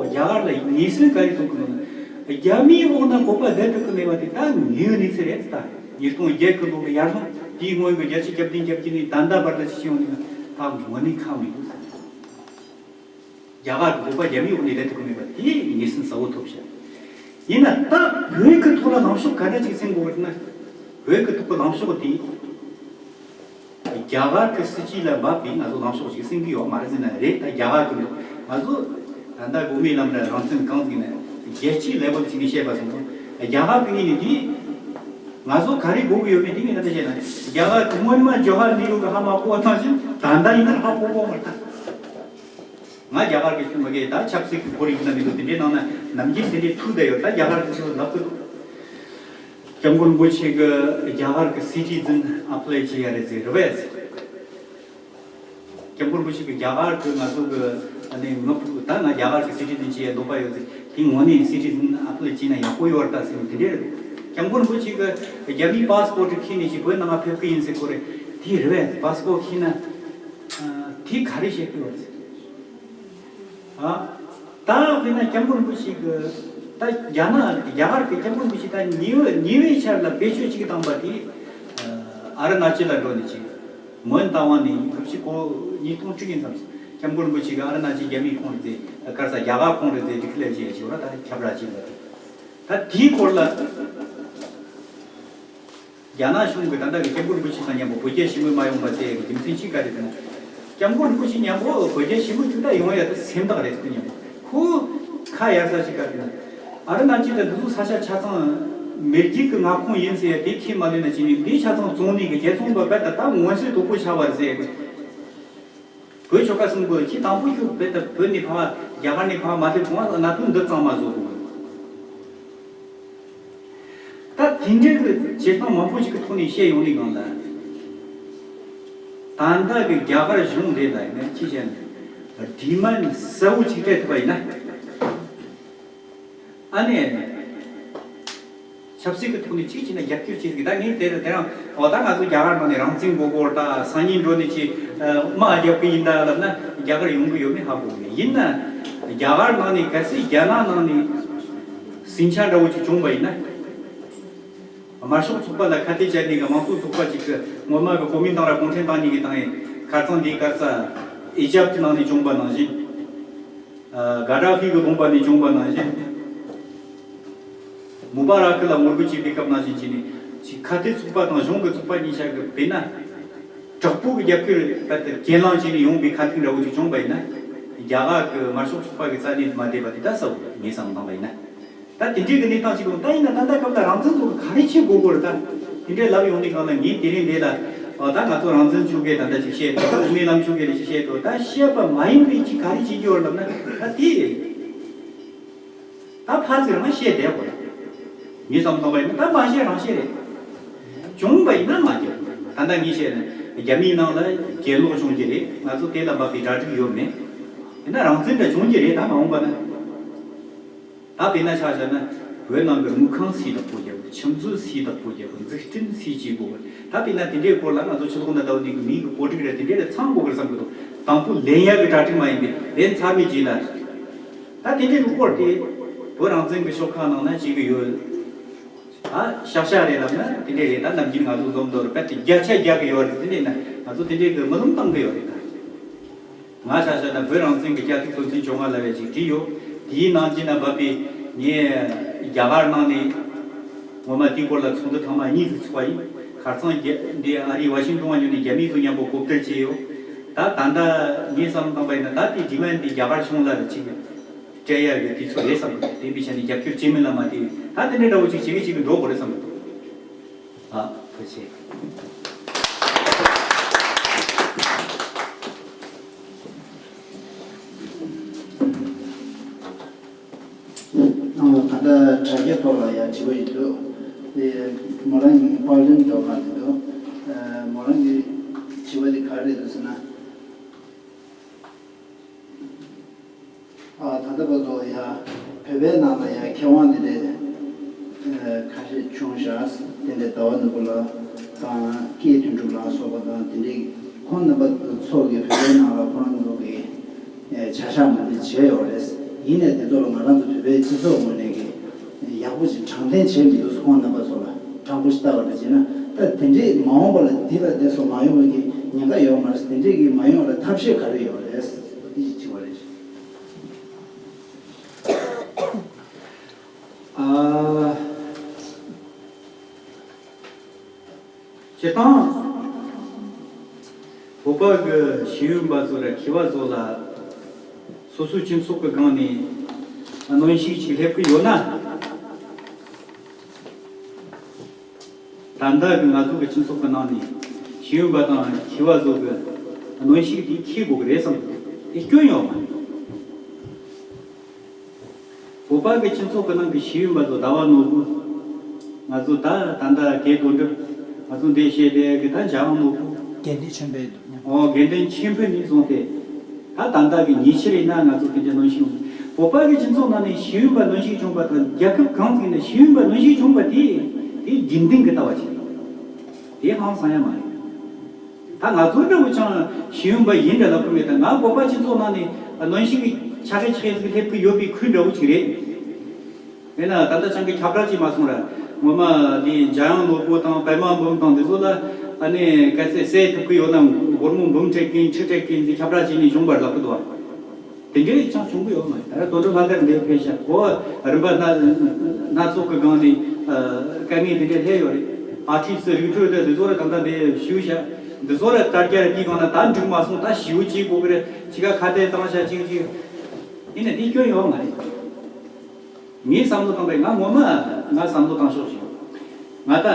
རྒྱ་གར་ལ་ངེས་སེམས་ག་རེ་ཐོག་གི་ནང་རྒྱ་མིའི་འོག་ན་བོད་པ་བསྡད་ཐུབ་ཀྱི་མེད་པ་དེ་ད་ངེས་ཡོད་གནས་ཚུལ་རེད། ད་ཉིས་སྟོང་བརྒྱད་གི་ལོ་གི་ཡར་ལངས་དེའི་སྔོན་གྱི་བརྒྱད་ཅུ་གྱ་བདུན་གྱ་བརྒྱད་ནས་ད་ལྟ་བར་དུ་ཅི་བྱས་ཡོང་ནས་ད་ངོ་ནས་ཁག་མི་འདུག་རྒྱ་གར་གྱི་བོད་པ་རྒྱ་མིའི་འོག་ནས་བསྡད་ཐུབ་ཀྱི་མེད་པ་དེ་ངེས་སེམས་གསལ་བོ་ཐོབ་ཤག་ཡིན་ན་ད་བོད་ཀྱི་ཐོག་ལ་ལངས་ཕྱོགས་ག་འདྲ་ཅིག་འཛིན་དགོས་པ་ན་བོད་ཀྱི་ཐོག་གི་ལངས་ཕྱོགས་དེ། རྒྱ་གར་གྱི་སྲིད་བྱུས་ལ་འབབ་པའི་ང་ཚོ་ལངས་ཕྱོགས་ཤིག་སྲིང་གི་ཡོད་མ་རེད་ཟེར་ན་རེད། ད་རྒྱ་གར་གྱི་ང་ཚོ་ད་ལྟ་དབུ་མའི་ལམ་ར་རང་བཙན་གང་ཟིག་ན་རྒྱལ་སྤྱིའི་ལེ་བལ་ཅིག་ནས་བཤད་པ་སོང་ཙང་རྒྱ་གར་གྱི་ངོས་ནས་འདི་ང་ཚོ་ག་རེ་དགོས་ཀྱི་ཡོད་མེད་དེ་ངས་ད་ལྟ་བཤད་ན་རྒྱ་གར་གྱི་སྔོན་མ་ཇོ་ཧར་ནེ་རུ་གི་ཧ་མ་གོ་བ་ནང་བཞིན་ད་ལྟ་ཡིན་ན་ཧ་གོ་གོ་མ་རེད་ད། ང་རྒྱ་གར་གྱི་ཤུགས་མ་གས་ད་ཆབ་སྲིད་ཀྱི་ཁོར་ཡུག་ན་མི་འདུག་དེ་འདྲའི་ནང་ན་ནམ་རྒྱུན་དེ་འདྲའི་ཐུག་བསྡད་ཡོད། ད་རྒྱ་གར་གྱི་ཤུགས་ལབ་ཀྱི་འདུག་སྐྱབས་མགོན་རིན་པོ་ཆེ་གི་རྒྱ་གར་གྱི་སི་ཊི་ཛན་ཨེ་པི་ལའི་བྱེད་ཡ་རེད་ཟེར་རེད་པས། སྐྱབས་མགོན་རིན་པོ་ཆེ་གི་རྒྱ་གར་གྱི་ང་ཚོ་གི་ཨ་ནི་ང་ཕྲུ་གུ་ད་ང་རྒྱ་གར་གྱི་སི་ཊི་ཛན་བྱེད་ཡ་འདོད་པ་ཡོད་ཟེར། དེ་ངོ་ནས་སི་ཊི་ཛན་ཨེ་པི་ལའི་བྱས་ན་ཡག་པོ་ཡོད་རེད་ད་ཟེར་ནས་དེ་འདྲས་རེད། སྐྱབས་མགོན་རིན་པོ་ཆེ་གི་རྒྱ་མིའི་པ་སི་པོར་ཊི་ཁྱེར་ནས་ཅིག་བོད་ནང་ང་ཕེབས་ཀྱི་ཡིན་ཟེར་གོ་རེད། དེ་རེད་པས། པ་སི་པོར་ཊི་ཁྱེར་ན་ཨ་དེ་ག་རེ་བྱེད་ཀྱི་ཡོད་ཟེར། ཨ་ད་དཔེར་ན་སྐྱབས་མགོན་རིན་པོ་ཆེ་གི་ ད་རྒྱ་ནག་རྒྱ་གར་གྱི་སྐྱབས་མགོན་རིན་པོ་ཆེ་ད་ཉེ་བའི་ཉེ་བའི་ཆར་ལ་བེད་སྤྱོད་ཅིག་བཏང་པ་དེ། ཨ་རུ་ན་ཅལ་ལ་འགྲོ་ནས་ཅིག་མོན་རྟ་དབང་ནས་ཉིས་སྟོང་བཅུ་ཡིན་ཙམ། སྐྱབས་མགོན་རིན་པོ་ཆེ་གིས་ཨ་རུ་ན་ཅལ་རྒྱ་མིའི་ཁོངས་རེད་ཟེར། ག་རེ་ཟེར། རྒྱ་གར་ཁོངས་རེད་ཟེར། ཌི་ཀི་ལེར་བྱས་བྱས་པ་ད་ཁྱབ་བསྒྲགས་བྱས་པ་དེ། ད་དེའི་སྐོར་ལ། རྒྱ་ནག་གཞུང་གིས་ད་ལྟ་གི་སྐྱབས་མགོན་རིན་པོ་ཆེ་དང་མཉམ་པོ་བོད་རྒྱ་ཞི་མོལ་མ་ཡོང་བ་བྱས་ཀྱི་རྒྱུ་མཚན་གཅིག་ག་རེ་རེད་ན། སྐྱབས་མགོན་རིན་པོ་ཆེ་མཉམ་པོ་བོད་རྒྱ་ཞི་མོལ་ཅིག་ད་ཡོང་ཡ་ད་སེམས་ཐག་རེད་ཟེར། མཉམ་པོ་ཁོ་ཁ་གཡར་ས་ཅིག་ག་རེ་རེད་ན། ཨ་རུ་ན་ཅལ་དང་འདི་ཚོ་ས་ཆ་ཆ་ཚང་མེས་རྒྱལ་གྱི་མངའ་ཁོངས་ཡིན་ཟེར་ཡ་དེ་ཁས་མ་ལེན་ན་བྱས་ནས། འདི་ཆ་ཚང་བཙོང་ནས་གི་རྒྱལ་བཙོང་པ་རྦད་དེ་ད་མངོན་གསལ་དོད་པོ་ཆགས་པ་རེད་ཟེར་ཡ་གི། བོད་ཆོལ་ཁ་གསུམ་གྱི་ཁྱེད་དང་པོ་ཁྱོད་བོད་དང་བོད་ནས་ཕར་རྒྱ་གར་ནས་ཕར་མ་སླེབས་གོང་ལ་གནད་དོན་འདི་གཙང་མ་བཟོ་དགོས། ད་དེ་འདྲའི་གི་བྱེད་སྟངས་མང་པོ་ཞིག་གི་ཐོག་ནས་བཤད་ཡོང་ནས་གང་ལ། ད་ལྟ་གི་རྒྱ་གར་གཞུང་དེ་ལ་ཡིན་ན་ཅི་བྱས་ན་ཌི་མན་ཌི་གསལ་བོ་ཅིག་སྤྲད་ཐུབ་པ་ཡིན་ན། ཨ་ནི། ཆབ་སྲིད་ཀྱི་ཐོག་ནས་གཅིག་བྱས་ན་རྒྱབ་སྐྱོར་བྱེད་ཀྱི། ད་ངས་དེ་དེ་རང་འོ་ད་ང་ཚོ་རྒྱ་གར་ནང་ནས་རང་བཙན་དགོས་སྐོར་ད་སང་ཉིན་འགྲོ་ནས་ཅིག་དམག་རྒྱབ་ཀྱི་ཡིན་ད་ལབ་ན་རྒྱ་གར་ཡོང་གི་ཡོད་མེད་ཧ་གོ་གི་མེད། ཡིན་ན་རྒྱ་གར་ནང་ནས་གལ་སྲིད་རྒྱ་ནག་ནང་ནས་ཟིང་ཆ་འདྲ་བོ་ཅིག་བྱུང་བ་ཡིན་ན། དམར་ཤོག་ཚོགས་པ་ལ་ཁ་གཏད་བཅག་ནས་གི་དམངས་གཙོ་ཚོགས་པ་ཅིག་གི་ངོ་མ་གི་གོ་མིན་ཏང་ར་གུང་ཁྲན་ཏང་གཉིས་ཀྱི་ཏང་ཡིན། ཁ་རྩང་འདིའི་སྐར་རྩ་ཨི་ཇབ་ནང་ནས་བྱུང་བ་ནང་བཞིན། ཨ། གྷ་ཌ་ཧྥི་གི་དགོངས་པ་ནས་བྱུང་བ་ནང་བཞིན། མུ་བ་ར་ཀི་ལ་ངོ་རྒོལ་བྱེད་པའི་སྐབས་ནང་བཞིན་བྱས་ནས་ཅིག་ཁ་གཏད་ཚོགས་པ་དང་གཞུང་གི་ཚོགས་པ་གཉིས་ཆ་གི་དཔེར་ན། དྲག་པོ་གི་རྒྱབ་སྐྱོར་རྦད་དེ་གྱེན་ལངས་བྱས་ནས་ཡོང་པའི་ཁ་ཐུག་འདྲ་བོ་ཅིག་བྱུང་བ་ཡིན་ན། རྒྱ་གར་གི་དམར་ཤོག་ཚོགས་པ་གི་རྩ་ནས་མ་བསྡད་པ་དེ་ད་གསལ་བོ་རེད། ངས་བསམ་བློ་བཏང་བ་ཡིན་ན། ད་དེ་འདྲའི་གི་གནས་སྟངས་ཅིག་ཡོང་། ད་ཡིན་ན་ད་ལྟ་སྐབས་ལ་རང་བཙན་ཚོགས་ག་རེ་བྱེད་དགོས་སྐོར་ད་དེ་འདྲའི་ལབ་ཡོང་དུས་སྒང་ལ་ངས་དེ་རིང་འདི་ལ་ཨོ་ད་ང་ཚོ་རང་བཙན་ཚོགས་ཀྱིས་ད་ལྟ་ཅིག་བཤད་འདུག་དབུ་མའི་ལམ་ཚོགས་ཀྱིས་རེ་ཅིག་བཤད་འདུག་ད་བཤད་པ་མ་ཡིན་པའི་ཅིག་ག་རེ་བྱེད་རྒྱུ་ཡོད་ལབ་ན་ད་དེ་ད་ཕར་ཚུར་རང་བཤད་བསྡད་དགོས། ངས་བསམ་བློ་བཏང་བ་ཡིན་ན་ད་མ་བཤད་རང་བཤད་རེད། བྱུང་བ་ཡིན་ན་མ་རྒྱབ། ད་ལྟ་ངས་བཤད་ན་རྒྱ་མིའི་ནང་ལ་གྱེན་ལོག་བྱུང་གི་རེད། ང་ཚོ་དེ་ལ་འབབ་པའི་གྲ་སྒྲིག་ཡོད་མེད། ཡིན་ན་རང་བཙན་འདྲ་བྱུང་གི་རེད། ད་མ་འོངས་པ་ན། ད་དཔེར་ན་ཆ་བཞག་ན་བོད་ནང་གི་དངུལ་ཁང་སུས་བདག་པོ་བརྒྱབ། ཁྱིམ་མཚེས་སུས་བདག་པོ་བརྒྱབ། འཛུགས་སྐྲུན་སུས་བྱེད་དགོས། ད་དཔེར་ན་དེ་འདྲའི་སྐོར་ལ་ང་ཚོ་ཕྱི་ལོགས་ན་ལྟ་བུ་ནས་མིའི་གི་གོ་སྒྲིག་རེད། དེ་འདྲའི་རེད་ཚང་དགོས་གི་བསམ་གི་འདུག་དང་པོ་ལེན་ཡག་གི་གྲ་སྒྲིག་མ་ཡིན་པས་ལེན་ཚར་བའི་རྗེས་ལ། ད་དེ་འདྲའི་གི་སྐོར་དེ་བོད་རང་བཙན་གི་ཤོག་ཁག་ནང་ན་བྱེད་གི་ཡོད། ད་ཤག་ཤག་རེད་ལབ་ན་དེ་འདྲའི་རེད། ད་ནམ་རྒྱུན་ང་ཚོ་འཛོམས་དོར་རྦད་དེ་བརྒྱ་ཆ་བརྒྱ་གི་ཡོད་རེད། དེ་འདྲའི་ན་ང་ཚོ་དེ་འདྲའི་གི་མི་ལུང་བཏང་གི་ཡོད་རེད་ད། ང་ཆ་བཞག་ན་བོད་རང་བཙན་གྱི་བསྐྱར་གཏུག་དོན་ཚན་བཅོ་ལྔ་ལབ་ཡ་ཅིག་བྲིས་ཡོད། དེའི་ནང་བཞིན་ན་བབས་པའི་ངས་རྒྱ་གར་ནང་ནས་ངོ་མ་དེའི་སྐོར་ལ་ཚོགས་འདུ་ཐེངས་མ་གཉིས་ཤིག་ཚོགས་པ་ཡིན། ཁ་རྩང་རྒྱ་འདི་ཨ་རིའི་ཝ་ཤིང་ཏོན་ལ་ཡོད་ནས་རྒྱ་མི་ཚོ་མཉམ་པོ་གོ་བསྡུར་བྱས་ཡོད། ད་ད་ལྟ་ངས་བསམ་བློ་བཏང་པ་ཡིན་ན་ད་དེ་ཌི་མན་ཌི་དེ་རྒྱ་གར་གཞུང་ལ་ཅིག་སྤྲད་ཡ་ཡོད། དུས་ཚོད་རེད་བསམ་གི་འདུག་དེ་འདྲའི་ཆ་ནས་རྒྱབ་སྐྱོར་བྱེད་མིན་ལ་མ་ལྟོས་ད་དེ་འདྲའི་འདྲ་བོ་ཅིག་བྱེད་གི་བྱེད་གི་འགྲོ་དགོས་རེད་བསམ་གི་འདུག་ཨ། ཐུགས་རྗེ་ཆེ། ཨ། ད་ལྟ་དྲ་རྒྱའི་ཐོག་ལ་ཡང་དྲི་བ་ཡོད་འདུག་དེ་མོ་རང་གི་པར་ལེན་འགྲོ་ག་དེ་འདུག་ཨ། མོ་རང་གི་དྲི་བ་དེ་ག་རེ་རེད་འདུག་ཟེར་ན། ཨ། ད་ལྟ་བར་དུ་ཡང་བོད་པའི་ནང་ལ་ཡང་མཁས་དབང་དེ་འདྲས་ཁ་ཤས་བྱུང་ཤག་དེ་འདྲས་ཟླ་བ་ནོར་བུ་ལགས་དང་སྐྱེས་དོན་གྲུབ་ལགས་སོགས་པ་དང་དེ་འདྲས་ཁོང་རྣམ་པ་ཚོ་གིས་བོད་པའི་ནང་ལ་ཁོ་རང་ཚོ་གི་བྱ་གཞག་མང་པོ་བྱས་ཡོད་རེད། ཡིན་ནའི་དེ་ཚོ་ལ་ང་རང་ཚོ་བོད་པའི་སྤྱི་ཚོགས་ངོས་ནས་ཀྱི་ཡག་པོ་ཞིག་དྲང་བདེན་བྱས་མི་འདུག་ཁོང་རྣམ་པ་ཚོ་ལ་དྲང་པོ་ཞིག་ལྟ་བ་འདྲ་བྱས་ན་ད་དེ་འདྲས་མ་འོངས་པ་ལ་འདི་ལ་དེ་ཚོ་མ་ཡོང་བའི་གི་ཉེན་ཁ་ཡོད་མ་རེད། དེ་འདྲས་ཀྱི་མ་ཡོང་བ་ལ་ཐབས་ཤེས་ག་རེ་ཡོད་རེད། འདི་ཞིག་དྲི་བ་རེད། ཨ། སྤྱིར་བཏང་བོད་པ་གི་ཤེས་ཡོན་པ་ཚོ་ར་མཁས་པ་ཚོ་ལ་སོ་སོའི་སྤྱི་ཚོགས་ཀྱི་སྒང་ནས་གནོན་ཤུགས་ཅིག་སླེབས་ཀྱི་ཡོད་ན། ད་ལྟ་གི་ང་ཚོ་གི་སྤྱི་ཚོགས་ཀྱི་ནང་ནས་ཤེས་ཡོན་པ་དང་མཁས་པ་ཚོ་གི་གནོན་ཤུགས་དེ་འཁྱེར་དགོས་ཀྱི་རེད་བསམ་གི་འདུག་དེ་སྐྱོན་ཡོད་མ་རེད། བོད་པ་གི་སྤྱི་ཚོགས་ཀྱི་ནང་གི་ཤེས་ཡོན་པ་ཚོ་ཟླ་བ་ནོར་བུ། ང་ཚོ་ད་ད་ལྟ་དགེ་རྒན་དོན་གྲུབ། ང་ཚོ་འདི་བཤད་བསྡད་གི་ད་འཇམ་དབྱངས་ནོར་བུ། དགེ་འདུན་ཆོས་འཕེལ་འདུག་སྙམ། ཨོ་དགེ་འདུན་ཆོས་འཕེལ་ནས་བཟུང་སྟེ། ད་ད་ལྟ་གི་ཉེ་ཆར་ཡིན་ན་ང་ཚོ་དེ་འདྲ་གནོན་ཤུགས་ཡོང་། བོད་པ་གི་སྤྱི་ཚོགས་ནང་ནས་ཤེས་ཡོན་པ་གནོན་ཤུགས་བྱུང་བ་དང་རྒྱལ་ཁབ་གང་ཞིག་ནས་ཤེས་ཡོན་པ་གནོན་ཤུགས་བྱུང་བ་དེ་དེ་རྒྱུན་ལྡན་གྱི་ལྟ་བ་ཞིག་རེད། དེ་ཧང་སང་ཡ་མ་རེད། ད་ང་ཚོ་འདྲ་བོ་ཅང་ཤེས་ཡོན་པ་ཡིན་འདྲ་ལབ་ཀྱི་མེད། ད་ང་བོད་པ་སྤྱི་ཚོགས་ནང་ནས་གནོན་ཤུགས་ཀྱི་ཆ་ག་ཆ་ག་ཟིག་སླེབས་ཀྱི་ཡོད་པའི་ཁུལ་འདྲ་བོ་ཅིག་རེད། ཡིན་ན་ད་ལྟ་ཅང་གི་ཁྱབ་བསྒྲགས་བྱས་མ་སོང་ར། ངོ་མ་འདི་འཇམ་དབྱངས་ནོར་བུ་དང་པད་མ་འབུམ་དང་འདི་ཚོ་ལ་ཨ་ནི་གལ་སྲིད་བསད་ཐུབ་ཀྱི་ཡོད་ན་སྒོར་མོ་འབུམ་སྤྲད་གིན་ཁྲི་སྤྲད་གིན་འདི་ཁྱབ་བསྒྲགས་བྱས་ནས་གཞུང་བར་ལབ་ཀྱི་འདུག་བ། དེ་འདྲའི་ཅང་བྱུང་གི་ཡོད་མ་རེད། ད་ར་དོན་གྲུབ་ལྷ་དར་འདིར་ཕེབས་ཤག་གོ། རིམ་པ་སྣ་སྣ་ཚོགས་ཀྱི་སྒང་ནས་དཀའ་ངལ་དེ་འདྲ་སླེབས་ཡོད་རེད། ཨ་ཁྲིས་སུ་རིག་འཕྲོད་དེ་འདི་ཚོ་ར་ད་ལྟ་འདི་ཞུ་ཤག་འདི་ཚོ་ར་ལྟ་རྒྱ་ར་དེའི་སྒང་ན་ད་འགྲིག་མ་སོང་། ད་ཞིའུ་གཅིག་དགོས་ཀྱི་རེད། ཅི་ག་ཁ་གཏད་བཏང་ཤག་ཅིག་ཅིག་ཡིན་ན་དེ་སྐྱོན་ཡོད་མ་རེད། ངའི་བསམ་བློ་བཏང་བས་ང་ངོ་མ་ང་བསམ་བློ་བཏང་ཕྱོགས་ཤིག་ང་ད་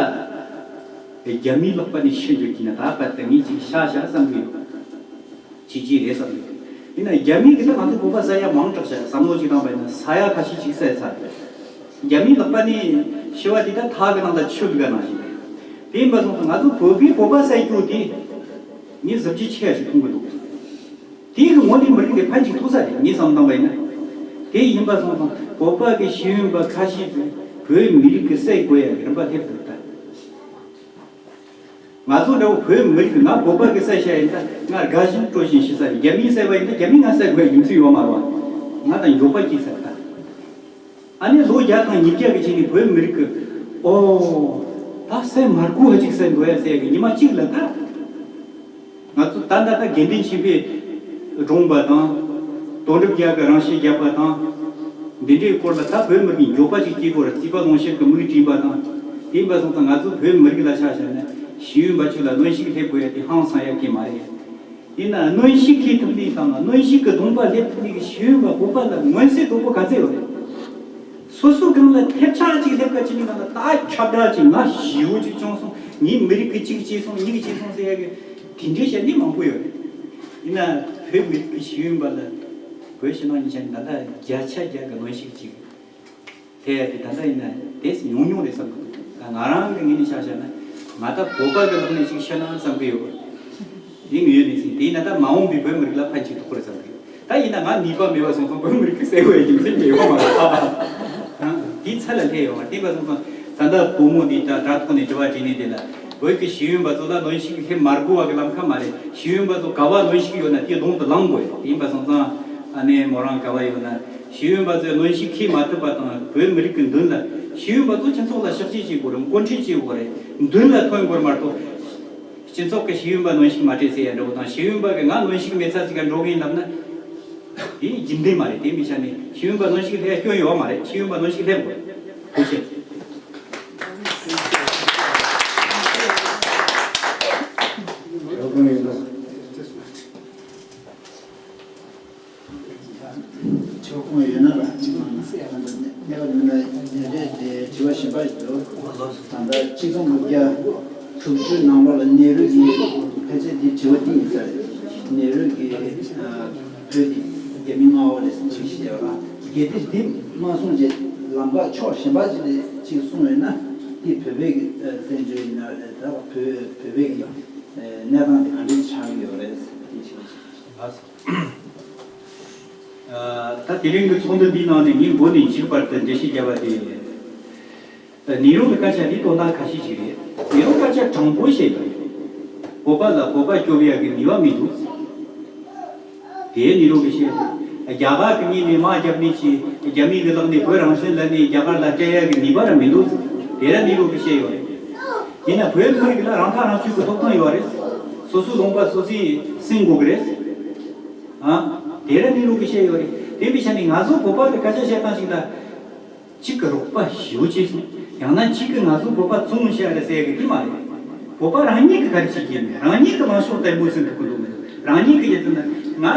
རྒྱ་མིའི་ལག་པ་ནས་ཕྱིར་འགྱུར་གྱི་ན་ད་བར་དུ་ངས་ཅིག་ཤ་ཤ་བསམ་གི་ཡོད། ཅིག་ཅིག་རེད་བསམ་གི་ཡོད། ཡིན་ན་རྒྱ་མི་གི་ད་ང་ཚོ་བོད་པ་ས་ཡ་མང་དྲགས་ཤག་བསམ་བློ་ཅིག་བཏང་བས་ན་ས་ཡ་ཁ་ཤས་ཅིག་བསད་ཚར་རེད། རྒྱ་མིའི་ལག་པ་ནས་ཤི་བ་དེ་ད་ཐག་གི་ནང་ལ་ཆུ་བུད་ག་ནང་བཞིན་རེད། དེ་ཡིན་པ་སོང་ཙང་ང་ཚོ་བོད་པས་བོད་པ་བསད་རྒྱུ་དེ་ངས་གཟི་བརྗིད་ཆེ་བ་ཞིག་མཐོང་གི་འདུག་དེའི་གི་ངོ་ནས་མི་རིགས་དེ་ཕན་ཅིག་ཐོགས་ས་རེད། ངས་བསམ་བཏང་བ་ཡིན་ན། དེ་ཡིན་པ་སོང་ཙང་བོད་པ་གི་ཤེས་ཡོན་པ་ཁ་ཤས་ཚོས་བོད་མི་རིགས་ཀྱི་བསད་དགོས་ཡ་གི་རིམ་པ་སླེབས་འདུག་ད། ང་ཚོ་འདྲ་བོ་བོད་མི་རིགས་ང་བོད་པ་གི་བསད་ཤ་ཡིན་ད་ང་དགའ་བཞིན་སྤྲོ་བཞིན་ཤི་ས་རེད། རྒྱ་མིས་བསད་པ་ཡིན་ད་རྒྱ་མིས་ང་བསད་དགོས་ཡ་རྒྱུ་མཚན་ཡོད་མ་རེད་བ། ང་དང་མགྱོགས་པ་སྐྱེས་ས་རེད་ད། ཨ་ནི་ལོ་བརྒྱ་དང་ཉིས་བརྒྱ་གི་ཆེད་ནས་བོད་མི་རིགས་ཀྱི་ཨོ་ད་སེམས་མར་ཁུ་ཧ་ཅིག་སེམས་འགྲོ་ཡ་ཟེར་ཡ་གི་ཉི་མ་གཅིག་ལ་ད། ང་ཚོ་ད་ད་ད་དགེ་འདུན་ཆོས་འཕེལ་བཀྲོངས་པ་དང་། དོན་གྲུབ་རྒྱལ་གྱི་རང་ཤི་བརྒྱབ་པ་དང་། འདི་འདྲའི་སྐོར་ལ་ད་བོད་མི་རིགས་མགྱོགས་པ་ཅིག་སྐྱེ་དགོས་ར་རྩིས་པ་ལོངས་སྤྱོད་ཀྱི་མིག་བསྒྲིམས་པ་དང་། དེ་ཡིན་པ་སོང་ཙང་ང་ཚོ་བོད་མི་རིགས་ལ་ཆ་བཞག་ན་ཤེས་ཡོན་པ་ཅིག་ལ་གནོན་ཤུགས་སླེབས་དགོས་ཡ་དེ་ཧང་སང་ཡ་གི་མ་རེད། ཡིན་ན་གནོན་ཤུགས་ཁེལ་ཐུབ་ནི་དང་གནོན་ཤུགས་ཀྱི་གདོང་པ་སླེབས་ཐུབ་ནི་གི་ཤེས་ཡོན་པ་བོད་པ་ལ་མངོན་གསལ་དོད་པོ་ག་ཚད་ཡོད་རེད། སོ་སོའི་སྒང་ལ་ཐེབས་ཆག་ཅིག་སླེབས་ཀ་ཅི་ནི་གང་ལ་ད་ཁྱབ་བསྒྲགས་ཅིག་ང་ཞེ་བོ་ཅིག་བྱུང་སོང་། ངའི་མི་རིགས་ཀྱི་གཅིག་སྐྱེས་སོང་གཉིས་ཀྱི་སྐྱེས་སོང་ཟེར་ཡ་གི་དེ་འདྲའི་བཤད་ནི་མང་པོ་ཡོད་རེད། ཡིན་ན་བོད་མི་རིགས་ཀྱི་ཤེས་ཡོན་པ་ལ་བོད་ཕྱི་ནང་གཉིས་ཆ་ནི་ད་ལྟ་བརྒྱ་ཆ་བརྒྱ་གི་གནོན་ཤུགས་ཅིག་དེ་ཡ་དེ་ད་ལྟ་ཡིན་ན་དེ་ཉུང་ཉུང་རེད་བསམ་གི་འདུག་ད་ང་རང་གི་ངོས་ནས་ཆ་བཞག་ན་ང་ད་བོད་པ་གི་ལག་ནས་ཅིག་ཤི་ན་བསམ་གི་ཡོད། དེ་ངོས་ནས་ཟིན་དེ་ཡིན་ན་ད་མ་འོངས་པའི་བོད་མི་རིགས་ལ་ཕན་ཅིག་ཐོགས་རེད་བསམ་གི་ཡོད། ད་ཡིན་ན་ང་ནུས་པ་མེད་པ་སོང་ཙང་བོད་མི་རིགས་ཀྱི་གསལ་བའི་རྒྱུ་མཚན་མེད་པ་མ་རེད། དེའི་ཚད་ལ་སླེབས་ཡོང་བ་བལྟས་པ་སོང་ཙང་ད་ལྟ་བུ་མོ་འདི་ད་དྲ་ཐོག་ནས་དྲི་བ་དྲིས་ནས་དེ་ལ་བོད་ཀྱི་ཤེས་ཡོན་པ་ཚོ་ལ་གནོན་ཤུགས་སླེབས་མ་དགོས་པ་གི་ལམ་ཁ་མ་རེད། ཤེས་ཡོན་པ་ཚོ་ག་བ་གནོན་ཤུགས་ཡོད་ན་དེའི་གདོང་དུ་ལངས་དགོས་རེད། དེ་ཡིན་པ་སོང་ཙང་ཨ་ནེ་མོ་རང་ག་བ་ཡོད་ན། ཤེས་ཡོན་པ་ཚོས་གནོན་ཤུགས་འཁྱེར་མ་ཐུབ་པ་དང་བོད་མི་རིགས་ཀྱི་མདུན་ལ་ཤེས་ཡོན་པ་ཚོ་སྤྱི་ཚོགས་ལ་ཕྱག་བྱེད་བྱེད་དགོས་རེད། འགོ་ཁྲིད་བྱེད་དགོས་རེད། མདུན་ལ་ཐོན་དགོས་རེད་མ་གཏོགས། སྤྱི་ཚོགས་ཀྱི་ཤེས་ཡོན་པ་གནོན་ཤུགས་མ་སྤྲད་ཟེར་ཡ་འདྲ་བོ་དང་ཤེས་ཡོན་པ་གི་ང་གནོན་ཤུགས་མེད་ཚ་ཅིག་ག་འགྲོ་གི་ཡིན་ལབ་ན། དེ་རྒྱུན་ལྡན་མ་རེད། དེ་མི་ཆ་ནས་ཤེས་ཡོན་པ་གནོན་ཤུགས་སླེབས་ཡ་སྐྱོན་ཡོད་མ་རེད། ཤེས་ཡོན་པ་གནོན་ཤུགས་སླེབས་དགོས། ཐུགས་རྗེ་ཆེ། ཆོག་གི་ཡོད་ན་ར་གཅིག་མ་གནང་། གནས་བབ་ནི་ན་ཉེ་རེད་དེ་དྲི་བ་གཞན་པ་ཞིག་འདུག་ད་ལྟ་གཅིག་སྟོང་དགུ་བརྒྱ་དྲུག་ཅུ་ནང་ལོགས་ལ་ནེ་རུ་གི་ཕལ་ཆེར་འདི་དྲི་བ་འདི་ཡིན་ས་རེད། ནེ་རུ་གི་བོད་འདི་རྒྱ་མི་མངའ་འོག་རེད་ཟེར་ཅིག་བཤད་པ་ལ་གལ་ཏེ་འདི་མ་གསུངས་རྗེས་ལམ་ཁ་ཕྱོགས་གཞན་པ་ཅིག་ལ་ཅིག་གསུངས་ཡོད་ན་འདི་བོད་པའི་གི་བཙན་བྱོལ་ཡིན་ན་རེད། ད་བོད་བོད་པའི་གི་གནས་སྟངས་འདི་ག་འདྲ་ཆགས་ཀྱི་ཡོད་རེད་ཟེར་འདི་བཤད་པ་ཞིག་ད་དེ་རིང་གི་ཚོགས་འདུ་འདིའི་ནང་ནས་ངས་འགོ་ནས་མཇུག་བར་དུ་འགྲེལ་བཤད་བརྒྱབ་པ་དེ། ནེ་རུ་གི་སྐད་ཆ་འདི་དོན་དག་ཁ་ཤས་ཤིག་རེད། ནེ་རུ་སྐད་ཆ་དྲང་པོ་བཤད་ཡོད་རེད། བོད་པ་ལ་བོད་པ་སྐྱོབ་ཡག་གི་ནུས་པ་མི་འདུག་དེ་ནེ་རུ་གི་བཤད་རེད། རྒྱ་གར་གི་ངོས་ནས་དམག་རྒྱབ་ནས་ཀྱི་རྒྱ་མི་གི་ལག་ནས་བོད་རང་བཙན་ལེན་ནས་རྒྱ་གར་ལ་སྤྲད་ཡག་གི་ནུས་པ་ར་མི་འདུག་དེ་ར་ནེ་རུ་གི་བཤད་ཡོད་རེད། ཡིན་ན་བོད་མི་རིགས་ལ་རང་ཐག་རང་གཅོད་ཀྱི་ཐོབ་ཐང་ཡོད་རེད། སོ་སོའི་ལུང་པ་སོ་སོས་ཟིན་དགོས་ཀྱི་རེད། ཨ། དེ་ར་ནེ་རུ་གི་བཤད་ཡོད་རེད། དེ་མི་ཆ་ནས་ང་ཚོ་བོད་པ་གི་སྐད་ཆ་བཤད་སྟངས་ཤིག་ལ། གཅིག་གི་རོགས་པ་ཞེ་པོ་བྱས་སོང་། ཡང་ན་གཅིག་གི་ང་ཚོ་བོད་པ་བཙོང་བཤད་རེད་ཟེར་གི་དེ་མ་རེད། བོད་པ་རང་ཉིད་ཀྱི་ག་རེ་བྱེད་ཀྱི་ཡིན་མེད། རང་ཉིད་ཀྱི་ལངས་ཕྱོགས་བརྟན་པོ་ཟིན་ཐུབ་ཀྱི་འདུག་མི་འདུག་རང་ཉིད་ཀྱི་ཡིན་ན་ང་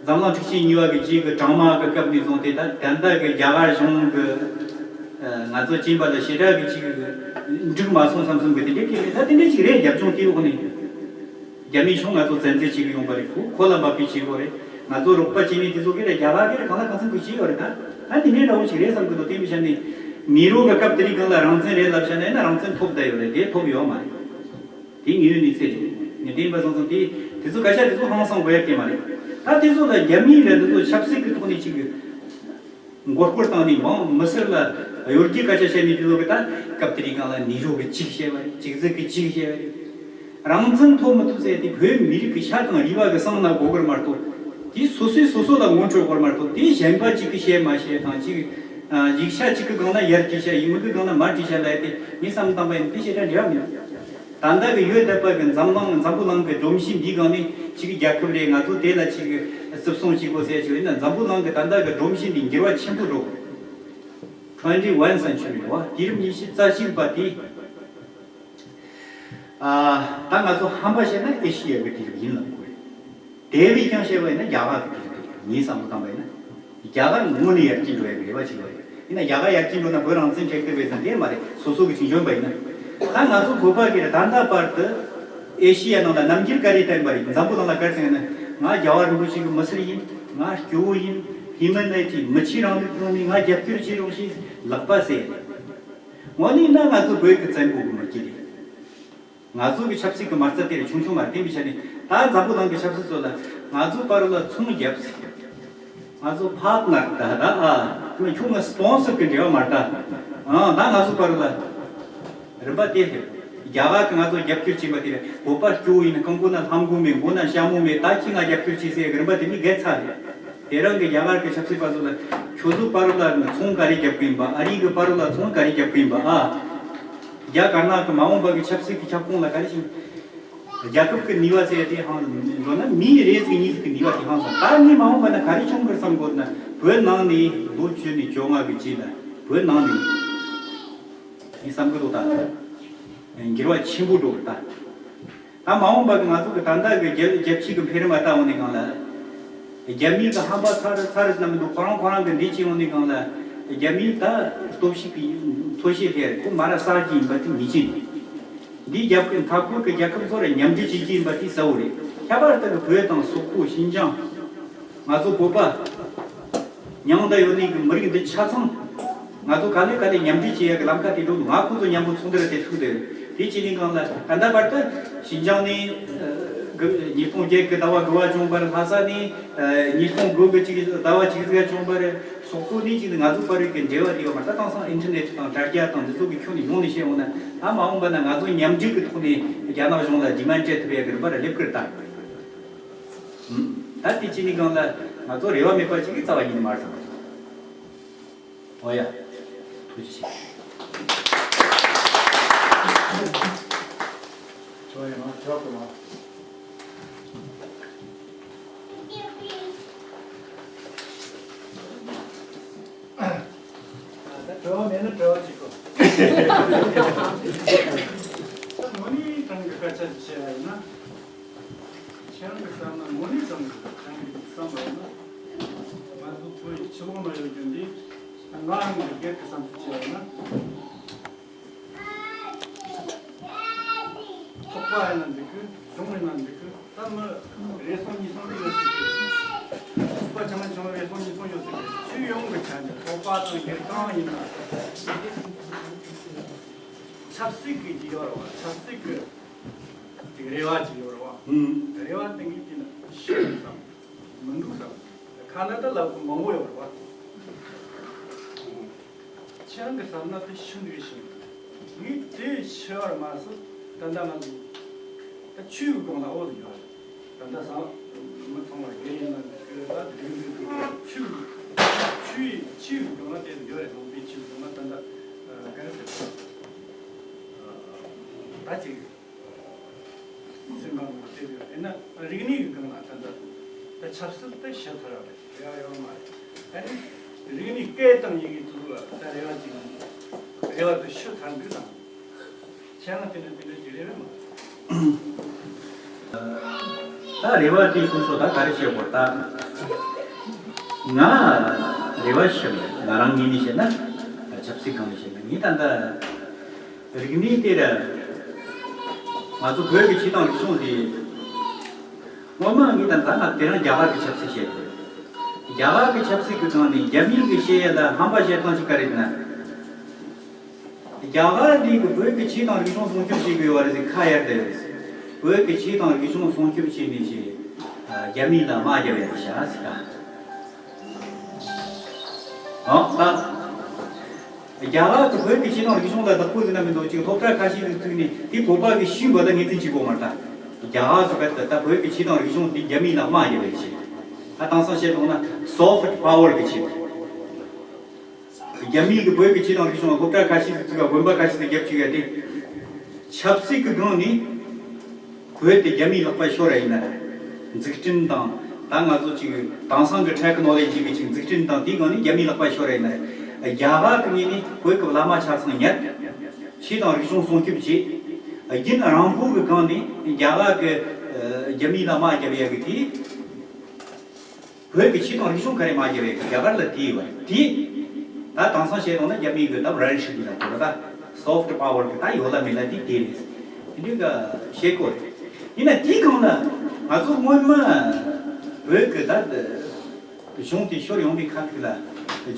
འཛམ་གླིང་འཁྲུག་ཆེན་གཉིས་པ་གི་རྗེས་ཀྱི་གྲང་དམག་གི་སྐབས་ནས་བཟུང་སྟེ་ད་ད་ལྟ་གི་རྒྱ་གར་གཞུང་གི་ང་ཚོ་སྦྱིན་པ་ལ་ཞེ་དྲག་གི་ཅིག་འགྲིག་མ་སོང་བསམ་བསམ་གི་དེ་འདྲའི་སྐད་རེད། ད་དེ་འདྲའི་ཅིག་རེད། རྒྱབ་ལྗོངས་དེའི་འོག་ནས། རྒྱ་མིའི་ཕྱོགས་ང་ཚོ་བཙན་འཛུལ་བྱེད་ཀྱི་ཡོང་པ་རེད། ཁོ་ཁོ་ལ་འབབ་པའི་བྱེད་དགོས་རེད། ང་ཚོ་རོགས་པ་བྱེད་མི་དེ་ཚོ་གིས་རྒྱ་གར་གིས་གང་ལ་གང་འཚམ་གྱིས་བྱེད་ཡོད་རེད། ད་ད་དེ་འདྲའི་འདྲ་བོ་ཞིག་རེད་བསམ་གི་འདུག་དེ་མི་ཤ་ནི་ནེ་རུ་གི་སྐབས་དེ་རིང་གང་ལ་རང་བཙན་རེད་ལབ་ཤ་ན་ཡིན་ན་རང་བཙན་ཐོབ་བསྡད་ཡོད་རེད། དེ་ཐོབ་ཡོད་མ་རེད། དེ་ངེས་ཡོད་གནས་ཚུལ་རེད། ངས་དེ་ཡིན་པ་སོང་ཙང་དེ་དེ་ཚོ་སྐད་ཆ་དེ་ཚོ་ཧང་སང་དགོས་ཡ་གི་མ་རེད། ད་དེ་ཚོ་ལ་རྒྱ་མིའི་རེད། དེ་ཚོ་ཆབ་སྲིད་ཀྱི་ཐོག་ནས་ཅིག་གི་མགོ་སྐོར་བཏང་ནས་མང་མི་སེར་ལ་གཡོ་སྒྱུ་སྐད་ཆ་བཤད་ནས་དེ་ཚོ་གི་ད་སྐབས་དེ་རིང་གང་ལ་ནེ་རུ་གི་གཅིག་བཤད་པ་རེད། གཅིག་ཟིག་གི་གཅིག་བཤད་པ་རེད། རང་བཙན་ཐོབ་མི་ཐུབ་ཟེར་དེ་བོད་མི་རིགས་ཀྱི་ཤ་དང་རུས་པ་གི་གསང་ན་དགོས་གི་མ་གཏོགས་དེ་སོ་སོས་སོ་སོ་ལ་ངོ་འཕྲོད་དགོས་མ་གཏོགས་དེ་གཞན་པ་གཅིག་གིས་བཤད་མ་བཤད་དང་གཅིག་ ཡིག་ཆ་གཅིག་གི་སྒང་ན་ཡར་བྲིས་བྱ་ཡིན། མི་གི་སྒང་ན་མར་བྲིས་བྱ་ལབ་དེ་ངས་བསམ་བློ་བཏང་པ་ཡིན། དེ་བྱེད་སྒྲ་འབྲེལ་བ་མེད། ད་ལྟ་གི་ཡོད་བསྡད་པ་གི་འཛམ་གླིང་འཛམ་བུ་གླིང་གི་སྒྲོམ་གཞི་འདིའི་སྒང་ནས་གཅིག་གི་རྒྱལ་ཁབ་རེད། ང་ཚོ་དེ་ལ་གཅིག་གི་བརྩི་སྲུང་བྱེད་དགོས་ཟེར་གྱི་ཡོད་ན། འཛམ་བུ་གླིང་གི་ད་ལྟ་གི་སྒྲོམ་གཞི་འདི་འགྱུར་བ་ཆེན་པོ་འགྲོ། Twenty one century རེད་བ། དུས་རབས་ཉི་ཤུ་རྩ་གཅིག་པ་དེ། ཨ། ད་ང་ཚོ་ཧམ་པ་བཤད་ན་ཨེ་ཤི་ཡ་གི་དུས་རབས་ཡིན་ལབ་དགོས་རེད། དེ་བས་ཀྱང་བཤད་པ་ཡིན་ན་རྒྱ་གར་གྱི་དུས་རབས་དེ་ངའི་བསམ་བློ་བཏང་པ་ཡིན་ན། རྒྱ་གར་དངོས་གནས་ཡར་རྒྱས་འགྲོ་ཡ་གི་རེ་བ་བྱེད་ཀྱི་ཡོད་རེད། ཡིན་ན་རྒྱ་གར་ཡར་རྒྱས་འགྲོ་ན་བོད་རང་བཙན་འཕྲལ་དུ་བས་ཙང་དེ་མ་རེད། སོ་སོ་གི་ཅིག་འཇོན་པ་ཡིན་ན། ད་ང་ཚོ་བོད་པ་གི་རེད། ད་ལྟ་བར་དུ་ཨེ་ཤི་ཡ་ནང་ལ་རྣམ་འགྱུར་ག་རེ་བསྟན་པ་རེད། འཛམ་བུ་གླིང་ལ་ག་རེ་ཟེར་ན། ང་རྒྱལ་བ་རིན་པོ་ཆེ་གི་མི་སེར་ཡིན། ང་སྐྱོ་བོ་ཡིན། ཧི་མ་ལ་ཡ་ཅིག་མི་ཆོས་རིང་ལུགས་ཐོག་ནས་ང་རྒྱབ་སྐྱོར་བྱེད་རོགས་ཞེས་ལག་པ་བསད། དངོས་གནས་ན་ང་ཚོ་བོད་ཀྱི་བཙན་པོ་གི་མི་རྒྱུད་རེད། ང་ཚོ་གི་ཆབ་སྲིད་ཀྱི་མ་རྩ་དེ་རུ་ཆུང་ཆུང་མ་རེད། དེ་མི་ཆ་ནས་ད་འཛམ་བུ་གླིང་གི་ཆབ་སྲིད་ཚོ་ལ་ང་ཚོ་བར་ལ་ཚོང་རྒྱབ་ཟེར། ང་ཚོ་ཕར་ཊ་ནར་ད་ད་ཨ་ཁྱོད་ཁྱོད་ང་སི་པོན་སར་གི་འབྲེལ་བ་མ་རེད་ད། ཨ་ད་ང་ཚོ་བར་ལ་རིམ་པ་དེ་རེད། རྒྱ་གར་གྱིས་ང་ཚོ་རྒྱབ་སྐྱོར་བྱས་པ་དེ་རེད། བོད་པ་སྐྱོ་བོ་ཡིན་ན་རྐང་མགོ་ན་ལྷམ་གོག་མེད། མགོ་ན་ཞྭ་མོ་མེད། ད་ཁྱེད་ང་རྒྱབ་སྐྱོར་བྱས་ཟེར་གི་རིམ་པ་དེ་མི་འགལ་ཚར་རེད། དེ་རིང་གི་རྒྱ་གར་གྱི་ཆབ་སྲིད་པ་ཚོ་ལ་ཁྱོད་ཚོ་བར་ལ་ཚོང་ག་རེ་རྒྱབ་གི་ཡིན་པ། ཨ་རི་གི་བར་ལ་ཚོང་ག་རེ་རྒྱབ་གི་ཡིན་པ་ཨ། རྒྱ་དཀར་ནག་གི་མ་འོངས་པ་གི་ཆབ་སྲིད་ཀྱི་ཁྱབ་ཁོངས་ལ་ག་རེ་བྱུང་། རྒྱལ་ཁབ་ཀྱི་ནུས་པ་ཟེར་དེ་ཧང་འགྲོ་ན་མིའི་རེ་ཟིག་གཉིས་ཟིག་གི་ནུས་པ་དེ་ཧང་སང་། ད་ངས་མ་འོངས་པ་ན་ག་རེ་བྱུང་གི་རེད་བསམ་དགོས་ན། བོད་ནང་ནས་ལོ་བཅུ་ནས་བཅོ་ལྔ་གི་རྗེས་ལ་བོད་ནང་ནས་ངས་བསམ་གི་འདུག་ད་འགྱུར་བ་ཆེན་པོ་འགྲོ་གི་ད། ད་མ་འོངས་པ་གི་ང་ཚོ་གི་ད་ལྟ་གི་རྒྱལ་རྒྱལ་སྤྱི་གི་འཕེལ་རིམ་ལ་ལྟ་འོང་ནས་གང་ལ། རྒྱ་མིའི་གི་ཧམ་པ་ཚ་རུ་ཚ་རུ་ན་མི་འདུག་ཁོ་རང་ཁོ་རང་གི་འདི་བྱེད་འོང་ནས་གང་ལ། རྒྱ་མིའི་ད་སྟོབས་ཤུགས་ཀྱི་མཐོ་ཤོས་དེ་རེད། ཁོ་མ་ར་གསར་གྱི་ཡིན་པ་དེ་ངེས་ཅན་རེད། འདི་རྒྱབ་ཀྱི་མཐའ་འཁོར་གྱི་རྒྱལ་ཁབ་ཚོ་ར་མཉམ་འབྲེལ་བྱེད་ཀྱི་ཡིན་པ་དེ་གསལ་བོ་རེད། ཁྱད་པར་དུ་གི་བོད་དང་སོག་པོ་ཤིན་ཅང་། ང་ཚོ་བོད་པ། མྱང་དང་ཡོད་ནི་གི་མི་རིགས་འདི་ཆ་ཚང་། ང་ཚོ་ག་ལེ་ག་ལེ་མཉམ་འབྲེལ་བྱེད་ཡ་གི་ལམ་ཁ་དེ་འགྲོ་འདུག་ང་ཁོ་ཚོ་མཉམ་པོ་ཚོགས་འདུ་ར་དེ་ཚུགས་དེ་རེད། དེ་བྱེད་ནི་གང་ལ་ད་ལྟ་བར་དུ་ཤིན་ཅང་ནི་ཨ་གི་ཉིས་སྟོང་བརྒྱད་གི་ཟླ་བ་དགུ་བ་བྱུང་བར། ལྷ་ས་ནི་ཨ་ཉིས་སྟོང་དགུ་གི་གཅིག་ཟླ་བ་གཅིག་ཟིག་བྱུང་བར། སོག་པོ་ནི་གཅིག་ནི་ང་ཚོ་བར་གི་འབྲེལ་བ་དེ་ཡོད་མ་རེད། ད་དེང་སང་ཨིན་ཊར་ནེཊ་དང་དྲ་རྒྱ་དང་འདི་ཚོ་གི་ཁྱོན་ནས་ཡོང་ནས་བཤད་འོང་ན། ད་མ་འོངས་པ་ན་ང་ཚོ་མཉམ་འབྲེལ་གི་ཐོག་ནས་རྒྱ་ནག་གཞུང་ལ་ཌི་མན་ཌ་སྤྲད་ཐུབ་ཡ་གི་རིམ་པ་ར་སླེབས་ཀི་རེད་ད། ད་དེ་ཅི་ནི་གང་ལ་ང་ཚོ་རེ་བ་མེད་པ་ཅིག་གི་རྩ་བ་ཉིད་ནས་མ་རེད་བསམ། ཨོ་ཡ། ཐུགས་རྗེ་ཆེ། ཁྱོད་ཡང་ཁྱོད་ཀྱི་མ། ད་དྲི་བ་མེད་ན་དྲི་བ་གཅིག་གོ། ད་དངོས་གནས་དྲང་གི་སྐད་ཆ་བཤད་པ་ཡིན་ན། ཁྱེད་རང་གི་བསམ་ན་དངོས་གནས་དྲང་གི་ཁྱེད་རང་གི་བསམ་པ་ཡིན་ན། ང་ཚོ་བོད་ཕྱི་ལོགས་ན་ཡོད་རྒྱུ་འདི་ང་རང་གི་སྒེར་གྱི་བསམ་ཚུལ་བཤད་པ་ཡིན་ན། ཚོགས་པ་ཡིན་ན་འགྲིག་གི། གཞུང་ཡིན་ན་འགྲིག་གི། ད་མི་རེ་ཟུང་གཉིས་ཟུང་དེ་ཡོད་སྲིད་གི། ཚོགས་པ་ཆུང་ཆུང་རེ་ཟུང་གཉིས་ཟུང་ཡོད་སྲིད་གི། ཆོས་ཡོངས་ཀྱི་ཆ་ནས་ཚོགས་པ་དང་སྒེར་གང་ཡིན་ན། ཆབ་སྲིད་ཀྱི་ཡོད་རེད་བ། ཆབ་སྲིད་ཀྱི་ཅིག་རེ་བ་ཅིག་ཡོད་རེད་བ། ཧུམ། རེ་བ་དེ་གི་དེ་ན་ཤི་བསམ། མི་འདུག་བསམ། ཁ་ན་ད་ལབ་གི་མང་པོ་ཡོད་རེད་བ། ཁྱེད་རང་གི་བསམ་ན་དེ་ཤི་འདུག་ཤི། ངས་དེ་ཤི་བར་མ་ཟད་ད་ལྟ་ང་ཚོ་ད་ཆོས་ཀྱི་སྒང་ལ་འོ་ཟིག་ཡོད་རེད། ད་ལྟ་ས་མི་ཚང་མ་དགེ་ཡིན་ན་འདི་ད་དགེ་འདུན་ཚོ་ཆོས་ཆོས་ཆོས་ཀྱི་སྒང་ལ་དེ་ཡོད་རེད། ནང་པའི་ཆོས་ཀྱི་སྒང་ལ་ད་ལྟ་ག་རེ་ཟེར་ད་ཅིག་སེམས་ཁམས་ཀྱི་དེ་ཡོད་ཡིན་ན་རིག་གནས་ཀྱི་སྒང་ལ་ད་ལྟ་ད་ཆབ་སྲིད་དེ་ཤི་ཚར་བ་རེད། རེ་བ་ཡོད་མ་རེད། ཨ་ནི་རིག་གནས་སྐད་དང་ཡི་གེ་དེ་ཚོ་ལ་ད་རེ་བ་ཅིག་རེ་བ་དེ་ཤི་ཚར་འདུག་དང་། ཁྱེད་རང་དེ་འདྲ་དེ་འདྲ་ཅིག་རེད་རེད་མ། ད་རེ་བ་དེའི་ཁོངས་སུ་ད་ག་རེ་བཤད་དགོས་ད། ང་རེ་བ་ཞིག་ང་རང་ངོས་ནས་བཤད་ན། ཆབ་སྲིད་སྒང་ནས་བཤད་ན་ངས་ད་ལྟ་རིག་གནས་དེ་ར་ང་ཚོ་བོད་ཀྱི་ཆོས་དང་རིག་གཞུང་དེ་སྔོན་མ་ངས་ད་ལྟ་ང་དེ་རིང་རྒྱ་གར་གྱི་ཆབ་སྲིད་བཤད་དགོས། རྒྱ་གར་གྱི་ཆབ་སྲིད་ཀྱི་སྒང་ནས་རྒྱ་མིའི་གི་བཤད་ཡ་ལ་ཧམ་པ་བཤད་སྟངས་ཅིག་ག་རེ་ཡིན་ན། རྒྱ་གར་འདི་གི་བོད་ཀྱི་ཆོས་དང་རིག་གཞུང་སྲུང་སྐྱོབ་བྱེད་དགོས་པ་རེད་ཟེར་ཁ་གཡར་བསྡད་ཡོད་རེད། བོད་ཀྱི་ཆོས་དང་རིག་གཞུང་སྲུང་སྐྱོབ་བྱས་ནས་ཅི། རྒྱ་མི་ལ་དམག་རྒྱབ་ཡ་རེད་ཤག་ཟེར་ད། ཨང་ད། རྒྱ་གར་གྱི་བོད་ཀྱི་ཆོས་དང་རིག་གཞུང་ལ་བདག་པོ་ཟེར་ན་མི་འདུག་ཅིག་སློབ་གྲྭ་ཁ་ཤས་ཟིག་བཙུགས་ནས་དེ་བོད་པ་གི་ཤུལ་བ་ལ་ངོས་འཛིན་བྱེད་དགོས་མ་རེད་ད། རྒྱ་གར་གྱི་བར་དུ་ད་བོད་ཀྱི་ཆོས་དང་རིག་གཞུང་འདི་རྒྱ་མི་ལ་དམག་རྒྱབ་ཡ་རེད་ཤག་ད་དེང་སང་བཤད་དགོས་ན་soft power གི་ཆེད། རྒྱ་མིའི་གི་བོད་ཀྱི་ཆོས་དང་རིག་གཞུང་སློབ་གྲྭ་ཁ་ཤས་ཀྱི་ཚུགས་ཀ་དགོན་པ་ཁ་ཤས་ཀྱི་རྒྱབ་ཅིག་ཡ་དེ། ཆབ་སྲིད་ཀྱི་སྒང་ནས་བོད་དེ་རྒྱ་མིའི་ལག་པ་ཤོར་ར་ཡིན་ན་ར། འཛུགས་སྐྲུན་དང་ད་ང་ཚོ་ཅིག་དེང་སང་གི་ཊེག་ནོ་ལོ་ཇི་གི་ཅིག་འཛུགས་སྐྲུན་དང་དེའི་སྒང་ནས་རྒྱ་མིའི་ལག་པ་ཤོར་ར་ཡིན་ན་ར། རྒྱ་གར་གི་ངོས་ནས་བོད་ཀྱི་བླ་མ་ཆ་ཚང་ཉར། ཆོས་དང་རིག་གཞུང་སྲུང་སྐྱོབ་བྱེད། རྒྱུན་རིང་པོ་གི་སྒང་ནས་རྒྱ་གར་གི་རྒྱ་མིའི་ལ་དམག་རྒྱབ་ཡ་གི་དེ། བོད་ཀྱི་ཆོས་དང་རིག་གཞུང་ག་རེ་མ་བརྒྱབ་པའི་རྒྱ་གར་ལ་དེའི་བར་དེ། ད་དེང་སང་བཤད་དོན་ན་རྒྱ་མིའི་གི་ད་རན་ཤི་གི་ལ་གོ་ད་སོཕ་ཊི་པ་ཝར་གི་ད་ཡོད་ལ་མེད་ལ་དེ་དེ་རེད། དེ་འདྲའི་ག་བཤད་གོ་རེད། ཡིན་ན་དེའི་སྒང་ལ་ང་ཚོ་སྔོན་མ་བོད་ཀྱི་ད་གཞུང་དེ་ཤོར་ཡོང་པའི་ཁ་ཐུག་ལ་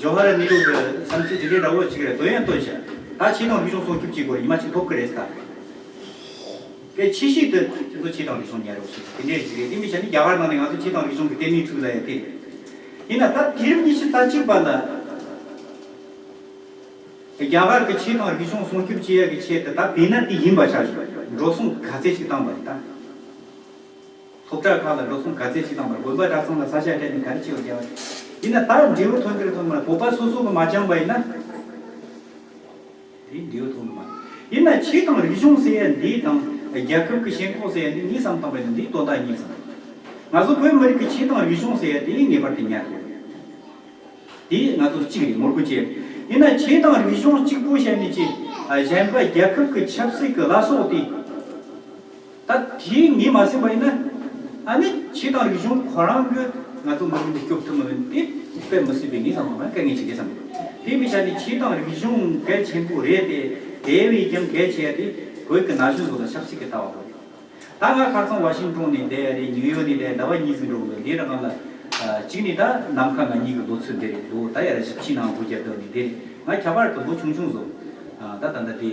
ཇོ་ཧར་ནེ་རུ་གི་བསམ་ཚུལ་དེ་འདྲའི་འདྲ་བོ་ཅིག་རེད། དོན་ཡང་དོན་བྱ་ད་ཆོས་དང་རིག་གཞུང་སྲུང་སྐྱོབ་བྱེད་དགོས་རེད། ཉི་མ་གཅིག་ཐོབ་གི་རེད་ད། གལ་ཆེ་ཤོས་དེ་ཁྱེད་ཚོ་ཆོས་དང་རིག་གཞུང་ཉར་རོགས་ཞེས་དེ་འདྲས་ཞིག་རེད། དེ་མི་བྱ་ནི་རྒྱ་གར་ནང་ནས་ང་ཚོ་ཆོས་དང་རིག་གཞུང་གི་ལྟེ་གནས་ཚུགས་ལ་ཡང་དེ་རེད། ཡིན་ན་ད་དུས་རབས་ཉི་ཤུ་རྩ་གཅིག་པ་ལ་རྒྱ་གར་གྱི་ཆོས་དང་རིག་གཞུང་སྲུང་སྐྱོབ་བྱེད་ཡག་གི་ཆེད་དུ་ད་བོད་ན་དེ་ཡིན་པ་ཆགས་བྱུང་། འགྲོ་སོང་ག་ཚད་ཅིག་བཏང་བ་རེད་ད། སློབ་གྲྭ་ཁག་ལ་འགྲོ་སོང་ག་ཚད་ཅིག་བཏང་བ་རེད། དགོན་པ་གྲྭ་ཚང་ལ་ས་ཆ་སྤྲད་ནས་ག་རེ་བྱེད་པ་རྒྱ་གར་ཡིན་ན་ད་འབྲས་བུ་ཐོན་གི་རེད་ཐོན་མ་རེད། བོད་པ་སོ་སོ་གི་མ་སྦྱངས་པ་ཡིན་ན། དེ་འདི་ཡོད་ཐུབ་མ། ཡིན་ན་ཆོས་དང་རིག་གཞུང་ཟེར་ཡ་འདི་དང་རྒྱལ་ཁབ་ཀྱི་ཞེན་ཁོག་ཟེར་ཡ་འདི་གཉིས་སམ་བཏང་བས་ན་འདི་དོན་དག་གཉིས་སམ། ང་ཚོ་བོད་མི་རིགས་ཀྱི་ཆོས་དང་རིག་གཞུང་ཟེར་ཡ་འདི་ངེས་པར་དུ་ཉར་དགོས། འདི་ང་ཚོ་གཅིག་རེད། ངོ་རྒོལ་བྱེད། ཡིན་ན་ཆོས་དང་རིག་གཞུང་གཅིག་པུ་བཤད་ནས་ཀྱི་གཞན་པ་རྒྱལ་ཁབ་ཀྱི་ཆབ་སྲིད་ཀྱི་བླ་སྲོག་དེ། ད་དེའི་ངོས་མ་ཟིན་པ་ཡིན་ན། ཨ་ནི་ཆོས་དང་རིག་གཞུང་ཁོ་རང་གིས་ང་ཚོ་མི་རིགས་འདི་སྐྱོབ་ཐུབ་མི་ཡོང་དེ་དཔེ་མི་སྲིད་པའི་ངས་བསམ་པ་དཀའ་ངལ་ཅིག་རེད་བསམ་གི་འདུག་དེ་མི་ཆ་ནི་ཆོས་དང་རིག་གཞུང་གལ་ཆེན་པོ་རེད་དེ། དེ་བས་ཀྱང་གལ་ཆེ་ཡ་དེ་བོད་ཀྱི་ན་གཞོན་ཚོ་ལ་ཆབ་སྲིད་ཀྱི་ལྟ་བ་དགོས་རེད། ད་ང་ཁ་སང་ཝ་ཤིང་ཊོན་ནས་བསྡད་ཡ་རེད། ནིའུ་ཡོག་ནས་བསྡད་ཡ་ཟླ་བ་གཉིས་ཟིན་འགྲོ་གི་འདི་རང་ལ། གཅིག་ནས་ད་ནམ་མཁའ་ང་གཉིས་ཀྱི་ལོ་ཚོད་འདི་རེད། ལོ་ད་ཡ་ར་བཞི་བཅུ་ནང་དགུ་བརྒྱ་བརྒྱབ་ནས་འདི་རེད། ང་ཁྱད་པར་དུ་ལོ་ཆུང་ཆུང་བཟོ། ད་ད་ལྟ་དེ་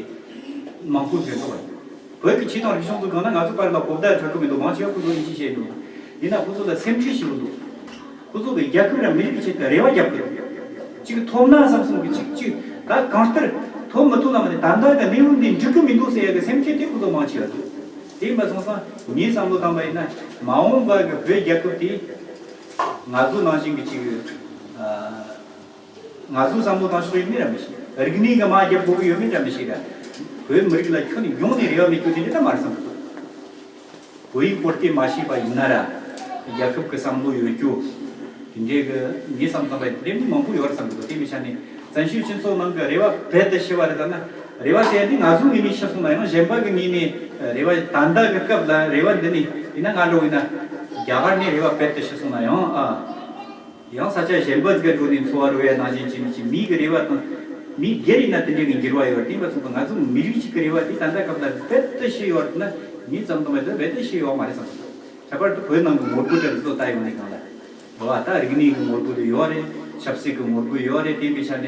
མང་པོ་ཟེར་འདུག་བ། བོད་ཀྱི་ཆོས་དང་རིག་གཞུང་ཚོ་གང་ན་ང་ཚོ་བར་ལ་གོ་བརྡ་འཕྲོད་ཀྱི་མི་འདུག་མང་ཆེ་བ་ཁོ་ཚོ་ཡིན་གཅིག་བཤད་འདུག་ཡིན་ན་ཁོ་ཚོ་ལ་སེམས་ཁྲལ་ཞིག་འདུག་ཁོ་ཚོ་གི་རྒྱལ་ཁབ་ར་མི་རིགས་ཀྱི་ཆེད་དུ་རེ་བ་རྒྱབ་ཀྱི་འདུག་གཅིག་ཐོབ་ན་བསམ་སོང་གི་གཅིག་གཅིག་ད་གང་ལྟར་ཐོབ་མི་ཐོབ་ལ་མ་ནས་ད་ལྟ་གི་གནས་བབ་འདི་འགྲིག་གི་མི་འདུག་ཟེར་ཡ་གི་སེམས་ཁྲལ་དེ་ཁོ་ཚོ་མང་ཆེ་བ་འདུག་དེ་ཡིན་པ་སོང་ཙང་ངའི་བསམ་བློ་བཏང་པ་ཡིན་ན་མ་འོངས་པ་གི་བོད་རྒྱལ་ཁབ་དེ་ང་ཚོ་ནང་བཞིན་གི་གཅིག་གི་ང་ཚོའི་བསམ་བློ་བཏང་ཕྱོགས་ཡིན་མིན་ར་མི་ཤེས། རིག་གནས་ཀྱི་དམག་རྒྱབ་དགོས་ཀྱི་ཡོད་མིན་ར་མི་ཤེས་ར། བོད་མི་རིགས་ལ་ཁྱོན་ནས་ཡོང་ནས་རེ་བ་མེད་རྒྱུ་དེ་འདྲ་ད་མ་རེད་བསམ་གི་འདུག་བོད་ཡིག་སྐོར་སྐད་མ་ཤེས་པ་ཡིན་ན་ར། རྒྱལ་ཁབ་ཀྱི་བསམ་བློ་ཡོད་རྒྱུ། དེ་འདྲའི་གི་ངས་བསམ་བཏང་པའི་དེ་འདྲའི་མི་མང་པོ་ཡོད་རེད་བསམ་གི་འདུག་དེ་མི་ཆ་ནས་བཙན་བྱོལ་སྤྱི་ཚོགས་ནང་གི་རེ་བ་རྦད་དེ་ཤི་བ་རེད། ད་ན་རེ་བ་ཟེར་ཡ་དེ་ང་ཚོའི་ངོས་ནས་ཤི་སོང་ན་ཡང་གཞན་པ་གི་ངོས་ནས་རེ་བ་ད་ལྟ་གི་སྐབས་ལ་རེ་བ་འདི་ནས་ཡིན་ན་ང་འགྲོ་ཡིན་ན་རྒྱ་གར་ནས་རེ་བ་རྦད་དེ་ཤི་སོང་ན་ཡང་ཨ། ཡང་ས་ཆ་གཞན་པ་ཟིག་ག་འགྲོ་ནས་འཚོ་བ་རོལ་ཡ་ནང་བཞིན་བྱས་ནས་ཅིག་མིའི་གི་རེ་བ་དང་། མི་སྒེར་ཡིན་ན་དེ་འདྲའི་གི་འགྱུར་བ་ཡོད་རེད། དེ་ཡིན་པ་སོང་ཙང་ང་ཚོ་མི་རིགས་གཅིག་གི་རེ་བ་དེ་ད་ལྟ་སྐབས་ལ་རྦད་དེ་ཤི་ཡོད་རེད་ན་ངས་བསམ་དུ་མེད་ད་རྦད་དེ་ཤི་ཡོད་མ་རེད་བསམ་སོང་། ཁྱད་པར་དུ་བོད་ནང་གི་ངོ་རྒོལ་དེ་ཚོ་ལྟ་ཡོང་ནས་གང་ལ། འོ་ད་རིག་གནས་གི་ངོ་རྒོལ་དེ་ཡོད་རེད། ཆབ་སྲིད་གི་ངོ་རྒོལ་ཡོད་རེད། དེ་ཡིན་པའི་ཆ་ནས་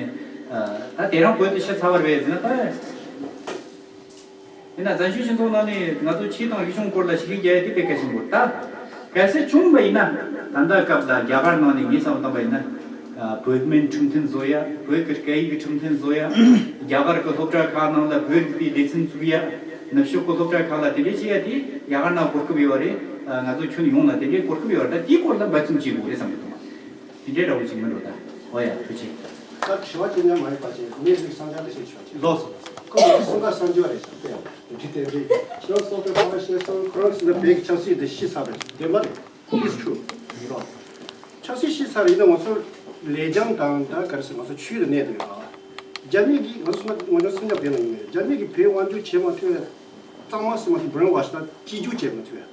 ད་དེ་རང་བོད་དུ་ཤི་ཚར་བ་རེད་ཟེར་ན་ད། ཡིན་ན་བཙན་བྱོལ་སྤྱི་ཚོགས་ནང་ནས་ང་ཚོ་ཆོས་དང་རིག་གཞུང་སྐོར་ལ་ཞིབ་འཇུག་རྒྱག་ཡ་དེ་དཔེ་གལ་ཆེན་པོ་རེད་ད། གལ་སྲིད་བྱུང་བ་ཡིན་ན་ད་ལྟ་སྐབས་ལ་རྒྱ་གར་ནང་ནས་ངས་བསམ་བློ་བཏང་བ་ཡིན་ན། བོད་སྨན་འཕྲོད་བསྟེན་བཟོ་ཡ། བོད་ཀྱི་སྐད་ཡིག་གི་འཕྲོད་བསྟེན་བཟོ་ཡ། རྒྱ་གར་གྱི་སློབ་གྲྭ་ཁག་ནང་ལ་བོད་རིག་པའི་སྡེ་ཚན་བཙུགས་ཡ། ནུབ་ཕྱོགས་ཀྱི་སློབ་གྲྭ་ཁག་ལ་དེ་འདྲས་བྱེད་ཡ་དེ་རྒྱ་གར་ནང་གོ་སྐབས་ཡོད་རེད། ང་ཚོ་ཁྱོན་ཡོངས་ལ་དེ་འདྲས་གོ་སྐབས་ཡོད་རེད། ད་དེའི་སྐོར་ལ་འབད་བརྩོན་བྱེད་དགོས་རེད་བསམ་གྱི་འདུག་དེ་འདྲའི་འདྲ་བོ་ཅིག་མིན་འགྲོ་ད། འོ་ཡ་ཐུགས་རྗེ་ཆེ། ད་དྲི་བ་དེ་ཉག་མ་ཡིན་པ་ཅིག་ངས་ལིག་སང་ཆ་དེ་ཞིག་ཞུ་བ་ཅིག་ལོས་སོ། ཁོ་མོ་གསུམ་ཀ་སང་རྒྱུ་རེད་ཟེར་ཏེ་འདི་དེ་རེད། ཁྱེད་སོགས་པའི་ཁ་ཤས་སོང་ཁོ་རང་ཚོ་ལ་བོད་ཀྱི་ཆབ་སྲིད་དེ་ཤི་ཚར་རེད། བདེན་པ་རེད། It's true. ཡིན་རོགས། ཆབ་སྲིད་ཤི་ཚར་ཡིན་ན་ང་ཚོ་ལེགས་བྱང་དང་ད་ག་རེ་ཟེར་ང་ཚོ་ཆོས་དང་གནས་དང་ཡོད་རོགས། རྒྱ་མི་གིས་ང་ཚོ་ང་ཚོ་སེམས་ཤུགས་ལྡན་ལ་ཡིན་ངེས་རེད། རྒྱ་མི་གིས་བོད་དབང་སྒྱུར་བྱེད་མ་ཐུབ་ཡ། གཙང་མ་སེམས་མ་ཐུབ་brainwash་དང་སྐྱིད་སྒྱུར་བྱེད་མ་ཐུབ་ཡ།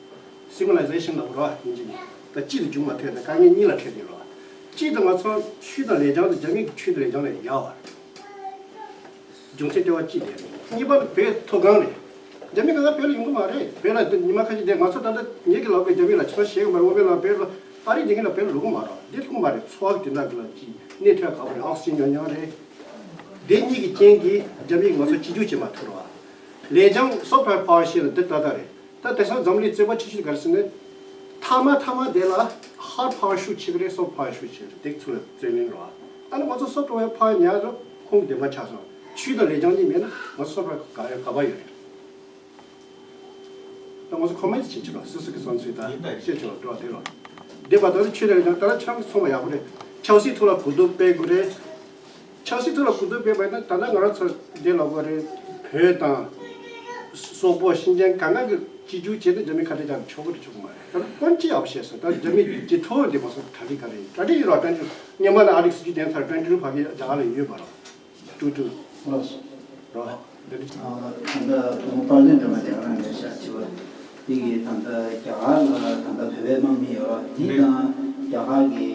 Civilization་ལ་རོ་ཡིན་གྱི་ད་སྐྱིད་དུ་འཇུག་མ་ཐུབ་ན་དཀའ་ངལ་གཉིས་ལ་འཕྲད་དེ་རོ། སྐྱིད་དུ་ང་ཚོ་ཆོས་དང་ལེགས་བྱང་དང་རྒྱ་མི་གི་ཆོས་དང་ལེགས་བྱང་ལས་ཡག་བ་རེད། རྒྱུ་མཚན་ལྟེ་བ་གཅིག་དེ་རེད། གཉིས་པ་ནི་བོད་མཐོ་སྒང་རེད། རྒྱ་མི་གང་ག་བོད་ལ་ཡོང་གི་མ་རེད། བོད་ལ་ཉི་མ་ཁ་ཤས་བསྡད་ང་ཚོ་ད་ལྟ་ངེད་ཀྱི་ལག་པའི་རྒྱ་མི་ལ་ཆོས་བཤད་གི་མ་རེད། འོ་བོད་ལ་བོད་ལ་ཨ་རི་དེ་གི་ལ་བོད་ལ་ལོག་གི་མ་རེད། འདི་ཐུག་མ་རེད། འཚོ་བ་གི་དེ་འདྲ་གི་ལ་གཅིག་གནས་ཐོས་ག་བ་རེད། ཨོག་སི་ཇན་ཉོ་ཉོ་རེད། དེ་གཉིས་ཀྱི་རྐྱེན་གྱིས་རྒྱ་མི་གིས་ང་ཚོ་གཅིག་གྱུར་བྱེད་མ་ཐུབ་རོགས། ལེགས་བྱང་soft power་བཤད་ལ་འདི་ལྟ་ལྟ་རེད། ད་དེང་སང་འཛམ་གླིང་རྩོད་པ་ཆེ་ཤོས་ག་རེ་ཟེར་ན། མཐའ་མ་མཐའ་མ་དེ་ལ་hard power་ཤུགས་ཆེ་གི་རེད། soft power་ཤུགས་ཆེ་གི་རེད། དེ་ཚུར་རྩོད་ལེན་རོགས། ཨ་ནི་ང་ཚོ་soft power་ཉར་རོགས་ཁོང་གི་བདེན་པ་ཆགས་སོང་། ཆོས་དང་ལེགས་བྱང་གཉིས་མེད་ན་ང་ཚོ་soft power་ག་ཡོད་ག་པར་ཡོད་རེད། ད་ང་ཚོ་ཁོ་མེན་ཊི་བྱེད་ཀྱི་རོགས། སུ་སུ་གི་བསམ་ཚུལ་དང་ཡིན་ད་ཡིན། བཤད་ཆོག་འགྲོ་བ་དེ་རོགས། བདེན་པ་དང་ཆོས་དང་ལེགས་བྱང་ད་ལྟ་ཁྱེད་རང་གི་ཚོང་པ་ཡག་པོ་རེད། ཆབ་སྲིད་ཐོག་ལ་གོ་བསྡུར་སྤེལ་དགོས་རེད། ཆབ་སྲིད་ཐོག་ལ་གོ་བསྡུར་སྤེལ་བ་ཡིན་ན། ད་ལྟ་ང་རང་ཚོ་འདི་ལ་བ་རེད། བོད་དང་སོག་པོ་ཤིན་ཅང་གང་ག་གི་གཅིག་གྱུར་བྱས་ཏེ་རྒྱ་མི་ཁ་གཏད་བཅག་ཆོག་གི་རེད་ཆོག་གི་མ་རེད། ད་ཀོན་ཅི་ཡག་བཤད་སོང་། ད་རྒྱ་མི་ཇི་ཐོག་འདི་མ་སོང་གྲ་སྒྲིག་ག་རེད། གྲ་སྒྲིག་ཡོད་ར། ཀྲན་ཀྲུ་སྔོན་མ་ན་ཨ་རིག་སུ་ཅི་དན་ཚར་ཀྲན་ཀྲུ་ཕ་གི་རྒྱ་གར་ལ་ཡོད་པ་ར། ཀྲུ་ཀྲུ་ལགས་སོ། ར། འདི་རེད། ཨ། ད་ལྟ་བུ་མོ་དཔལ་ལྡན་སྒྲོལ་མ་རྒྱ་གར་ནས་ཤག་ཆེ་བ། དེ་གི་ད་ལྟ་རྒྱ་གར་ལ་ད་ལྟ་བོད་པའི་དམག་མི་ཡོད་ར། དེ་དང་རྒྱ་གར་གི་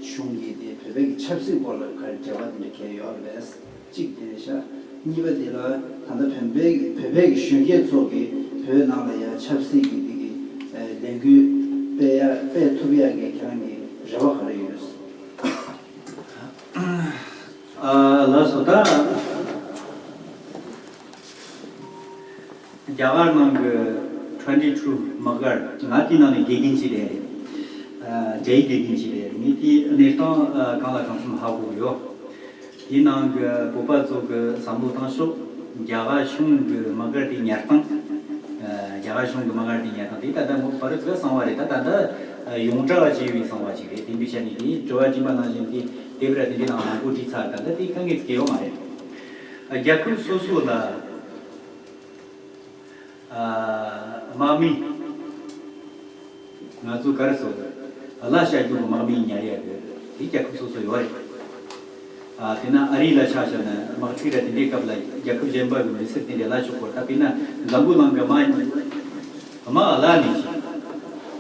གཞུང་གི་དེ་བོད་པའི་གི་ཆབ་སྲིད་སྐོར་ལ་ག་རེ་འབྲེལ་བ་དེ་འདྲ་གལ་ཡོད་རེད། གཅིག་དེ་རེད་ཤག་གཉིས་པ་དེ་ལ་ད་ལྟ་བོད་པའི་བོད་པའི་གི་གཞོན་སྐྱེས་ཚོ་གི་བོད་ནང་ལ་ཡ་ཆབ་སྲིད་ཀྱི་དེ་གི་ལས་འགུལ་སྤེལ་ཡ་སྤེལ་ཐུབ་ཡ་གི་ཁྱེད་རང་གི་རེ་བ་ག་རེ་ཡོད། ཨ། ལགས་སོ། ད་རྒྱ་གར་ནང་གི་twenty two དམག་སྒར། ང་དེའི་ནང་ནས་དགེ་རྒན་ཅིག་རེད། ཨ། འབྲེལ་ཡོད་དགེ་རྒན་ཅིག་རེད། ངས་དེའི་གནས་སྟངས་ཨ་གང་ལ་གང་འཚམ་ཧ་གོ་གི་ཡོད། དེའི་ནང་གི་བོད་པ་ཚོ་གི་བསམ་བློ་བཏང་ཕྱོགས། རྒྱ་གར་གཞུང་གི་དམག་སྒར་དེ་ཉར་སྟངས། ཨ། རྒྱ་གར་གཞུང་གི་དམག་སྒར་དེ་ཉར་སྟངས་དེ་ད་ལྟ་མོ་བར་དུ་གསང་བ་རེད། ད་ད་ལྟ་ཡོངས་གྲགས་བྱས་པའི་གསང་བ་ཅིག་རེད། དེ་འདྲའི་ཆ་ནས་དེ་དྲི་བ་དྲིས་པ་ནང་བཞིན་དེ་དེབ་ར་དེ་འདྲའི་ནང་ལ་འགོ་ཁྲིད་ཚར། ད་ལྟ་དེ་དཀའ་ངལ་ཅིག་ཡོད་མ་རེད། ཨ། རྒྱལ་ཁབ་སོ་སོ་ལ། ཨ། དམག་མི། ང་ཚོ་ག་རེ་ཟེར། གླ་བྱ་རྒྱུ་གི་དམག་མི་ཉར་ཡ་གི་དེ་རྒྱལ་ཁབ་སོ་སོ་ཡོད་རེད། ཨ། དེ་ན་ཨ་རི་ལ་ཆ་བཞག་ན་དམག་འཁྲུག་ར་དེ་འདྲའི་སྐབས་ལ་རྒྱལ་ཁབ་གཞན་པ་གི་མི་སེར་དེ་འདྲའི་གླ་ཆོག་གོ། ད་དཔེར་ན་འཛམ་བུ་གླིང་གི་དམག་དམག་གླ་ནས་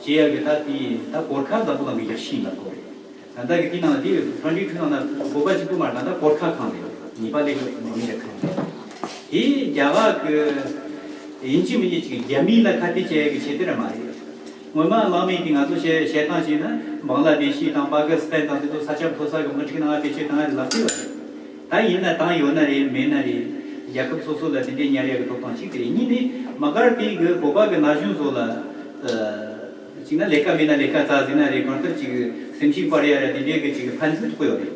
ཅིག་བྱེད་ཡ་གི་ད་དེ་ད་གོར་ཁ་འཛམ་བུ་གླིང་གི་ཡག་ཤོས་ལ་གོ་རེད། ད་ལྟ་གི་དེ་ནང་དེ་twenty two ནང་ན་བོད་པ་གཅིག་པུ་མ་རེད། ད་ལྟ་གོར་ཁ་གང་རེད། ཉེ་པ་ལས་ཀྱི་མི་རེད་གང་རེད། དེ་རྒྱ་གར་གི་ཡིན་གཅིག་མིན་གཅིག་རྒྱ་མི་ལ་ཁ་གཏད་བྱེད་ཡ་གི་ཆེད་དེ་ར་མ་རེད། སྔོན་མ་དམག་མི་དེ་ང་ཚོ་བཤད་བཤད་སྟངས་བྱས་ན་བང་ལ་དེ་ཤི་དང་པ་ཀི་སི་ཐན་དང་དེ་ཚོ་ས་ཆ་མཐོ་ས་གི་དམག་འཁྲུག་ནང་བེད་སྤྱོད་བཏང་ཡ་རེད་ལབ་ཀྱི་ཡོད་རེད། ད་ཡིན་ན་བཏང་ཡོད་ན་རེད། མེད་ན་རེད། རྒྱལ་ཁབ་སོ་སོ་ལ་དེ་འདྲའི་ཉར་ཡ་གི་ཐོབ་ཐང་གཅིག་དེ་རེད། གཉིས་ནི་དམག་སྒར་དེ་གི་བོད་པ་གི་ན་གཞོན་ཚོ་ལ། ཨ། གཅིག་ན་ལས་ཀ་མེད་ན་ལས་ཀ་བཙལ་ཟིན་ན་རེད། གང་ལྟར་ཅིག་སེམས་ཤུགས་སྤར་ཡ་ར་དེ་འདྲའི་གི་ཅིག་ཕན་ཚུན་ཐུག་ཡོད་རེད།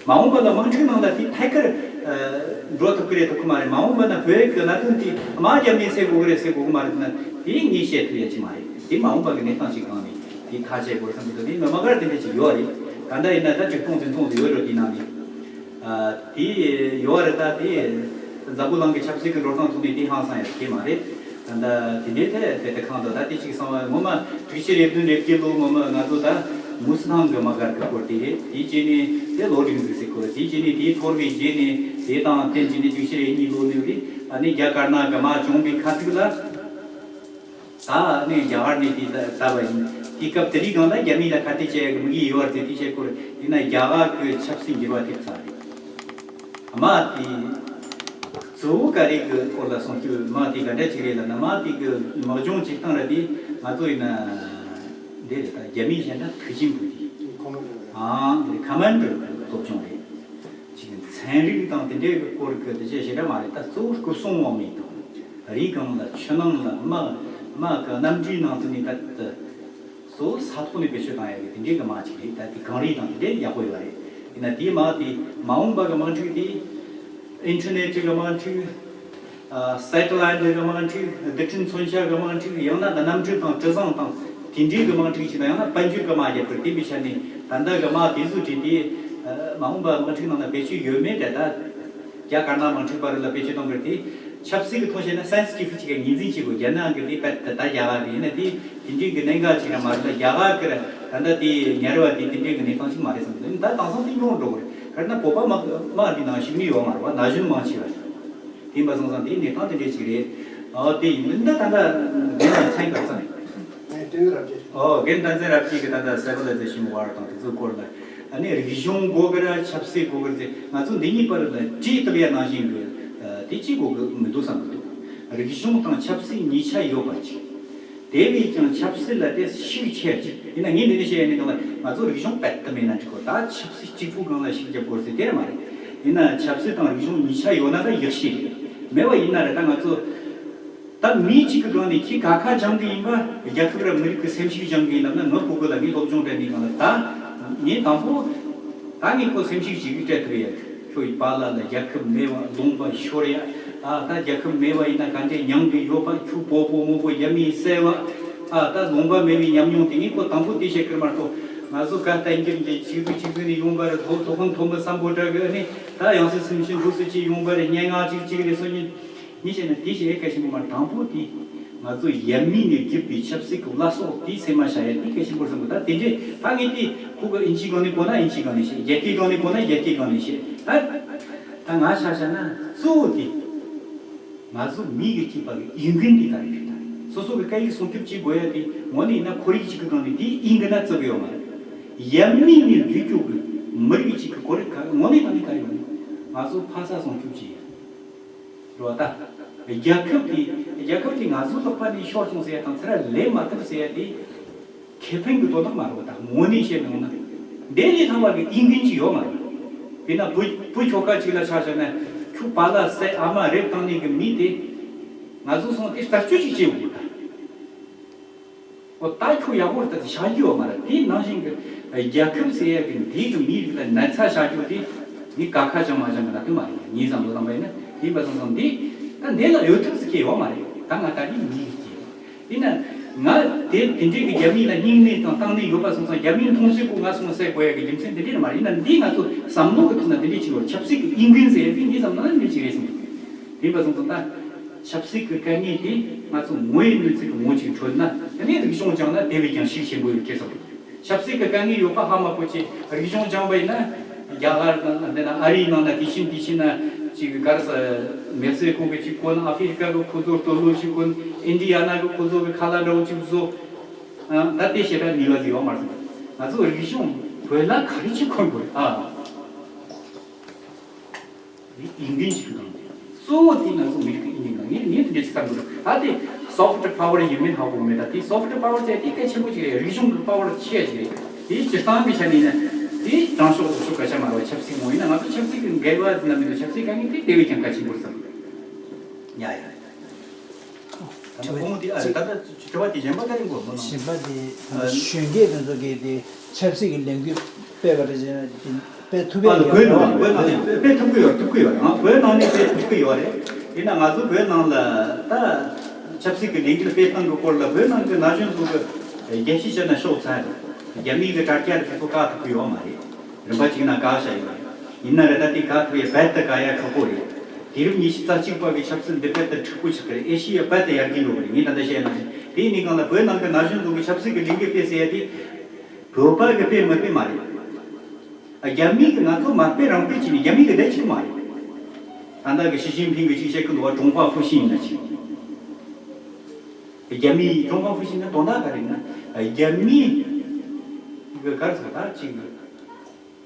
མ་འོངས་པ་ལ་དམག་འཁྲུག་ནང་ལ་དེ་ཐད་ཀར་ཨ་འགྲོ་ཐུབ་ཀྱི་རེད་ཐུབ་ཀྱི་མ་རེད། མ་འོངས་པ་ན་བོད་ཀྱི་གནད་དོན་དེ་དམག་རྒྱབ་ནས་སེལ་དགོས་ཀྱི་རེད་སེལ་དགོས་ཀྱི་མ་རེད་ཟེར་ན་དེ་ངས་བཤད་ཐུབ་ཡ་ཅིག་མ་རེད། དེ་མ་འོངས་པ་གི་གནས་སྟངས་ཅིག་སྒང་ནས་དེ་ཐག་བཅད་དགོས་བསམ་གྱི་འདུག་དེ་མི་དམག་སྒར་དེ་འདྲ་ཅིག་ཡོད་རེད། ད་ལྟ་ཡིན་ན་ད་ཆིག་སྟོང་བདུན་སྟོང་ཙམ་ཡོད་རེད། དེ་ནང་ནས། ཨ། དེ་ཡོད་རེད། ད་དེ་འཛམ་བུ་གླིང་གི་ཆབ་སྲིད་ཀྱི་འགྲོ་སྟངས་ཐོག་ནས་དེ་ཧང་སང་ཡ་ཞིག་མ་རེད། ད་ལྟ་དེ་འདྲའི་ཐད་དེ་དེ་གང་དུ་ད་དེ་གཅིག་གསང་བ་ངོ་མ་དྲུག་ཅུ་རེ་བདུན་རེ་བརྒྱད་ལོ་ངོ་མ་ང་ཚོ་ད་མུ་སི་ཐང་གི་དམག་སྒར་གྱི་སྐོར་དེ་རེད། དེའི་རྗེས་ནས་དེ་ལོ་རིང་ཟིག་ཟིག་གོ། དེའི་རྗེས་ནས་དེའི་ཐོར་བའི་རྗེས་ནས་དེ་དང་བསྟན་རྗེས་ནས་དྲུག་ཅུ་རེ་གཉིས་ལོ་ནས་རེད། ཨ་ནི་རྒྱ་དཀར་ནག་གི་དམག་བྱུང་བའི་ཁ་ཐུག་ལ། ད་ནི་རྒྱ་གར་ནས་དེ་ལྟ་བ་ཡིན། དེ་སྐབས་དེ་རིང་སྒང་ལ་རྒྱ་མི་ལ་ཁ་གཏད་བྱེད་ཡག་གི་དམིགས་ཡུལ་ཡོད་རེད་དེ་བྱེད་སྐོར་ཡིན་ན་རྒྱ་གར་གི་ཆབ་སྲིད་འགྱུར་བ་ཐེབས་ཚར་རེད། དམག་དེ་གཙོ་བོ་ག་རེ་གི་སྐོར་ལ་གསུང་རྒྱུ། དམག་དེ་ག་འདྲ་ཅིག་རེད་ལབ་ན། དམག་དེ་གི་དམག་སྦྱོང་བྱེད་སྟངས་ར་དེ་ང་ཚོ་ཡིན་ན་འདི་རེད། ད་རྒྱ་མིས་བཤད་ན་མཐུ་ཆེན་པོ་དེ། ཨང་། འདི་ཁ་མན་ཌར་གི་སློབ་སྦྱོང་རེད། ཅིག་ཚན་རིག་དང་དེ་འདྲའི་གི་སྐོར་གི་འདི་བྱས་ཞེ་དྲག་མ་རེད། ད་གཙོ་བོ་སྐུ་སྲུང་དམག་མི་དང་རིའི་སྒང་ལ་ཆུ་ནང་ལ་དམག་དམག་གི་གནམ་གྲུའི་ནང་དུ་ནས་ད་ད་གཙོ་བོ་ས་ཐོག་ནས་བེད་སྤྱོད་བཏང་ཡ་གི་དེ་འདྲའི་གི་དམག་ཅིག་རེད། ད་དེ་གངས་རི་དང་དེ་འདྲའི་ཡག་པོ་ཡོད་རེད། ཡིན་ན་དེའི་དམག་དེ་མ་འོངས་པ་གི་དམག་འཁྲུག་དེ་ཨིན་ཊར་ནེཊ་གི་དམག་འཁྲུག་ཨ། སེ་ཊི་ལའེ་ཊི་གི་དམག་འཁྲུག་རྡུལ་ཕྲན་མཚོན་ཆ་གི་དམག་འཁྲུག་ཡང་ན་ད་གནམ་གྲུ་དང་གྲུ་གཟིངས་དང་དེ་འདྲའི་གི་དམག་འཁྲུག་ཅིག་དང་། ཡང་ན་དཔལ་འབྱོར་གི་དམག་རྒྱག་པར་བརྟེན་པའི་ཆ་ནས་ད་ལྟ་གི་དམག་དེ་ཚོའི་གྲས་དེ་མ་འོངས་པ་དམག་འཁྲུག་ནང་ལ་བེད་སྤྱོད་ཡོད་མེད་དེ་ད་རྒྱ་དཀར་ནག་དམག་འཁྲུག་བར་ལ་བེད་སྤྱོད་གཏོང་དགོས་དེ། ཆབ་སྲིད་ཀྱི་ཐོག་བཤད་ན་སེན་སི་ཊི་བྷི་ཅིག་གི་ངོས་འཛིན་བྱེད་དགོས། རྒྱ་ནག་གི་དེ་པད་ད་རྒྱ་གར་གི་ཡིན་ན་དེ་དེ་འདྲའི་གི་གནད་འགག་ཅིག་ར་མ་རེད་ལ། རྒྱ་གར་གི་ར་ད་ལྟ་དེ་ཉར་བ་དེ་དེ་འདྲའི་གི་གནས་སྟངས་ཅིག་མ་རེད་བསམ་གི་འདུག་ད་དེང་སང་དེ་ཉུང་འགྲོ་གི་རེད། ག་རེ་ན་བོད་པ་དམག་དམག་འདི་ནང་ཞུགས་མི་ཡོད་མ་རེད་བ། ན་གཞོན་མང་ཆེ་བ་རེད། དེ་ཡིན་པ་སོང་ཙང་དེའི་གནས་སྟངས་དེ་འདྲ་ཅིག་རེད། ཨོ་དེ་ཡིན་ད་ད་ལྟ་རྒན་ལགས་མཚན་ག་རེ་ཟེར། ཨེ་བསྟན་འཛིན་རབ་རྒྱས། ཨོ་རྒན་བསྟན་འཛིན་རབ་རྒྱས་ཀྱིས་ད་ལྟ་སི་ཝི་ལའི་ཟེ་ཤན་ཝར་དང་དེ་ཚོའི་སྐོར་ལ་ཨ་ནི་རིག་གཞུང་དགོས་གི་ར་ཆབ་སྲིད་དགོས་གི་ར་ཟེར། ང་ཚོ་འདི་གཉིས་བར་ལ་གྲོས་བཏབ་ཡ་ནང་བཞིན་གི་དེ་གཅིག་དགོས་གི་མི་འདུག་བསམ་གི་འདུག་རིག་གཞུང་དང་ཆབ་སྲིད་གཉིས་ཆ་ཡོད་པ་ཅིག་དེ་བས་ཀྱང་ཆབ་སྲིད་ལ་དེ་ཤུགས་ཆེ་ཅིག་ཡིན་ན་ངས་འདི་འདྲ་བཤད་ཡ་ནི་གང་ལ་ང་ཚོ་རིག་གཞུང་རྦད་དེ་མེད་ན་འགྲིག་གོ། ད་ཆབ་སྲིད་གཅིག་པུ་སྒང་ལ་ཤུགས་རྒྱབ་དགོས་ཟེར་དེ་ར་མ་རེད། ཡིན་ན་ཆབ་སྲིད་དང་རིག་གཞུང་གཉིས་ཆ་ཡོད་ན་ད་ཡག་ཤོས་རེད། མེད་པ་ཡིན་ན་ར་ད་ང་ཚོ་ད་མི་གཅིག་གི་སྒང་ནས་ཁྱེད་ཀ་ཁ་སྦྱང་གི་ཡིན་པ། རྒྱལ་ཁབ་ར་མི་རིགས་ཀྱི་སེམས་ཤུགས་སྦྱང་གི་ཡིན་ལབ་ན་ངའི་གོ་སྐབས་ལ་ངས་སློབ་སྦྱོང་སྤྲད་ནས་གང་ལ་ད་ངས་དང་པོ་ད་ངས་ཁོ་སེམས་ཤུགས་ཅིག་སྤྲད་ཐུབ་ཡ། ཁྱོད་ཡི་པཱ་ལགས་ལ་རྒྱལ་ཁབ་མེད་པ་ལུང་པ་ཤོར་ཡ། ཨ་ད་རྒྱལ་ཁབ་མེད་པ་ཡིན་ན་ག་འདྲས་མྱང་གི་ཡོད་པ། ཁྱོད་བོ་བོ་མོ་བོ་རྒྱ་མིས་བསད་པ། ཨ་ད་ལུང་པ་མེད་པའི་ཉམས་མྱོང་དེ་ངས་ཁོ་དང་པོ་དེ་བཤད་ཀྱི་མ་གཏོགས། ང་ཚོ་ག་བསྟན་འགྱུར་གྱི་ཆིག་སྡུད་ཆིག་སྡུད་ནས་ཡོང་པ་རེད། ཐོག་ཐོག་ཁོང་མཐོན་པོ་སམ་བྷོ་ཊ་གི་ཨ་ནི་ད་ཡང་སྲིད་སེམས་ཤིང་འདུག་སེ་ཅིག་ཡོང་པ་རེད། སྙན་ངག་ཅིག་ཅིག་རེད་སོ་གཉིས་གཉིས་བྱས་ན་དེ་བྱས་གལ་ཆེན་པོ་མ་རེད། དང་པོ་དེ་ང་ཚོ་ཡབ་མེས་ནས་བརྒྱུད་པའི་ཆབ་སྲིད་ཀྱི་བླ་སྲོག་དེ་སེམས་མ་བཞག་ཡ་དེ་གལ་ཆེན་པོ་རེད་བསམ་གི། ད་དེ་འདྲས་ད་ངས་དེ་ཁོ་གི་ཨིན་ཇིའི་སྒང་ནས་གོ་ན་ཨིན་ཇིའི་སྒང་ནས་བཤད། རྒྱ་སྐད་སྒང་ནས་གོ་ན་རྒྱ་སྐད་སྒང་ནས་བཤད། ད་ད་ང་ཆ་བཞག་ན་གཙོ་བོ་དེ། ང་ཚོ་མི་གི་སྐྱེས་པ་གི་ཡིན་ཀུན་དེ་ག་རེ་རེད། ད་སོ་སོ་གི་སྐད་ཡིག་སྲུང་སྐྱོབ་བྱེད་དགོས་ཡ་དེ་ངོ་ནས་ཡིན་ན་ཁོར་ཡུག་ཅིག་གི་སྒང་ནས་དེ་ཡིན་གི་ན་བརྩི་གི་ཡོད་མ་རེད། ཡབ་མེས་ནས་བརྒྱུད་སྐྱོད་གི་མི་རིགས་ཅིག་གི་ཁོར་ཡུག་ག་ངོ་ནས་ད་ནི་ག་རེ་ཡོད་མ་རེད། ང་ཚོ་ཕ་ས་སྲུང་སྐྱོབ་བྱེད་ཡ་རེད་བ། ད་རྒྱལ་ཁབ་དེ་རྒྱལ་ཁབ་དེ་ང་ཚོ་ལག་པ་ནས་ཤོར་སོང་ཟེར་ཡ་དང་ཚུར་ལེན་མ་ཐུབ་ཟེར་ཡ་དེ། ཁེ་ཕན་གྱི་དོན་དག་མ་རེད་པ། ད་ངོ་ནས་བཤད་ནས་འོང་ན། དེ་ལས་ལྷག་པ་གི་ཡིན་ཀུན་ཅིག་ཡོད་མ་རེད། དཔེར་ན་བུ་བུ་ཁྱོ་ག་ཅིག་ལ་ཆ་བཞག་ན་ཁྱོད་པཱ་ལགས་སྲས་ཨ་མ་རེད་བཏང་ནས་གི་མི་དེ། ང་ཚོ་སོང་དེ་རྩད་གཅོད་ཅིག་བྱེད་དགོས་ད། འོ་ད་ཁྱོད་ཡག་པོ་ལྟ་དེ་བྱ་རྒྱུ་ཡོད་མ་རེད། དེ་ནང་བཞིན་གི་རྒྱལ་ཁབ་ཟེར་ཡ་གི་འདི་གི་མི་རིགས་ལ་ན་ཚ་བྱ་རྒྱུ་དེ་ངས་ཀ་ཁ་བྱང་མ་བྱང་གི་ལབ་གི་མ་རེད། ངས་བསམ་བློ་བཏང་པ་ཡིན་ན་ཡིན་པ་སོང་སོང་འདི་ད་འདི་ལ་གཡོལ་ཐབས་ཟེར་གྱི་ཡོད་མ་རེད། ད་ང་ད་གི་མི་རིགས་ཀྱི། ཡིན་ན། ང་དེ་དེ་འདྲའི་གི་རྒྱ་མི་ལ་སྙིང་ནད་དང་གཏིང་ནད་ཡོད་པ་སོང་ཙང་རྒྱ་མིའི་མཐོང་ཚུལ་གོ་ང་སོང་ཟེར་དགོས་ཡ་གི་རྒྱུ་མཚན་དེ་འདྲའི་མ་རེད། ཡིན་ན་འདི་ང་ཚོ་བསམ་བློ་གི་ཐོག་ན་དེ་འདྲའི་ཅིག་ཡོད། ཆབ་སྲིད་ཀྱི་ཨིན་ཀིན་ཟེར་ཡ་དེ་ངས་བསམ་ན་འདི་ཅིག་རེད་བསམ་གི། ཡིན་པ་སོང་ཙང་ད། ཆབ་སྲིད་ཀྱི་དཀའ་ངལ་དེ་ང་ཚོ་ངོ་ཡི་གནོད་འཚེ་གི་ངོ་ཅིག་འཕྲོད་ན་དེ་ནས་རིག་གཞུང་སྦྱངས་ན་དེ་བས་ཀྱང་ཤུགས་ཆེན་པོ་ཡོད་ཁེལ་སོང་། ཆབ་སྲིད་ཀྱི་དཀའ་ངལ་ཡོད་པ་ཧ་མ་གོ་ཆེ། རིག་གཞུང་སྦྱངས་པ་ཡིན་ན། རྒྱ་གར་ནང་འདི་ན་ཨ་རིའི་ནང་ན་དེ་བཞིན་དེ་བཞིན་ན་ཅིག་ག་རེ་ཟེར། མེག་སི་ཀོ་གི་ཅིག་གོན། ཨ་ཧྥེ་རི་ཀ་གི་ཁོ་ཚོ་སྟོད་ལུང་ཅིག་གོན། ཨིན་ཌི་ཡ་ན་གི་ཁོ་ཚོ་གི་ཁ་ལག་འདྲ་བོ་ཅིག་བཟོ། ཨ། ད་དེ་བྱེད་པའི་ནུས་པ་ཟིག་ཡོད་མ་རེད། ང་ཚོ་རིག་གཞུང་བོད་ལ་ག་རེ་ཅིག་གོན་དགོས་རེད་ཨ། ཡིན་ཀུན་ཅིག་གི་ནང་གཙོ་བོ་དེ་ང་ཚོ་མི་རིགས་ཀྱི་ཡིན་ཀུན་ནང་ངས་ངས་དེ་འདྲ་ཞིག་བསམ་གི་འདུག་ད་དེ་soft power ཡིན་མིན་ཧ་གོ་མེད། ད་དེ་soft power ཟེར་དེ་གལ་ཆེན་པོ་ཅིག་རེད། རིག་གཞུང་གི་པ་ཝར་ཆེ་ཞིག་རེད། དེ་སྤྱིར་བཏང་གི་ཆ་ནས་ཡིན་ན་དེ་དྲང་ཕྱོགས་ལོག་ཕྱོགས་སྐད་ཆ་མ་རེད་བ། ཆབ་སྲིད་ངོ་ཡིན་ན་ང་ཚོ་ཆབ་སྲིད་ཀྱི་འགལ་བ་ཟིན་ན་མི་འདུག་ཆབ་སྲིད་དཀའ་ངལ་དེ་དེ་བས་ཀྱང་གལ་ཆེན་པོ་རེད་བསམ་གི་འདུག་ཡ་ཡ། ད་ལྟ་ཕོ་མོ་དེ་ཨ་རེད། ད་ལྟ་དྲི་བ་དེ་གཞན་པ་ག་རེ་འགོར་མོ་ནང་། གཞན་པ་དེ་ད་ལྟ་གཞོན་སྐྱེས་དེ་ཚོ་གིས་དེ་ཆབ་སྲིད་ཀྱི་ལས་འགུལ་སྤེལ་བ་རེད་ཟེར་ན་དེ་སྤེལ་ཐུབ་ཨ་ཡ་ལ་ཡོད་བོད་ནང་ནས་བོད་ནང་ནས་སྤེལ་ཐུབ་ཀྱི་ཡོད་རེད། ཐུབ་ཀྱི་ཡོད་རེད། ཨང་། བོད་ནང་ནས་སྤེལ་ཐུབ་ཀྱི་ཡོད་རེད། དེས་ན་ང་ཚོ་བོད་ནང་ལ་ད་ཆབ་སྲིད་ཀྱི་ལས་འགུལ་སྤེལ་སྟངས་ཀྱི་སྐོར་ལ་བོད་ནང་གི་ན་གཞོན་ཚོ་གི་རྒྱལ་སྤྱི་བྱས་ན་ཤོག་ཚ་རེད། རྒྱ་མིའི་གི་དྲ་རྒྱ་རེད། དེ་ཚོ་བཀག་ཐུབ་ཀྱི་ཡོད་མ་རེད། རིམ་པ་གཅིག་ན་བཀག་བཞག་ཡོད་རེད། ཡིན་ན་རེད། ད་དེ་བཀག་ཐུབ་ཡ་རྦད་དེ་བཀག་ཡ་ཁག་པོ་རེད། དུས་རབས་ཉི་ཤུ་རྩ་གཅིག་པ་གི་ཆབ་སྲིད་འདི་རྦད་དེ་འཁྲུག་པོ་ཆགས་ཀྱི་རེད། ཨེ་ཤི་ཡ་རྦད་དེ་ཡར་རྒྱས་འགྲོ་གི་རེད། ངས་ད་ལྟ་བཤད་ཡ་ནང་བཞིན། དེ་ཡིན་ནའི་སྒང་ལ་བོད་ནང་གི་ན་གཞོན་ཚོ་གི་ཆབ་སྲིད་ཀྱི་ལས་འགུལ་སྤེལ་ཟེར་ཡ་དེ། བོད་པ་གི་སྤེལ་མི་སྤེལ་མ་རེད། རྒྱ་མི་གི་ང་ཚོ་མ་སྤེལ་རང་སྤེལ་བྱས་ནས་རྒྱ་མི་གི་བསྡད་བཅུག་གི་མ་རེད། ད་ལྟ་གི་ཞི་ཅིན་ཕིང་གི་ཅིག་བཤད་གི་འདུག་བ། ཀྲུང་ཧྭ་ཧྥུ་ཤིན་ཡིན་ན་ཅིག་རྒྱ་མིའི་ཀྲུང་ཧྭ་ཧྥུ་ཤིན་ན་དོན་དག་ག་རེ་ཡིན་ན། རྒྱ་མིའི་གི་ག་རེ་ཟེར་ད་ཅིག་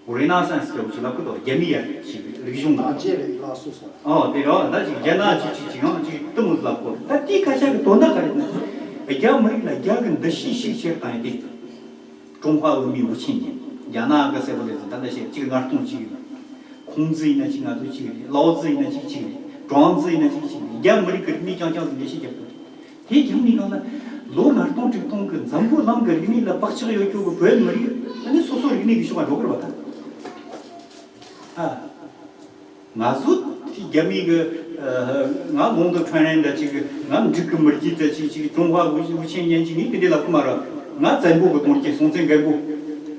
རེ་ན་སན་སི་ལབ་ཀྱི་འདུག་རྒྱ་མི་ཡ་ཅིག་རིག་གཞུང་དང་། ཨ། ཅེ་རེ་ལ་སོ་སོ། ཨོ་དེ་རེད་བ། ད་ཅིག་རྒྱ་ནག་ཅིག་ཅིག་ཅིག་ཡང་ཅིག་གཏི་མུག་ལབ་གོ། ད་དེའི་སྐད་ཆ་གི་དོན་དག་ག་རེ་ཡིན་ན། རྒྱ་མི་རིགས་ལ་རྒྱ་གི་འདུ་ཤེས་ཤིག་ཆེར་བཏང་ཡ་དེ། ཀྲུང་ཧྭ་བོད་མིའི་དབུ་ཆེན་ཡིན། རྒྱ་ནག་གི་ཟེར་བ་རེད་ཟེར། ད་ལྟ་བཤད་གཅིག་ལྔ་སྟོང་གཅིག་ཡོད། ཁུང་ཙི་ཡིན་ན་གཅིག་ང་ཚོ་གཅིག་རེད། ལའོ་ཙི་ཡིན་ན་གཅིག་གཅིག་རེད། ཀྲོང་ཙི་ཡིན་ན་གཅིག་གཅིག་རེད། རྒྱ་མི་རིགས་ཀྱི་རིག་གནས་རྐྱང་རྐྱང་ཟེར་འགྲེལ་བཤད་རྒྱབ་དགོས། དེ་རྒྱབ་ནས་གང་ལ་ལོ་ལྔ་སྟོང་དྲུག་སྟོང་གི་འཛམ་བུ་གླིང་གི་རིག་གནས་ལ་བག་ཆགས་ཡོད་རྒྱུ་གི་བོད་མི་རིགས་ཨ་ནི་སོ་སོ་རིག་གནས་ཀྱི་ཕྱོགས་ལ་འགྲོ་གི་རེད་པ། ད་ཨ། ང་ཚོ་དེ་རྒྱ་མི་གི་ཨ་ང་ལུང་དུ་ཁྲོན་རན་འདྲ་ཅིག་གི། ང་འབྲུག་གི་མི་རྒྱུད་འདྲ་ཅིག་ཅིག་ཀྲུང་ཧྭ་དབུ་ཅན་ཉན་ཅིག་ངས་དེ་འདྲ་ལབ་གི་མ་རེད། ང་བཙན་པོ་གི་དོན་གྱི་སྲོང་བཙན་སྒམ་པོ།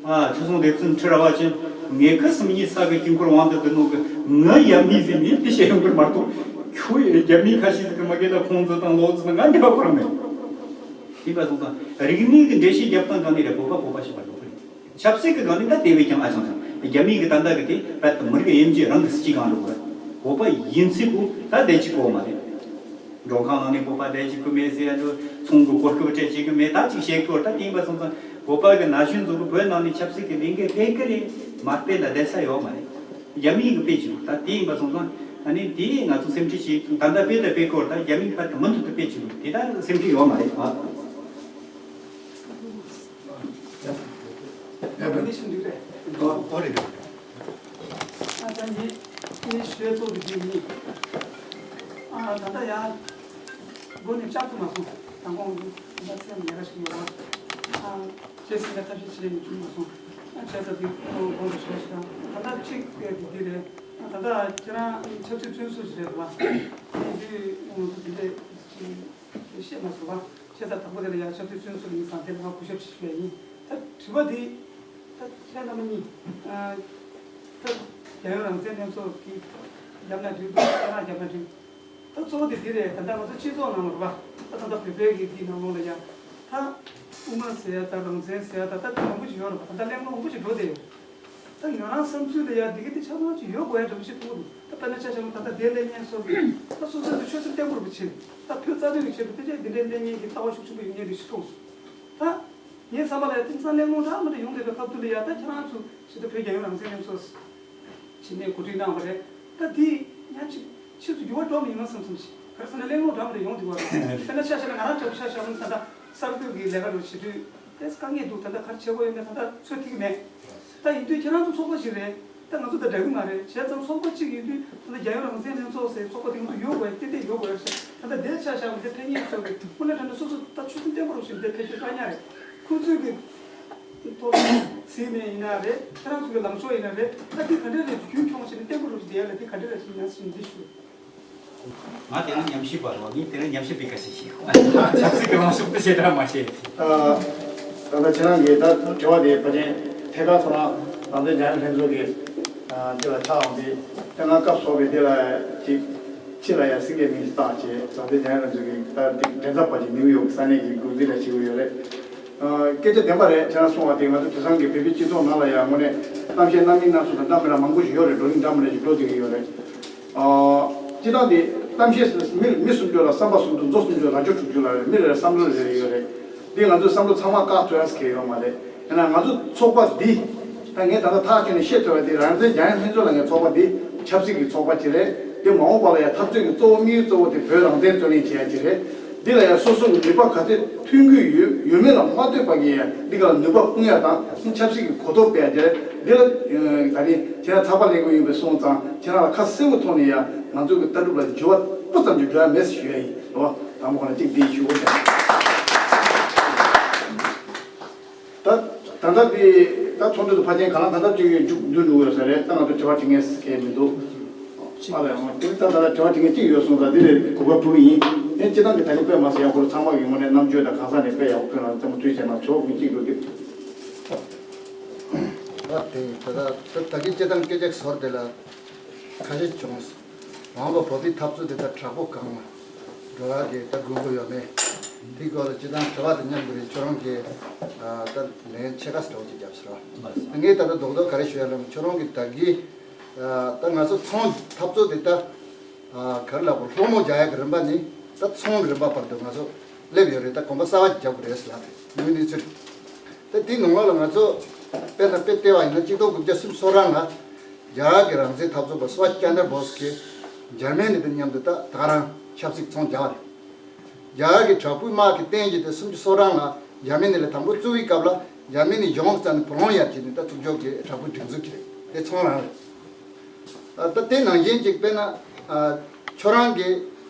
ཨ། ཁྲི་སྲོང་ལྡེ་བཙན་ཁྲི་རལ་པ་ཅན། ངེད་ཀྱི་སུམ་གཉིས་ས་གི་དཀྱིལ་འཁོར་དབང་དུ་བསྡུ་ནོ་གི། ང་ཡབ་མེས་ཟེར་ནས་དེ་བཤད་ཡོང་གི་རེད་མ་གཏོགས། ཁྱོད་རྒྱ་མི་ཁ་ཤས་ཟིག་གི་མ་གི་ལ་ཁུང་ཙི་དང་ལའོ་ཙི་དང་ང་འབྲེལ་བ་ཁོ་རང་མེད། དེ་འདྲ་སོང་ཙང་རིག་གནས་ཀྱི་འགྲེལ་བཤད་རྒྱབ་སྟངས་གང་ནས་རེད། བོད་པ་བོད་པ་ཞིག་མ་འགྲོ་གི་རེད། ཆབ་སྲིད་ཀྱི་སྒང་ནས་ད་དེ་བས་ཀྱང་ཨ་ཅང་ཅང་། རྒྱ་མི་གི་ད་ལྟ་གི་དེ་རྦད་དེ་མི་རིགས་དབྱེ་འབྱེད་རང་གི་སྲིད་ཇུས་སྒང་འགྲོ་གི་རེད། བོད་པ་ཡིན་ཚད་པོ་ད་བསྡད་ཀྱི་གོ་མ་རེད། མགྲོན་ཁང་ནང་ནས་བོད་པ་བསྡད་ཀྱི་གོ་མེད་ཟེར་ཡ་འདུག་ཚོང་གི་གོ་སྐབས་སྤྲད་ཀྱི་གི་མེད། ད་ཅིག་བཤད་ཀྱི་ཡོད། ད་དེ་ཡིན་པ་སོང་ཙང་བོད་པ་གི་ན་གཞོན་ཚོ་གི་བོད་ནང་ནས་ཆབ་སྲིད་ཀྱི་ལས་འགུལ་སྤེལ་གི་རེད། མ་སྤེལ་ལ་བསྡད་ས་ཡོད་མ་རེད། རྒྱ་མི་གི་སྤེལ་ཀྱི་ཡོད། ད་དེ་ཡིན་པ་སོང་ཙང་ཨ་ནི་དེ་ང་ཚོ་སེམས་ཁྲལ་བྱེད། ད་ལྟ་སྤེལ་ད་སྤེལ་གི་ཡོད། ད་རྒྱ་མི་བར་དུ་མུ་མཐུད་དུ་སྤེལ་ཀྱི་ཡོད། དེ་ད་སེམས་ཁྲལ་ཡོད་མ་རེད་བ། ཡ་ཡ་བ་ནི་ཤིན་འདུག་རེད། ཨོ་ཨོ་རེད། ཨ་ད་ནི་ནི་ཞུ་ཡ་ཏོ་རི་དེ་ཡིན། ཨ་ད་ལྟ་ཡ་སྒོ་ནས་བཅར་ཐུབ་མ་སོང་། དང་གོང་དུ་ད་ལྟ་སེམས་ཉེ་ར་ཞིག་ཡོད་ར། ཨ་བྱས་ཟིན་ན་ཐབས་ཤེས་ཅི་རེད་ནི་བྱུང་མ་སོང་། ཨ་བྱས་ཙང་དེ་ཁོང་དགོངས་པ་ཞུ་ཡ་ཞིག་དང་། ད་ལྟ་གཅིག་དེ་དེ་རེད། ཨ་ད་ལྟ་ཁྱེད་རང་ཆབ་སྲིད་བཙོན་ཟུར་ཞིག་རེད་བ། དེ་དུས་ང་ཚོ་དེ་འདྲས་ཅིག་བཤད་མ་སོང་བ། བྱས་ཙང་དང་པོ་དེ་ལ་ཡ་ཆབ་སྲིད་བཙོན་ཟུར་ཡིན་ཙང་དེ་ལ་ང་གུས་ཞབས་ཞུ་ཡ་ཡིན། ད་དྲི་བ་འདི་ ད་ཁྱེད་རྣམ་པ་གཉིས། ཨ། ད་རྒྱལ་ཡོངས་རང་བཙན་ལྷན་ཚོགས་ཀྱི་རྒྱབ་ན་འགྲིག་འདུག་ཁྱེད་རང་རྒྱབ་ན་འགྲིག་ད་གཙོ་བོ་དེ་འདི་རེད། ད་ལྟ་ང་ཚོ་སྤྱི་ཚོགས་ནང་ལ་རེད་པ། ད་ད་ལྟ་བོད་པའི་གི་འདི་ནང་ལོགས་ལ་ཡང་ད་དབུ་མ་ཟེར་ཡ་ད་རང་བཙན་ཟེར་ཡ་ད་ད་དེ་མང་པོ་ཞིག་ཡོད་རེད་པ། ད་ལྟ་གླེང་སློང་མང་པོ་ཞིག་འགྲོ་བསྡད་ཡོད། ད་ང་རང་བསམ་ཚུལ་ལ་ཡ་འདི་གི་དེ་ཆ་ཚང་ཅིག་ཡོད་དགོས་ཡ་འདྲ་པོ་ཞིག་མཐོང་གི་འདུག་ད་དཔེར་ན་ཆ་བཞག་ན་ད་ལྟ་དེ་ལས་ཉན་སོགས་ཀྱི་ད་སོ་སོའི་ཆོད་སེམས་བརྟན་པོ་རུ་བྱེད། ད་བོད་རྩ་དོན་གྱི་ཆེད་དུ་དཔེ་ཆ་འདི་འདྲའི་གླེང་མཁན་གྱི་ལྟ་བ་ཤུགས་ཆེན་པོ་ཡོད་མཁན་རེ་ཞིག་མཐོང་སོང་། ད། ངའི་བསམ་པ་ལ་ཡ་དེང་སང་གླེང་སློང་གྲགས་མི་འདྲ་ཡོང་བསྡད་པའི་སྐབས་དུ་ལ་ཡ་ད་ཁྱེད་རང་ཚོ་ཕྱི་དྲོ་བོད་རྒྱལ་ཡོངས་རང་བཙན་ལྷན་ཚོགས་ཕྱི་ནས་གོ་སྒྲིག་གནང་བ་རེད། ད་དེ་ཡང་ཕྱི་ཕྱིས་སུ་འགྱུར་བ་འགྲོ་མི་ཡོང་བསམ་བསམ་ཞིག་ག་རེ་ཟེར་ན་གླེང་སློང་གྲགས་མི་འདྲ་ཡོང་བསྡད་པ་རེད། དཔེར་ན་ཆ་བཞག་ན་ང་རང་འདྲ་པོ་ཆ་བཞག་ན་ད་ལྟ་གསར་འགོད་ཀྱི་ལས་ཀ་རུ་བྱེད་དུས་དེ་དཀའ་ངལ་འདུག་ད་ལྟ་ག་རེ་བྱེད་དགོས་ཡོད་མེད་ད་ལྟ་ཚོད་ཐིག་མེད། ད་ཡིན་དུས་ཁྱེད་རང་ཚོ་ཚོགས་པ་ཞིག་རེད། ད་ང་ཚོ་ད་འདྲ་གི་མ་རེད། བྱས་ཙང་ཚོགས་པ་གཅིག་ཡིན་དུས་ད་ལྟ་རྒྱལ་ཡོངས་རང་བཙན་ལྷན་ཚོགས་ཟེར་ཚོགས་པ་དེ་ང་ཚོ་ཡོད་དགོས་ཏན་ཏན་ཡོད་དགོས་ཟེར། ད་ལྟ་དེ་ཆ་བཞག་པ་དེ་ཕན་ཉེས་ཚོད་ཀྱི་དངོས་གནས་དྲང་གནས་སོ་སོ་ད་ཆོད་སེམས་བརྟན་པོ་རུ་བྱས་ཏེ་ཕན་ཆད་དཀའ་ཉག་རེད། ཁོང་ཚོས་ཀྱི་ཐོག་ཟིན་ནས་ཡིན་ན་རེད། ཁྱེད་རང་ཚོ་གི་ལངས་ཕྱོགས་ཡིན་ན་རེད། ད་དེ་ག་འདྲ་རེད། རྒྱུན་འཁྱོངས་བྱས་ནས་བརྟན་པོ་རུ་བསྡད་ཡ་ལ་དེ་ག་འདྲ་རེད་ཟེར་ན་ཟེར་འདི་ཞུ། ང་དེ་རིང་ཉམས་ཞིབ་པ་རེད་བ། ངས་དེ་རིང་ཉམས་ཞིབ་པའི་སྐད་ཆ་བཤད། ཆབ་སྲིད་ཀྱི་ལངས་ཕྱོགས་དེ་བཤད་གྲབས་མ་བྱེད། ད་ད་ལྟ་ཁྱེད་རང་གིས་ད་དྲི་བ་དེ་ཕལ་ཆེར་ཐད་ཀར་ཁོ་རང་རང་བཙན་རྒྱལ་ཡོངས་ལྷན་ཚོགས་ཀྱི་འདི་ལ་ཆགས་འོང་དུས་ད་ང་སྐབས་སོགས་པའི་འདི་ལ་ཅིག་ཕྱི་ལ་ཡང་སེང་གེ་མིང་ཞིག་བཏགས་བྱས་རང་བཙན་རྒྱལ་ཡོངས་ལྷན་ཚོགས་ཀྱི་ད་འདི་མགྲིན་ཚབ་པ་ཅིག་ནིའུ་ཡོག་ས་གནས་ཀྱི་འགོ་འཛིན་ལ་བྱེད་ཀྱི་ཡོད་རེད། སྐད་ཆ་བདེན་པ་རེད། ཁྱེད་རང་གསུངས་པ་དེ་ང་ཚོ་དེང་སང་གི་བོད་པའི་སྤྱི་ཚོགས་ནང་ལ་ཡང་དངོས་གནས་གཏམ་བཤད་གནང་མིན་སྣ་ཚོགས་དང་འདྲ་མི་འདྲ་མང་པོ་ཞིག་ཡོད་རེད། བགྲོ་གླེང་འདྲ་མི་འདྲ་ཞིག་འགྲོ་བསྡད་ཀྱི་ཡོད་རེད། སྤྱིར་བཏང་དེ་གཏམ་བཤད་མི་མི་སུམ་ཅུ་ལ་བསམ་པ་སུམ་ཅུ་མཛོ་སུམ་ཅུ་ལ་རྭ་ཅོ་དྲུག་ཅུ་ལ་རེད། མི་རེ་རེ་བསམ་བློ་རེ་རེ་ཡོད་རེད། དེ་ང་ཚོའི་བསམ་བློ་ཚང་མ་བཀག་ཐུབ་ཡ་ཟེར་མཁན་ཡོད་མ་རེད། ཡིན་ན་ང་ཚོ་ཚོགས་པ་འདི་ད་ངས་ད་ལྟ་ཐག་བཅད་ནས་བཤད་ཐུབ་པ་དེ་རང་བཙན་རྒྱལ་ཡོངས་ལྷན་ཚོགས་ལ་ངས་ཚོགས་པ་འདི་ཆབ་སྲིད་ཀྱི་ཚོགས་པ་ཅིག་རེད། དེ་མ་འོངས་པ་ལ་ཡང་འཐབ་རྩོད་ཀྱི་གཙོ་བོ་དམིགས་ཡུལ་གཙོ་བོ་དེ་བོད་རང་བཙན་རྩོད་ལེན་བྱེད་ཡ་ཅིག་རེད། འདི་ལ་ཡང་སོ་སོ་གི་ནུས་པ་ག་ཚོད་མཐུན་རྒྱུ་ཡོད་ཡོད་མེད་ལ་མ་ལྟོས་པ་གི་ཡང་འདི་ག་ལ་ནུས་པ་སྤུངས་ཡ་དང་ཆབ་སྲིད་ཀྱི་གོ་རྟོགས་སྤེལ་ཡ་དེ་རེད། འདི་ལ་ད་རིང་ཁྱེད་རང་ཚགས་པར་ལེན་དགོས་ཡིན་པས་སོང་ཙང་ཁྱེད་རང་ལ་ཁ་གསལ་པོ་ཐོག་ནས་ཡང་ང་ཚོ་གི་ལྟ་གྲུབ་ལ་འགྱུར་བ་སྤུ་ཙམ་གྱི་འགྲོ་ཡ་མེད་ཟེར་ཞུ་ཡ་ཡིན། རེད་བ། དང་པོ་ཁོ་ན་གཅིག་འདི་ཞུ་དགོས་ཀྱང་། ད་ད་ལྟ་དེ་ད་ཚོགས་འདུ་དུ་ཕལ་ཆེར་གང་ལ་ད་ལྟ་གཅིག་ཡོད་མཇུག་བསྡུ་འགྲོ་དགོས་ས་རེད། ད་ང་ཚོ་དྲི་བ་དྲི་མཁན་གལ་མི་འདུག་ཨ་ལ་ཡང་དེ་ད་ལྟ་དྲི་བ་དྲི་མཁན་གཅིག་ཡོད་སོང་ཙང་དེ་ལས་གོ་སྐབས་ཕུལ་གྱི་ཡིན། ཨེ་སྤྱི་བཏང་གི་ད་ལྟ་དཔེ་མ་ཟད་ཡང་ཁོ་རང་ཚང་མ་གི་ངོས་ནས་རྣམ་དཔྱོད་དང་གང་ཟག་ནས་དཔེ་ཡག་པོ་ཕུལ་ན་རྩེད་མོ་ཐུགས་རྗེ་ཆེ་གནང་ཆོག་མི་གཅིག་འགྲོ་དུས། ཨ་དེ་ད་ལྟ་ད་ད་གིན་སྤྱི་བཏང་སྐད་ཆ་ཟུར་དེ་ལ་ཁ་ཤས་བྱུང་། མ་འོངས་པ་བོད་པའི་འཐབ་རྩོད་དེ་ད་དྲག་པོ་གང་ལ་འགྲོ་ཡག་གི་ད་དགོས་མཁོ་ཡོད་མེད། དེའི་སྐོར་ལ་སྤྱི་བཏང་དྲི་བ་དང་མཉམ་དུ་རེད། ཁྱོད་རང་གིས་ཨ་ད་ལན་ཕྱེད་ཀ་ཞིག་འདྲ་བོ་ཅིག་བརྒྱབ་ཟེར་བ། ངས་ད་ལྟ་རྡོག་རྡོག་ག་རེ་ཞུ་ཡ་ལབ་ན་ཁྱོད་རང་གིས་ད་གི་ཨ་ད་ང་ཚོ་ཚོང་འཐབ་རྩོད་དེ་ད་ཨ་ག་རེ་ལབ་དགོས། སློང་མོ་རྒྱག་ཡ་གི་རིམ་པ་ནི་ད་ཚོང་གི་རིམ་པ་བར་དུ་ང་ཚོ་སླེབས་ཡོད་རེད། ད་གོམ་པ་གསར་པ་རྒྱག་དགོས་རེད་ཟེར་ལབ་རེད། དངོས་གནས་ཚུལ་རེད། ད་དེའི་ནང་ལོགས་ལ་ང་ཚོ་དཔེར་ན་དཔེ་བལྟས་པ་ཡིན་ན་གཅིག་སྟོང་དགུ་བརྒྱ་སུམ་ཅུ་སོ་གྲངས་ལ་རྒྱ་གར་གྱི་རང་བཙན་འཐབ་རྩོད་པ་སུ་བྷ་ཤི་ཅན་དྲ་བྷོ་སི་ཀྱིས་འཇར་མན་ནི་དང་མཉམ་དུ་ད་ད་ག་རང་ཆབ་སྲིད་ཚོང་རྒྱག་པ་རེད། རྒྱ་གར་གྱི་དྲག་པོའི་དམག་གི་རྟེན་གྱི་དེ་སུམ་ཅུ་སོ་གྲངས་ལ་འཇར་མན་ནི་ལ་དང་པོ་བཙུགས་པའི་སྐབས་ལ་འཇར་མན་ནི་གཞུང་རྩ་ནས་བུ་ལོན་ཡར་བྱས་ནས་ད་བཙུགས་ཕྱོགས་ཀྱི་དྲག་པོའི་སྒྲིག་འཛུགས་ཀྱི་རེད། དེ་ཚོང་རང་རེད། ཨ་ད་དེ་ནང་བཞིན་ཅིག་དཔེར་ན་ཨ་ཁྱོད་རང་གིས་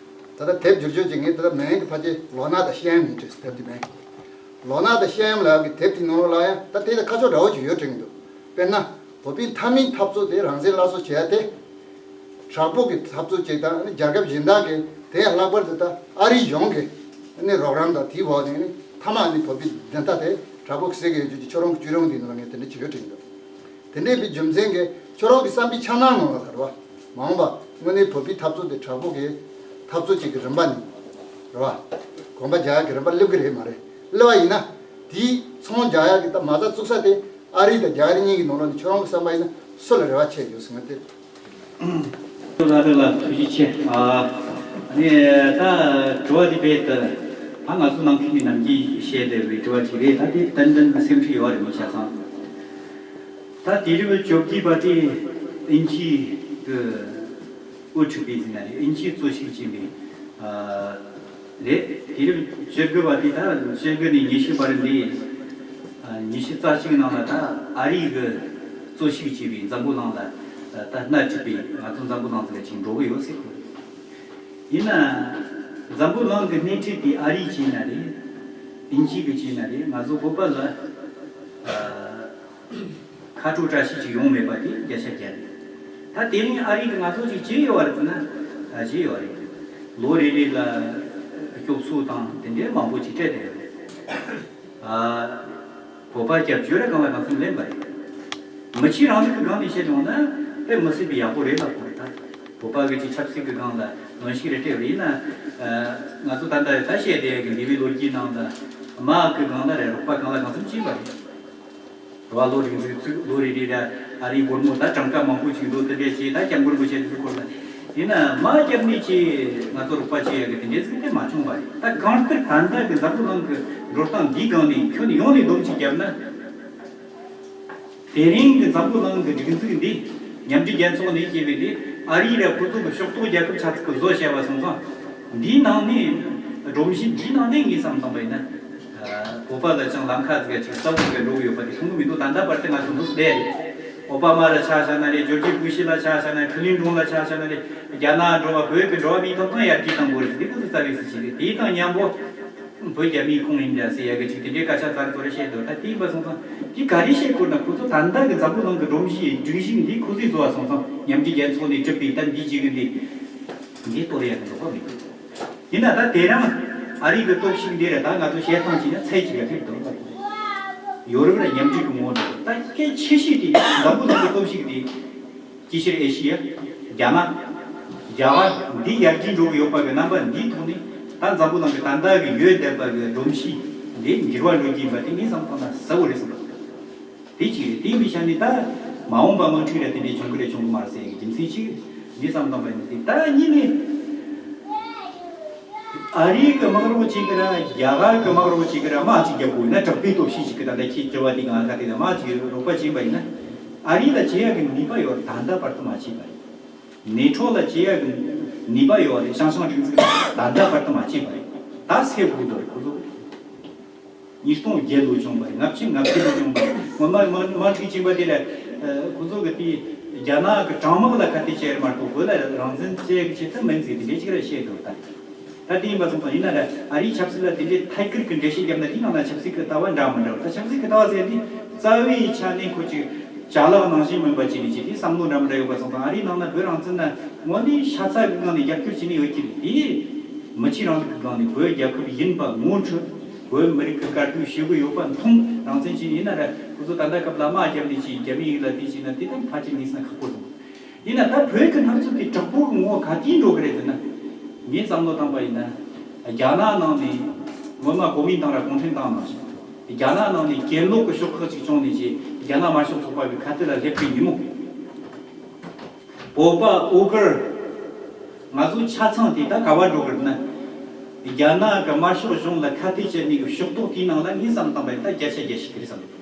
ད་ལྟ་དེབ་བསྒྱུར་བཅོས་ཅིག་ངས་ད་ལྟ་མིང་གི་ཕལ་ཆེར་ལོ་ན་དང་ཤེས་ཡོན་མིན་འགྲིག་དེབ་དེ་མིང་། ལོ་ན་དང་ཤེས་ཡོན་ལབ་ཀྱི་དེབ་དེའི་ནང་ལོགས་ལ་ཡང་ད་དེ་ལ་ཁ་ཕྱོགས་འདྲ་བོ་ཅིག་ཡོད་དྲན་གྱི་འདུག་དཔེར་ན་བོད་པའི་མཐའ་མིའི་འཐབ་རྩོད་དེ་རང་བཙན་སླར་གསོ་བྱེད་ཡ་དེ། དྲག་པོ་གི་འཐབ་རྩོད་ཅིག་དང་ནི་རྒྱལ་ཁབ་གཞན་དག་གི་དེ་ཡང་ལྷག་པར་དུ་ད་ཨ་རིའི་གཞུང་གི་ནི་རོགས་རམ་དང་དེའི་འོག་ནས་ནི་མཐའ་མ་ནི་བོད་པའི་བདེན་མཐའ་དེ་དྲག་པོ་གི་གསལ་གི་ཡོད་རྒྱུ་ཀྱི་ཁྱོད་རང་གི་བརྒྱུད་རིམ་འདིའི་ནང་ལ་ངས་དེ་འདྲ་ཅིག་ཡོད་དྲན་གྱི་འདུག་དེ་འདྲའི་བའི་རྒྱུ་མཚན་གྱིས་ཁྱོད་རང་གི་བསམ་པའི་འཆར་སྣང་ནང་ལ་ད་རེད་བ། མ་འོངས་པ་དངོས་གནས་བོད་པའི་འཐབ་རྩོད་དེ་དྲག་པོ་གི་འཐབ་རྩོད་ཅིག་གི་རིམ་པ་ནི་རེད་བ། གོམ་པ་རྒྱག་ཡག་གི་རིམ་པ་སླེབས་ཀྱི་རེད་མ་རེད། སླེབས་པ་ཡིན་ན་དེའི་ཚོང་རྒྱག་ཡག་གི་ད་མ་རྩ་བཙུགས་ས་དེ་ཨ་རི་དང་རྒྱ་རི་གཉིས་ཀྱི་ནང་ལོགས་ནས་ཁྱོད་རང་གི་བསམ་པ་ཡིན་ན་སུ་ལ་རེ་བ་ཆེ་ཡོད་ཟེར་ན་དེ། ལགས་ལགས་ལགས། ཐུགས་རྗེ་ཆེ། ཨ་ནི་ད་དྲི་བ་འདི་རྦད་དེ་ད་ང་ཚོ་ནང་ཁུལ་ནས་ནམ་རྒྱུན་བཤད་བསྡད་པའི་དྲི་བ་ཅིག་རེད། ད་དེ་ཏན་ཏན་གྱི་སེམས་ཁྲལ་ཡོད་རེད་མི་ཆ་ཚང་། ད་དུས་རབས་བཅོ་བརྒྱད་པ་དེ་དབྱིན་ཇི་གི་དབུ་ཁྲིད་པའི་ཟེར་ན་རེད། དབྱིན་ཇིས་གཙོ་བཞག་བྱས་པའི་ཨ་རེད། དུས་རབས་བཅོ་དགུ་པ་དེ་ད་བཅོ་དགུ་ནས་ཉི་ཤུ་བར་འདི་ཨ་ཉི་ཤུ་རྩ་གཅིག་ནང་ལ་ད་ཨ་རི་གི་གཙོ་བཞག་བྱས་པའི་འཛམ་བུ་གླིང་ལ་ད་སྣེ་ཁྲིད་པའི་ང་ཚོ་འཛམ་བུ་གླིང་ཟེར་ལ་ཅིག་འགྲོ་གི་ཡོད་ཟེར་གོ། ཡིན་ན་འཛམ་བུ་གླིང་གི་སྣེ་ཁྲིད་དེ་ཨ་རི་བྱས་ན་རེད། དབྱིན་ཇི་གི་བྱས་ན་རེད། ང་ཚོ་བོད་པ་ལ་ཨ་ཁ་དྲོ་བཀྲ་ཤིས་ཅིག་ཡོང་མེད་པ་དེ་བརྒྱ་ཆ་བརྒྱ་རེད། ད་དེ་རིང་ཨ་རི་གིས་ང་ཚོ་ཅིག་བྱས་ཡོད་རེད་ཟེར་ན་ཨ་བྱས་ཡོད་རེད། ལོ་རེ་རེ་ལ་སྐྱོབ་གསོ་དང་དེ་འདྲའི་མང་པོ་ཅིག་སྤྲད་བསྡད་ཡོད་རེད། ཨ་བོད་པ་སྐྱབས་བཅོལ་ར་གང་ལ་གང་འཚམ་ལེན་པ་རེད། མི་ཆོས་རིང་ལུགས་ཀྱི་སྒང་ནས་བཤད་ཡོང་ན་དཔེ་མི་སྲིད་པའི་ཡག་པོ་རེད་ལབ་དགོས་རེད་ད། བོད་པ་གི་ཅིག་ཆབ་སྲིད་ཀྱི་སྒང་ལ་གནོན་ཤུགས་རེ་སྤྲད་པ་ཡིན་ན། ང་ཚོ་ད་ལྟ་ད་བཤད་བསྡད་ཡ་གི་འདས་པའི་ལོ་རྒྱུས་ནང་ལ་མ་གི་སྒང་ལ་རེད། རོགས་པ་གང་ལ་གང་འཚམ་བྱས་པ་རེད། རེད་བ། ལོ་རིང་ཟིག་ཚུད་ལོ་རེ་རེ་ར་ཨ་རིའི་སྒོར་མོ་ད་གྲངས་ཀ་མང་པོ་ཅིག་འགྲོ་དེ་འདྲས་བྱས། ད་སྐྱབས་མགོན་རིན་པོ་ཆེ་དེ་ཚོའི་སྐོར་ལ་ཡིན་ན། མ་རྒྱབ་ནས་ཅིག་ང་ཚོ་རོགས་པ་བྱེད་ཡ་གི་དེ་འདྲས་ཟིག་དེ་མ་བྱུང་བ་རེད། ད་གང་ལྟར་ད་ལྟ་གི་འཛམ་བུ་གླིང་གི་འགྲོ་སྟངས་འདིའི་སྒང་ནས་ཁྱོན་ནས་ཡོངས་ནས་སྡོམ་ཅིག་བརྒྱབ་ན། དེ་རིང་གི་འཛམ་བུ་གླིང་གི་སྒྲིག་འཛུགས་འདི། མཉམ་འབྲེལ་རྒྱལ་ཚོགས་ནས་སྐྱེས་པའི་འདི་ཨ་རི་ར་ཁོ་ཚོ་གི་ཤོག་ཐོག་རྒྱལ་ཁབ་ཆ་ཚང་གི་བཟོ་བྱས་པ་སོང་ཙང་། འདིའི་ནང་ནས་སྒྲོམ་གཞི་འདིའི་ནང་ནས་ངས་བསམ་བཏང་པ་ཡིན་ན། བོད་པ་ལ་ཅང་ལམ་ཁ་ཟིག་ཅིག་གསལ་པོ་ཟིག་འགྲོ་གི་ཡོད་པ་དེ་མཐོང་གི་མི་འདུག་ད་ལྟ་བར་དུ་ང་ཚོ་འདུག་བསྡད་རེད། ཨོ་པ་མ་ལ་ཆ་བཞག་ན་རེད། ཇོར་ཇི་བུ་ཤི་ལ་ཆ་བཞག་ན་རེད། ཁི་ལིན་ཏོན་ལ་ཆ་བཞག་ན་རེད། རྒྱ་ནག་འགྲོ་བ་བོད་ཀྱི་འགྲོ་བ་མིའི་ཐོབ་ཐང་ཡར་རྒྱས་གཏོང་དགོས་རེད་ཟེར། དེ་ཁོ་ཚོ་རྩ་བའི་སྲིད་བྱུས་རེད། དེ་དང་མཉམ་པོ། བོད་རྒྱ་མིའི་ཁོངས་ཡིན་འདྲ་ཟེར་ཡ་གི་ཅིག་དེ་འདྲའི་སྐད་ཆ་ཚར་ཚོར་བཤད་འདུག་ད་དེ་ཡིན་པ་སོང་ཙང་དེ་ག་རེ་བཤད་དགོས་ན། ཁོ་ཚོ་ད་ལྟ་གི་འཛམ་བུ་གླིང་གི་སྒྲོམ་གཞིའི་སྒྲིག་གཞི་འདི་ཁོ་ཚོས་བཟོ་བ་སོང་ཙང་། མཉམ་འབྲེལ་རྒྱལ་ཚོགས་ནས་གྲུབ་པའི་ད་འདི་བྱེད་གི་འདི་འདི་གཏོར་ཡ་གི་འདོད་པ་མི་འདུག་ཡིན་ན་ད་དེ་རིང་ཨ་རི་གི་སྟོབས་ཤུགས་འདི་རེད། ད་ང་ཚོ་བཤད་སྟངས་བྱས་ན་ཚད་ཅིག་ལ་སླེབས་འདུག་ལ། ཡོ་རོབ་ལ་མཉམ་འབྲེལ་གི་ངོ་བོ་འདུག་ད་གལ་ཆེ་ཤོས་དེ་འཛམ་བུ་གླིང་གི་སྟོབས་ཤུགས་དེ། དཀྱིལ་ཤར་ཨེ་ཤི་ཡ། རྒྱ་ནག་རྒྱ་གར་འདི་ཡར་རྒྱས་འགྲོ་གི་ཡོད་པ་གི་རྣམ་པ་འདིའི་ཐོག་ནས། ད་འཛམ་བུ་གླིང་གི་ད་ལྟ་གི་ཡོད་བསྡད་པ་གི་སྒྲོམ་གཞི་འདི་འགྱུར་བ་འགྲོ་གི་ཡིན་པ་དེ་ངས་བསམ་བཏང་ན་གསལ་བོ་རེད་བསམ་པ། དེ་གཅིག་རེད། དེ་ཡིན་པའི་ཆ་ནས་ད་མ་འོངས་པ་དམག་འཁྲུག་ར་དེ་འདྲའི་བྱུང་གི་རེད་བྱུང་གི་མ་རེད་ཟེར་ཡ་གི་རྒྱུ་མཚན་གཅིག་རེད། ངས་བསམ་བཏང་པ་ཡིན་ན་དེ། ད་གཉིས་ནས། ཨ་རིའི་གི་དམག་རོགས་བྱེད་ཀྱི་ར་རྒྱ་གར་གི་དམག་རོགས་བྱེད་ཀྱི་ར་དམག་ཅིག་རྒྱབ་དགོས་ཡིན་ན། དྲག་པོའི་སྟོབས་ཤུགས་ཤིག་གི་ད་ལྟ་ཁྱེད་དྲི་བ་དེ་གང་ལ་ཁ་གཏད་ན་དམག་ཅིག་རོགས་པ་བྱེད་པ་ཡིན་ན། ཨ་རི་ལ་བྱེད་ཡ་གི་ནུས་པ་ཡོད་རེད། ད་ལྟ་བར་དུ་མ་བྱས་པ་རེད། ནེ་ཊོ་ལ་བྱེད་ཡ་གི་ནུས་པ་ཡོད་རེད། ཤང་ཤང་སྒྲིག་འཛུགས་ད་ལྟ་བར་དུ་མ་བྱས་པ་རེད། ད་སེ་དགོས་འདུག་རེད་ཁོ་ཚོ། ཉིས་སྟོང་བརྒྱད་ལོ་བྱུང་བ་རེད། ལྔ་བཅུ་ང་བརྒྱད་ལོ་བྱུང་བ་རེད། སྔོན་མ་དམག་དམག་འཁྲུག་ཕྱིན་པ་དེ་ལ་ཁོ་ཚོ་གི་དེ་རྒྱ་ནག་གི་དྲང་དམག་ལ་ཁ་གཏད་བྱས་རེད་མ་གཏོགས་བོད་ལ་རང་བཙན་བཅད་གི་ཆེད་དུ་མིན་ཟེར་དེ་འདྲའི་ཅིག་ར་བཤད་འདུག་ད་ད་དེ་ཡིན་པ་སོང་ཙང་། ཡིན་ན་ར་ཨ་རིའི་ཆབ་སྲིད་ལ་དེ་འདྲའི་ཐད་ཀར་གི་འགྲེལ་བཤད་བརྒྱབ་ན། དེའི་ནང་ན་ཆབ་སྲིད་ཀྱི་ལྟ་བ་འདྲ་མི་འདྲ་བ། ད་ཆབ་སྲིད་ཀྱི་ལྟ་བ་ཟེར་དེ་རྩ་བའི་ཆ་ནས་ཁོ་ཅིག་ཅ་ལག་ནང་བཞིན་མིན་པ་ཅིག་ནས་ཅིག་དེ་བསམ་བློ་འདྲ་མི་འདྲ་ཡོད་པ་སོང་ཙང་། ཨ་རིའི་ནང་ན་བོད་རང་བཙན་ན་དངོས་གནས་ཤ་ཚ་གི་སྒང་ནས་རྒྱབ་སྐྱོར་བྱས་ནས་ཡོད་ཀྱི་རེད། དེ་མི་ཆོས་རིང་ལུགས་ཀྱི་སྒང་ནས་བོད་རྒྱལ་ཁབ་ཡིན་པ་ངོ་འཕྲོད། བོད་མི་རིགས་ཀྱི་དཀའ་སྡུག་ཞུ་གི་ཡོད་པ་མཐོང་། རང་བཙན་བྱས་ནས། ཡིན་ན་ར་ཁོ་ཚོ་ད་ལྟ་སྐབས་ལ་དམག་རྒྱབ་ནས་ཅིག་རྒྱ་མི་ཡིན་ལ་དེ་བྱས་ན་དེ་ད་ཕལ་ཆེར་ངེས་ཟིན་ཁག་པོ་རེད། ཡིན་ན་ད་བོད་ཀྱི་འཐབ་རྩོད་དེ་དྲག་པོ་གི་ངོ་བོ་ག་དུས་འགྲོ་གི་རེད་ཟེར་ན། ངས་བསམ་བློ་བཏང་པ་ཡིན་ན། རྒྱ་ནག་ནང་ནས་སྔོན་མ་གོ་མིན་ཏང་ར་གུང་ཁྲན་ཏང་ནང་བཞིན། རྒྱ་ནག་ནང་ནས་གྱེན་ལོག་གི་ཤོག་ཁག་ཅིག་བྱུང་ནས་ཅིག་རྒྱ་ནག་དམར་ཤོག་ཚོགས་པ་གི་ཁ་གཏད་ལ་སླེབས་པའི་ཉིན་མོ། བོད་པ་ཨོ་གར་ང་ཚོ་ཆ་ཚང་དེ་ད་ག་བར་འགྲོ་གི་རེད་ན། རྒྱ་ནག་གི་དམར་ཤོག་གཞུང་ལ་ཁ་གཏད་བཅད་ནས་གི་ཤོག་ཐོག་དེའི་ནང་ལ་ངས་བསམ་བཏང་པ་ཡིན་ན་ད་བརྒྱ་ཆ་བརྒྱ་ཞིག་གི་རེད་བསམ་འདུག་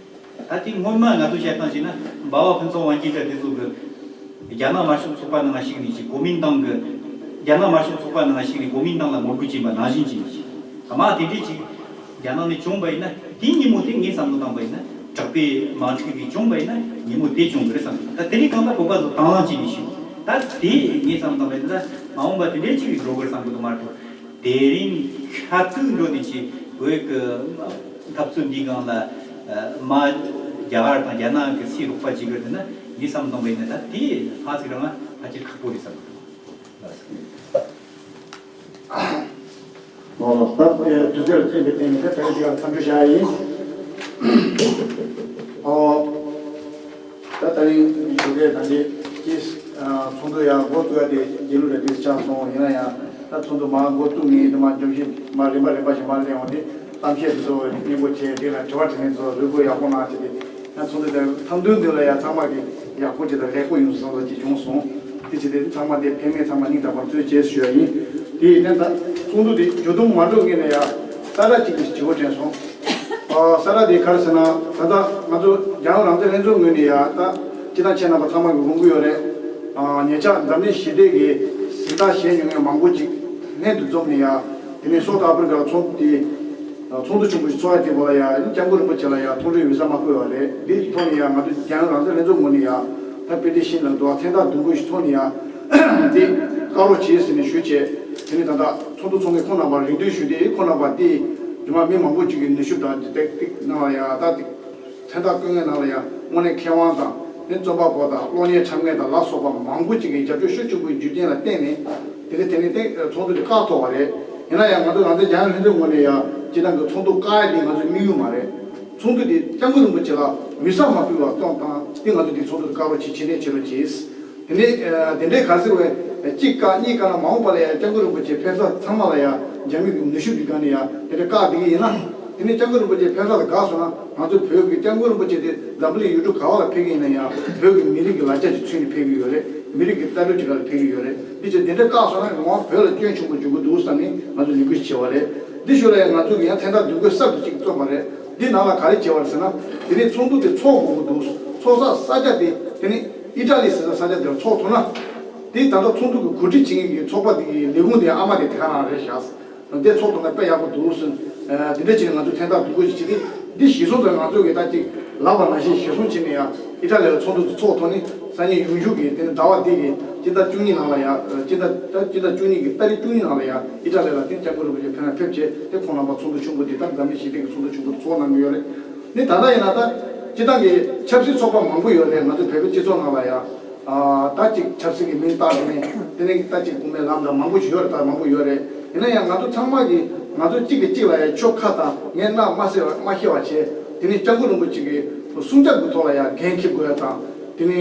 ད་དེ་སྔོན་མ་ང་ཚོ་བཤད་སྟངས་བྱས་ན། འབའ་བ་ཕུན་ཚོགས་དབང་རྒྱལ་དང་དེ་ཚོ་གི་རྒྱ་ནག་དམར་ཤོག་ཚོགས་པ་ནང་ཞུགས་ནས་ཅིག་གོ་མིན་ཏང་གི། རྒྱ་ནག་དམར་ཤོག་ཚོགས་པ་ནང་ཞུགས་ནས་གོ་མིན་ཏང་ལ་ངོ་རྒོལ་བྱས་པ་ནང་བཞིན་བྱས་ནས་ཅིག་ད་མ་དེ་འདྲས་ཅིག་རྒྱ་ནག་ནས་བྱུང་བ་ཡིན་ན། དེའི་ཉིན་མོ་དེ་ངས་བསམ་བློ་བཏང་པ་ཡིན་ན། དྲག་པོའི་དམག་འཁྲུག་དེ་བྱུང་བ་ཡིན་ན་ཉིན་མོ་དེ་བྱུང་གི་རེད་བསམ་གི་འདུག་ད་དེ་རིང་གང་ལྟར་བོད་པ་ཚོ་དང་བླངས་བྱས་ནས་བཞུགས། ད་དེ་ངས་བསམ་བཏང་པ་ཡིན་ན། ད་མ་འོངས་པ་དེ་འདྲས་ཅིག་འགྲོ་གི་རེད་བསམ་གི་འདུག་མ་གཏོགས། དེ་རིང་ཤ་སྟག་འགྲོ་ནས་ཅིག་བོད་ཀྱི་འཐབ་རྩོད་འདིའི་སྒང་ལ་མ་རྒྱ་གར་དང་རྒྱ་ནག་གི་སྲིད་རོགས་པ་བྱེད་དགོས་དེ་ན། ངས་བསམ་བཏང་པ་ཡིན་ན་ད་དེ་ཧ་ཅིག་རང་ཕལ་ཆེར་ཁག་པོ་རེད་བསམ་གི་འདུག་ཨོ། ད་དུས་ཚོད་ལ་བརྟེན་པའི་སྟེང་ནས་ད་དེ་རིང་འདི་ལ་མཚམས་འཇོག་བྱ་ཡ་ཡིན། ཨོ། ད་ད་རིང་ཞོགས་ཀས་ད་འདི་ཀྱི་ཚོགས་འདུ་ཡང་འགོ་བཙུགས་ཡ་དེ་རྗེས་ལུས་ལ་དེ་ཆགས་སོང་། ཡིན་ན་ཡང་ད་ཚོགས་འདུ་མར་འགོ་བཙུགས་ནས་དེ་མར་འཇོམས་ཞིབ་མར་རིམ་པ་རིམ་པ་བཞིན་མར་སླེབས་འོང་དུས། གཏམ་བཤད་དེ་ཚོ་སྙན་པོ་བྱས། དེ་ལ་དྲི་བ་དྲིས་ལན་ཚོ་རེ་སྐུལ་ཡག་པོ་གནང་བྱས་ཏེ། ཡང་ཚོགས་འདུ་དེ་ཐེངས་བདུན་འདི་ལ་ཡང་ཚང་མ་གི་ཡག་པོ་ཅིག་དང་ལེགས་པོ་ཡོང་བསམ་བློ་ཅིག་བྱུང་སོང་། དེ་བྱས་ཏེ་ཚང་མ་དེ་ཕན་མེད་ཚང་མ་སྙིང་ཐག་པ་ནས་བརྩི་བྱས་ཞུ་ཡ་ཡིན། དེ་ཡིན་ན་ད་ཚོགས་འདུ་དེ་མཇུག་བསྡོམས་མ་འགྲོ་སྔོན་ནས་ཡང་གསལ་བསྒྲགས་ཅིག་གི་བྱེད་དགོས་དྲན་སོང་། ཨ། གསལ་བསྒྲགས་དེ་ག་རེ་ཟེར་ན། ད་ལྟ་ང་ཚོ་རྒྱལ་ཡོངས་རང་བཙན་ལྷན་ཚོགས་ངོས་ནས་ཡང་ད་སྤྱི་བཏང་ཁྱེད་རྣམ་པ་ཚང་མ་གི་དགོངས་ཀྱི་ཡོད་རེད། ཨ། ཉེ་ཆར་འཛམ་གླིང་ཞི་བདེ་གི་གཟེངས་རྟགས་བཞེས་མྱོང་མཁན་མང་པོ་ཅིག་སྣེ་དུ་འཛོམས་ནས་ཡང་དེ་ནས་སའུ་ཐི་ཨ་ཕི་རི་ཀ་ལ་ཚོགས་འདུ་དེ། ཚོགས་འདུ་ཆེན་པོ་ཞིག་ཚོགས་ཡ་དེ་བོ་ལ་ཡ་སྐྱབས་མགོན་རིན་པོ་ཆེ་ལ་ཡ་ཐུགས་རྗེ་ཡིད་ཆེས་མ་བསྐུལ་བ་རེད། འདི་ཐོག་ནས་ཡ་ང་ཚོ་རྒྱལ་ཡོངས་རང་བཙན་ལྷན་ཚོགས་ངོས་ནས་ཡ་ད་དཔེ་དེ་བཞིན་ལ་འདུག་བ། མཚན་རྟགས་བསྡུ་འགོད་ཞིག་ཐོག་ནས་ཡ་འདི་བཀའ་རོགས་བྱེད་ཟེར་ནས་ཞུ་བྱས། དེ་ནས་ད་ལྟ་ཚོགས་འདུ་ཚོགས་མཁན་ཁོང་རྣམ་པ་རེ་འདུན་ཞུ་དེ་ཁོང་རྣམ་པ་དེ་རྗེས་མ་མི་མང་པོ་ཅིག་གིས་ནུས་ཤུགས་དང་ཏིག་ཏིག་གནང་བ་ཡ་ད་ཏིག་མཚན་རྟགས་བཀོད་མཁན་ནང་ལ་ཡང་དངོས་གནས་མཁས་དབང་དང་ནི་རྩོམ་པ་པོ་དང་གློག་བརྙན་འཁྲབ་མཁན་དང་ལ་སོགས་པ་མང་པོ་ཅིག་གིས་རྒྱབ་སྐྱོར་ཤུགས་ཆེན་པོའི་རྒྱུ་རྐྱེན་ལ་བརྟེན་ནས་དེ་རིང་དེ་ནས་ཏེ་ཚོགས་འདུ་དེ་བཀག་ཐུབ་པ་རེད། ཡིན་ན་ཡང་ང་ཚོ་རང་བཙན་རྒྱལ་ཡོངས་ལྷན་ཚོགས་ངོས་ནས་ཡང་སྤྱི་བཏང་གི་ཚོགས་འདུ་བཀག་ཡ་དེ་ང་ཚོའི་དམིགས་ཡུལ་མ་རེད། ཚོགས་འདུ་དེ་སྐྱབས་མགོན་རིན་པོ་ཆེ་ལ་མུན་སེལ་མ་ཕུལ་བ་གཏོང་དང་དེ་ང་ཚོ་དེ་ཚོགས་འདུ་དེ་བཀག་རོགས་བྱེད་ཕྱིན་ནས་བྱེད་རོགས་བྱེད། དེ་ནས་དེ་འདྲའི་ག་ཟེར་བས་གཅིག་བཀག་གཉིས་བཀག་ན་མ་འོངས་པ་ལ་ཡང་སྐྱབས་མགོན་རིན་པོ་ཆེ་ཕེབས་ས་ཚང་མ་ལ་ཡང་རྒྱ་མི་གི་ནུས་ཤུགས་འདི་ག་ནས་ཡང་དེ་འདྲ་བཀག་བསྡད་ཀྱི་ཡིན་ན། དེ་ནས་སྐྱབས་མགོན་རིན་པོ་ཆེ་ཕེབས་ས་ལ་དགའ་སོང་ན་ང་ཚོ་བོད་ཀྱི་སྐྱབས་མགོན་རིན་པོ་ཆེ་དེ་འཛམ་བུ་གླིང་ཡུལ་གྲུ་ག་བ་ལ་ཕེབས་ཀྱི་ཡིན་ན་ཡང་བོད་ཀྱི་མི་རིགས་ཀྱི་ལ་རྒྱ་ཅིག་མཚོན་ནས་ཕེབས་ཀྱི་ཡོད་རེད། མི་རིགས་ཀྱི་ལྟ་གྲུབ་ཅིག་ག་ལ་ཕེབས་ཀྱི་ཡོད་རེད། འདི་ཚོ་དེ་འདྲ་བཀག་སོང་ན་ང་བོད་ལ་སྐྱོན་ཆེན་པོ་འབྱུང་གི་འདུག་བསམ་ནས་ང་ཚོ་ལས་འགུལ་ཞིག་བྱས་པ་རེད། འདི་ཞོར་ལ་ཡང་ང་ཚོ་གི་ཡང་མཚན་རྟགས་འདོན་སྐུལ་གསར་དུ་ཅིག་བཙོང་པ་རེད། འདི་ནང་ལ་ག་རེ་བྱས་པ་རེད་ཟེར་ན། དེ་ནས་ཚོགས་འདུ་དེ་ཚོགས་དགོས་ཀྱི་འདུག་ཚོགས་ས་ས་ཆ་དེ་དེ་ནས་ཨི་ཊ་ལི་ཟེར་ས་ས་ཆ་དེར་ཚོགས་ཐུབ་ན། དེ་ད་ལྟ་ཚོགས་འདུ་གི་གོ་སྒྲིག་བྱེད་མཁན་གྱི་ཚོགས་པ་དེ་གི་ལས་ཁུངས་དེ་ཨ་མ་དེ་དེ་ག་རང་རེད་བཞག་འདི་ཚོགས་ཐུབ་ན་དཔེ་ཡག་པོ་འདུག་ཟེར། འདི་འདྲ་བྱས་ནས་ང་ཚོས་མཚན་རྟགས་འདོན་སྐུལ་ཞིག་བྱེད་དེ། འདི་གཞི་བཟུང་ཚོས་ང་ཚོ་གི་ད་ཅིག་ལབ་པ་ནང་བཞིན་གཞི་བཟུང་བྱས་ནས་ཡང་ཨི་ཊ་ལི་ལ་ཚོགས་འདུ་དེ་ཚོགས་ཐུབ་ནས་སང་ཉིན་ཡུན་རྒྱུན་གྱི་དེ་ནི་ཟླ་བ་འདི་གི་སྤྱི་ཟླ་བཅུ་གཉིས་ནང་ལ་ཡང་སྤྱི་ཟླ་ད་སྤྱི་ཟླ་བཅུ་གཉིས་ཀྱི་ཏ་རིག་བཅུ་གཉིས་ནང་ལ་ཡང་ཨི་ཊ་ལི་ལ་དེ་སྐྱབས་མགོན་རིན་པོ་ཆེ་ཕེབས་ན་ཕེབས་བྱས་དེ་ཁོང་རྣམ་པ་ཚོགས་འདུ་ཆུང་པོ་འདི་ལྟར་འཛམ་གླིང་ཞི་བདེ་གི་ཚོགས་འདུ་ཆུང་པོ་དེ་ཚོགས་གནང་གི་ཡོད་རེད། ནི་ད་ལྟ་ཡིན་ན་ད་སྤྱི་བཏང་གི་ཆབ་སྲིད་ཚོགས་པ་མང་པོ་ཡོད་རེད། ང་ཚོ་བོད་པའི་སྤྱི་ཚོགས་ནང་ལ་ཡང་ད་ཅིག་ཆབ་སྲིད་ཀྱི་མིང་བཏགས་ནས་དེ་ནས་ད་ཅིག་དབུ་མའི་ལམ་དང་མང་པོ་ཞིག་ཡོད་རེད། ད་མང་པོ་ཡོད་རེད། ཡིན་ན་ཡང་ང་ཚོ་ཚང་མ་གིས་ང་ཚོ་གཅིག་གིས་གཅིག་ལ་ཡང་ཕྱོགས་ཁ་དང་ངས་རྣ་མ་གསལ་བ་མ་ཤེས་པ་བྱས། དེ་ནས་སྐྱབས་མགོན་རིན་པོ་ཆེ་གི་སྲུང་སྐྱོབ་ཀྱི་ཐོག་ལ་ཡང་འགན་འཁྱེར་དགོས་ཡ་དང་། དེ་ནས་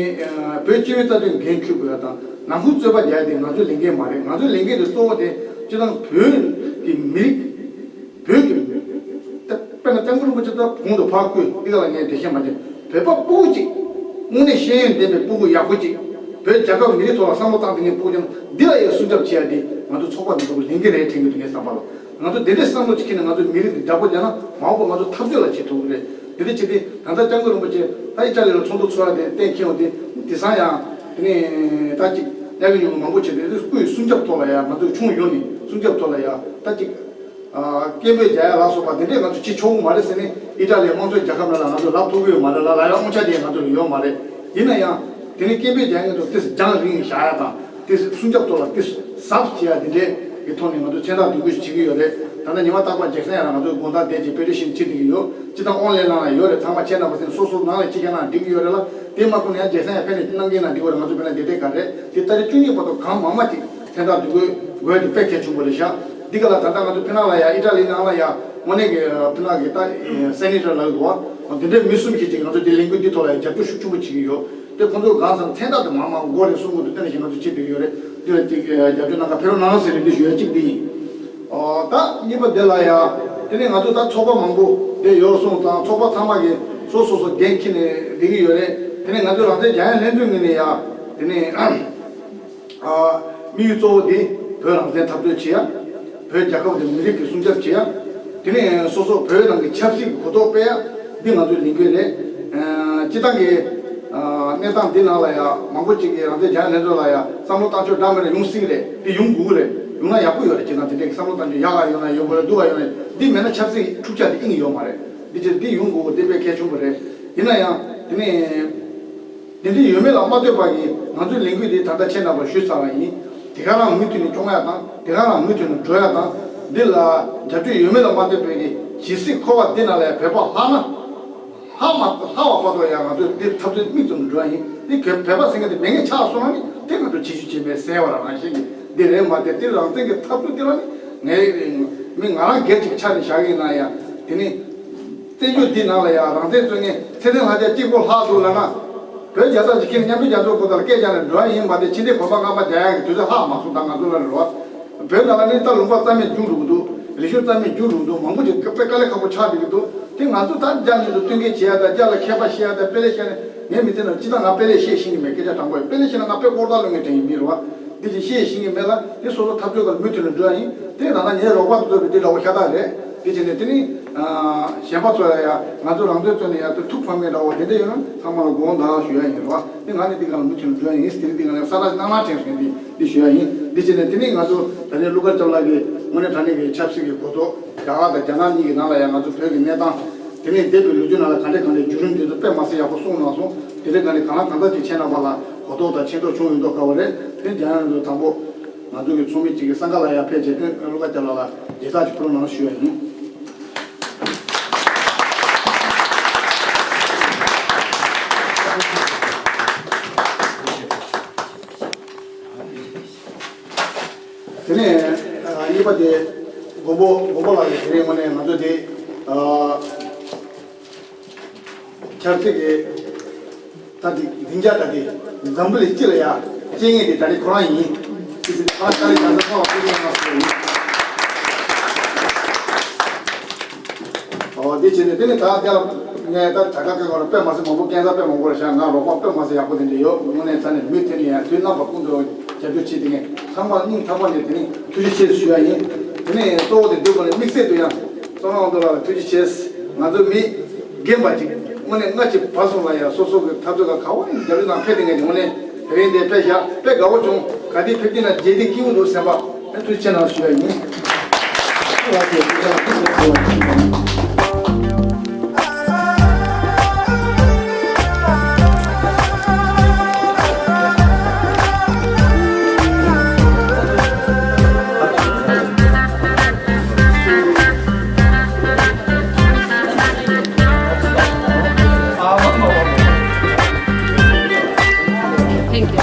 བོད་སྤྱི་བའི་རྩ་དོན་འགན་འཁྱེར་དགོས་ཡ་དང་། ནང་ཁུལ་རྩོད་པ་རྒྱག་ཡ་དེ་ང་ཚོའི་ལས་འགན་མ་རེད། ང་ཚོའི་ལས་འགན་དེ་གཙོ་བོ་དེ་སྤྱི་བཏང་བོད་ཀྱི་མི་རིགས། བོད་ཀྱི་དཔེར་ན་སྐྱབས་མགོན་རིན་པོ་ཆེ་ད་གོང་དུ་ཕར་བསྐོས་འདི་ག་ལ་ངས་འགྲེལ་བཤད་མ་བྱས། བོད་པ་སྤུ་གུ་གཅིག་དངོས་གནས་ཤེས་ཡོན་ལྡན་པའི་སྤུ་གུ་ཡག་པོ་གཅིག་བོད་རྒྱལ་ཁབ་མི་རིགས་ཐོག་ལ་བསམ་བློ་བཏང་སྟེ་ངས་སྤུ་གུ་ཀྱང་འདི་ལ་ཡང་སྲུང་སྐྱོབ་བྱེད་ཡ་འདི་ང་ཚོ་ཚོགས་པ་འདི་ཚོ་གི་ལས་འགན་རེད་དྲན་གྱི་འདུག་ངའི་བསམ་པ་ལ། ང་ཚོ་འདི་འདྲའི་བསམ་བློ་ཅིག་འཁྱེར་ནས་ང་ཚོ་མི་རིགས་འདི་བདག་པོ་རྒྱག་ན་མ་འོངས་པ་ང་ཚོ་འཐབ་རྩོད་ལ་བྱེད་ཐུབ་ཀྱི་རེད། འདི་འདྲ་བྱེད་དུས་ད་ལྟ་སྐྱབས་མགོན་རིན་པོ་ཆེ་ད་ཨི་ཊ་ལི་ལ་ཚོགས་འདུ་ཚོགས་ཡ་དེ་གཏན་འཁེལ་བ་དེ་དེང་སང་ཡང་དེ་ནས་ད་ཅིག་གནད་དོན་ཉུང་མང་པོ་བྱེད་དེ་སྐུའི་སྲུང་སྐྱོབ་ཐོག་ལ་ཡང་ང་ཚོ་ཁྱོན་ཡོངས་ནས་སྲུང་སྐྱོབ་ཐོག་ལ་ཡང་ད་ཅིག་སྐད་འབོད་རྒྱག་ཡ་ལ་སོགས་པ་དེ་འདྲས་ང་ཚོ་བྱེད་ཆོག་གི་མ་རེད་ཟེར་ནས་ཨི་ཊ་ལིའི་དམངས་གཙོའི་རྒྱལ་ཁབ་ནང་ལ་ང་ཚོ་ལབ་ཐུབ་ཀྱི་ཡོད་མ་རེད་ལ། ལབ་ཡ་དབང་ཆ་དེ་ང་ཚོ་ལ་ཡོད་མ་རེད། ཡིན་ན་ཡང་དེ་ནི་སྐད་འབོད་རྒྱག་མཁན་ཚོ་དེ་རྒྱང་རིང་བཞག་ཡ་དང་དེ་སྲུང་སྐྱོབ་ཐོག་ལ་དེ་གཟབ་བྱེད་ཡ་དེ་འདྲས་ཀྱི་ཐོག་ནས་ང་ཚོ་མཚན་རྟགས་འདོན་སྐུལ་ཞིག་བྱེད་ཀྱི་ཡོད་རེད། ད་ལྟ་ཉི་མ་རྟག་པར་རྒྱལ་སྲས་ཡང་ང་ཚོའི་དགོང་དག་བསྡད་ཀྱི་པེ་ཏི་ཤན་ཁྲིད་བསྡད་ཀྱི་ཡོད། སྤྱི་བཏང་ཨོན་ལན་ནང་ལ་ཡོད་རེད། ཚང་མ་ཁྱེད་རྣམ་པ་ཚོས་སོ་སོ་ནང་ལ་ཁྱེར་མཁན་ནང་འགྲིག་གི་ཡོད་རེད་ལ། དེ་མ་ཐུབ་ན་ཡང་རྒྱལ་སྲས་ཡང་ཕེབས་ནས་གནང་མཁན་ནང་འགྲིག་གི་རེད། ང་ཚོ་དཔེར་ན་བསྡད་བསྡད་ག་རེད། དེ་ཏ་རིག་བཅུ་གཉིས་བར་དུ་གང་མང་མང་ཅིག་མཚན་རྟགས་འདོན་དགོས་དགོས་དེ་དཔེ་གལ་ཆེན་པོ་རེད་ཤག་འདི་ག་ལ་ད་ལྟ་ང་ཚོ་ཕི་ནང་ལ་ཡ་ཨི་ཏྲ་ལི་ནང་ལ་ཡ་དངོས་གནས་ཀྱི་ཕི་ནང་གི་ད་སེ་ནེ་ཊར་ལ་ཡོད་པ་འདི་འདྲའི་མི་གསུམ་ཞིག་ཅིག་ང་ཚོ་འདི་ལས་འགུལ་འདི་ཐོག་ལ་ཡ་རྒྱབ་སྐྱོར་ཤུགས་ཆེན་པོ་བྱེད་ཀྱི་ཡོད། དེ་ཁོང་ཚོ་གང་ཟེར་ན་མཚན་རྟགས་དེ་མང་མང་དགོས་རེད་གསུང་གི་འདུག་དེ་ནང་བཞིན་ང་ཚོ་བྱེད་དགོས་ཡོད་རེད། འདི་ལ་ཅིག་རྒྱབ་སྐྱོར་གནང་ག་ཕེབས་རོགས་གནང་ཟེར་ནས་འདི་ཞུ་ཡ་གཅིག་འདི་ཡིན། ཨོ་ད་གཉིས་པ་འདི་ལ་ཡ་དེ་ནས་ང་ཚོ་ད་ཚོགས་པ་མང་པོ་འདི་ཡོད་སོང་ཙང་ཚོགས་པ་ཚང་མ་གི་སོ་སོ་སོ་འགན་འཁྱེར་ནས་བསྡད་ཀྱི་ཡོད་རེད། དེ་ནས་ང་ཚོ་རང་བཙན་རྒྱལ་ཡོངས་ལྷན་ཚོགས་ངོས་ནས་ཡ་དེ་ནས། དམིགས་ཡུལ་གཙོ་བོ་དེ་བོད་རང་བཙན་འཐབ་རྩོད་བྱེད་ཡ། བོད་རྒྱལ་ཁབ་དང་མི་རིགས་ཀྱི་སྲུང་སྐྱོབ་བྱེད་ཡ། དེ་ནས་སོ་སོ་བོད་ནང་གི་ཆབ་སྲིད་ཀྱི་གོ་རྟོགས་སྤེལ་ཡ། འདི་ང་ཚོའི་ལས་འགུལ་རེད། སྤྱི་བཏང་གི་གནས་སྟངས་འདི་ནང་ལ་ཡ་མང་པོ་ཅིག་གིས་རང་བཙན་རྒྱལ་ཡོངས་ལྷན་ཚོགས་ལ་ཡ་བསམ་བློ་བཏང་ཕྱོགས་འདྲ་མི་འདྲ་ཡོང་སྲིད་ཀྱི་རེད། དེ་ཡོང་དགོས་ཀྱི་རེད། ཡོང་ན་ཡག་པོ་ཡོད་རེད། སྤྱི་བཏང་དེ་འདྲའི་བསམ་བློ་བཏང་ཕྱོགས་ཡག་ག་ཡོང་ན་ཡོང་གི་རེད། སྡུག་ག་ཡོང་ན་འདི་མེད་ན་ཆབ་སྲིད་འཁྲུག་ཆ་དེ་ཨིན་གྱི་ཡོད་མ་རེད། འདི་ཅིག་འདི་ཡོང་དགོས་འདི་དཔེ་གལ་ཆེན་པོ་རེད། ཡིན་ན་ཡང་དེ་ནས། དེ་འདྲ་ཡོད་མེད་ལ་མ་ལྟོས་པ་གི་ང་ཚོའི་ལས་འགུལ་འདི་ད་ལྟ་ཁྱེད་རྣམ་པར་ཞུས་ཚར་བ་ཡིན། དེ་ག་རང་མུ་མཐུད་ནས་སྐྱོང་ཡ་དང་དེ་ག་རང་མུ་མཐུད་ནས་འགྲོ་ཡ་དང་། འདི་ལ་རྒྱབ་སྐྱོར་ཡོད་མེད་ལ་མ་ལྟོས་པའི་གི་ཇི་སྲིད་འཁོར་བ་འདི་ནང་ལ་ཡང་བོད་པ་ལྷག་ན། ལྷག་མ་ལྷག་པ་བར་དུ་ཡང་ང་ཚོས་འདི་འཐབ་རྩོད་དམིགས་ཙམ་འགྲོ་ཡ་ཡིན། འདི་ག་བོད་པ་ཟེར་མཁན་དེ་མེད་མཁན་ཆགས་སོང་ན་ནི་དེ་ང་ཚོ་བྱེད་རྒྱུ་བྱེད་མེད་ཟེར་བ་རང་རང་བཞིན་གྱི་འདི་རེད་མ་གཏོགས། འདི་རང་བཙན་གྱི་འཐབ་རྩོད་འདི་ལ་ནི་ངས་མི་ང་རང་སྒེར་གྱི་ཆ་ནས་བཞག་གི་ཡིན་ན་ཡང་དེ་ནི། བཙན་བྱོལ་འདི་ནང་ལ་ཡང་རང་བཙན་རྩོད་མཁན་ཚེ་བརྟན་ལྷ་རྒྱལ་གཅིག་པོ་ལྷག་འདུག་ལབ་ན། བོད་རྒྱལ་ཚབ་ཀྱིས་ཁྱེད་མཉམ་འབྲེལ་རྒྱལ་ཚོགས་སྐོར་དང་སྐད་རྒྱག་ནས་འགྲོ་ཡ་ཡིན་པ་དེ་ཕྱི་ཟླའི་གོམ་པ་ལྔ་པ་རྒྱག་ཡ་གི་དུས་ཚོད་ལྷག་མ་སོང་། ད་ང་ཚོ་ལ་རེད་བ། བོད་ནང་ལ་ནི་ད་ལུང་པ་རྩ་མེད་རྒྱུག་འགྲོ་གི་འདུག་རི་ཆུ་རྩ་མེད་རྒྱུག་འགྲོ་གི་འདུག་མང་པོ་ཞིག་དཔེ་དཀའ་ལས་ཁག་པོ་ཆགས་བསྡད་ཀྱི་འདུག་དེ་ང་ཚོ་ད་རྒྱ་མི་ཚོ་བསྟུན་མཁས་བྱེད་ཡ་དང་རྒྱ་ལ་མཁས་པ་བཤད་ཡ་དང་དཔེ་ལས་བཤད་ནས་ངས་མི་ཚེ་ནང་སྤྱི་བཏང་ང་དཔེ་ལས་བཤད་ཤེས་ཀྱི་མེད། སྐད་ཆ་དྲང་པོ་ཡིན། དཔེ་ལས་བཤད་ན་ང་དཔེ་ཨོར་ད་ལོན་མཁན་དེ་ཡིན་མི་རེད་བ། འདི་ཅིག་ཤེས་ཤེས་ཀྱི་མེད་ལ་དེ་སོ་སོ་འཐབ་རྩོད་ཁར་མུ་མཐུད་ནས་འགྲོ་ཡ་ཡིན། དེ་ད་ལྟ་ངའི་རོགས་པ་དེ་ཚོ་གི་དེ་འདྲ་བོ་ཤ་སྟག་རེད། དེ་བྱས་ནས་དེ་ནི་གཞན་པ་ཚོ་ལ་ཡང་ང་ཚོ་རང་བཙན་རྩོད་ནས་ཡང་དེ་ཐུགས་ཕམ་མཁན་འདྲ་བོ་དེ་འདྲ་ཡོད་ན་ཚང་མ་ལ་དགོངས་དག་ཞུ་ཡ་ཡིན་རོགས། དེ་ང་ནི་འདི་ག་ལ་མུ་མཐུད་ནས་འགྲོ་ཡ་ཡིན། དེ་རིང་འདི་ག་ལ་ས་ཐག་ནང་ལ་དྲན་སོང་། འདི་འདི་ཞུ་ཡ་ཡིན། དེ་བྱས་ནས་དེ་ནི་ང་ཚོ་ད་ནི་ཀླུ་མཁར་སྐྱབས་ལགས་ཀྱིས་དངོས་གནས་དྲང་གནས་ཀྱི་ཆབ་སྲིད་ཀྱི་གོ་རྟོགས་རྒྱ་གར་དང་རྒྱ་ནག་གཉིས་ཀྱི་ནང་ལ་ཡང་ང་ཚོ་བོད་ཀྱི་གནས་སྟངས། དེ་ནས་འདས་པའི་ལོ་རྒྱུས་ནང་ལ་ག་འདྲ་ག་འདྲའི་བརྒྱུད་རིམ་དེ་ཚོ་དཔེ་མ་སྲིད་ཡག་པོ་གསུངས་གནང་སོང་། དེ་འདྲ་ག་ནས་གང་ལ་གང་འཚམ་ཅིག་ཁྱེད་རྣམ་པ་ལ་གོ་རྟོགས་དང་ཤེས་རྟོགས་བྱུང་ཡོད་མདོག་ཁ་པོ་རེད། དེ་རྒྱ་ནག་ཚོ་དང་པོ་ང་ཚོ་གི་ཚོགས་མི་གཅིག་གིས་སང་ག་ལ་ཡར་ཕེབས་བྱས་དེ་ཀླུ་མཁར་སྐྱབས་ལགས་ལ་མཇལ་དར་ཅིག་ཕུལ་རོགས་གནང་ཞུ་ཡ་ཡིན། དེ་ནས་གཉིས་པ་དེ་མགོན་པོ་མགོན་པོ་ལགས་ཀྱིས་དེ་རིང་དངོས་གནས་ང་ཚོ་དེ། ཆབ་སྲིད་ཀྱི་ད་དེ་སྡིངས་ཆ་ད་དེ་འཛམ་བུ་གླིང་སྤྱི་ལ་ཡ་སྐྱེལ་མཁན་དེ་ད་རེས་ཁོ་རང་ཡིན། དེ་དེ་ད་ད་རེས་ད་ལྟ་ཁོ་ལ་ཕུལ་མཁན་ང་ཚོ་ཡིན། ཨོ་དེ་བྱས་ནས་དེ་ནས་ད་དེ་ལ་ངས་ད་ད་ག་སྐད་ཁོ་ལ་དཔེ་མ་སྲིད་མང་པོ་སྐལ་བཟང་དཔེ་མང་པོ་ལ་བཞག་ང་རོགས་པ་དཔེ་མ་སྲིད་ཡག་པོ་དེ་འདྲ་ཡོད། དངོས་གནས་ད་ནས་མུ་མཐུད་ནས་ཡང་དུས་རྣམ་པ་ཀུན་ཏུ་རྒྱབ་སྐྱོར་བྱེད་དེ་ངས་ཚང་མ་སྙིང་ཐག་པ་ནས་དེ་ནས་ཐུགས་རྗེ་ཆེ་ཞུ་ཡ་ཡིན། དེ་ནས་གཙོ་བོ་དེ་འདུག་པ་ནས་དམིགས་བསལ་དུ་ཡང་བསོད་ནམས་དབང་རྡོར་ལགས་ལ་ཐུགས་རྗེ་ཆེ། ང་ཚོ་མི་རྒན་པ་ཅིག་དངོས་གནས་སྔ་ཕྱི་བར་གསུམ་ལ་ཡང་སོ་སོ་གི་འཐབ་རྩོད་ལ་ག་བ་ཡིན་རྒྱབ་ལྗོངས་དང་ཕེབས་དེ་ངས་དངོས་གནས་དེ་རིང་འདིར་ཕེབས་ཤག་དཔེ་དགའ་བོ་བྱུང་། ག་དུས་ཕེབས་ཀྱི་ན་རྗེས་འདེད་སྐྱིད་པོ་འདུག་སེམས་པ་ཨེ་ཐུགས་རྗེ་ཆེ་གནང་ཞུ་ཡ་ཡིན། Thank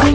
you.